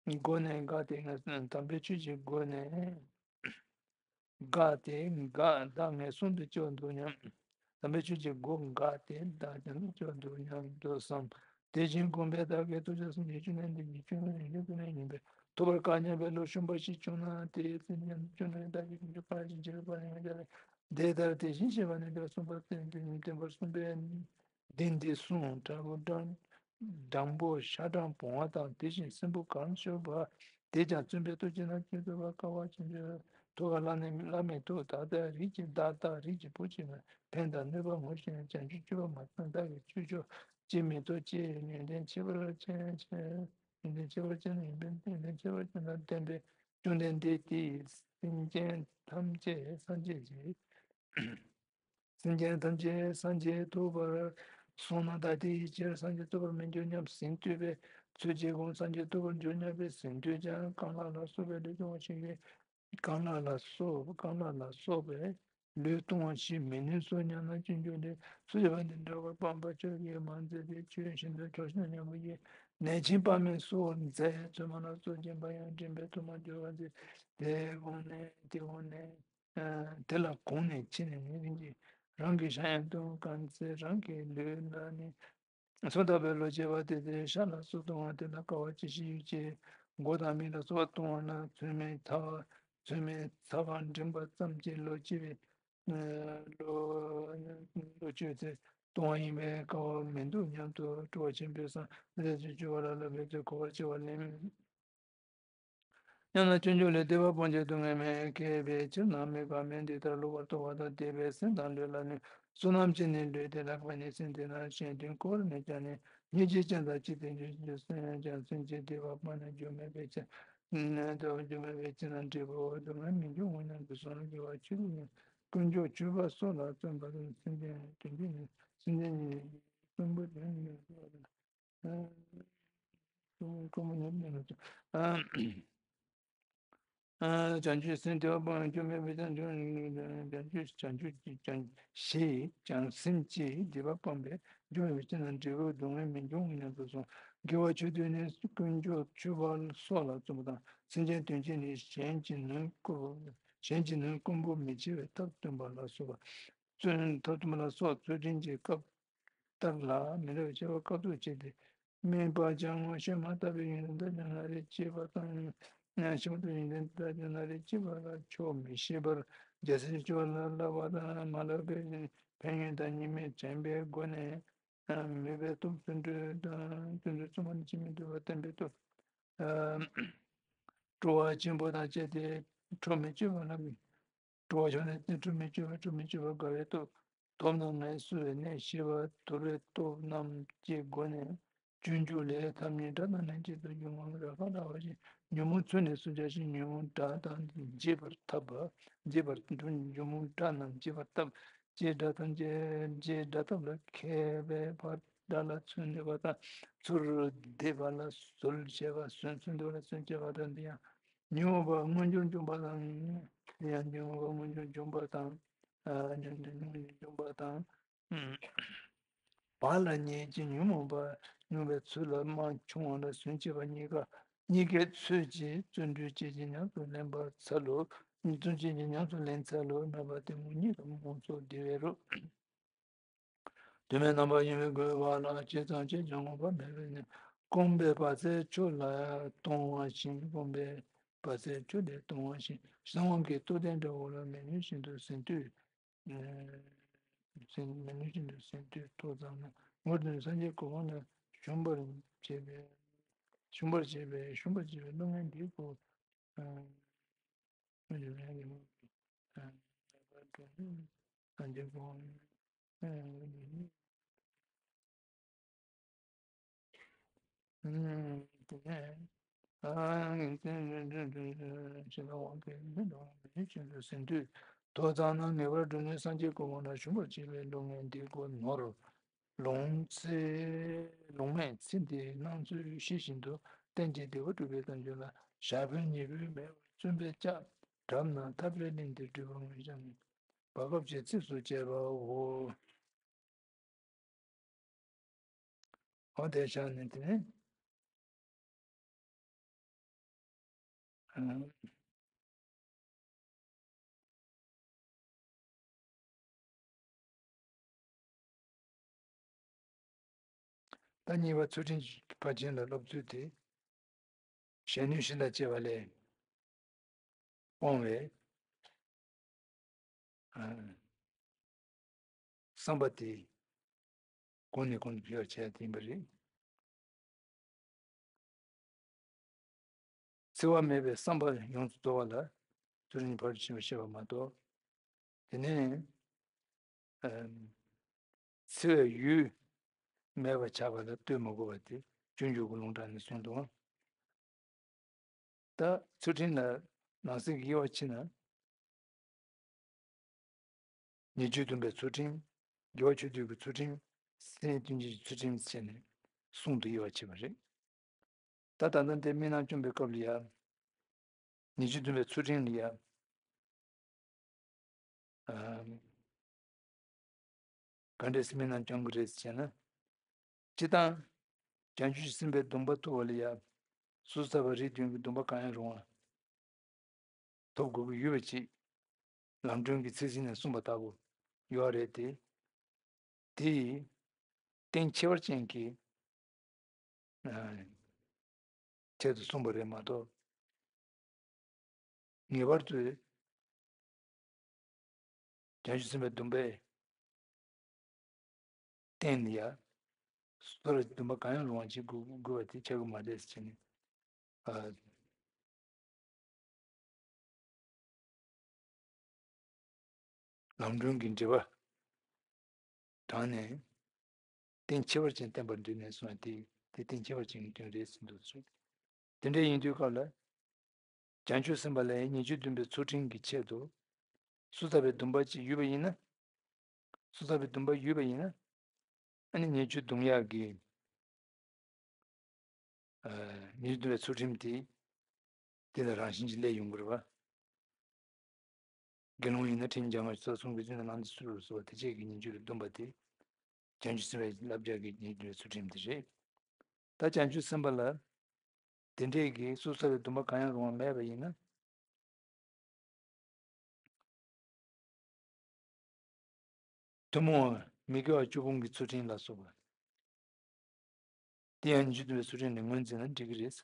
ཀྱི་སྒོ་ནས་དགའ་སྟེ། དམ་པའི་ཆོས་ཀྱི་སྒོ་ནས་དགའ་སྟེ་དགའ་བདག་ངན་སོང་དུ་སྐྱེ་བར་འདུག་སྙམ། དམ་པའི་ཆོས་ཀྱི་སྒོ་དགའ་སྟེ་བདག་ངན་སོང་དུ་སྐྱེ་བར་འདུག་སྙམ་དུ་བསམ། དེ་བཞིན་བསྒོམས་པས་བདག་གི་ཐུགས་རྗེ་སངས་རྒྱས་བཅོམ་ལྡན་འདས་ཀྱི་ཆོས་ནི་རིན་ཆེན་ཀུན་ལས་ཡིན་པས་ཐོབ་པར་དཀའ་སྙམ་པའི་བློ་ཞུམ་པ་ཞིག་བྱུང་ན། དེའི་ཚེ་ཉམས་སུ་བཅོས་ན་བདག་གིས་ཀུན་སྤྱོད་གང་ཞིག་བྱས་པའི་བར་ཡང་བྱ་ལས་དེ་ལྟར་དེ་བཞིན་གཤེགས་པ་ནི་བདེ་བར་གསུངས་པ་སྟེ། བདེན་པར་གསུངས་པས་ནི། བདེན་འདི་གསུངས། དྲང་པོ་དྲང་སྦྲང་བུ་ཤ་སྦྲང་བུང་བ་དང་། དེ་བཞིན་སྲིན་བུ་གང་ཤོར་བ། དེས་ཀྱང་བཙུན་པའི་ཐུགས་བསྐྱེད་ན། ཅི་ཐུབ་པ་དཀའ་བ་ཅི་འབྱོར་ཐུགས་ཀར་བླ་ནི་བླ་མའི་ཐུགས། ད་ལྟ་རིགས་ཀྱི་བདག་རྟག་རིགས་ཀྱི་བུ་ཆེ་མོ། ཕན་དང་ནུས་པ་ངོ་ཤེས་ན། བྱང་ཆུབ་སྤྱོད་པ་མ་ཚང་བདག་གིས་ཆོས་ཕྱོགས་ཅི་མི་ཐུབ་ཅི། ཡོན་ཏན་ཁྱད་པར་ཅན་ཆེ། ཡོན་ཏན་ཁྱད་པར་ཅན་ཡིན་པས། ཡོན་ཏན་ཁྱད་པར་ཅན་དང་ལྡན་པའི་བཅོམ་ལྡན་འདས་དེས་སེམས་ཅན་ཐམས་ཅད་སངས་རྒྱས་ཀྱི། སེམས་ཅན་ཐམས་ཅད་སངས་རྒྱས་ཐོབ་པར་སོང་ན། ད་དེའི་ཕྱིར་སངས་རྒྱས་ཐོབ་པར་མི་འགྱུར་སྙམ་ཟིན་བྲིས་པའི་ཚུལ་གྱིས་བསྒོམ། སངས་རྒྱས་ཐོབ་པར་འགྱུར་སྙམ་པའི་ཟིན་བྲིས་ཀྱང་རྐང་ལག་ལ་སོགས་པའི་ལུས་ཀྱི་དབང་ཤེས་ཀྱིས། རྐང་ལག་ལ་སོགས། རྐང་ལག་ལ་སོགས་པའི་ལུས་ལྟུང་བ་ཞིག་མི་ནུས་སོ་སྙམ་ན། སྤྱོད་འཇུག་ལས། སུ་ཡོད་པ་འདི་འདྲ་བར་སྤངས་པ་ཁྱོད་ཀྱིས་མ་མཛད་དེ། ཆོས་བཞིན་དུ་ཕྱོགས་བཞིན་ཉམས་པ་ཡིས། ནད་ཆེན་དཔག་མེད་གསོ་བར་མཛད། བཙུན་མ་ལ་སོགས་སྦྱིན་པ་ཡང་། འདྲེན་པའི་གཏོར་མ་སྦྱོར་བར་མཛད། དེ་དགོངས་ནས་དེ་དགོངས་ནས། དེ་ལ་དགོངས་ནས་ཕྱི་ནས་ནི་རིམ་གྱིས་རང་གི་ཤ་ཡང་བཏུང་། གང་ཚེ་རང་གི་ལུས་ལ་ནི། སོ་བཏབ་པའི་ལོ་བྱེད་པ་དེ་ཚེ་ཤ་ལ་སོགས་བཏུང་བ་དེ་ལ་དཀའ་བ་ཅི་ཞིག་ཡོད་ཅེས། མགོ་དང་མིག་ལ་སོགས་པ་བཏུང་བ་ན་ཚོད་མའི་ཚ་བ། ཚོད་མའི་ཚ་བ་འབྲིང་བ་ཙམ་གྱིས་ལོ་བྱེད་པའི་ལོ་ལོ་བཅུ་ཚེ་ལྟུང་བ་ཡིན་པས་དཀའ་བ་མི་འདུག་སྙམ་དུ་སྤྲོ་བ་ཆེན་པོས་སངས་རྒྱས་ཀྱི་སྤྱོད་པ་ལ་བསླབ་པའི་ཚེ་གོ་བར་བྱ་བ་ལེན། སྙམ་ན་སྤྱོད་འཇུག་ལས། བདེ་བ་སྤོང་བྱེད་སྡུག་བསྔལ་མེད། མཁས་པའི་ཕྱིར་ན་དམིགས་པ་མེད། འདི་ལྟར་བསླུ་བར་རྟོག་པ་དང་། དེ་བས་སེམས་དང་ལུས་ལ་ནི། བསོད་ནམས་ཀྱིས་ནི་ལུས་བདེ་ལེགས་པ་ནི། སེམས་བདེ་ན་གཞན་དོན་ཀུན་ནས་ཀྱང་ནི། སྙིང་རྗེ་ཅན་དང་ཅི་སྟེ་འགྱུར། སེམས་ཀྱང་སེམས་ཀྱི་བདེ་བ་སྤངས་ནས་རྒྱུ་མེད་པའི་ཕྱིར། ནས་དང་སྒྱུ་མ་བའི་ཚེ་ན་འབྲས་བུ་སྡུག་བསྔལ་མི་འབྱུང་ངོ་སྙམ་དུ་སོང་། དགེ་བ་ཆོས་སྡུད་ནས་དཀོན་མཆོག་མཆོད་པ་སོགས་ལ་བརྩོན་པ་དང་། སེམས་ཅན་དོན་བྱེད་ནས་སེམས་ཅན་ཉིད་གསུམ་པོ་དོན་གཉེར་བ་དང་། ཨ་གསུམ་པོ་ཉམས་ལེན་ལ་བརྩོན། ཨ། ཨ་བྱང་ཆུབ་སེམས་དེ་བ་སྤང་། སྐྱོན་མེད་པའི་བྱང་ཆུབ། བྱང་ཆུབ་བྱང་ཆུབ་ཀྱི་བྱང་ཞེས་བྱང་སེམས་ཀྱིས་སྡིག་པ་སྤངས་པས། སྒྱུ་མ་བའི་ཚེ་ན་འབྲས་བུ་སྡུག་བསྔལ་མི་འབྱུང་ངོ་སྙམ་དུ་སོང་། དགེ་བ་ཆོས་སྡུད་ནས་དཀོན་མཆོག་མཆོད་པ་སོགས་ལ་བརྩོན་པ་དང་། སེམས་ཅན་དོན་བྱེད་ནས་གཞན་གྱི་ནང་དཀོན་གཞན་གྱི་ནང་དཀོན་པོ་མི་བྱེད་པའི་ཐབས་སྟོན་པ་ལ་སོགས་པ། བརྩོན་ཐབས་སྟོན་པ་ལ་སོགས་ཚུལ་ཁྲིམས་ཀྱི་སྐབས་ལྟར་ལ་མི་འདྲ་བའི་ཆོས་པ་སྐབས་སུ་བྱས་ཏེ། སྨྲས་པ། བྱ་ངོ་ཤེས་མ་ཐག་པའི་ཡོན་ཏན་དག་ཀྱང་ན་རེ་སྐྱེས་པ་དང་། ཤེས་མ་ཐག་པའི་ཡོན་ཏན་དག་ཀྱང་ན་རེ་སྐྱེས་པ་ལ་ཆོག་མི་ཤེས་པར། རྒྱལ་སྲས་སྤྱོད་པ་ལ་བསླབ་པ་དང་མ་བསླབ་པའི་ཕན་ཡོན་དང་ཉེས་དམིགས་དྲན་པའི་སྒོ་ནས་མོས་པའི་སྟོབས། བརྩོན་འགྲུས་དང་བརྩོན་འགྲུས་བརྩོན་པ་ནི་ཅི་མི་སྡུག་པ་བསྟན་པའི་སྟོབས། སྤྲོ་བ་ཆེན་པོ་དང་བཅས་ཏེ་ཁྲོ་མི་སྤྱོད་པ་ལ། སྤྲོ་བ་བྱུང་ནས་ཏེ་ཁྲོ་མི་སྤྱོད་པ། ཁྲོ་མི་སྤྱོད་པ་དགའ་བའི་སྟོབས། ཐོབ་རྣམས་ངལ་གསོ་བའི་གནས་ཤེས་པ། དུལ་བའི་སྟོབས་རྣམས་ཀྱི་སྒོ་ནས་སྤྱོད་འཇུག་ལས། ཐབས་ཉིད་དགྲ་དང་ལྷན་ཅིག་ཏུ། ཉོན་མོངས་རབ་ཁ་བྲལ་བ་ཞིག། ཉོན་མོངས་ཚུལ་གནས་སུ་བྱ་ཞིང་། ཉོན་མོངས་དགྲ་དང་བརྗེད་པར་ཐབས་པ། བརྗེད་པར་ཉོན་མོངས་དགྲ་རྣམས་བརྗེད་པར་ཐབས། ཅེས་དགྲ་ཐམས་ཅད་རྗེས་དགྲ་ཐབས་ལ་མཁས་པའི་བར། དགྲ་ལ་ཚུར་འདེད་པ་དང་། ཚུར་འདེད་པ་ལ་ཟུར་བྱེད་པ། ཟུར་ཚུར་འདེད་པ་ལ་ཟུར་བྱེད་པ་དང་། འདི་ཡང་ཉོན་མོངས་པ་མངོན་འགྱུར་འབྱུང་བ་དང་། འདི་ཡང་ཉོན་མོངས་པ་མངོན་འགྱུར་འབྱུང་བ་དང་། ཨ་ཉོན་མོངས་པ་མངོན་འགྱུར་འབྱུང་བ་དང་། བག་ལ་ཉལ་གྱི་ཉོན་མོངས་པ་མྱོང་བའི་ཚུལ་ལ་རྨང་ཆུང་བ་ལ་ཟུར་བྱེད་པ་གཉིས་ཀ་གཉིས་ཀའི་ཚུལ་གྱིས་བརྩོན་འགྲུས་བསྐྱེད་ཅིང་ཉམས་སུ་ལེན་པར་འཚལ་ལོ། བརྩོན་འགྲུས་བསྐྱེད་ཅིང་ཉམས་སུ་ལེན་འཚལ་ལོ། རྣམ་པ་གཏི་མུག་གཉིས་ཀྱི་རྨོངས་ཚོགས་བདེ་བའི་རོ། དུ་མའི་རྣམ་པར་གཡེང་བའི་རྒོལ་བ་ལ། ཇི་ཙམ་བྱས་ཀྱང་ངོམས་པ་མེད་པས་ནི། སྐོམ་པས་བབས་ཚད་ཆུ་ལ་གཏོང་བ་བཞིན། སྐོམ་པས་བབས་ཚད་ཆུ་ལས་གཏོང་བ་བཞིན། གསང་བ་གི་རྟོགས་ལྡན་དགྲ་བོ་ལ། མི་ནུས་བཞིན་དུ་ཟིན་དུས། ཨེ་ཟིན་མི་ནུས་བཞིན་དུ་ཟིན་དུས་ཐོ་ཚང་ན། ངོར་འདོན་སངས་རྒྱས་གོ་འཕང་ལ། ཞུམ་པར་བྱེད་པའི་ཞུམ་པར་བྱེད་པའི་ཞུམ་པར་བྱེད་པའི་བློ་ངན་འདི་ཀོ། ཨ། ཐོ་ཚང་ན་ངེས་པར་འགྲུབ་ནས་སངས་རྒྱས་གོ་འཕང་ལ་ཞུམ་པར་བྱེད་པའི་བློ་ངན་འདི་ཀོ་ནོར། ལོང་ཚེ་ལོང་མེད་ཚེ་འདིའི་སྣང་ཚུལ་ཤེས་བཞིན་དུ་གཏན་གྱི་བདེ་བ་སྒྲུབ་པའི་གཏམ་རྒྱུད་ལ། ཞག་དཔོན་ཉི་འོད་མེད་པར་བརྩོན་པས་བཅག་བྲབ་ན་ཐབས་ལས་ལན་འདིར་སྒྲུབ་པ་ངོས་བཞག་ནས། བར་སྐབས་ཀྱི་ཚིགས་སུ་བཅད་པའོ། འོ་དེ་བཞག་ནས་དེ་ནས། ད་གཉིས་པ་ཚུལ་ཁྲིམས་ཀྱི་ཕར་ཕྱིན་ལ་སློབ་ཚུལ་དེ། གཞན་གནོད་གཞི་དང་བཅས་པ་ལས་སྤོང་བའི་བསམ་པ་དེ་གོང་ནས་གོང་དུ་འཕེལ་བར་བྱས་ཏེ་ཡིན་པ་རེད། འཚེ་བ་མེད་པའི་བསམ་པ་ཡོངས་སུ་རྫོགས་པ་ལ་ཚུལ་ཁྲིམས་ཕར་ཕྱིན་པར་བཤད་པ་མ་གཏོགས། དེ་ནས་འཚེ་བའི་ཡུལ་མེད་པར་བྱ་བ་ལ་ལྟོས་མ་དགོས་པ་དེ་སྤྱོད་འཇུག་གི་ལུང་དྲངས་ནས་གསུངས་འདུག། ད་ཚུལ་ཁྲིམས་ལ་ནང་གསེས་ཀྱི་དབྱེ་བ་ཕྱེ་ན། ཉེས་སྤྱོད་སྡོམ་པའི་ཚུལ་ཁྲིམས། དགེ་བ་ཆོས་སྡུད་ཀྱི་ཚུལ་ཁྲིམས། སེམས་ཅན་གྱི་ཚུལ་ཁྲིམས་བྱས་ནས་གསུམ་དུ་དབྱེ་བ་ཕྱེ་བ་རེད། ད་ད་ལྟ་འདི་དམིགས་རྣམ་བཅོམ་པའི་སྐབས་ལ་ཡང་། ཉེས་སྤྱོད་སྡོམ་པའི་ཚུལ་ཁྲིམས་ལ་ཡང་། ཨ། ག་འདྲས་སེ་དམིགས་རྣམ་བཅོམ་གྱི་རེད་ཟེར་ན། སྤྱིར་བཏང་། བྱང་ཆུབ་སེམས་དཔའི་སྡོམ་པ་ཐོབ་པ་ལ་ཡང་། སོ་སོར་ཐར་པ་རིགས་བདུན་གྱི་སྡོམ་པ་གང་ཡང་རུང་བ། ཐོབ་དགོས་ཀྱི་ཡོད་པ་ཅིག། ལམ་སྒྲོན་གྱི་ཚིག་ཟིན་ནས་གསུངས་པ་ལྟ་བུ་ཡོད་རེད་དེ། དེ་ཡི་རྟེན་ཁྱད་པར་ཅན་གྱི་ཆེད་དུ་གསུངས་པ་རེད་མ་གཏོགས། ངེས་པར་དུ་བྱང་ཆུབ་སེམས་དཔའི་སྡོམ་པའི་རྟེན་ལ་ཡ། སོ་སོར་སྡོམ་པ་གང་ཡང་རུང་བ་ཅིག་དགོས་དགོས་པ་དེ་ཆགས་ཀྱི་མ་རེད་ཟེར་ནས། ཨ། ལམ་སྒྲོན་གྱི་འགྲེལ་པ་དྲངས་ནས། རྟེན་ཁྱད་པར་ཅན་བསྟན་པར་འདོད་ནས་གསུངས་པ་དེ་དེ་རྟེན་ཁྱད་པར་ཅན་གྱི་དོན་རེད་ཟེར་འདུག་ཟེར། དེ་འདྲ་ཡིན་དུས་སྐབས་ལ། བྱང་ཆུབ་སེམས་དཔའ་ལ་ཡང་ཉེས་སྤྱོད་བསྡུམ་པའི་ཚུལ་ཁྲིམས་ཀྱི་ཆེད་དུ། སོ་ཐར་པའི་སྡོམ་པ་ཅིག་ཡོད་པ་ཡིན་ན། སོ་ཐར་པའི་སྡོམ་པ་ཡོད་པ་ཡིན་ན། ཨ་ནི་ཉེས་སྤྱོད་སྡུམ་ཡག་གི། ཨ། ཉེས་སྤྱོད་སྡུམ་པའི་ཚུལ་ཁྲིམས་དེ། དེ་ལ་རང་བཞིན་གྱིས་སླེབས་ཡོང་གི་རེད་བ། དགེ་སློང་ཡིན་ན་ཁྲིམས་བརྒྱ་དང་ལྔ་བཅུ་རྩ་གསུམ་གྱི་ཚུལ་ནི་ལམ་དུ་སོང་བར་གསོལ་བ་དེ་བཅས་ཀྱི་ཉེས་སྤྱོད་ལས་སྡོམ་པ་དེ། བྱང་ཆུབ་སེམས་དཔའི་བསླབ་བྱ་གི་ཉེས་སྤྱོད་ཚུལ་ཁྲིམས་དེ་རེད། ད་བྱང་ཆུབ་སེམས་དཔའ་ལ། དེ་འདྲས་ཀྱི་སོ་ཐར་པའི་སྡོམ་པ་གང་ཡང་རུང་བ་མེད་པ་ཡིན་ན། ཐུན་མོང་བ་མི་དགེ་བ་བཅུ་སྤོང་གི་ཚུལ་ཁྲིམས་ལ་སོགས་པ། དེ་ཡང་ཉེས་སྤྱོད་སྡུམ་པའི་ཚུལ་ཁྲིམས་ནི་ངོས་འཛིན་ན་འགྲིག་གི་རེད།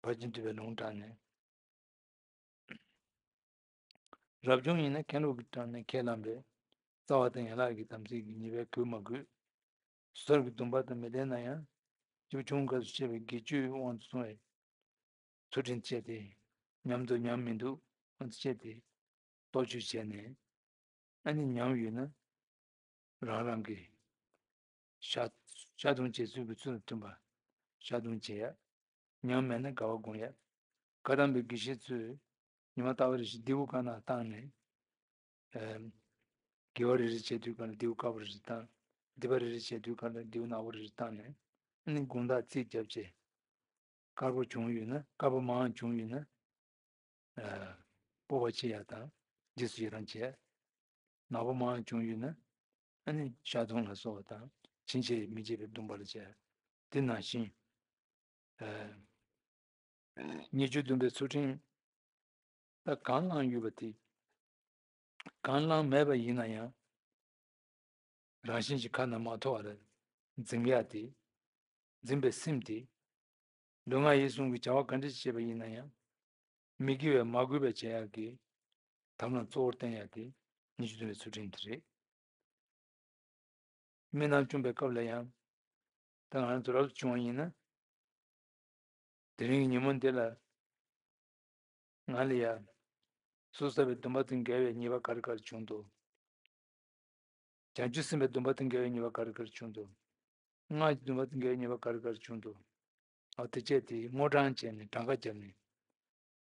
ཕར་ཕྱིན་ཐུབ་པའི་ལུང་དྲངས་ནས། རབ་བྱུང་ཡིན་ན་མཁན་སློབ་ཀྱིས་དྲངས་ནས་ཁས་བླངས་པའི་རྩ་བ་དང་ཡན་ལག་གི་དམ་ཚིག་གི་ཉེས་པའི་གོས་མ་གོས། སོ་ཐར་གྱི་སྡོམ་པ་དང་མི་ལྡན་ན་ཡང་། སྤྱི་བོ་ཆུང་ངུ་སྐབས་སུ་བཤད་པའི་དགེ་བཅུའི་དབང་དུ་སོང་བའི་ཚུལ་ཁྲིམས་བཅས་ཏེ། ཉམས་འདུག་ཉམས་མི་འདུག་དབང་དུ་བྱས་ཏེ། སྟོབས་བཅུ་བྱས་ནས། ཨ་ནི་ཉམས་ཡོད་ན། རང་རང་གི་ཤ། ཤ་དུང་བྱེད་ཚུལ་གྱི་ཚུལ་དུ་མཐུན་པ། ཤ་དུང་བྱེད་ཡ། ཉམས་མེད་ན་དགའ་བ་སྒོམ་ཡ། བཀའ་གདམས་པའི་དགེ་བཤེས་ཚོས་ཉི་མ་རྟག་པ་རེ་བཞིན་རྡེའུ་དཀར་ནག་བཏང་ནས། ཨེམ། དགེ་བ་རེ་རེ་བྱེད་དུས་སྒང་ལ་རྡེའུ་དཀར་པོ་རེ་རེ་བཏང་། སྡིག་པ་རེ་རེ་བྱེད་དུས་སྒང་ལ་རྡེའུ་ནག་པོ་རེ་རེ་བཏང་ནས། ཨ་ནི་དགོང་དག་རྩིས་བརྒྱབ་བྱས། དཀར་པོ་བྱུང་ཡོད་ན། དཀར་པོ་མང་བྱུང་ཡོད་ན། ཨ། སྤོབས་པ་ཆེ་ཡ་དང་རྗེས་སུ་ཡི་རང་བྱས། ནག་པོ་མང་བྱུང་ཡོད་ན། ཨ་ནི་ཤ་དུང་ལ་སོགས་པ་དང་ཕྱིན་ཆད་མི་བྱེད་པའི་སྡོམ་པ་ལ་བྱས། དེ་ནང་བཞིན། ཨ། ཉེས་སྤྱོད་སྡོམ་པའི་ཚུལ་ཁྲིམས། ད་གང་བླངས་ཡོད་པ་དེ། གང་བླངས་མེད་པ་ཡིན་ན་ཡང་། རང་བཞིན་གྱིས་ཁ་ན་མ་ཐོ་བ་ལ་འཛིན་ཡ་དེ། འཛིན་པའི་སེམས་དེ། ལུས་ངག་ཡིད་གསུམ་གྱི་བྱ་བ་ག་འདྲ་ཞིག་བྱས་པ་ཡིན་ན་ཡང་། མི་དགེ་བའི་མ་གུས་པ་བྱེད་ཡག་གི་ཐབས་ལམ་གཙོ་བོར་བསྟན་ཡག་དེ་ཉེས་སྤྱོད་སྡོམ་པའི་ཚུལ་ཁྲིམས་དེ་རེད། མི་རྣམས་བཅོམ་པའི་སྐབས་ལ་ཡང་། ད་ང་རང་ཚོ་རབ་ཏུ་བྱུང་བ་ཡིན་ན། དེ་རིང་གི་ཉིན་མོ་འདི་ལ། ང་ལ་ཡ། སོ་ཐར་པའི་སྡོམ་པ་དང་འགལ་བའི་ཉེས་པ་ག་རེ་ག་རེ་བྱུང་འདུག་བྱང་ཆུབ་སེམས་དཔའི་སྡོམ་པ་དང་འགལ་བའི་ཉེས་པ་ག་རེ་ག་རེ་བྱུང་འདུག་སྔགས་ཀྱི་སྡོམ་པ་དང་འགལ་བའི་ཉེས་པ་ག་རེ་ག་རེ་བྱུང་འདུག་འོ་དེ་བཅས་དེ་དངོས་དྲངས་བྱས་ནས་གྲངས་ཀ་བརྒྱབ་ནས།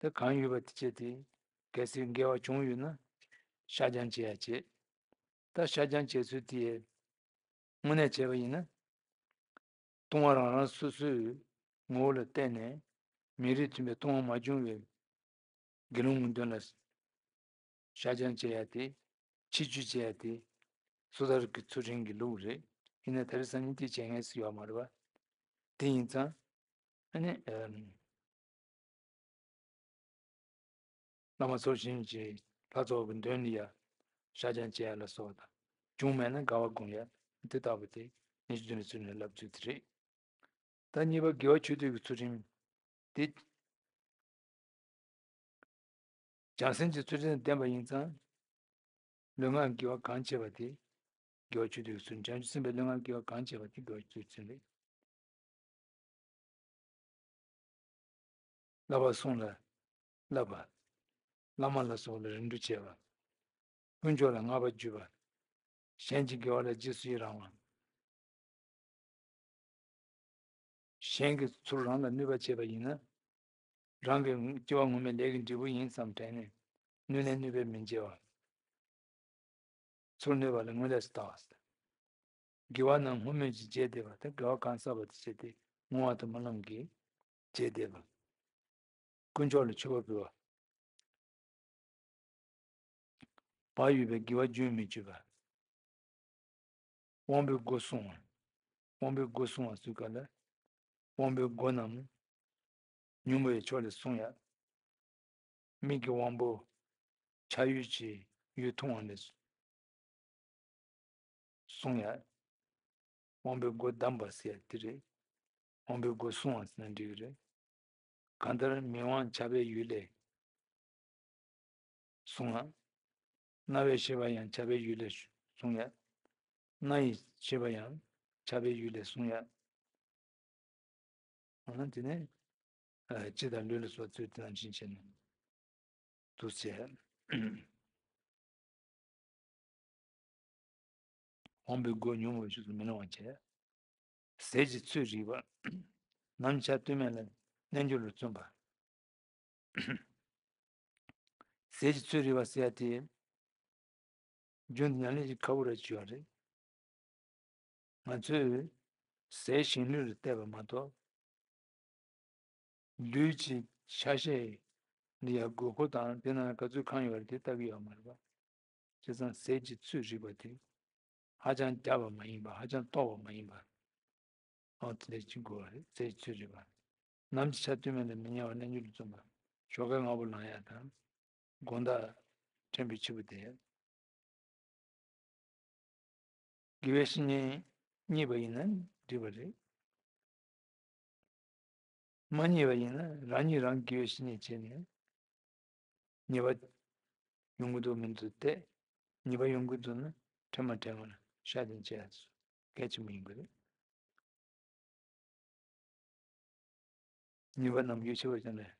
དེ་གང་ཡོད་པ་དེ་བཅས་དེ། གལ་སྲིད་འགལ་བ་བྱུང་ཡོད་ན། བཤགས་སྦྱང་བྱེད་ཡ་བྱེད། ད་བཤགས་སྦྱང་བྱེད་ཚུལ་དེ། དངོས་གནས་བྱས་པ་ཡིན་ན། ལྟུང་བ་རང་རང་སོ་སོའི་ངོ་བོ་ལ་བརྟེན་ནས། མི་རིགས་མཐུན་པའི་ལྟུང་བ་མ་བྱུང་བའི་དགེ་སློང་གི་དོན་ལ་བཤགས་སྦྱང་བྱེད་ཡ་དེ། ཕྱི་བཅོས་བྱེད་ཡ་དེ། སོ་ཐར་གྱི་ཚུལ་ཁྲིམས་ཀྱི་ལུགས་རེད། ཡིན་ན་ད་རེས་སང་ཉིན་དེ་བྱེད་མཁན་སུ་ཡོད་མ་རེད་བ། དེ་ཡིན་ཙང་། ཨ་ནི། ཨམ། བླ་མ་ཚོགས་ཞིང་གི་ལྷ་ཚོགས་ཀྱི་མདུན་ལ་ཡ། བཤགས་སྦྱང་བྱེད་ཡ་ལ་སོགས་དང་། བྱུང་མེད་ན་དགའ་བ་སྒོམ་ཡ། དེ་ལྟ་བུ་དེ་ཉེས་སྤྱོད་སྡོམ་པའི་ཚུལ་ནི་བསླབ་ཚུལ་དེ་རེད། ད་གཉིས་པ་དགེ་བ་ཆོས་སྡུད་ཀྱི་ཚུལ་ཁྲིམས་དེ། བྱང་སེམས་ཀྱི་ཚུལ་ཁྲིམས་ལྡན་པ་ཡིན་ཙང་། ལུས་ངག་དགེ་བ་གང་བྱས་པ་དེ། དགེ་བ་ཆོས་སྡུད་ཀྱི་ཚུལ་ཁྲིམས། བྱང་ཆུབ་སེམས་དཔའི་ལུས་ངག་དགེ་བ་གང་བྱས་པ་དེ་དགེ་བ་ཆོས་སྡུད་ཀྱི་ཚུལ་ཁྲིམས་རེད། བསླབ་པ་སྲུང་ལ་བསླབ་པ། བླ་མ་ལ་སོགས་ལ་རིམ་གྲོ་བྱེད་པ། དཀོན་མཆོག་ལ་བསྔགས་པ་བརྗོད་པ། གཞན་གྱི་དགེ་བ་ལ་རྗེས་སུ་ཡི་རང་བ། གཞན་གྱི་ཚུར་རང་ལ་གནོད་པ་བྱས་པ་ཡིན་ན། རང་གི་སྐྱེ་བ་སྔོན་མའི་ལས་ཀྱི་འབྲས་བུ་ཡིན་བསམ་དྲན་ནས་གནོད་ལན་གནོད་པས་མི་འཇལ་བ། ཚུར་གནོད་པ་ལ་སྔོན་ལས་སུ་ལྟ་བ། དགེ་བ་རྣམས་སྔོན་མོས་ཀྱིས་བྱས་བསྡད་པ་དང་། དགེ་བ་གང་བསགས་པ་དེ་བྱས་ཏེ་བསྔོ་བ་དང་སྨོན་ལམ་གྱིས་བྱས་བསྡད་པ། དཀོན་མཆོག་ལ་མཆོད་པ་ཕུལ་བ། བག་ཡོད་པའི་དགེ་བ་རྒྱུན་མི་གཅོད་པ། དབང་པོའི་སྒོ་སྲུང་བ། དབང་པོའི་སྒོ་སྲུང་བ་ཟེར་སྐབས་ལ། དབང་པོའི་སྒོ་རྣམས་ཉོན་མོངས་པའི་ཕྱོགས་ལས་སྲུང་ཡ། མིག་གི་དབང་པོ་ཆགས་ཡུལ་གྱི་ཡུལ་མཐོང་བ་ལས་སྲུང་ཡ། དབང་པོའི་སྒོ་བསྡམས་པ་ཟེར་ཡ་དེ་རེད། དབང་པོའི་སྒོ་སྲུང་བ་ཟེར་ན་འགྲིག་གི་རེད། གང་ལྟར་མིག་དབང་ཆགས་པའི་ཡུལ་ལས་སྲུང་ཡ། རྣ་བའི་ཤེས་པ་ཡང་ཆགས་པའི་ཡུལ་ལས་སྲུང་ཡ། སྣ་ཡི་ཤེས་པ་ཡང་ཆགས་པའི་ཡུལ་ལས་སྲུང་ཡ། འོ་ན་དེ་ནས། ཨ། ལྕེ་དང་ལུས་ལ་སོགས་ཚུལ་དེ་ནང་བཞིན་བྱས་ནས་འདུག་ཟེར། དབང་པོའི་སྒོ་ཉོན་མོངས་པའི་ཕྱོགས་སུ་མི་སློང་བ་བྱས། ཟས་ཀྱི་ཚོད་རིག་པ། ནམ་ཕྱེད་ལྟོས་མེད་ལ་རྣལ་འབྱོར་ལ་བརྩོན་པ། ཟས་ཀྱི་ཚོད་རིག་པ་ཟེར་ཡ་དེ། རྒྱུན་དུ་ཉམས་ལེན་གྱི་ཁག་པོ་ར་བྱས་པ་རེད། ང་ཚོས་ཟས་གཞན་ལུས་ལ་བལྟས་པ་མ་གཏོགས། ལུས་ཀྱི་ཆ་ཤས་འདི་ཡང་དགོས་མཁོ་དང་དེ་ནང་ག་ཚོད་གང་ཡོད་རེད་དེ་ལྟ་གི་ཡོད་མ་རེད་པ། བྱས་ཙང་ཟས་ཀྱི་ཚོད་རིག་པ་དེ་ཧ་ཅང་རྒྱས་པ་མ་ཡིན་པ། ཧ་ཅང་རྟོགས་པ་མ་ཡིན་པ། ཨོ་དེ་འདྲ་ཅིག་དགོས་པ་རེད། ཟས་ཀྱི་ཚོད་རིག་པ། ནམ་གྱི་ཆར་དུས་མེད་ལ་མི་ཉལ་བ་རྣལ་འབྱོར་ལ་བརྩོན་པ། ཞོགས་ཀས་སྔ་པོ་ལངས་ཡ་དང་། དགོང་དག་དྲན་པའི་ཕྱི་པོ་བསྡད་ཡ། དགེ་བའི་བཤེས་གཉེན་རྙེད་པ་ཡིན་ན་འགྲིག་པ་རེད། མ་རྙེད་པ་ཡིན་ན་རང་ཉིད་རང་དགེ་བའི་བཤེས་གཉེན་བྱས་ནས། ཉེས་པ་ཡོང་གི་འདུག་མི་འདུག་བལྟས། ཉེས་པ་ཡོང་གི་འདུག་ན་དྲན་མ་དྲན་སྔོན་ལ་བཤགས་སྦྱང་བྱེད་ཡ་གལ་ཆེན་པོ་ཡིན་པ་རེད། ཉེས་པ་རྣམས་ཡོ་བྱད་པར་སྦྱངས་ནས་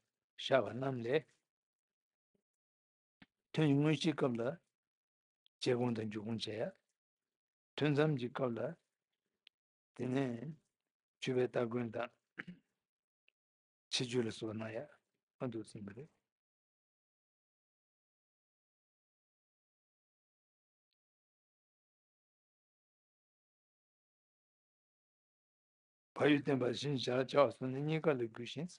བཤགས་པ་རྣམས་ལས། ཐུན་གྱི་དངོས་གཞིའི་སྐབས་ལ་བྱེད་སྒོམ་དང་འཇུག་སྒོམ་བྱེད་ཡ། ཐུན་མཚམས་ཀྱི་སྐབས་ལ་དེ་ནས་མཆོད་པའི་སྟ་གོན་དང་ཕྱི་འགྱུར་ལ་སོགས་གནང་ཡ་ཨ་འདུག་ཟིན་པ་རེད། བག་ཡོད་བསྟེན་པ་བཞིན་བཞག་བྱ་བ་སོགས་ནི་གཉིས་ཀ་ལ་དགོས་ཤིང་།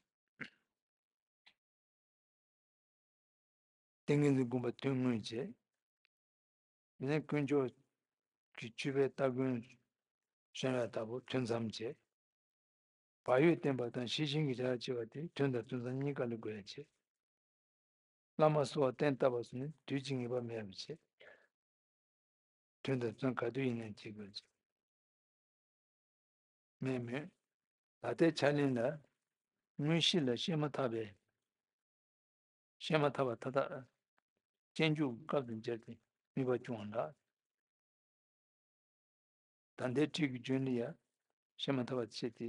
ཏིང་ངེ་འཛིན་བསྒོམ་པ་དོན་དངོས་བྱེད། དེ་ནས་དཀོན་མཆོག་གི་མཆོད་པའི་སྟ་གོན་བཤམས་ཡ་ལྟ་བུ་ཐུན་མཚམས་བྱེད། བག་ཡོད་བསྟེན་པ་དང་ཞི་ཞིང་གི་བྱ་བ་བྱེད་པ་དེ་ཐུན་དང་ཐུན་མཚམས་གཉིས་ཀ་ལ་དགོས་ཡ་བྱེད། བླ་མ་གསོལ་བ་གཏན་བཏབ་པ་སོགས་ནི་དུས་ཀྱི་ངེས་པ་མེད་པར་བྱེད། ཐུན་དང་མཚམས་ག་དུས་ཡིན་ནའི་བྱེད་དགོས་ཀྱི་མེད་མོད། ད་ལྟའི་ཕྱག་ལེན་ལ་དངོས་གཞི་ལ་བཤད་མ་ཐག་པའི། བཤད་མ་ཐག་པ་མཐའ་དག་སྤྱོད་འཇུག་སྐབས་སུ་སྦྱར་ཏེ་དམིགས་པ་སྐྱོང་བ་ལ། ད་ལྟའི་ཁྲིད་ཀྱི་རྒྱུན་ལ་ཡང་བཤད་མ་ཐག་པ་བྱས་ཏེ་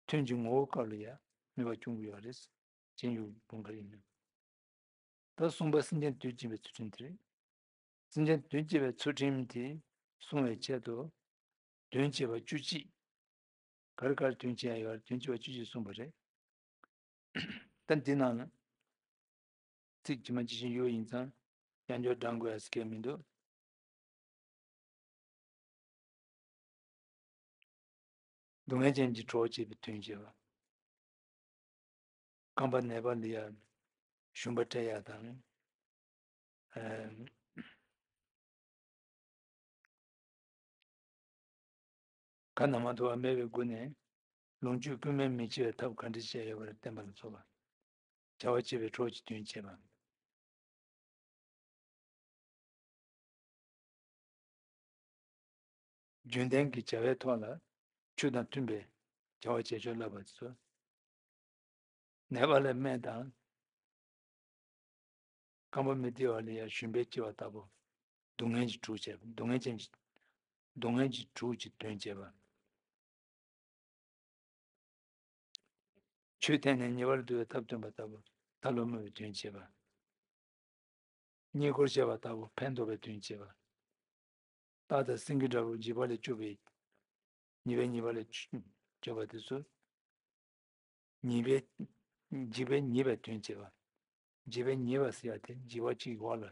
ཐུན་གྱི་ངོ་བོ་སྐབས་ལ་ཡང་དམིགས་པ་སྐྱོང་དགོས་པ་རེད། སྤྱོད་འཇུག་དགོངས་ཀ་ཡིན་ན། ད་གསུམ་པ་སེམས་ཅན་དོན་བྱེད་པའི་ཚུལ་ཁྲིམས་དེ་རེད། སེམས་ཅན་དོན་བྱེད་པའི་ཚུལ་ཁྲིམས་དེ་སྲུང་བའི་ཆེད་དུ། དོན་བྱེད་པ་བཅུ་གཅིག་ག་རེ་ག་རེ་དོན་བྱེད་ཡ་ཡོད་རེད། དོན་བྱེད་པ་བཅུ་གཅིག་གསུངས་པ་རེད། ད་འདི་ནང་ལ་ཚིག་ཇི་མ་ཇི་བཞིན་ཡོད་ཡིན་ཙང་ཡང་བསྐྱར་བགྲང་དགོས་ཡ་ཟེར་མཁན་མི་འདུག་སྡུག་བསྔལ་ཅན་གྱི་གྲོགས་བྱེད་པའི་དོན་བྱེད་པ། རྐང་པ་ནད་པ་ལ་ཡ་ཞུམ་པ་སྤྲད་ཡ་དང་། ཨ། ཁ་ན་མ་ཐོ་བ་མེད་པའི་སྒོ་ནས་ལོངས་སྤྱོད་སྤུས་མེད་མི་བྱེད་པའི་ཐབས་ག་འདྲ་བྱས་ཡོད་པར་བསྟན་པ་ལ་སོགས་པ། བྱ་བ་བྱེད་པའི་གྲོགས་ཀྱི་དོན་བྱེད་པ། རྒྱུན་ལྡན་གྱི་བྱ་བའི་ཐོག་ལ་ཆོས་དང་མཐུན་པའི་བྱ་བ་བྱེད་ཕྱོགས་བསླབ་པ་ཚོ། ནད་པ་ལ་སྨན་དང་། རྐང་པ་མི་བདེ་བ་ལ་ཡང་ཞུམ་པས་སྐྱེ་བ་ལྟ་བུ། སྡུག་བསྔལ་གྱི་གྲོགས་བྱེད་པ། སྡུག་བསྔལ་ཅན་གྱི། སྡུག་བསྔལ་གྱི་གྲོགས་ཀྱི་དོན་བྱེད་པ། ཆོས་བསྟན་ནས་ཉེ་བར་འདུལ་བའི་ཐབས་སྟོན་པ་ལྟ་བུ། ཐབས་ལ་སྨོན་པའི་དོན་བྱེད་པ། རྙེད་བཀུར་བྱེད་པ་ལྟ་བུ། ཕན་འདོགས་པའི་དོན་བྱེད་པ། སྟག་དང་སེང་གེ་འདྲ་བོ་འཇིགས་པ་ལས་སྐྱོབ་པའི། ཉེས་པའི་ཉེས་པ་ལས་སྐྱོབ་པ་དེ་ཚོ། ཉེས་པའི། འཇིགས་པས་ཉེས་པའི་དོན་བྱེད་པ། འཇིགས་པས་ཉེས་པ་ཟེར་ཡ་དེ་འཇིགས་པ་གཅིག་གི་འོག་ལ་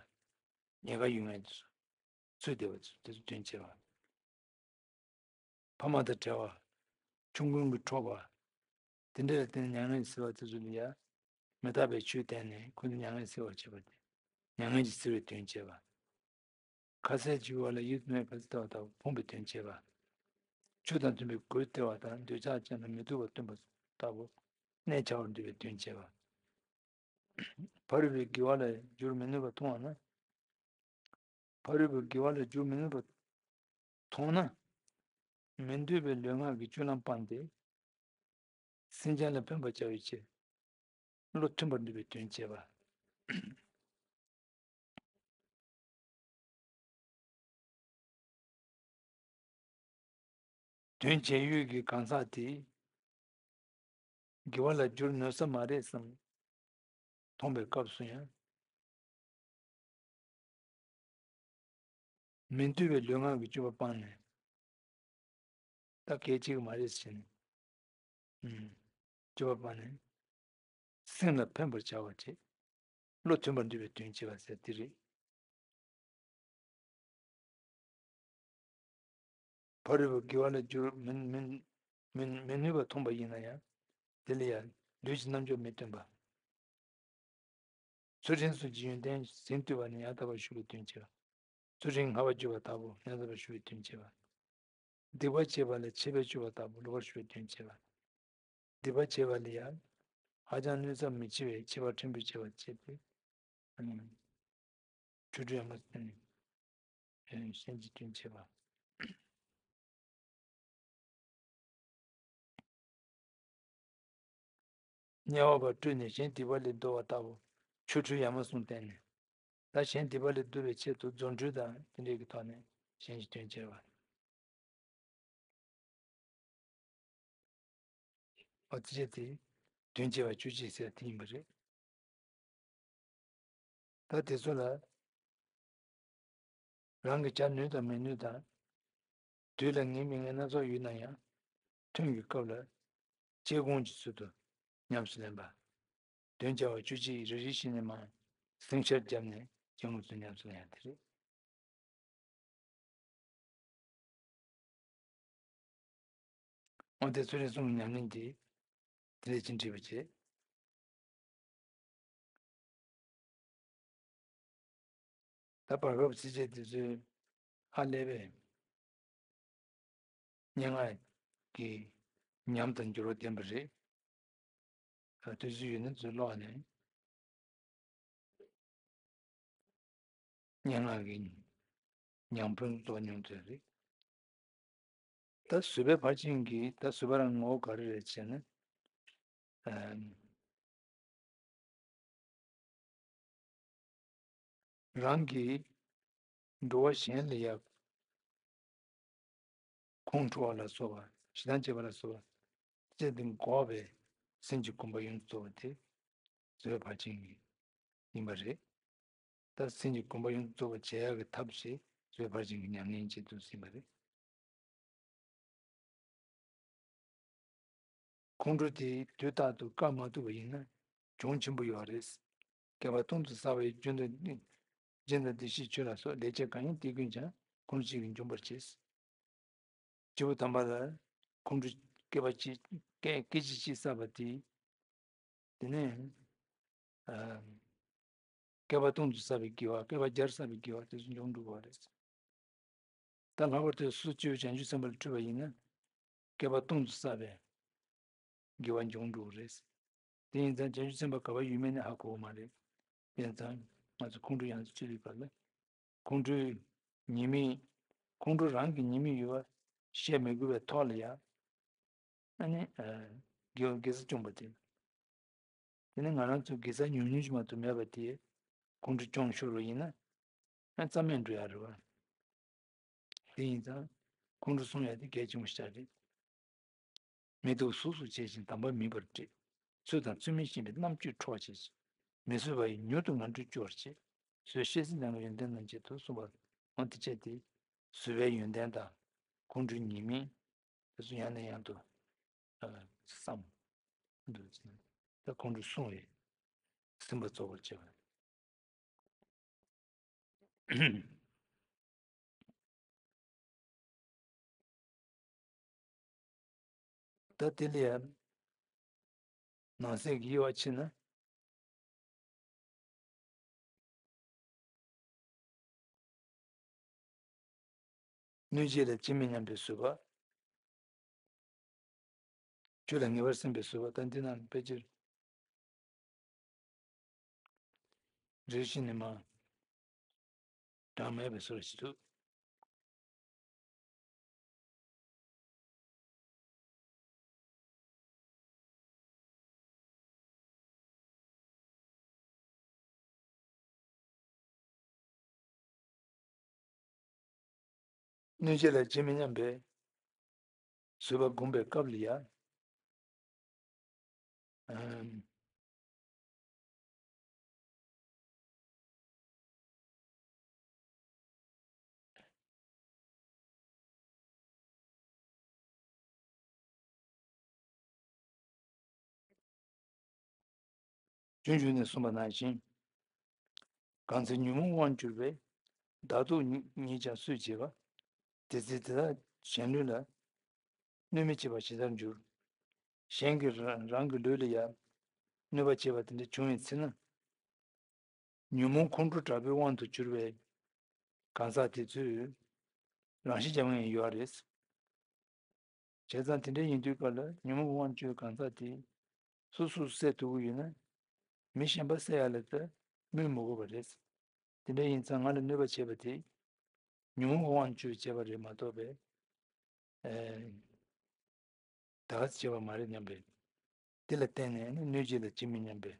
ཉེན་ཁ་ཡོད་མཁན་དེ་ཚོ་ཚུད་བསྡད་པ་དེ་ཚོ་དོན་བྱེད་པ། ཕ་མ་དང་བྲལ་བ། ཆུང་ཀུན་གྱིས་འཕྲོག་པ། དེ་འདྲ་ལ་བརྟེན་ནས་མྱ་ངན་ཟེར་བ་དེ་ཚོ་ལ་ཡ། མི་རྟག་པའི་ཆོས་བསྟན་ནས་ཁོ་ཚོ་མྱ་ངན་སེལ་བར་བྱེད་པ་དེ། མྱ་ངན་གྱིས་སེལ་བའི་དོན་བྱེད་པ། ཁ་ཟས་འཇུ་བ་ལ་ཡིད་མེད་ཁ་ཟས་ལྟ་བ་དང་ཕོངས་པའི་དོན་བྱེད་པ། ཆོས་དང་མཐུན་པའི་གོས་སྟེར་བ་དང་འདོད་ཆགས་ཅན་ལ་མི་སྡུག་པ་སྟོན་པ་ལྟ་བུ། གནས་བྱ་བར་འདོད་པའི་དོན་བྱེད་པ། ཕ་རོལ་པོའི་དགེ་བ་ལ་འགྱུར་མི་ནུས་པ་མཐོང་བ་ན། ཕ་རོལ་པོའི་དགེ་བ་ལ་འགྱུར་མི་ནུས་པ་མཐོང་ན། མི་འདོད་པའི་ལུས་ངག་གི་སྤྱོད་ལམ་སྤངས་ཏེ། སེམས་ཅན་ལ་ཕན་པར་བྱ་བའི་ཕྱིར། བློ་མཐུན་པར་འདོད་པའི་དོན་བྱེད་པ། དོན་བྱེད་ཡུལ་གྱི་གང་ཟག་དེ། དགེ་བ་ལ་འགྱུར་ནུས་ས་མ་རེད་བསམ། མཐོང་བའི་སྐབས་སུ་ཡང་། མི་འདོད་པའི་ལུས་ངག་གི་སྤྱོད་པ་སྤངས་ནས། ད་གལ་ཆེ་གི་མ་རེད་ཟེར་ནས། ཨུམ། སྤྱོད་པ་སྤངས་ནས། སེམས་ལ་ཕན་པར་བྱ་བ་བྱེད། བློ་མཐུན་པར་འདུས་པའི་དོན་བྱེད་པ་ཟེར་དེ་རེད། ཕ་རོལ་པོའི་དགེ་བ་ལ་འགྱུར་མི་མི་མི་མི་ནུས་པ་མཐོང་པ་ཡིན་ན་ཡང་། དེ་ལ་ཡང་ལུས་ཀྱི་རྣམ་འགྱུར་མི་སྟོན་པ། ཚུལ་ཁྲིམས་སོགས་ཀྱི་ཡོན་ཏན་ཟིན་ཐུབ་པ་ནི་ཡང་དག་པར་ཞུ་བའི་དོན་བྱེད་པ། ཚུལ་ཁྲིམས་བསྔགས་པར་གྱུར་པ་ལྟ་བུ་ཡང་དག་པར་ཞུ་བའི་དོན་བྱེད་པ། སྡིག་པ་བྱེད་པ་ལ་ཆད་པས་གཅོད་པ་ལྟ་བུ་ལོག་པར་ཞུ་བའི་དོན་བྱེད་པ། སྡིག་པ་བྱེད་པ་ལ་ཡང་ཧ་ཅང་གནོད་འཚེ་མི་བྱེད་པའི་ཁྱད་པར་ཕྲན་བུ་བྱེད་པ་བྱེད་དེ། ཨ་ནི། ཆོ་འཕྲུལ་ཡ་མ་ཟེར་ནས་གཞན་གྱི་དོན་བྱེད་པ། དམྱལ་བ་པ་སྤྲུལ་ནས་གཞན་སྡིག་པ་ལས་བཟློག་པ་ལྟ་བུ་ཆོ་འཕྲུལ་ཡ་མ་གསུམ་བསྟན་ནས། ད་གཞན་སྡིག་པ་ལས་བཟློག་པའི་ཆེད་དུ་རྫུ་འཕྲུལ་དང་དེ་འདྲའི་གི་ཐོག་ནས་གཞན་གྱི་དོན་བྱེད་པ། འོ་དེ་བྱས་ཏེ་དོན་བྱེད་པ་བཅུ་གཅིག་ཟེར་དེ་ཡིན་པ་རེད། ད་དེ་ཚོ་ལ་རང་གི་བྱ་ནུས་དང་མི་ནུས་དང་། དུས་ལ་ངེས་མི་ངེས་སྣ་ཚོགས་ཡོད་ན་ཡང་། ཐུན་གྱི་སྐབས་ལ་དཔྱད་སྒོམ་གྱི་ཚུལ་དུ་ཉམས་སུ་ལེན་པ། དོན་བྱ་བ་བཅུ་གཅིག་རེ་རེ་བཞིན་ནས་མར་སེང་ཤར་བརྒྱབ་ནས་སྐྱེ་དངོས་ཚོ་ཉམས་སུ་ལེན་ཡ་དེ་རེད། འོ་དེ་ཚོ་རེ་ཟུང་གི་ཉམས་ལེན་དེ་དེ་ལས་ཀྱིན་བྲིས་པ་བྱེད། ད་བར་སྐབས་ཚིགས་བཅད་དེ་ཚོའི་ཧ་ལས་པའི་སྙན་ངག་གི་ཉམས་དང་འགྱུར་བ་ལྡན་པ་རེད། ད་དུས་ཚོད་ཡོད་ན་ཚོའི་ཀློག་ནས། སྙན་ངག་གི་ཉམས་ཕུན་ཚོགས་མྱོང་ཚོད་རེད། ད་བཟོད་པའི་ཕར་ཕྱིན་གྱི་ད་བཟོད་པ་རང་ངོ་བོ་ག་རེ་རེད་ཅེ་ན། ཨ། རང་གིས་འགྲོ་བ་གཞན་ལ་ཡང་ཁོང་ཁྲོ་བ་ལ་སོགས་པ་ཞེ་སྡང་སྐྱེ་བ་ལ་སོགས་པ་བཅས་ཏེ་འགོག་པའི་སེམས་ཀྱི་གོམས་པ་ཡོངས་སུ་རྫོགས་པ་དེ་བཟོད་པའི་ཕར་ཕྱིན་ཡིན་པ་རེད། ད་སེམས་ཀྱི་གོམས་པ་ཡོངས་སུ་རྫོགས་པ་བྱེད་ཡག་གི་ཐབས་ཤིག་བཟོད་པའི་ཕར་ཕྱིན་གྱི་ཉམས་ལེན་བྱེད་དུ་ཟིན་པ་རེད། ཁོང་ཁྲོ་དེ་དུས་རྟག་ཏུ་བཀག་མ་ཐུབ་པ་ཡིན་ན་གྱོང་ཆེན་པོ་ཡོད་རེད། བསྐལ་པ་སྟོང་དུ་བསགས་པའི་རྒྱུ་དང་། སྦྱིན་དང་བདེ་གཤེགས་མཆོད་ལ་སོགས་ལེགས་སྤྱད་གང་ཡིན་དེ་ཀུན་ཀྱང་ཁོང་ཁྲོ་གཅིག་གིས་འཇོམས་པར་བྱེད། སྐྱེས་བུ་དམ་པ་ལ་ཁོང་ཁྲོ་བསྐལ་པ་གཅིག་སྐད་སྐད་ཅིག་གཅིག་བསགས་པ་དེ། དེ་ནས། ཨ། བསྐལ་པ་སྟོང་དུ་བསགས་པའི་དགེ་བ། བསྐལ་པ་བརྒྱར་བསགས་པའི་དགེ་བ་དེ་ཚོ་འཇོམས་འགྲོ་གི་རེད། ད་ལྷག་པར་དུ་སོ་སོ་སྐྱེ་བོ་བྱང་ཆུབ་སེམས་དཔའ་ལ་སྤྲུལ་པ་ཡིན་ན། བསྐལ་པ་སྟོང་དུ་བསགས་པའི་དགེ་བ་འཇོམས་འགྲོ་གི་རེད། དེ་ཡིན་ཙང་བྱང་ཆུབ་སེམས་དཔའ་ག་པར་ཡོད་མེད་ནི་ཧ་གོ་གི་མ་རེད། ཡིན་ཙང་ང་ཚོ་ཁོང་ཁྲོ་ཡང་སྤྱི་ལུས་པ་ལ། ཁོང་ཁྲོའི་ཉེས་དམིགས། ཁོང་ཁྲོ་རང་གི་ཉེས་དམིགས་ཡོད་པ་བཤད་མི་དགོས་པའི་ཐོག་ལ་ཡང་། ཨ་ནི། ཨ། དགེ་བ་དགེ་རྩ་སྐྱོང་པ་དེ། དེ་ནི་ང་རང་ཚོ་དགེ་རྩ་ཉུང་ཉུང་ཞིག་མ་གཏོགས་མེད་པ་དེ། ཁོང་ཁྲོ་སྐྱོང་ཤོར་བ་ཡིན་ན། ཨ། རྩ་མེད་འགྲོ་ཡ་རེད་བ། དེ་ཡིན་ཙང་། ཁོང་ཁྲོ་སྲུང་ཡ་དེ་གལ་ཆེན་པོ་ཞིག་རེད། མི་སྡུག་གཟུགས་སུ་བྱེད་ཅིང་དམ་པ་མིན་པར་བཀྲི། ཚུལ་དང་ཚུལ་མིན་ཤེས་པའི་རྣམ་དཔྱོད་འཕྲོག་བྱེད་ཅིང་། མི་བཟོད་པ་ཡིས་མྱུར་དུ་ངན་འགྲོར་སྐྱོར་བར་བྱེད། བཟོད་ཤེས་སྲིད་ལྡན་གྱི་ཡོན་ཏན་རྣམས་བྱེད་དུ་གསུངས་པ། འོ་དེ་བྱས་ཏེ། བཟོད་པའི་ཡོན་ཏན་དང་། ཁོང་ཁྲོའི་ཉེས་དམིགས། དེ་ཚོ་ཡང་ནས་ཡང་དུ། ཨ། བསམ། འདུག་ཅིང་། ད་ཁོང་ཁྲོ་སྲུང་བའི་སེམས་པ་རྫོགས་པར་བྱེད་པ། ད་དེ་ལ་ཡང་ནང་གསེས་ཀྱི་དབྱེ་བ་ཕྱེ་ན། གནོད་བྱེད་ལ་ཇི་མི་སྙམ་པའི་བཟོད་པ། ཆོས་ལ་ངེས་པར་སེམས་པའི་བཟོད་པ། ད་འདི་རྣམས་ཕལ་ཆེར་རེ་ཞིག་ནས་མ་གྲངས་མེད་པའི་བཟོ་འདྲ་ཞིག་འདུག་གནོད་བྱེད་ལ་ཇི་མི་སྙམ་པའི་བཟོད་པ་བསྒོམ་པའི་སྐབས་ལ་ཡང་། ཨམ། སྤྱོད་འཇུག་ནས་གསུངས་པ་ནང་བཞིན། གང་ཚེ་ཉོན་མོངས་དབང་གྱུར་པའི། བདག་སྡུག་ཉིད་ཀྱང་སུས་བྱེད་པ། དེ་ཚེ་དེ་དག་གཞན་ལུས་ལ། གནོད་མི་བྱེད་པ་ཇི་ལྟར་འགྱུར། གཞན་གྱིས་རང་རང་གི་ལུས་ལ་ཡང་གནོད་པ་བྱེད་པ་དེ་འདྲ་བྱུང་བའི་ཚེ་ན། ཉོན་མོངས་ཁོང་ཁྲོ་དྲག་པོའི་དབང་དུ་གྱུར་པའི་གང་ཟག་དེ་ཚོས་རང་ཤི་རྒྱག་མཁན་ཡོད་རེད། བྱས་ཙང་དེ་འདྲ་ཡིན་དུས་སྐབས་ལ་ཉོན་མོངས་དབང་གྱུར་གང་ཟག་དེ་སོ་སོས་བསད་ཐུབ་ཀྱི་ཡོད་ན། མི་གཞན་པ་བསད་ཡ་ལ་ད་དམིགས་མི་དགོས་པ་རེད། དེ་འདྲ་ཡིན་ཙང་ང་ལ་གནོད་པ་བྱས་པ་དེ་ཉོན་མོངས་དབང་གྱུར་བྱས་པ་རེད་མ་གཏོགས་པའི། ཨེ། བདག་གིས་བྱས་པ་མ་རེད་སྙམ་པའི་དེ་ལ་བརྟེན་ནས་ནི་གནོད་བྱེད་ལ་ཇི་མི་སྙམ་པའི་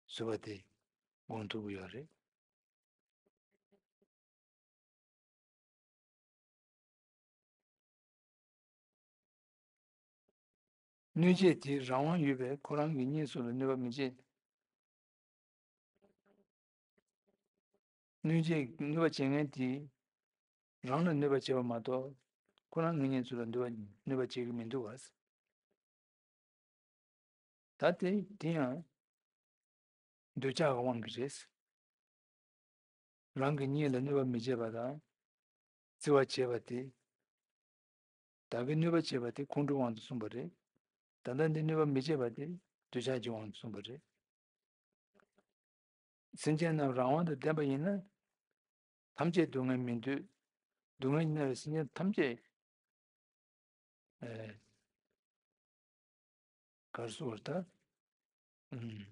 བཟོད་པ་དེ་སྒོམ་ཐུབ་ཀྱི་ཡོད་རེད། གནོད་བྱེད་དེ་རང་དབང་ཡོད་པས་ཁོ་རང་གི་གཉེན་སུ་ལ་གནོད་པ་མི་བྱེད། གནོད་བྱེད་གནོད་པ་བྱེད་མཁན་དེ་རང་ལ་གནོད་པ་བྱེད་པ་མ་གཏོགས་ཁོ་རང་གི་གཉེན་ཚོ་ལ་གནོད་པ་གནོད་པ་བྱེད་ཀྱི་མི་འདུག་ག་ད་དེ་དེ་ཡང་འདོད་ཆགས་ཀྱི་དབང་གིས་རེད། རང་གི་གཉེན་ལ་གནོད་པ་མི་བྱེད་པ་དང་། བརྩི་བ་བྱེད་པ་དེ། བདག་གིས་གནོད་པ་བྱེད་པ་དེ་ཁོང་ཁྲོའི་དབང་དུ་སོང་བ་རེད། ད་ལྟ་འདི་གནོད་པ་མི་བྱེད་པ་དེ་འདོད་ཆགས་ཀྱི་དབང་དུ་སོང་བ་རེད། སེམས་ཅན་རྣམས་རང་དབང་དང་ལྡན་པ་ཡིན་ན། ཐམས་ཅད་སྡུག་བསྔལ་མི་འདོད། སྡུག་བསྔལ་གྱིས་མནར་བའི་སེམས་ཅན་ཐམས་ཅད། ཨེ། ག་རེ་ཟེར་དགོས་རེད་ད། ཨུམ།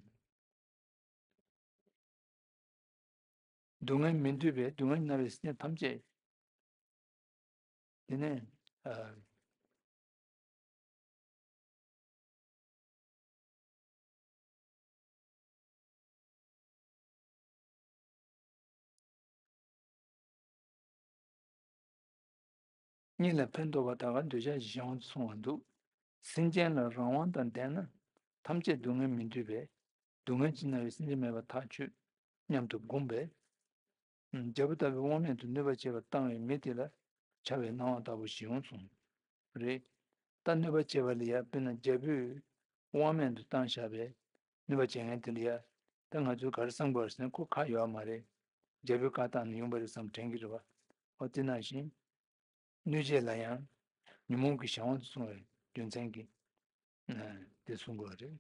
སྡུག་བསྔལ་མི་འདོད་པས་སྡུག་བསྔལ་གྱིས་མནར་བའི་སེམས་ཅན་ཐམས་ཅད། དེ་ནས། ཨ། གཉེན་ལ་ཕན་འདོགས་པ་ད་ག་འདོད་ཆགས་ཀྱི་གཞན་དབང་དུ་སོང་བ་འདུག་སེམས་ཅན་ལ་རང་དབང་དང་ལྡན་ན་ཐམས་ཅད་སྡུག་བསྔལ་མི་འདོད་པས། སྡུག་བསྔལ་གྱིས་མནར་བའི་སེམས་ཅན་མེད་པར་ཐག་ཆོད་སྙམ་དུ་བསྒོམས་པས། རྒྱལ་པོ་ལྟ་བུའི་དབང་མེད་དུ་གནོད་པ་བྱེད་པར་བཏང་བའི་མི་དེ་ལ་འཆའ་བའི་སྣང་བ་ལྟ་བུ་ཞིག་འོང་གསུངས། རེད། ད་གནོད་པ་བྱེད་པ་ལ་ཡ་དཔེར་ན་རྒྱལ་པོས་དབང་མེད་དུ་བཏང་བཞག་པའི་གནོད་པ་བྱེད་མཁན་དེ་ལ་ཡ། ད་ང་ཚོས་ག་རེ་བསམ་དགོས་རེད་ཟེར་ན་ཁོ་ཁ་ཡོད་མ་རེད། རྒྱལ་པོས་བཀའ་བཏང་ནས་ཡོང་པ་རེད་བསམ་དྲན་གྱི་རེད་བ། འོ་དེ་ནང་བཞིན། གནོད་བྱེད་ལ་ཡང་ཉོན་མོངས་ཀྱི་གཞན་དབང་དུ་སོང་བའི་རྒྱུ་མཚན་གྱིས་དེ་གསུང་དགོས་པ་རེད།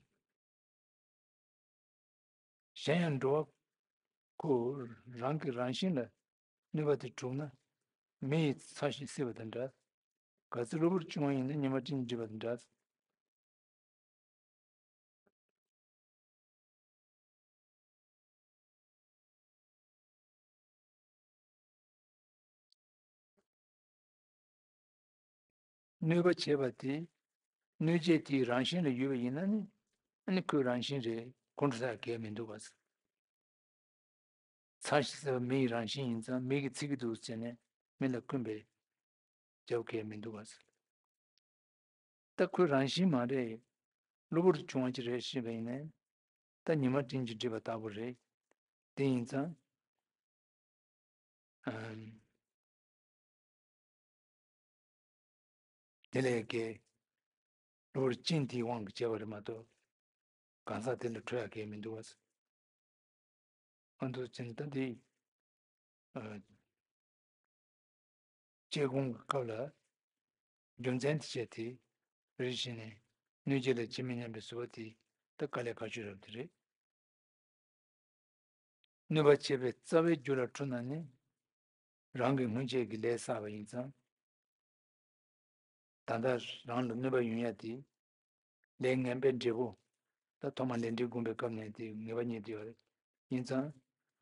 གཞན་ཡང་འགྲོ་བ་ཁོ་རང་གི་རང་བཞིན་ལ་གནོད་པ་དེ་གྲུབ་ན། མེ་ཡིས་ཚ་ཞིང་བསྲེགས་པ་དང་འདྲ། གལ་སྲིད་གློ་བུར་བྱུང་བ་ཡིན་ན་ཉི་མ་སྤྲིན་གྱིས་བསྒྲིབས་པ་དང་འདྲ། གནོད་པ་བྱེད་པ་དེ། གནོད་བྱེད་དེའི་རང་བཞིན་ལ་ཡོད་པ་ཡིན་ན་ནི། ཨ་ནི་ཁོའི་རང་བཞིན་རེད། ཁོང་ཁྲོ་ཟ་གལ་མི་འདུག་ག་ཚ་ཞིང་བསྲེགས་པ་མེ་ཡི་རང་བཞིན་ཡིན་ཙང་མེ་གིས་ཚིག་གི་འདུག་ཟེར་ནས་མེ་ལ་བསྐུམས་པས་རྒྱབ་གལ་མི་འདུག་ག་ད་ཁོའི་རང་བཞིན་མ་རེད། གློ་བུར་དུ་བྱུང་བ་ཅིག་རེད་ཞེས་པ་ཡིན་ནའི། ད་ཉི་མ་སྤྲིན་གྱིས་བསྒྲིབས་པ་ལྟ་བུ་རེད། དེ་ཡིན་ཙང་། ཨམ། དེ་ལས་ཀྱི། གློ་བུར་རྐྱེན་དེའི་དབང་གིས་བྱས་པ་རེད་མ་གཏོགས། གང་ཟག་དེ་ལ་འཕྲོད་ཡ་གལ་མི་འདུག་བ། ཨ་འདུག་ཅིང་ད་དེ། ཨ། དཔྱད་སྒོམ་གྱི་སྐབས་ལ། རྒྱུ་མཚན་དེ་བྱས་ཏེ། རེ་ཞིག་ནས་གནོད་བྱེད་ལ་ཇི་མི་སྙམ་པའི་བཟོད་པ་དེ་ད་དཀའ་ལས་ཁག་ཤོས་རབ་དེ་རེད། གནོད་པ་བྱེད་པའི་རྩ་བའི་རྒྱུ་ལ་འཁྲུལ་ན་ནི། རང་གི་སྔོན་ཆད་ཀྱི་ལས་བསགས་པ་ཡིན་ཙང་། ད་ལྟ་རང་ལ་གནོད་པ་ཡོང་ཡ་དེ། ལས་ངན་པའི་འབྲས་བུ། ད་ཐོག་མར་ལས་འབྲས་བསྒོམས་པའི་སྐབས་ནས་དེ་ངེས་པ་རྙེད་དུ་ཡོད་རེད། ཡིན་ཙང་།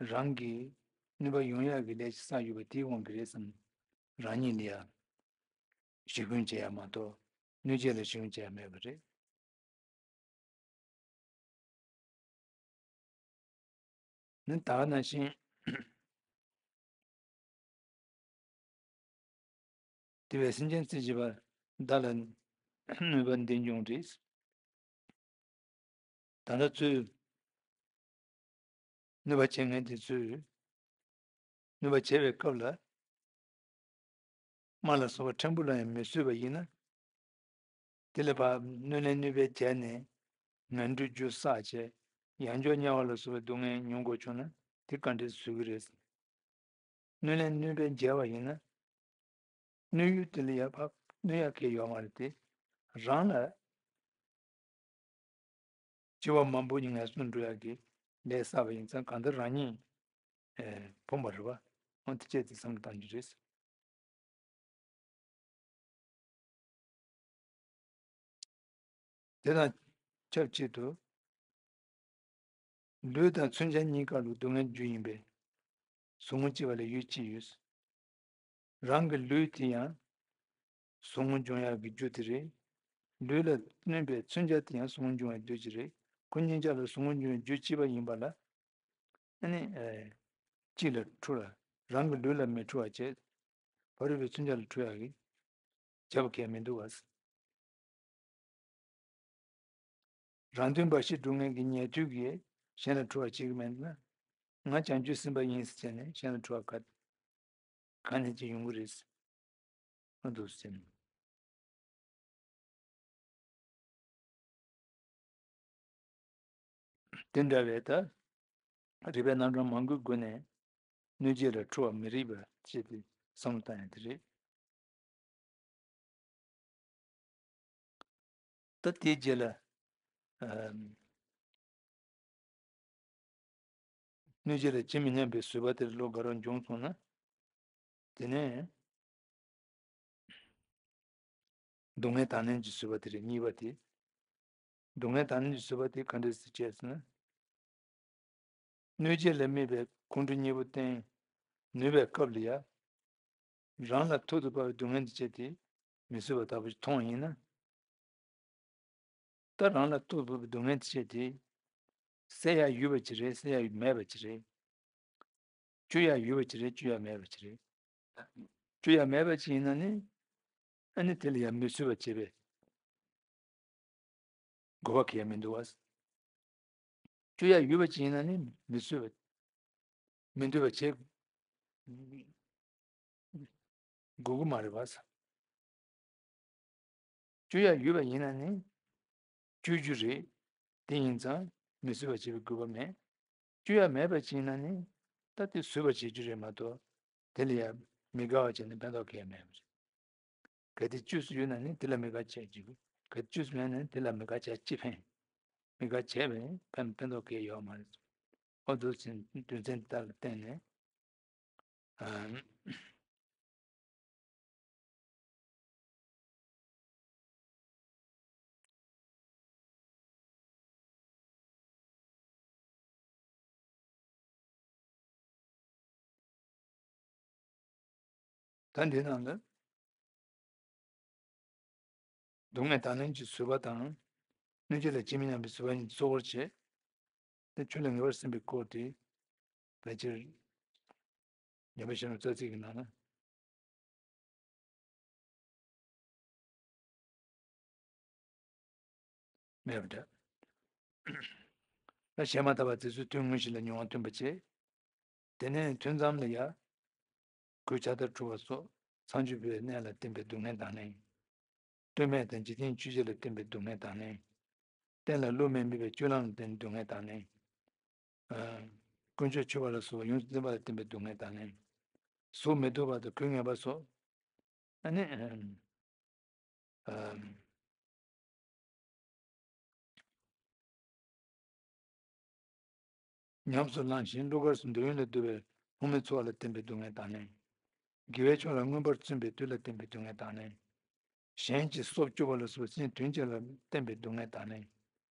རང་གིས་གནོད་པ་ཡོང་ཡག་གི་ལས་ཤིག་བསགས་ཡོད་པ་དེའི་དབང་གིས་རེད་བསམ། རང་ཉིད་ལ་ཡ། ཞི་རྒོལ་བྱེད་ཡ་མ་གཏོགས། གནོད་བྱེད་ལ་ཞི་རྒོལ་བྱེད་ཡ་མེད་པ་རེད། ནི་ད་ག་ནང་བཞིན། དེ་བས་སེམས་ཅན་རྩེ་གཅིག་པ་བདག་ལ་གནོད་པ་འདི་འབྱུང་རིགས། ད་ལྟ་ཚུར་གནོད་པ་བྱེད་མཁན་དེ་ཚོས་གནོད་པ་བྱེད་པའི་སྐབས་ལ། རྨ་ལ་སོགས་པ་ཕྲན་བུ་ལ་ཡང་མི་བཟོད་པ་ཡིན་ན། དེ་ལ་ཕར་གནོད་ལན་གནོད་པའི་རྒྱ་ནས་ངན་འགྲོའི་རྒྱུ་བསགས་བྱས་ཡང་བསྐྱར་དམྱལ་བ་ལ་སོགས་པའི་སྡུག་བསྔལ་མྱོང་དགོས་བྱུང་ན། དེ་ག་འདྲས་བཟོ་གི་རེད། གནོད་ལན་གནོད་པས་འཇལ་བ་ཡིན་ན། གནོད་ཡུལ་དེ་ལ་ཡར་ཕབ་གནོད་ཡག་གི་ཡོད་མ་རེད་དེ། རང་ལ་སྐྱེ་བ་མང་པོ་ཞིག་ངལ་གསོ་འགྲོ་ཡག་གི་ལས་བསགས་པ་ཡིན་ཙང་གང་ལྟར་རང་ཉིད་ཨེ་ཕོངས་པ་རེད་བ། འོ་དེ་བྱས་ཏེ་བསམ་བློ་གཏང་རྒྱུ་རེད། དེ་དང་ཆབས་ཅིག་ཏུ། ལུས་དང་མཚོན་ཆ་གཉིས་ཀ་ལུ་སྡུག་བསྔལ་རྒྱུ་ཡིན་པས། ཟུག་རྔུ་སྐྱེ་བ་ལ་ཡུལ་གཅིག་ཡོད། རང་གི་ལུས་དེ་ཡང་ཟུག་རྔུ་འབྱུང་ཡག་གི་རྒྱུ་དེ་རེད། ལུས་ལ་གནོད་པའི་མཚོན་ཆ་དེ་ཡང་ཟུག་རྔུ་འབྱུང་བའི་རྒྱུ་གཅིག་རེད། ཁོ་གཉིས་ཆ་ལ་ཟུག་རྔུ་འབྱུང་བའི་རྒྱུ་གཅིག་པ་ཡིན་པ་ལ། ཨ་ནི་ཨེ། གཅིག་ལ་འཁྲུལ་ལ། རང་གི་ལུས་ལ་མི་འཁྲུལ་བ་བྱས། ཕ་རོལ་པོའི་མཚོན་ཆ་ལ་འཁྲུལ་ཡག་གི་བྱ་བ་གལ་མི་འདུག་བ། རང་དོན་འབའ་ཞིག་སྒྲུབ་མཁན་གྱི་ཉན་ཐོས་ཀྱིས་གཞན་ལ་འཁྲུལ་བ་བྱེད་ཀྱི་མེད་ན། ང་བྱང་ཆུབ་སེམས་དཔའ་ཡིན་ཟེར་བྱས་ནས་གཞན་ལ་འཁྲུལ་བ་ག་ག་ནས་ཅིག་ཡོང་གི་རེད། ཨ་འདུག་ཟེར་ནས། དེ་འདྲ་བའི་ད་རིགས་པའི་རྣམ་གྲངས་མང་པོའི་སྒོ་ནས་གནོད་བྱེད་ལ་འཁྲུལ་བ་མི་རིགས་པ་ཅེས་པའི་བསམ་བློ་བཏང་ཡ་དེ་རེད། ད་དེའི་རྗེས་ལ། ཨམ། གནོད་བྱེད་ལ་ཇི་མི་སྙམ་པའི་བཟོད་པ་དེར་བློ་དགའ་རབ་འབྱུང་སོང་ན། དེ་ནས་སྡུག་བསྔལ་དང་ལེན་གྱི་བཟོད་པ་དེ་རེད། གཉིས་པ་དེ། སྡུག་བསྔལ་དང་ལེན་གྱི་བཟོད་པ་དེ་ག་འདྲས་སེ་བྱས་ཟེར་ན། གནོད་བྱེད་ལ་དམིགས་པའི་ཁོང་ཁྲོ་གཉིས་པོ་བསྟེན་ནུས་པའི་སྐབས་ལ་ཡ། རང་ལ་ཐུག་ཏུ་བབས་པའི་སྡུག་བསྔལ་འདི་བྱས་ཏེ་མི་བཟོད་པ་ལྟ་བུ་ཞིག་མཐོང་བ་ཡིན་ན། ད་རང་ལ་ཐུག་ཏུ་བབས་པའི་སྡུག་བསྔལ་འདི་བྱས་ཏེ་སེལ་ཡ་ཡོད་པ་ཅིག་རེད། སེལ་ཡ་མེད་པ་ཅིག་རེད། བཅོས་ཡ་ཡོད་པ་ཅིག་རེད། བཅོས་ཡ་མེད་པ་ཅིག་རེད། བཅོས་ཡ་མེད་པ་ཅིག་ཡིན་ན་ནི། ཨ་ནི་དེ་ལ་ཡང་མི་བཟོད་པ་བྱེད་པའི་དགོས་པ་གང་ཡང་མི་འདུག་བ། བཅོས་ཡ་ཡོད་པ་ཅིག་ཡིན་ན་ནི་མི་བཟོད་པ། མི་འདོད་པ་བྱེད་དགོས་ཀྱི་མ་རེད་བ། བཅོས་ཡ་ཡོད་པ་ཡིན་ན་ནི་བཅོས་རྒྱུ་རེད། དེ་ཡིན་ཙང་མི་བཟོད་པ་བྱེད་པའི་དགོས་པ་མེད། བཅོས་ཡ་མེད་པ་ཅིག་ཡིན་ན་ནི་ད་དེ་བཟོད་པ་བྱེད་རྒྱུ་རེད་མ་གཏོགས། དེ་ལ་ཡ་མི་དགའ་བ་བྱས་ནས་ཕན་ཐོགས་གང་ཡང་མེད་པ་རེད། གལ་ཏེ་བཅོས་སུ་ཡོད་ན་ནི་དེ་ལ་མི་དགའ་བྱས་ཀྱི། གལ་ཏེ་བཅོས་སུ་མེད་ན་ནི་དེ་ལ་མི་དགའ་བྱས་ཅི་ཕན། མི་དགའ་བྱས་པས་ཕན་ཕན་ཐོགས་གང་ཡང་ཡོད་མ་རེད། འོ་འདུག་ཅིང་དོན་ཚན་འདི་དག་ལ་བརྟེན་ནས། ཨ། ད་འདི་ནང་ལ། སྡུག་བསྔལ་དང་ལེན་གྱི་བཟོད་པ་དང་། གནོད་བྱེད་ལ་ཇི་མི་སྙམ་པའི་བཟོད་པ་གཉིས་གཙོ་བོར་བྱས། དེ་ཆོས་ལ་ངེས་པར་སེམས་པའི་སྐོར་དེ། ཕལ་ཆེར་ཉན་པ་གཞན་ལ་རྩ་ཚིག་གི་ནང་ན་མེད་པ་འདྲ། ད་བཤད་མ་ཐག་པ་དེ་ཚོའི་དོན་དངོས་གཞི་ལ་མྱོང་བ་ཐོན་པ་བྱས། དེ་ནས་ཐུན་མཚམས་ལ་ཡ། གོས་ཆག་ལྟར་འཁྲུ་བ་སོགས་མཚམས་སྦྱོར་བའི་གནས་ལ་བརྟེན་པའི་སྡུག་བསྔལ་དང་ལེན། ལྟོས་མེད་དང་འཇིག་རྟེན་ཆོས་བརྒྱད་ལ་བརྟེན་པའི་སྡུག་བསྔལ་དང་ལེན། རྟེན་ལ་བློ་མི་དམིགས་པའི་སྤྱོད་ལམ་ལ་བརྟེན་སྡུག་བསྔལ་དང་ལེན། ཨ། དཀོན་མཆོག་མཆོད་པ་ལ་སོགས་པ་ཡོངས་སུ་འཛིན་པ་ལ་བརྟེན་པའི་སྡུག་བསྔལ་དང་ལེན། གཟུགས་མི་སྡུག་པ་དང་ཁོད་ངན་པ་སོགས། ཨ་ནི། ཨ། ཉམས་སུ་བླངས་ཤིང་བློ་དཀར་སོགས་འདོད་ཡོན་ལ་འདུ་བའི་ལྷུང་བཟེད་འཚོ་བ་ལ་བརྟེན་པའི་སྡུག་བསྔལ་དང་ལེན། དགེ་བའི་ཕྱོགས་ལ་མངོན་པར་བརྩོན་པའི་དུས་ལ་བརྟེན་པའི་སྡུག་བསྔལ་དང་ལེན། གཞན་གྱི་སྲོག་སྐྱོབ་པ་ལ་སོགས་པའི་སེམས་དོན་ཅན་ལ་བརྟེན་པའི་སྡུག་བསྔལ་དང་ལེན།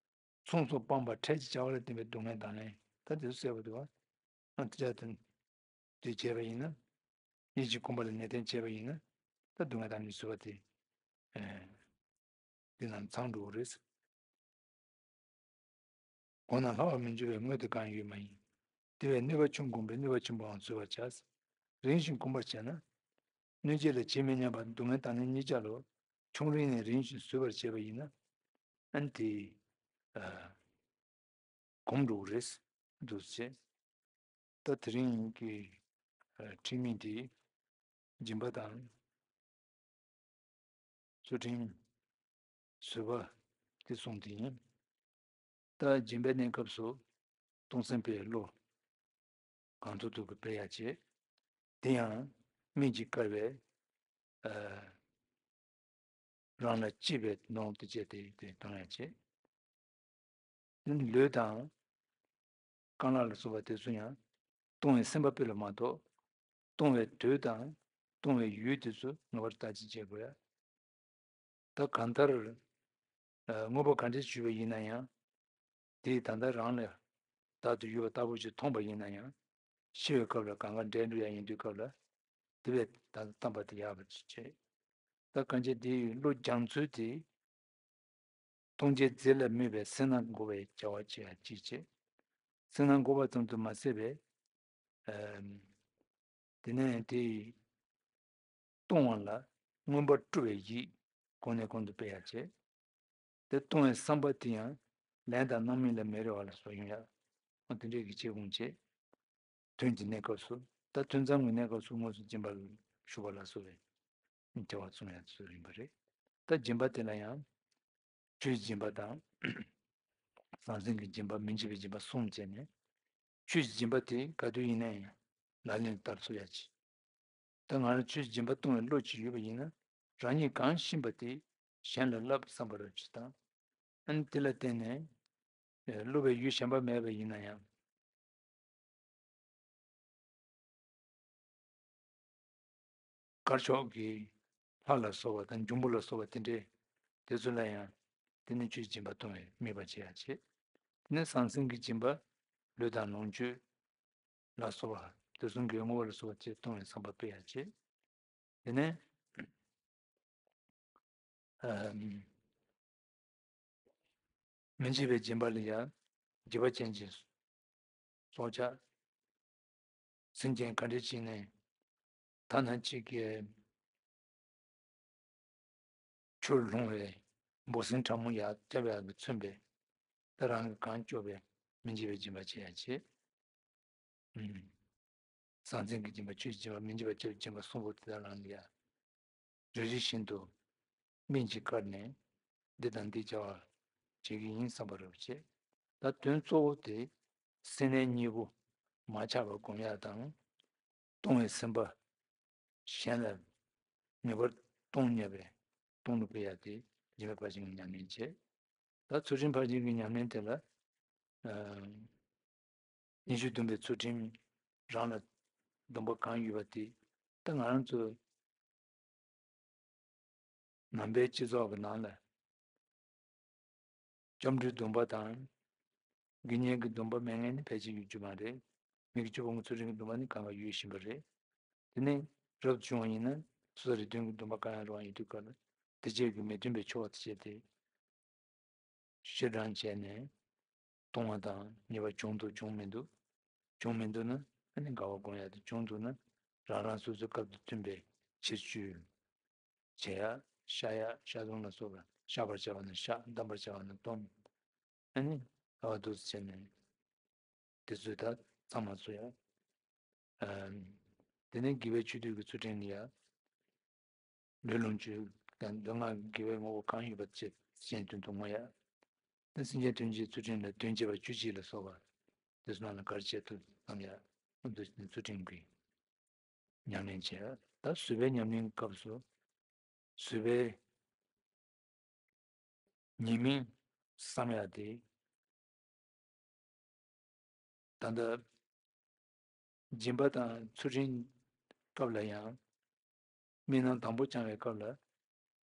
ཚོང་སོགས་སྤངས་པ་འཕྲལ་གྱི་བྱ་བ་ལ་བརྟེན་པའི་སྡུག་བསྔལ་དང་ལེན། ད་དེ་ཚོ་གསལ་པོ་འདུག་བ། ཨ་དེ་ལྟར་དེ་བྱས་པ་ཡིན་ན། ཡིད་ཀྱི་ཁོམ་པ་ལ་ནན་ཏན་བྱས་པ་ཡིན་ན། ད་སྡུག་བསྔལ་དང་ནི་བཟོད་པ་དེ། ཨེ། འདི་རྣམས་ཚང་འགྲོ་གི་རེད། གོང་ན་ལྷག་པར་མི་འགྱུར་བའི་དངོས་དེ་གང་ཡོད་མ་ཡིན། དེ་བས་གནོད་པ་ཆུང་བསྒོམས་པས་གནོད་པ་ཆེན་པོའང་བཟོད་པར་བྱ། རིང་ཞིང་གོམས་པར་བྱས་ན། གནོད་བྱེད་ལ་ཇི་མི་སྙམ་པ་སྡུག་བསྔལ་དང་ལེན་གཉིས་ཆ་ལ་ཆུང་རིང་ནས་རིང་ཞིང་བཟོད་པར་བྱས་པ་ཡིན་ན། ཨ་ནི་དེ། ཨ། གོམས་འགྲོ་གི་རེད། འདུག་ཅེས། ད་དེ་རིང་གི། ཨ། ཁྲིད་མིང་དེ། སྦྱིན་པ་དང་། བརྩོན་འགྲུས། བཟོད་པ། དེ་གསུངས་དེ་ཡིན། ད་སྦྱིན་པའི་གནས་སྐབས་སུ་གཏོང་སེམས་པའི་བློ། གང་ཐུབ་ཐུབ་ཀྱིས་སྤེལ་ཡ་བྱེད། དེ་ཡང་སྨན་གྱིས་བསྐལ་བའི་ཨ་རང་ལ་གཅེས་པའི་ནོར་དེ་བྱས་ཏེ་དེ་གཏོང་ཡ་བྱེད། ལུས་དང་རྐང་ལག་ལ་སོགས་པ་དེ་ཚོ་ཡང་གཏོང་བའི་སེམས་པ་སྤེལ་བ་མ་གཏོགས། གཏོང་བའི་དུས་དང་གཏོང་བའི་ཡུལ་དེ་ཚོ་ངེས་པར་བརྟག་དཔྱད་བྱེད་དགོས་ཡ། ད་གང་ལྟར་ཨ་དངོས་པོ་ག་འདྲ་ཞུས་པ་ཡིན་ན་ཡང་། དེས་ད་ལྟ་རང་ལ་བདག་ཏུ་ཡོད་པ་ལྟ་བུ་ཞིག་མཐོང་པ་ཡིན་ན་ཡང་། ཤི་བའི་སྐབས་ལ་གང་ག་འདྲེན་འགྲོ་ཡ་ཡིན་དུས་སྐབས་ལ། དེ་བས་ད་ལྟ་བསྟན་པ་དེ་ཡག་པ་ཅིག་བྱེད། ད་གང་བྱེད་དེ་ཡི་བློ་སྦྱང་ཚུལ་དེ། ལྟུང་བྱེད་རྫས་ལ་དམིགས་པའི་སེར་སྣ་འགོག་པའི་བྱ་བ་བྱེད་ཡ་གཅིག་བྱེད། སེར་སྣ་འགོག་པ་ཙམ་དུ་མ་ཟད་པའི། ཨམ། དེ་ནས་དེ་ཡི་ལྟུང་བ་ལ་མངོན་པར་སྤྲོ་བའི་ཡིད་གོང་ནས་གོང་དུ་སྤེལ་ཡ་བྱེད། དེ་ལྟུང་བའི་བསམ་པ་དེ་ཡང་ལན་དང་རྣམ་སྨིན་ལ་མི་རེ་བ་ལ་སོགས་ཡོང་ཡ། འོ་དེ་འདྲའི་གི་བྱེད་སྒོ་བྱེད། ཐུན་གྱི་གནས་སྐབས་སུ། ད་ཐུན་མཚམས་ཀྱི་གནས་སྐབས་སུ་དངོས་སུ་སྦྱིན་པ་ཞུ་བ་ལ་སོགས་པའི་བྱ་བ་བརྩམ་ཡ་ཚུལ་ཡིན་པ་རེད། ད་སྦྱིན་པ་དེ་ལ་ཡང་ཆོས་ཀྱི་སྦྱིན་པ་དང་། ཟང་ཟིང་གི་སྦྱིན་པ། མི་འཇིགས་པའི་སྦྱིན་པ་གསུམ་བྱས་ནས། ཆོས་ཀྱི་སྦྱིན་པ་དེ་ག་དུས་ཡིན་ན་ཡང་ལག་ལེན་བསྟར་ཚུགས་ཡ་གྱིས། ད་ང་རང་ཆོས་ཀྱི་སྦྱིན་པ་གཏོང་བའི་བློ་ཅིག་ཡོད་པ་ཡིན་ན། རང་ཉིད་གང་ཤེས་པ་དེ་གཞན་ལ་བསླབ་བསམ་པ་རེ་ཅིག་དང་། ཨ་ནི་དེ་ལ་བརྟེན་ནས་སློབ་པའི་ཡུལ་གཞན་པ་མེད་པ་ཡིན་ན་ཡང་། དཀར་ཕྱོགས་ཀྱི་ལྷ་ལ་སོགས་པ་དང་འབྱུང་པོ་ལ་སོགས་པ་དེ་འདྲའི་དེ་ཚོ་ལ་ཡང་དེ་ནི་ཆོས་སྦྱིན་པ་གཏོང་བའི་དམིགས་པ་བྱེད་ཡ་བྱེད། དེ་ནི་ཟང་ཟིང་གི་སྦྱིན་པ་ལུས་དང་ལོངས་སྤྱོད་ལ་སོགས་པ་དེ་ཚོ་གི་བསྔོ་བ་ལ་སོགས་པ་བཅས་གཏོང་བའི་བསམ་པ་སྤེལ་ཡ་བྱེད། དེ་ནས་ཨ་མི་འཇིགས་པའི་སྦྱིན་པ་ལ་ཡང་འཇིགས་པ་ཅན་གྱི་སྲོག་ཆགས། སེམས་ཅན་ག་འདྲ་ཅིག་ནས་ཐ་ན་གཅིག་གི་ཆུར་ལྷུང་བའི་འབུ་སྲིན་ཕྲ་མོ་ཡང་སྐྱབས་ཡག་གིས་མཚོན་པའི། ད་རང་གིས་གང་སྐྱོབ་པའི་མི་འཇིགས་པའི་སྦྱིན་པ་བྱེད་ཡ་བྱེད། ཨུམ། ཟང་ཟིང་གི་སྦྱིན་པ། ཆོས་ཀྱི་སྦྱིན་པ། མི་འཇིགས་པ་སྐྱབས་སྦྱིན་པ་གསུམ་པོ་དེ་དག་རང་ལ་ཡང་རེ་རེ་བཞིན་དུ་སྨན་གྱིས་བསྐལ་ནས་འདི་དང་འདི་བྱ་བ་བྱེད་ཀྱི་ཡིན་བསམ་པ་རེ་བྱེད། ད་དོན་གཙོ་བོ་དེ་སེམས་གནས་གཉིས་པོ་མ་ཆག་པར་སྒོམ་ཡག་དང་། གཏོང་བའི་སེམས་པ་གཞན་ལ་ངེས་པར་གཏོང་ཉེ་བའི་གཏོང་ལུགས་སྤེལ་ཡག་དེ་སྦྱིན་པའི་ཕར་ཕྱིན་གྱི་ཉམས་ལེན་བྱེད། ད་ཚུལ་ཁྲིམས་ཕར་ཕྱིན་གྱི་ཉམས་ལེན་དེ་ལ། ཨ། ཉི་ཤུ་བདུན་པའི་ཚུལ་ཁྲིམས་རང་ལ་སྡོམ་པ་གང་ཡོད་པ་དེ། ད་ང་རང་ཚོ་ནང་པའི་སྤྱི་ཚོགས་ཀྱི་ནང་ལ་སྐྱབས་འགྲོའི་སྡོམ་པ་དང་། དགེ་བསྙེན་གྱི་སྡོམ་པ་མེད་མཁན་ནི་ཕལ་ཆེར་ཡོད་རྒྱུ་མ་རེད། མི་དགེ་བཅུ་སྤོང་གི་ཚུལ་ཁྲིམས་ཀྱི་སྡོམ་པ་ནི་གང་ག་ཡོད་བཞིན་པ་རེད། དེ་ནས་རབ་ཏུ་བྱུང་བ་ཡིན་ན་སོ་སོ་རེ་འདུན་གྱི་སྡོམ་པ་གང་ཡང་རུང་བ་ཡིན་དུས་སྐབས་ལ། དེ་བཅས་ཀྱི་མི་མཐུན་པའི་ཆོས་དེ་བཅས་ཏེ། ཕྱིར་འབྲང་བྱས་ནས་གཏོང་བ་དང་ཉེས་པ་བྱུང་འདུག་བྱུང་མི་འདུག་བྱུང་མི་འདུག་ན་ཨ་ནི་དགའ་བ་སྒོམ་ཡ་དེ། བྱུང་འདུག་ན་རང་རང་སོ་སོའི་སྐབས་དང་མཐུན་པའི་ཕྱིར་བཅོས་བྱེད་ཡ། བཤགས་ཡ། བཤགས་སྡོམ་ལ་སོགས་པ། བཤགས་པར་བྱ་བ་ན་བཤགས། བསྡམ་པར་བྱ་བ་ན་སྡོམ། ཨ་ནི་དགའ་བ་འདུག་སེ་བྱས་ནས་དེ་ཚོའི་ད་ཚང་མ་ཚོ་ཡ། ཨ། དེ་ནས་དགེ་བའི་ཆོས་སྡུད་ཀྱི་ཚུལ་ཁྲིམས་ལ་ཡ། ལུས་ལོངས་སྤྱོད་དང་མདོ་སྔགས་དགེ་བའི་ངོ་བོ་གང་ཡོད་པ་བཅས་གཞན་དོན་དུ་བསྔོ་ཡ། ད་སེམས་ཅན་དོན་བྱེད་ཚུལ་ཁྲིམས་ལ་དོན་བྱེད་པ་བཅུ་གཅིག་ལ་སོགས་པ་དེ་ཚོ་ནང་ལ་ག་རེ་བྱེད་ཐུབ་བསམ་ཡ། འོ་འདུག་ཚུལ་ཁྲིམས་ཀྱི་ཉམས་ལེན་བྱེད་ཡ། ད་བཟོད་པའི་ཉམས་ལེན་སྐབས་སུ་བཟོད་པའི་ཉེས་དམིགས་བསམ་ཡ་དེ། ད་ལྟ་སྦྱིན་པ་དང་ཚུལ་ཁྲིམས་སྐབས་ལ་ཡང་། དམིགས་རྣམ་དང་པོ་བཅང་བའི་སྐབས་ལ་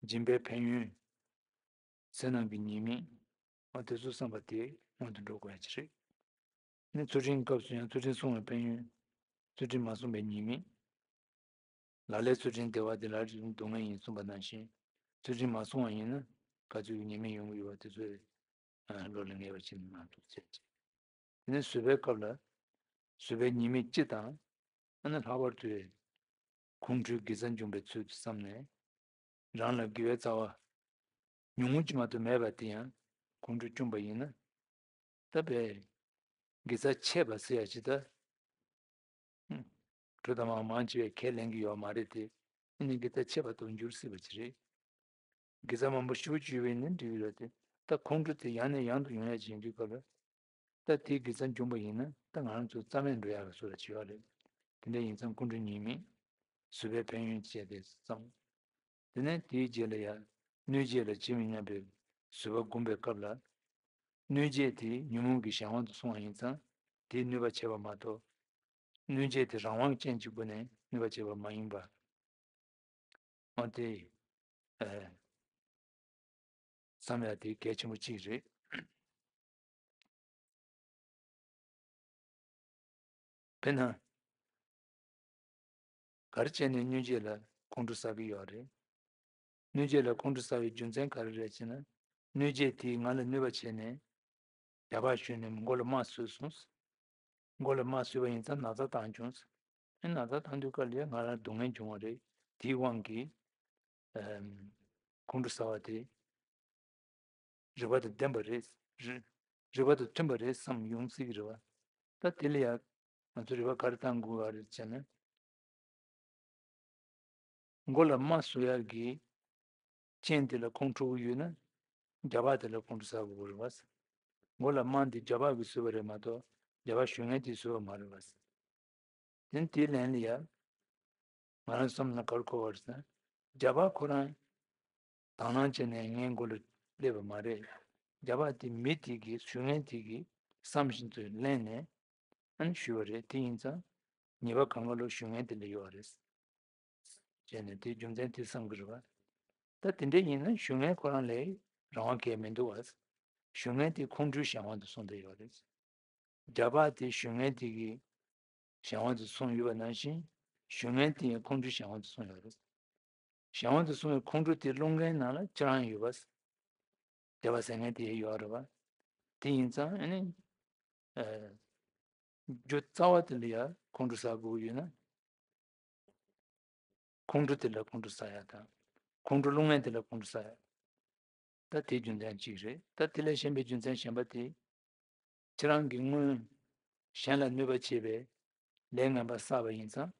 སྦྱིན་པའི་ཕན་ཡོན། བསོད་ནམས་ཀྱི་ཉེས་དམིགས། འོ་དེ་ཚོ་བསམ་པ་དེ་སྔོན་དུ་འགྲོ་དགོས་ཡ་ཅིག་རེད། ནི་ཚུལ་ཁྲིམས་སྐབས་སུ་ཡང་ཚུལ་ཁྲིམས་བསྲུང་བའི་ཕན་ཡོན། ཚུལ་ཁྲིམས་མ་བསྲུངས་པའི་ཉེས་དམིགས། ལག་ལེན་ཚུལ་ཁྲིམས་བདེ་བ་དེ་ལ་རིགས་སྡུག་བསྔལ་ཡིན་གསུངས་པ་ནང་བཞིན། ཚུལ་ཁྲིམས་མ་བསྲུང་བ་ཡིན་ན་ག་ཚོད་ཀྱི་ཉེས་དམིགས་ཡོང་གི་ཡོད་པ་དེ་ཚོ་བློ་ལ་ངེས་པ་ཅིག་མ་གཏོགས་བྱས་ཅིག་དེ་ནས་བཟོད་པའི་སྐབས་ལ། བཟོད་པའི་ཉེས་དམིགས་སྤྱི་དང་། ཨ་ནི་ལྷག་པར་དུ་ཁོང་ཁྲོའི་དགེ་རྩ་འཇོམས་པའི་ཚུལ་དུ་བསམ་ནས། རང་ལ་དགེ་བའི་རྩ་བ་ཉུང་ངུ་ཅིག་མ་གཏོགས་མེད་པ་དེ་ཡང་ཁོང་ཁྲོ་བཅོམ་པ་ཡིན་ན། ད་བས་དགེ་རྩ་ཆད་པ་ཟེར་ཡ་ཅིག་ད། ཧུམ། གྲུ་དང་མང་མང་ཆེ་བས་ཁས་ལེན་གྱི་ཡོད་མ་རེད་དེ། ཨ་ནི་དགེ་རྩ་ཆད་པ་དུ་འགྱུར་སྲིད་པ་ཅིག་རེད། དགེ་རྩ་མང་པོ་ཞེ་པོ་ཅིག་ཡོད་པས་ནི་འགྲིག་གི་རེད་དེ། ད་ཁོང་ཁྲོ་དེ་ཡང་ནས་ཡང་དུ་ཡོང་ཡ་ཅིག་ཡིན་དུས་སྐབས་ལ། ད་དེའི་དགེ་རྩ་འབྱུང་བ་ཡིན་ན་ད་ང་རང་ཚོ་རྩ་མེད་འགྲོ་ཡག་གི་བཟོ་འདྲ་ཅིག་ཡོད་རེད། དེ་འདྲ་ཡིན་ཙང་ཀུན་འགྲོ་ཉེས་དམིགས། བཟོད་པའི་ཕན་ཡོན་བཅས་དེ་ཙམ། དེ་ནས་དེའི་རྗེས་ལ་ཡང་གནོད་བྱེད་ལ་ཇི་མི་སྙམ་པའི་བཟོད་པ་བསྒོམ་པའི་སྐབས་ལ། གནོད་བྱེད་དེ་ཉོན་མོངས་ཀྱི་གཞན་དབང་དུ་སོང་བ་ཡིན་ཙང་དེས་གནོད་པ་བྱེད་པ་མ་གཏོགས། གནོད་བྱེད་དེ་རང་དབང་ཅན་གྱི་སྒོ་ནས་གནོད་པ་བྱེད་པ་མ་ཡིན་པ། འོ་དེ། ཨ། བསམ་ཡ་དེ་གལ་ཆེན་པོ་གཅིག་རེད། དཔེར་ན། ག་རེ་བྱས་ནས་གནོད་བྱེད་ལ་ཁོང་ཁྲོ་ཟ་གི་ཡོད་རེད། གནོད་བྱེད་ལ་ཁོང་ཁྲོ་ཟ་བའི་རྒྱུ་མཚན་ག་རེ་རེད་ཅེ་ན། གནོད་བྱེད་དེས་ང་ལ་གནོད་པ་བྱས་ནས། རྒྱབ་ཕར་གཞུས་ནས་མགོ་ལ་རྨ་བཟོས་སོང་། མགོ་ལ་རྨ་བཟོས་པ་ཡིན་ཙང་ན་ཚ་བཏང་བྱུང་། ཨེ་ན་ཚ་བཏང་དུས་སྐབས་ལ་ང་ལ་སྡུག་བསྔལ་བྱུང་བ་རེད། དེའི་དབང་གིས། ཨམ། ཁོང་ཁྲོ་ཟ་བ་དེ། རིགས་པ་དང་ལྡན་པ་རེད། རི་རིགས་པ་དང་མཐུན་པ་རེད་བསམ་ཡོང་སྲིད་ཀྱི་རེད་བ། ད་དེ་ལ་ཡང་ང་ཚོ་རིགས་པ་ག་རེ་བཏང་དགོས་པ་རེད་ཅེ་ན། མགོ་ལ་རྨ་བཟོ་ཡག་གི་རྐྱེན་དེ་ལ་ཁོང་ཁྲོ་གི་ཡོད་ན། རྒྱབ་ཕར་དེ་ལ་ཁོང་ཁྲོ་ཟ་དགོས་ཀྱི་རེད་བ། མགོ་ལ་རྨ་འདི་རྒྱབ་ཕར་གིས་བཟོས་པ་རེད་མ་གཏོགས་རྒྱབ་ཕར་གཞུ་མཁན་དེས་བཟོས་པ་མ་རེད་བ། དེ་ནི་དེའི་ལན་ལ་ཡ། ང་རང་བསམ་ན་ག་རེ་གོ་བ་རེད་ཟེར་ན། རྒྱབ་ཕར་ཁོ་རང་དང་བླངས་བྱས་ནས་ངའི་མགོ་ལ་སླེབས་པ་མ་རེད། རྒྱབ་ཕར་དེ་མི་དེ་གིས་གཞུ་མཁན་དེ་གིས་བསམ་བཞིན་དུ་ལེན་ནས་ཨ་ནི་གཞུས་པ་རེད། དེ་ཡིན་ཙང་ཉེས་པ་གང་ག་ལོག་གཞུ་མཁན་དེ་ལ་ཡོད་རེད། བྱས་ནས་དེའི་རྒྱུ་མཚན་དེ་བསམ་གྱི་རེད་བ། ད་དེ་འདྲ་ཡིན་ན་གཞུ་མཁན་ཁོ་རང་ལ་རང་དབང་གང་ཡང་མི་འདུག་བ། གཞུ་མཁན་དེ་ཁོང་ཁྲོའི་གཞན་དབང་དུ་སོང་བསྡད་ཡོད་རེད། རྒྱབ་ཕར་དེ་གཞུ་མཁན་དེ་གི་གཞན་དབང་དུ་སོང་ཡོད་པ་ནང་བཞིན་གཞུ་མཁན་དེ་ཡང་ཁོང་ཁྲོའི་གཞན་དབང་དུ་སོང་ཡོད་རེད། གཞན་དབང་དུ་སོང་བའི་ཁོང་ཁྲོ་དེ་སློང་མཁན་ནང་ལ་ཁྱེད་རང་ཡོད་པ། བདེ་བ་ཟེར་མཁན་དེ་ཡང་ཡོད་རེད་བ། དེ་ཡིན་ཙང་ཨ་ནི། ཨ། རྒྱུ་རྩ་བ་དེ་ལ་ཡང་ཁོང་ཁྲོ་ཟ་དགོས་ཡོད་ན། ཁོང་ཁྲོ་དེ་ལ་ཁོང་ཁྲོ་ཟ་ཡ་དང་། ཁོང་ཁྲོ་སློང་མཁན་དེ་ལ་ཁོང་ཁྲོ་ཟ་ཡ། ད་དེའི་རྒྱུ་མཚན་གཅིག་རེད། ད་དེ་ལས་གཞན་པའི་རྒྱུ་མཚན་གཞན་པ་དེ། ཁྱེད་རང་གིས་སྔོན་གཞན་ལ་གནོད་པ་བྱེད་པའི་ལས་ངན་པ་བསགས་པ་ཡིན་ཙང་།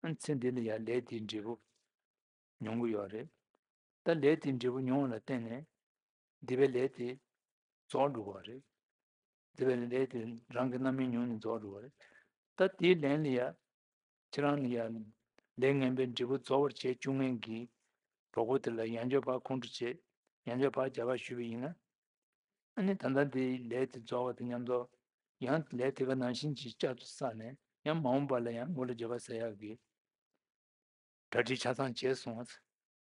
ཨ་ནི་ཚེ་འདི་ལ་ཡང་ལས་དེའི་འབྲས་བུ་མྱོང་གི་ཡོད་རེད། ད་ལས་དེའི་འབྲས་བུ་མྱོང་བ་ལ་བརྟེན་ནས་འདས་པའི་ལས་དེ་རྫོགས་འགྲོ་གི་ཡོད་རེད། འདས་པའི་ལས་དེ་རང་གི་རྣམ་སྨིན་མྱོང་ནས་རྫོགས་འགྲོ་གི་ཡོད་རེད། ད་དེའི་ལན་ལ་ཡང་། ཁྱེད་རང་ལ་ཡང་ལས་ངན་པའི་འབྲས་བུ་རྫོགས་པར་བྱེད་བཅུག་མཁན་གྱི་གྲོགས་པོ་དེ་ལ་ཡང་བསྐྱར་ཕར་ཁོང་ཁྲོ་བྱེད། ཡང་བསྐྱར་ཕར་རྒྱབ་ཕར་གཞུས་པ་ཡིན་ན། ཨ་ནི་ད་ལྟ་འདིའི་ལས་དེ་རྫོགས་པ་དང་མཉམ་དུ་ཡང་ལས་དེ་ག་ནང་བཞིན་གྱི་བསྐྱར་དུ་བསགས་ནས་ཡང་མ་འོངས་པ་ལ་ཡང་མགོ་ལ་རྒྱབ་ཕར་ཟ་ཡག་གི་གྲ་སྒྲིག་ཆ་ཚང་བྱས་སོང་བ།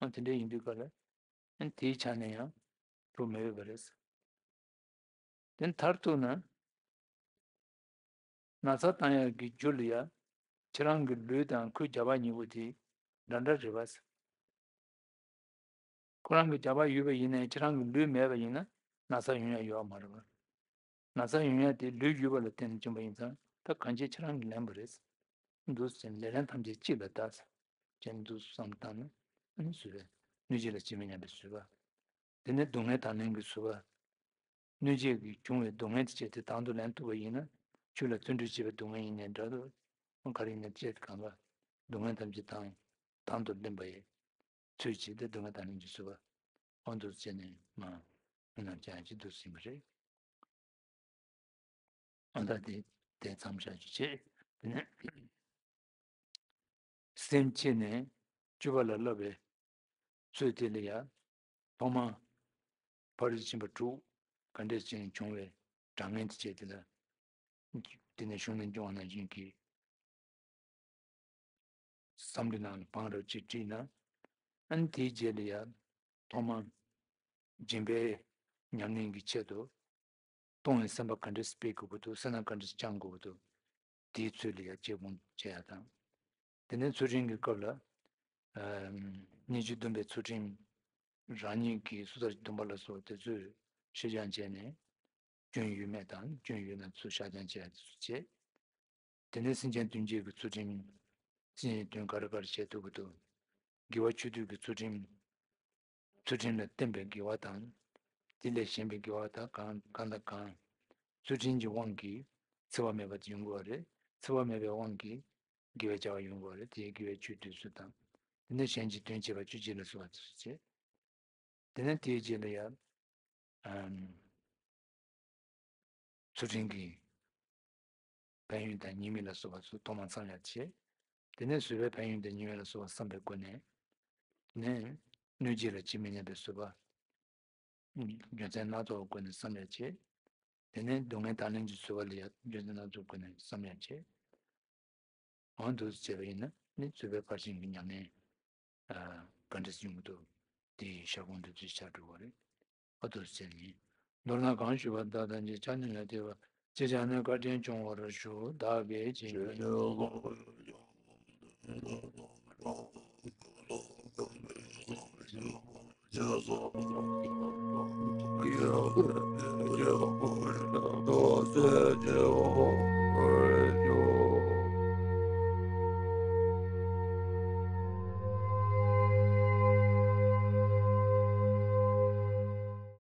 ཨ་དེ་འདྲ་ཡིན་དུས་ག་ལ་ཨ་ནི་དེའི་ཆ་ནས་ཡང་བློ་མི་འོས་པ་རེད། དེ་མཐར་ཐུག་ན། ན་ཚ་བཏང་ཡག་གི་རྒྱུ་ལ་ཡ། ཁྱེད་རང་གི་ལུས་དང་ཁོའི་རྒྱབ་ཕ་གཉིས་པོ་དེ་འདྲ་འདྲ་རེད་པ། ཁོ་རང་གི་རྒྱབ་ཕ་ཡོད་པ་ཡིན་ནའི་ཁྱེད་རང་གི་ལུས་མེད་པ་ཡིན་ན་ན་ཚ་ཡོང་ཡག་ཡོད་མ་རེད་པ། ན་ཚ་ཡོང་ཡག་དེ་ལུས་ཡོད་པ་ལ་བརྟེན་ནས་བྱུང་བ་ཡིན་ཙང་ད་གང་བྱེད་ཁྱེད་རང་གིས་ལེན་པ་རེད། འདུག་སེ་བྱས་ནས་ལས་ལན་ཐམས་ཅད་གཅིག་ལ་བདག་ཟེར་བྱས་ནས་འདུག་བསམ་བཏང་ན་ཨ་ནི་བཟོད་པས་གནོད་བྱེད་ལ་ཇི་མི་སྙམ་པའི་བཟོད་པ། དེ་ནས་སྡུག་བསྔལ་དང་ལེན་གྱི་བཟོད་པ། གནོད་བྱེད་ཀྱིས་བྱུང་བའི་སྡུག་བསྔལ་དེ་བྱས་ཏེ་དང་དུ་ལེན་ཐུབ་པ་ཡིན་ན། ཆོས་ལ་བརྩོན་འགྲུས་བྱེད་པའི་སྡུག་བསྔལ་ཡིན་ནའི་འདྲ་འདུག་ག་རེ་ཡིན་ནའི་བྱས་ཏེ་གང་ལ་སྡུག་བསྔལ་ཐམས་ཅད་དང་དང་དུ་ལེན་པ་ཡི་ཚུལ་བྱས་ཏེ་སྡུག་བསྔལ་དང་ལེན་གྱི་བཟོད་པ། འོ་འདུག་བྱས་ནས་མ་མི་རྣམས་ཀྱང་ཅི་འདུག་ཟིན་པ་རེད། ཨ་ད་དེ་དེ་མཚམས་བཞག་རྒྱུ་བྱས། དེ་ནས་སེམས་བསྐྱེད་ནས་སྤྱོད་པ་ལ་བསླབ་པའི་ཚུལ་དེ་ལ་ཡང་ཐོག་མར་ཕ་རོལ་ཕྱིན་པ་དྲུག་ག་འདྲས་ཅིག་བྱུང་བའི་གྲངས་ངེས་དེ་བྱས་དེ་ལ་དེ་ནས་གཞུང་ནས་འབྱུང་བ་ནང་བཞིན་གྱི་བསམ་བློའི་ནང་ལ་བང་རབ་ཅིག་བསྒྲིགས་ན། ཨ་ནི་དེའི་རྗེས་ལ་ཡང་ཐོག་མར་སྦྱིན་པའི་ཉམས་ལེན་གྱི་ཆེད་དུ་གཏོང་བའི་སེམས་པ་ག་འདྲས་སྤེལ་དགོས་ཀྱི་འདུག་སེམས་ནང་ག་འདྲས་བཅང་དགོས་ཀྱི་འདུག་དེའི་ཚུལ་ལ་ཡང་དཔྱད་སྒོམ་བྱེད་ཡ་དང་། དེ་ནས་ཚུལ་ཁྲིམས་ཀྱི་སྐབས་ལ། ཨམ། སྙིང་རྗེ་བསྡོམས་པའི་ཚུལ་ཁྲིམས། རང་ཉིད་ཀྱི་སོ་ཐར་གྱི་སྡོམ་པ་ལ་སོགས་དེ་ཚོས་ཤེས་སྦྱང་བྱས་ནས། སྐྱོན་ཡོད་མེད་དང་སྐྱོན་ཡོད་ན་ཚུར་བཤགས་སྦྱང་བྱས་ཚུལ་བྱས། དེ་ནས་སེམས་ཅན་དོན་བྱེད་ཀྱི་ཚུལ་ཁྲིམས། སེམས་ཅན་དོན་ག་རེ་ག་རེ་བྱེད་ཐུབ་ཀྱི་འདུག་དགེ་བ་ཆོས་སྡུད་ཀྱི་ཚུལ་ཁྲིམས། ཚུལ་ཁྲིམས་ལ་བརྟེན་པའི་དགེ་བ་དང་། དེ་ལས་གཞན་པའི་དགེ་བ་དག་གང་གང་དང་གང་། ཚུལ་ཁྲིམས་ཀྱི་དབང་གིས་འཚེ་བ་མེད་པ་ཡོང་དགོས་པ་རེད། འཚེ་བ་མེད་པའི་དབང་གིས་དགེ་བའི་བྱ་བ་ཡོང་དགོས་པ་རེད། དེའི་དགེ་བའི་ཆོས་སྡུད་ཚུལ་དང་། དེ་ནས་གཞན་གྱི་དོན་བྱེད་པ་བཅུ་གཅིག་ལ་སོགས་པ་ཚུལ་བྱེད། དེ་ནས་དེའི་རྗེས་ལ་ཡང་། ཨམ། ཚུལ་ཁྲིམས་ཀྱི་ ཕན་ཡོན་དང་ཉེས་དམིགས་ལ་སོགས་པ་ཚོ་ཐོག་མར་བསམ་ཡག་བྱེད། དེ་ནས་བཟོད་པའི་ཕན་ཡོན་དང་ཉེས་དམིགས་ལ་སོགས་པ་བསམ་པའི་སྒོ་ནས། དེ་ནས་གནོད་བྱེད་ལ་ཇི་མི་སྙམ་པའི་བཟོད་པ། རྒྱུ་མཚན་སྣ་ཚོགས་སྒོ་ནས་བསམ་ཡག་བྱེད། དེ་ནས་སྡུག་བསྔལ་དང་ལེན་གྱི་བཟོད་པ་ལ་ཡང་རྒྱུ་མཚན་སྣ་ཚོགས་སྒོ་ནས་བསམ་ཡག་བྱེད། འོ་འདུག་སེ་བྱས་པ་ཡིན་ན་ནི་བཟོད་པའི་ཕར་ཕྱིན་གྱི་ཉམས་ལེན་ག་འདྲ་སེ་ཡོང་གི་འདུག་དེའི་ཞལ་སྒོང་དེ་ཚོའི་ཆ་འགྲོ་བ་རེད། ཨ་ཏོ་ཟེར་ནས། མདོར་ན་གང་ཞུས་པ་དག་ཐམས་ཅད་ཆ་ནི་ལ་དེ་བ་ཅི་བྱ་ནས་བཀའ་དྲིན་སྐྱོང་བར་ཞུ། བདག་གིས་བྱིན་གྱིས།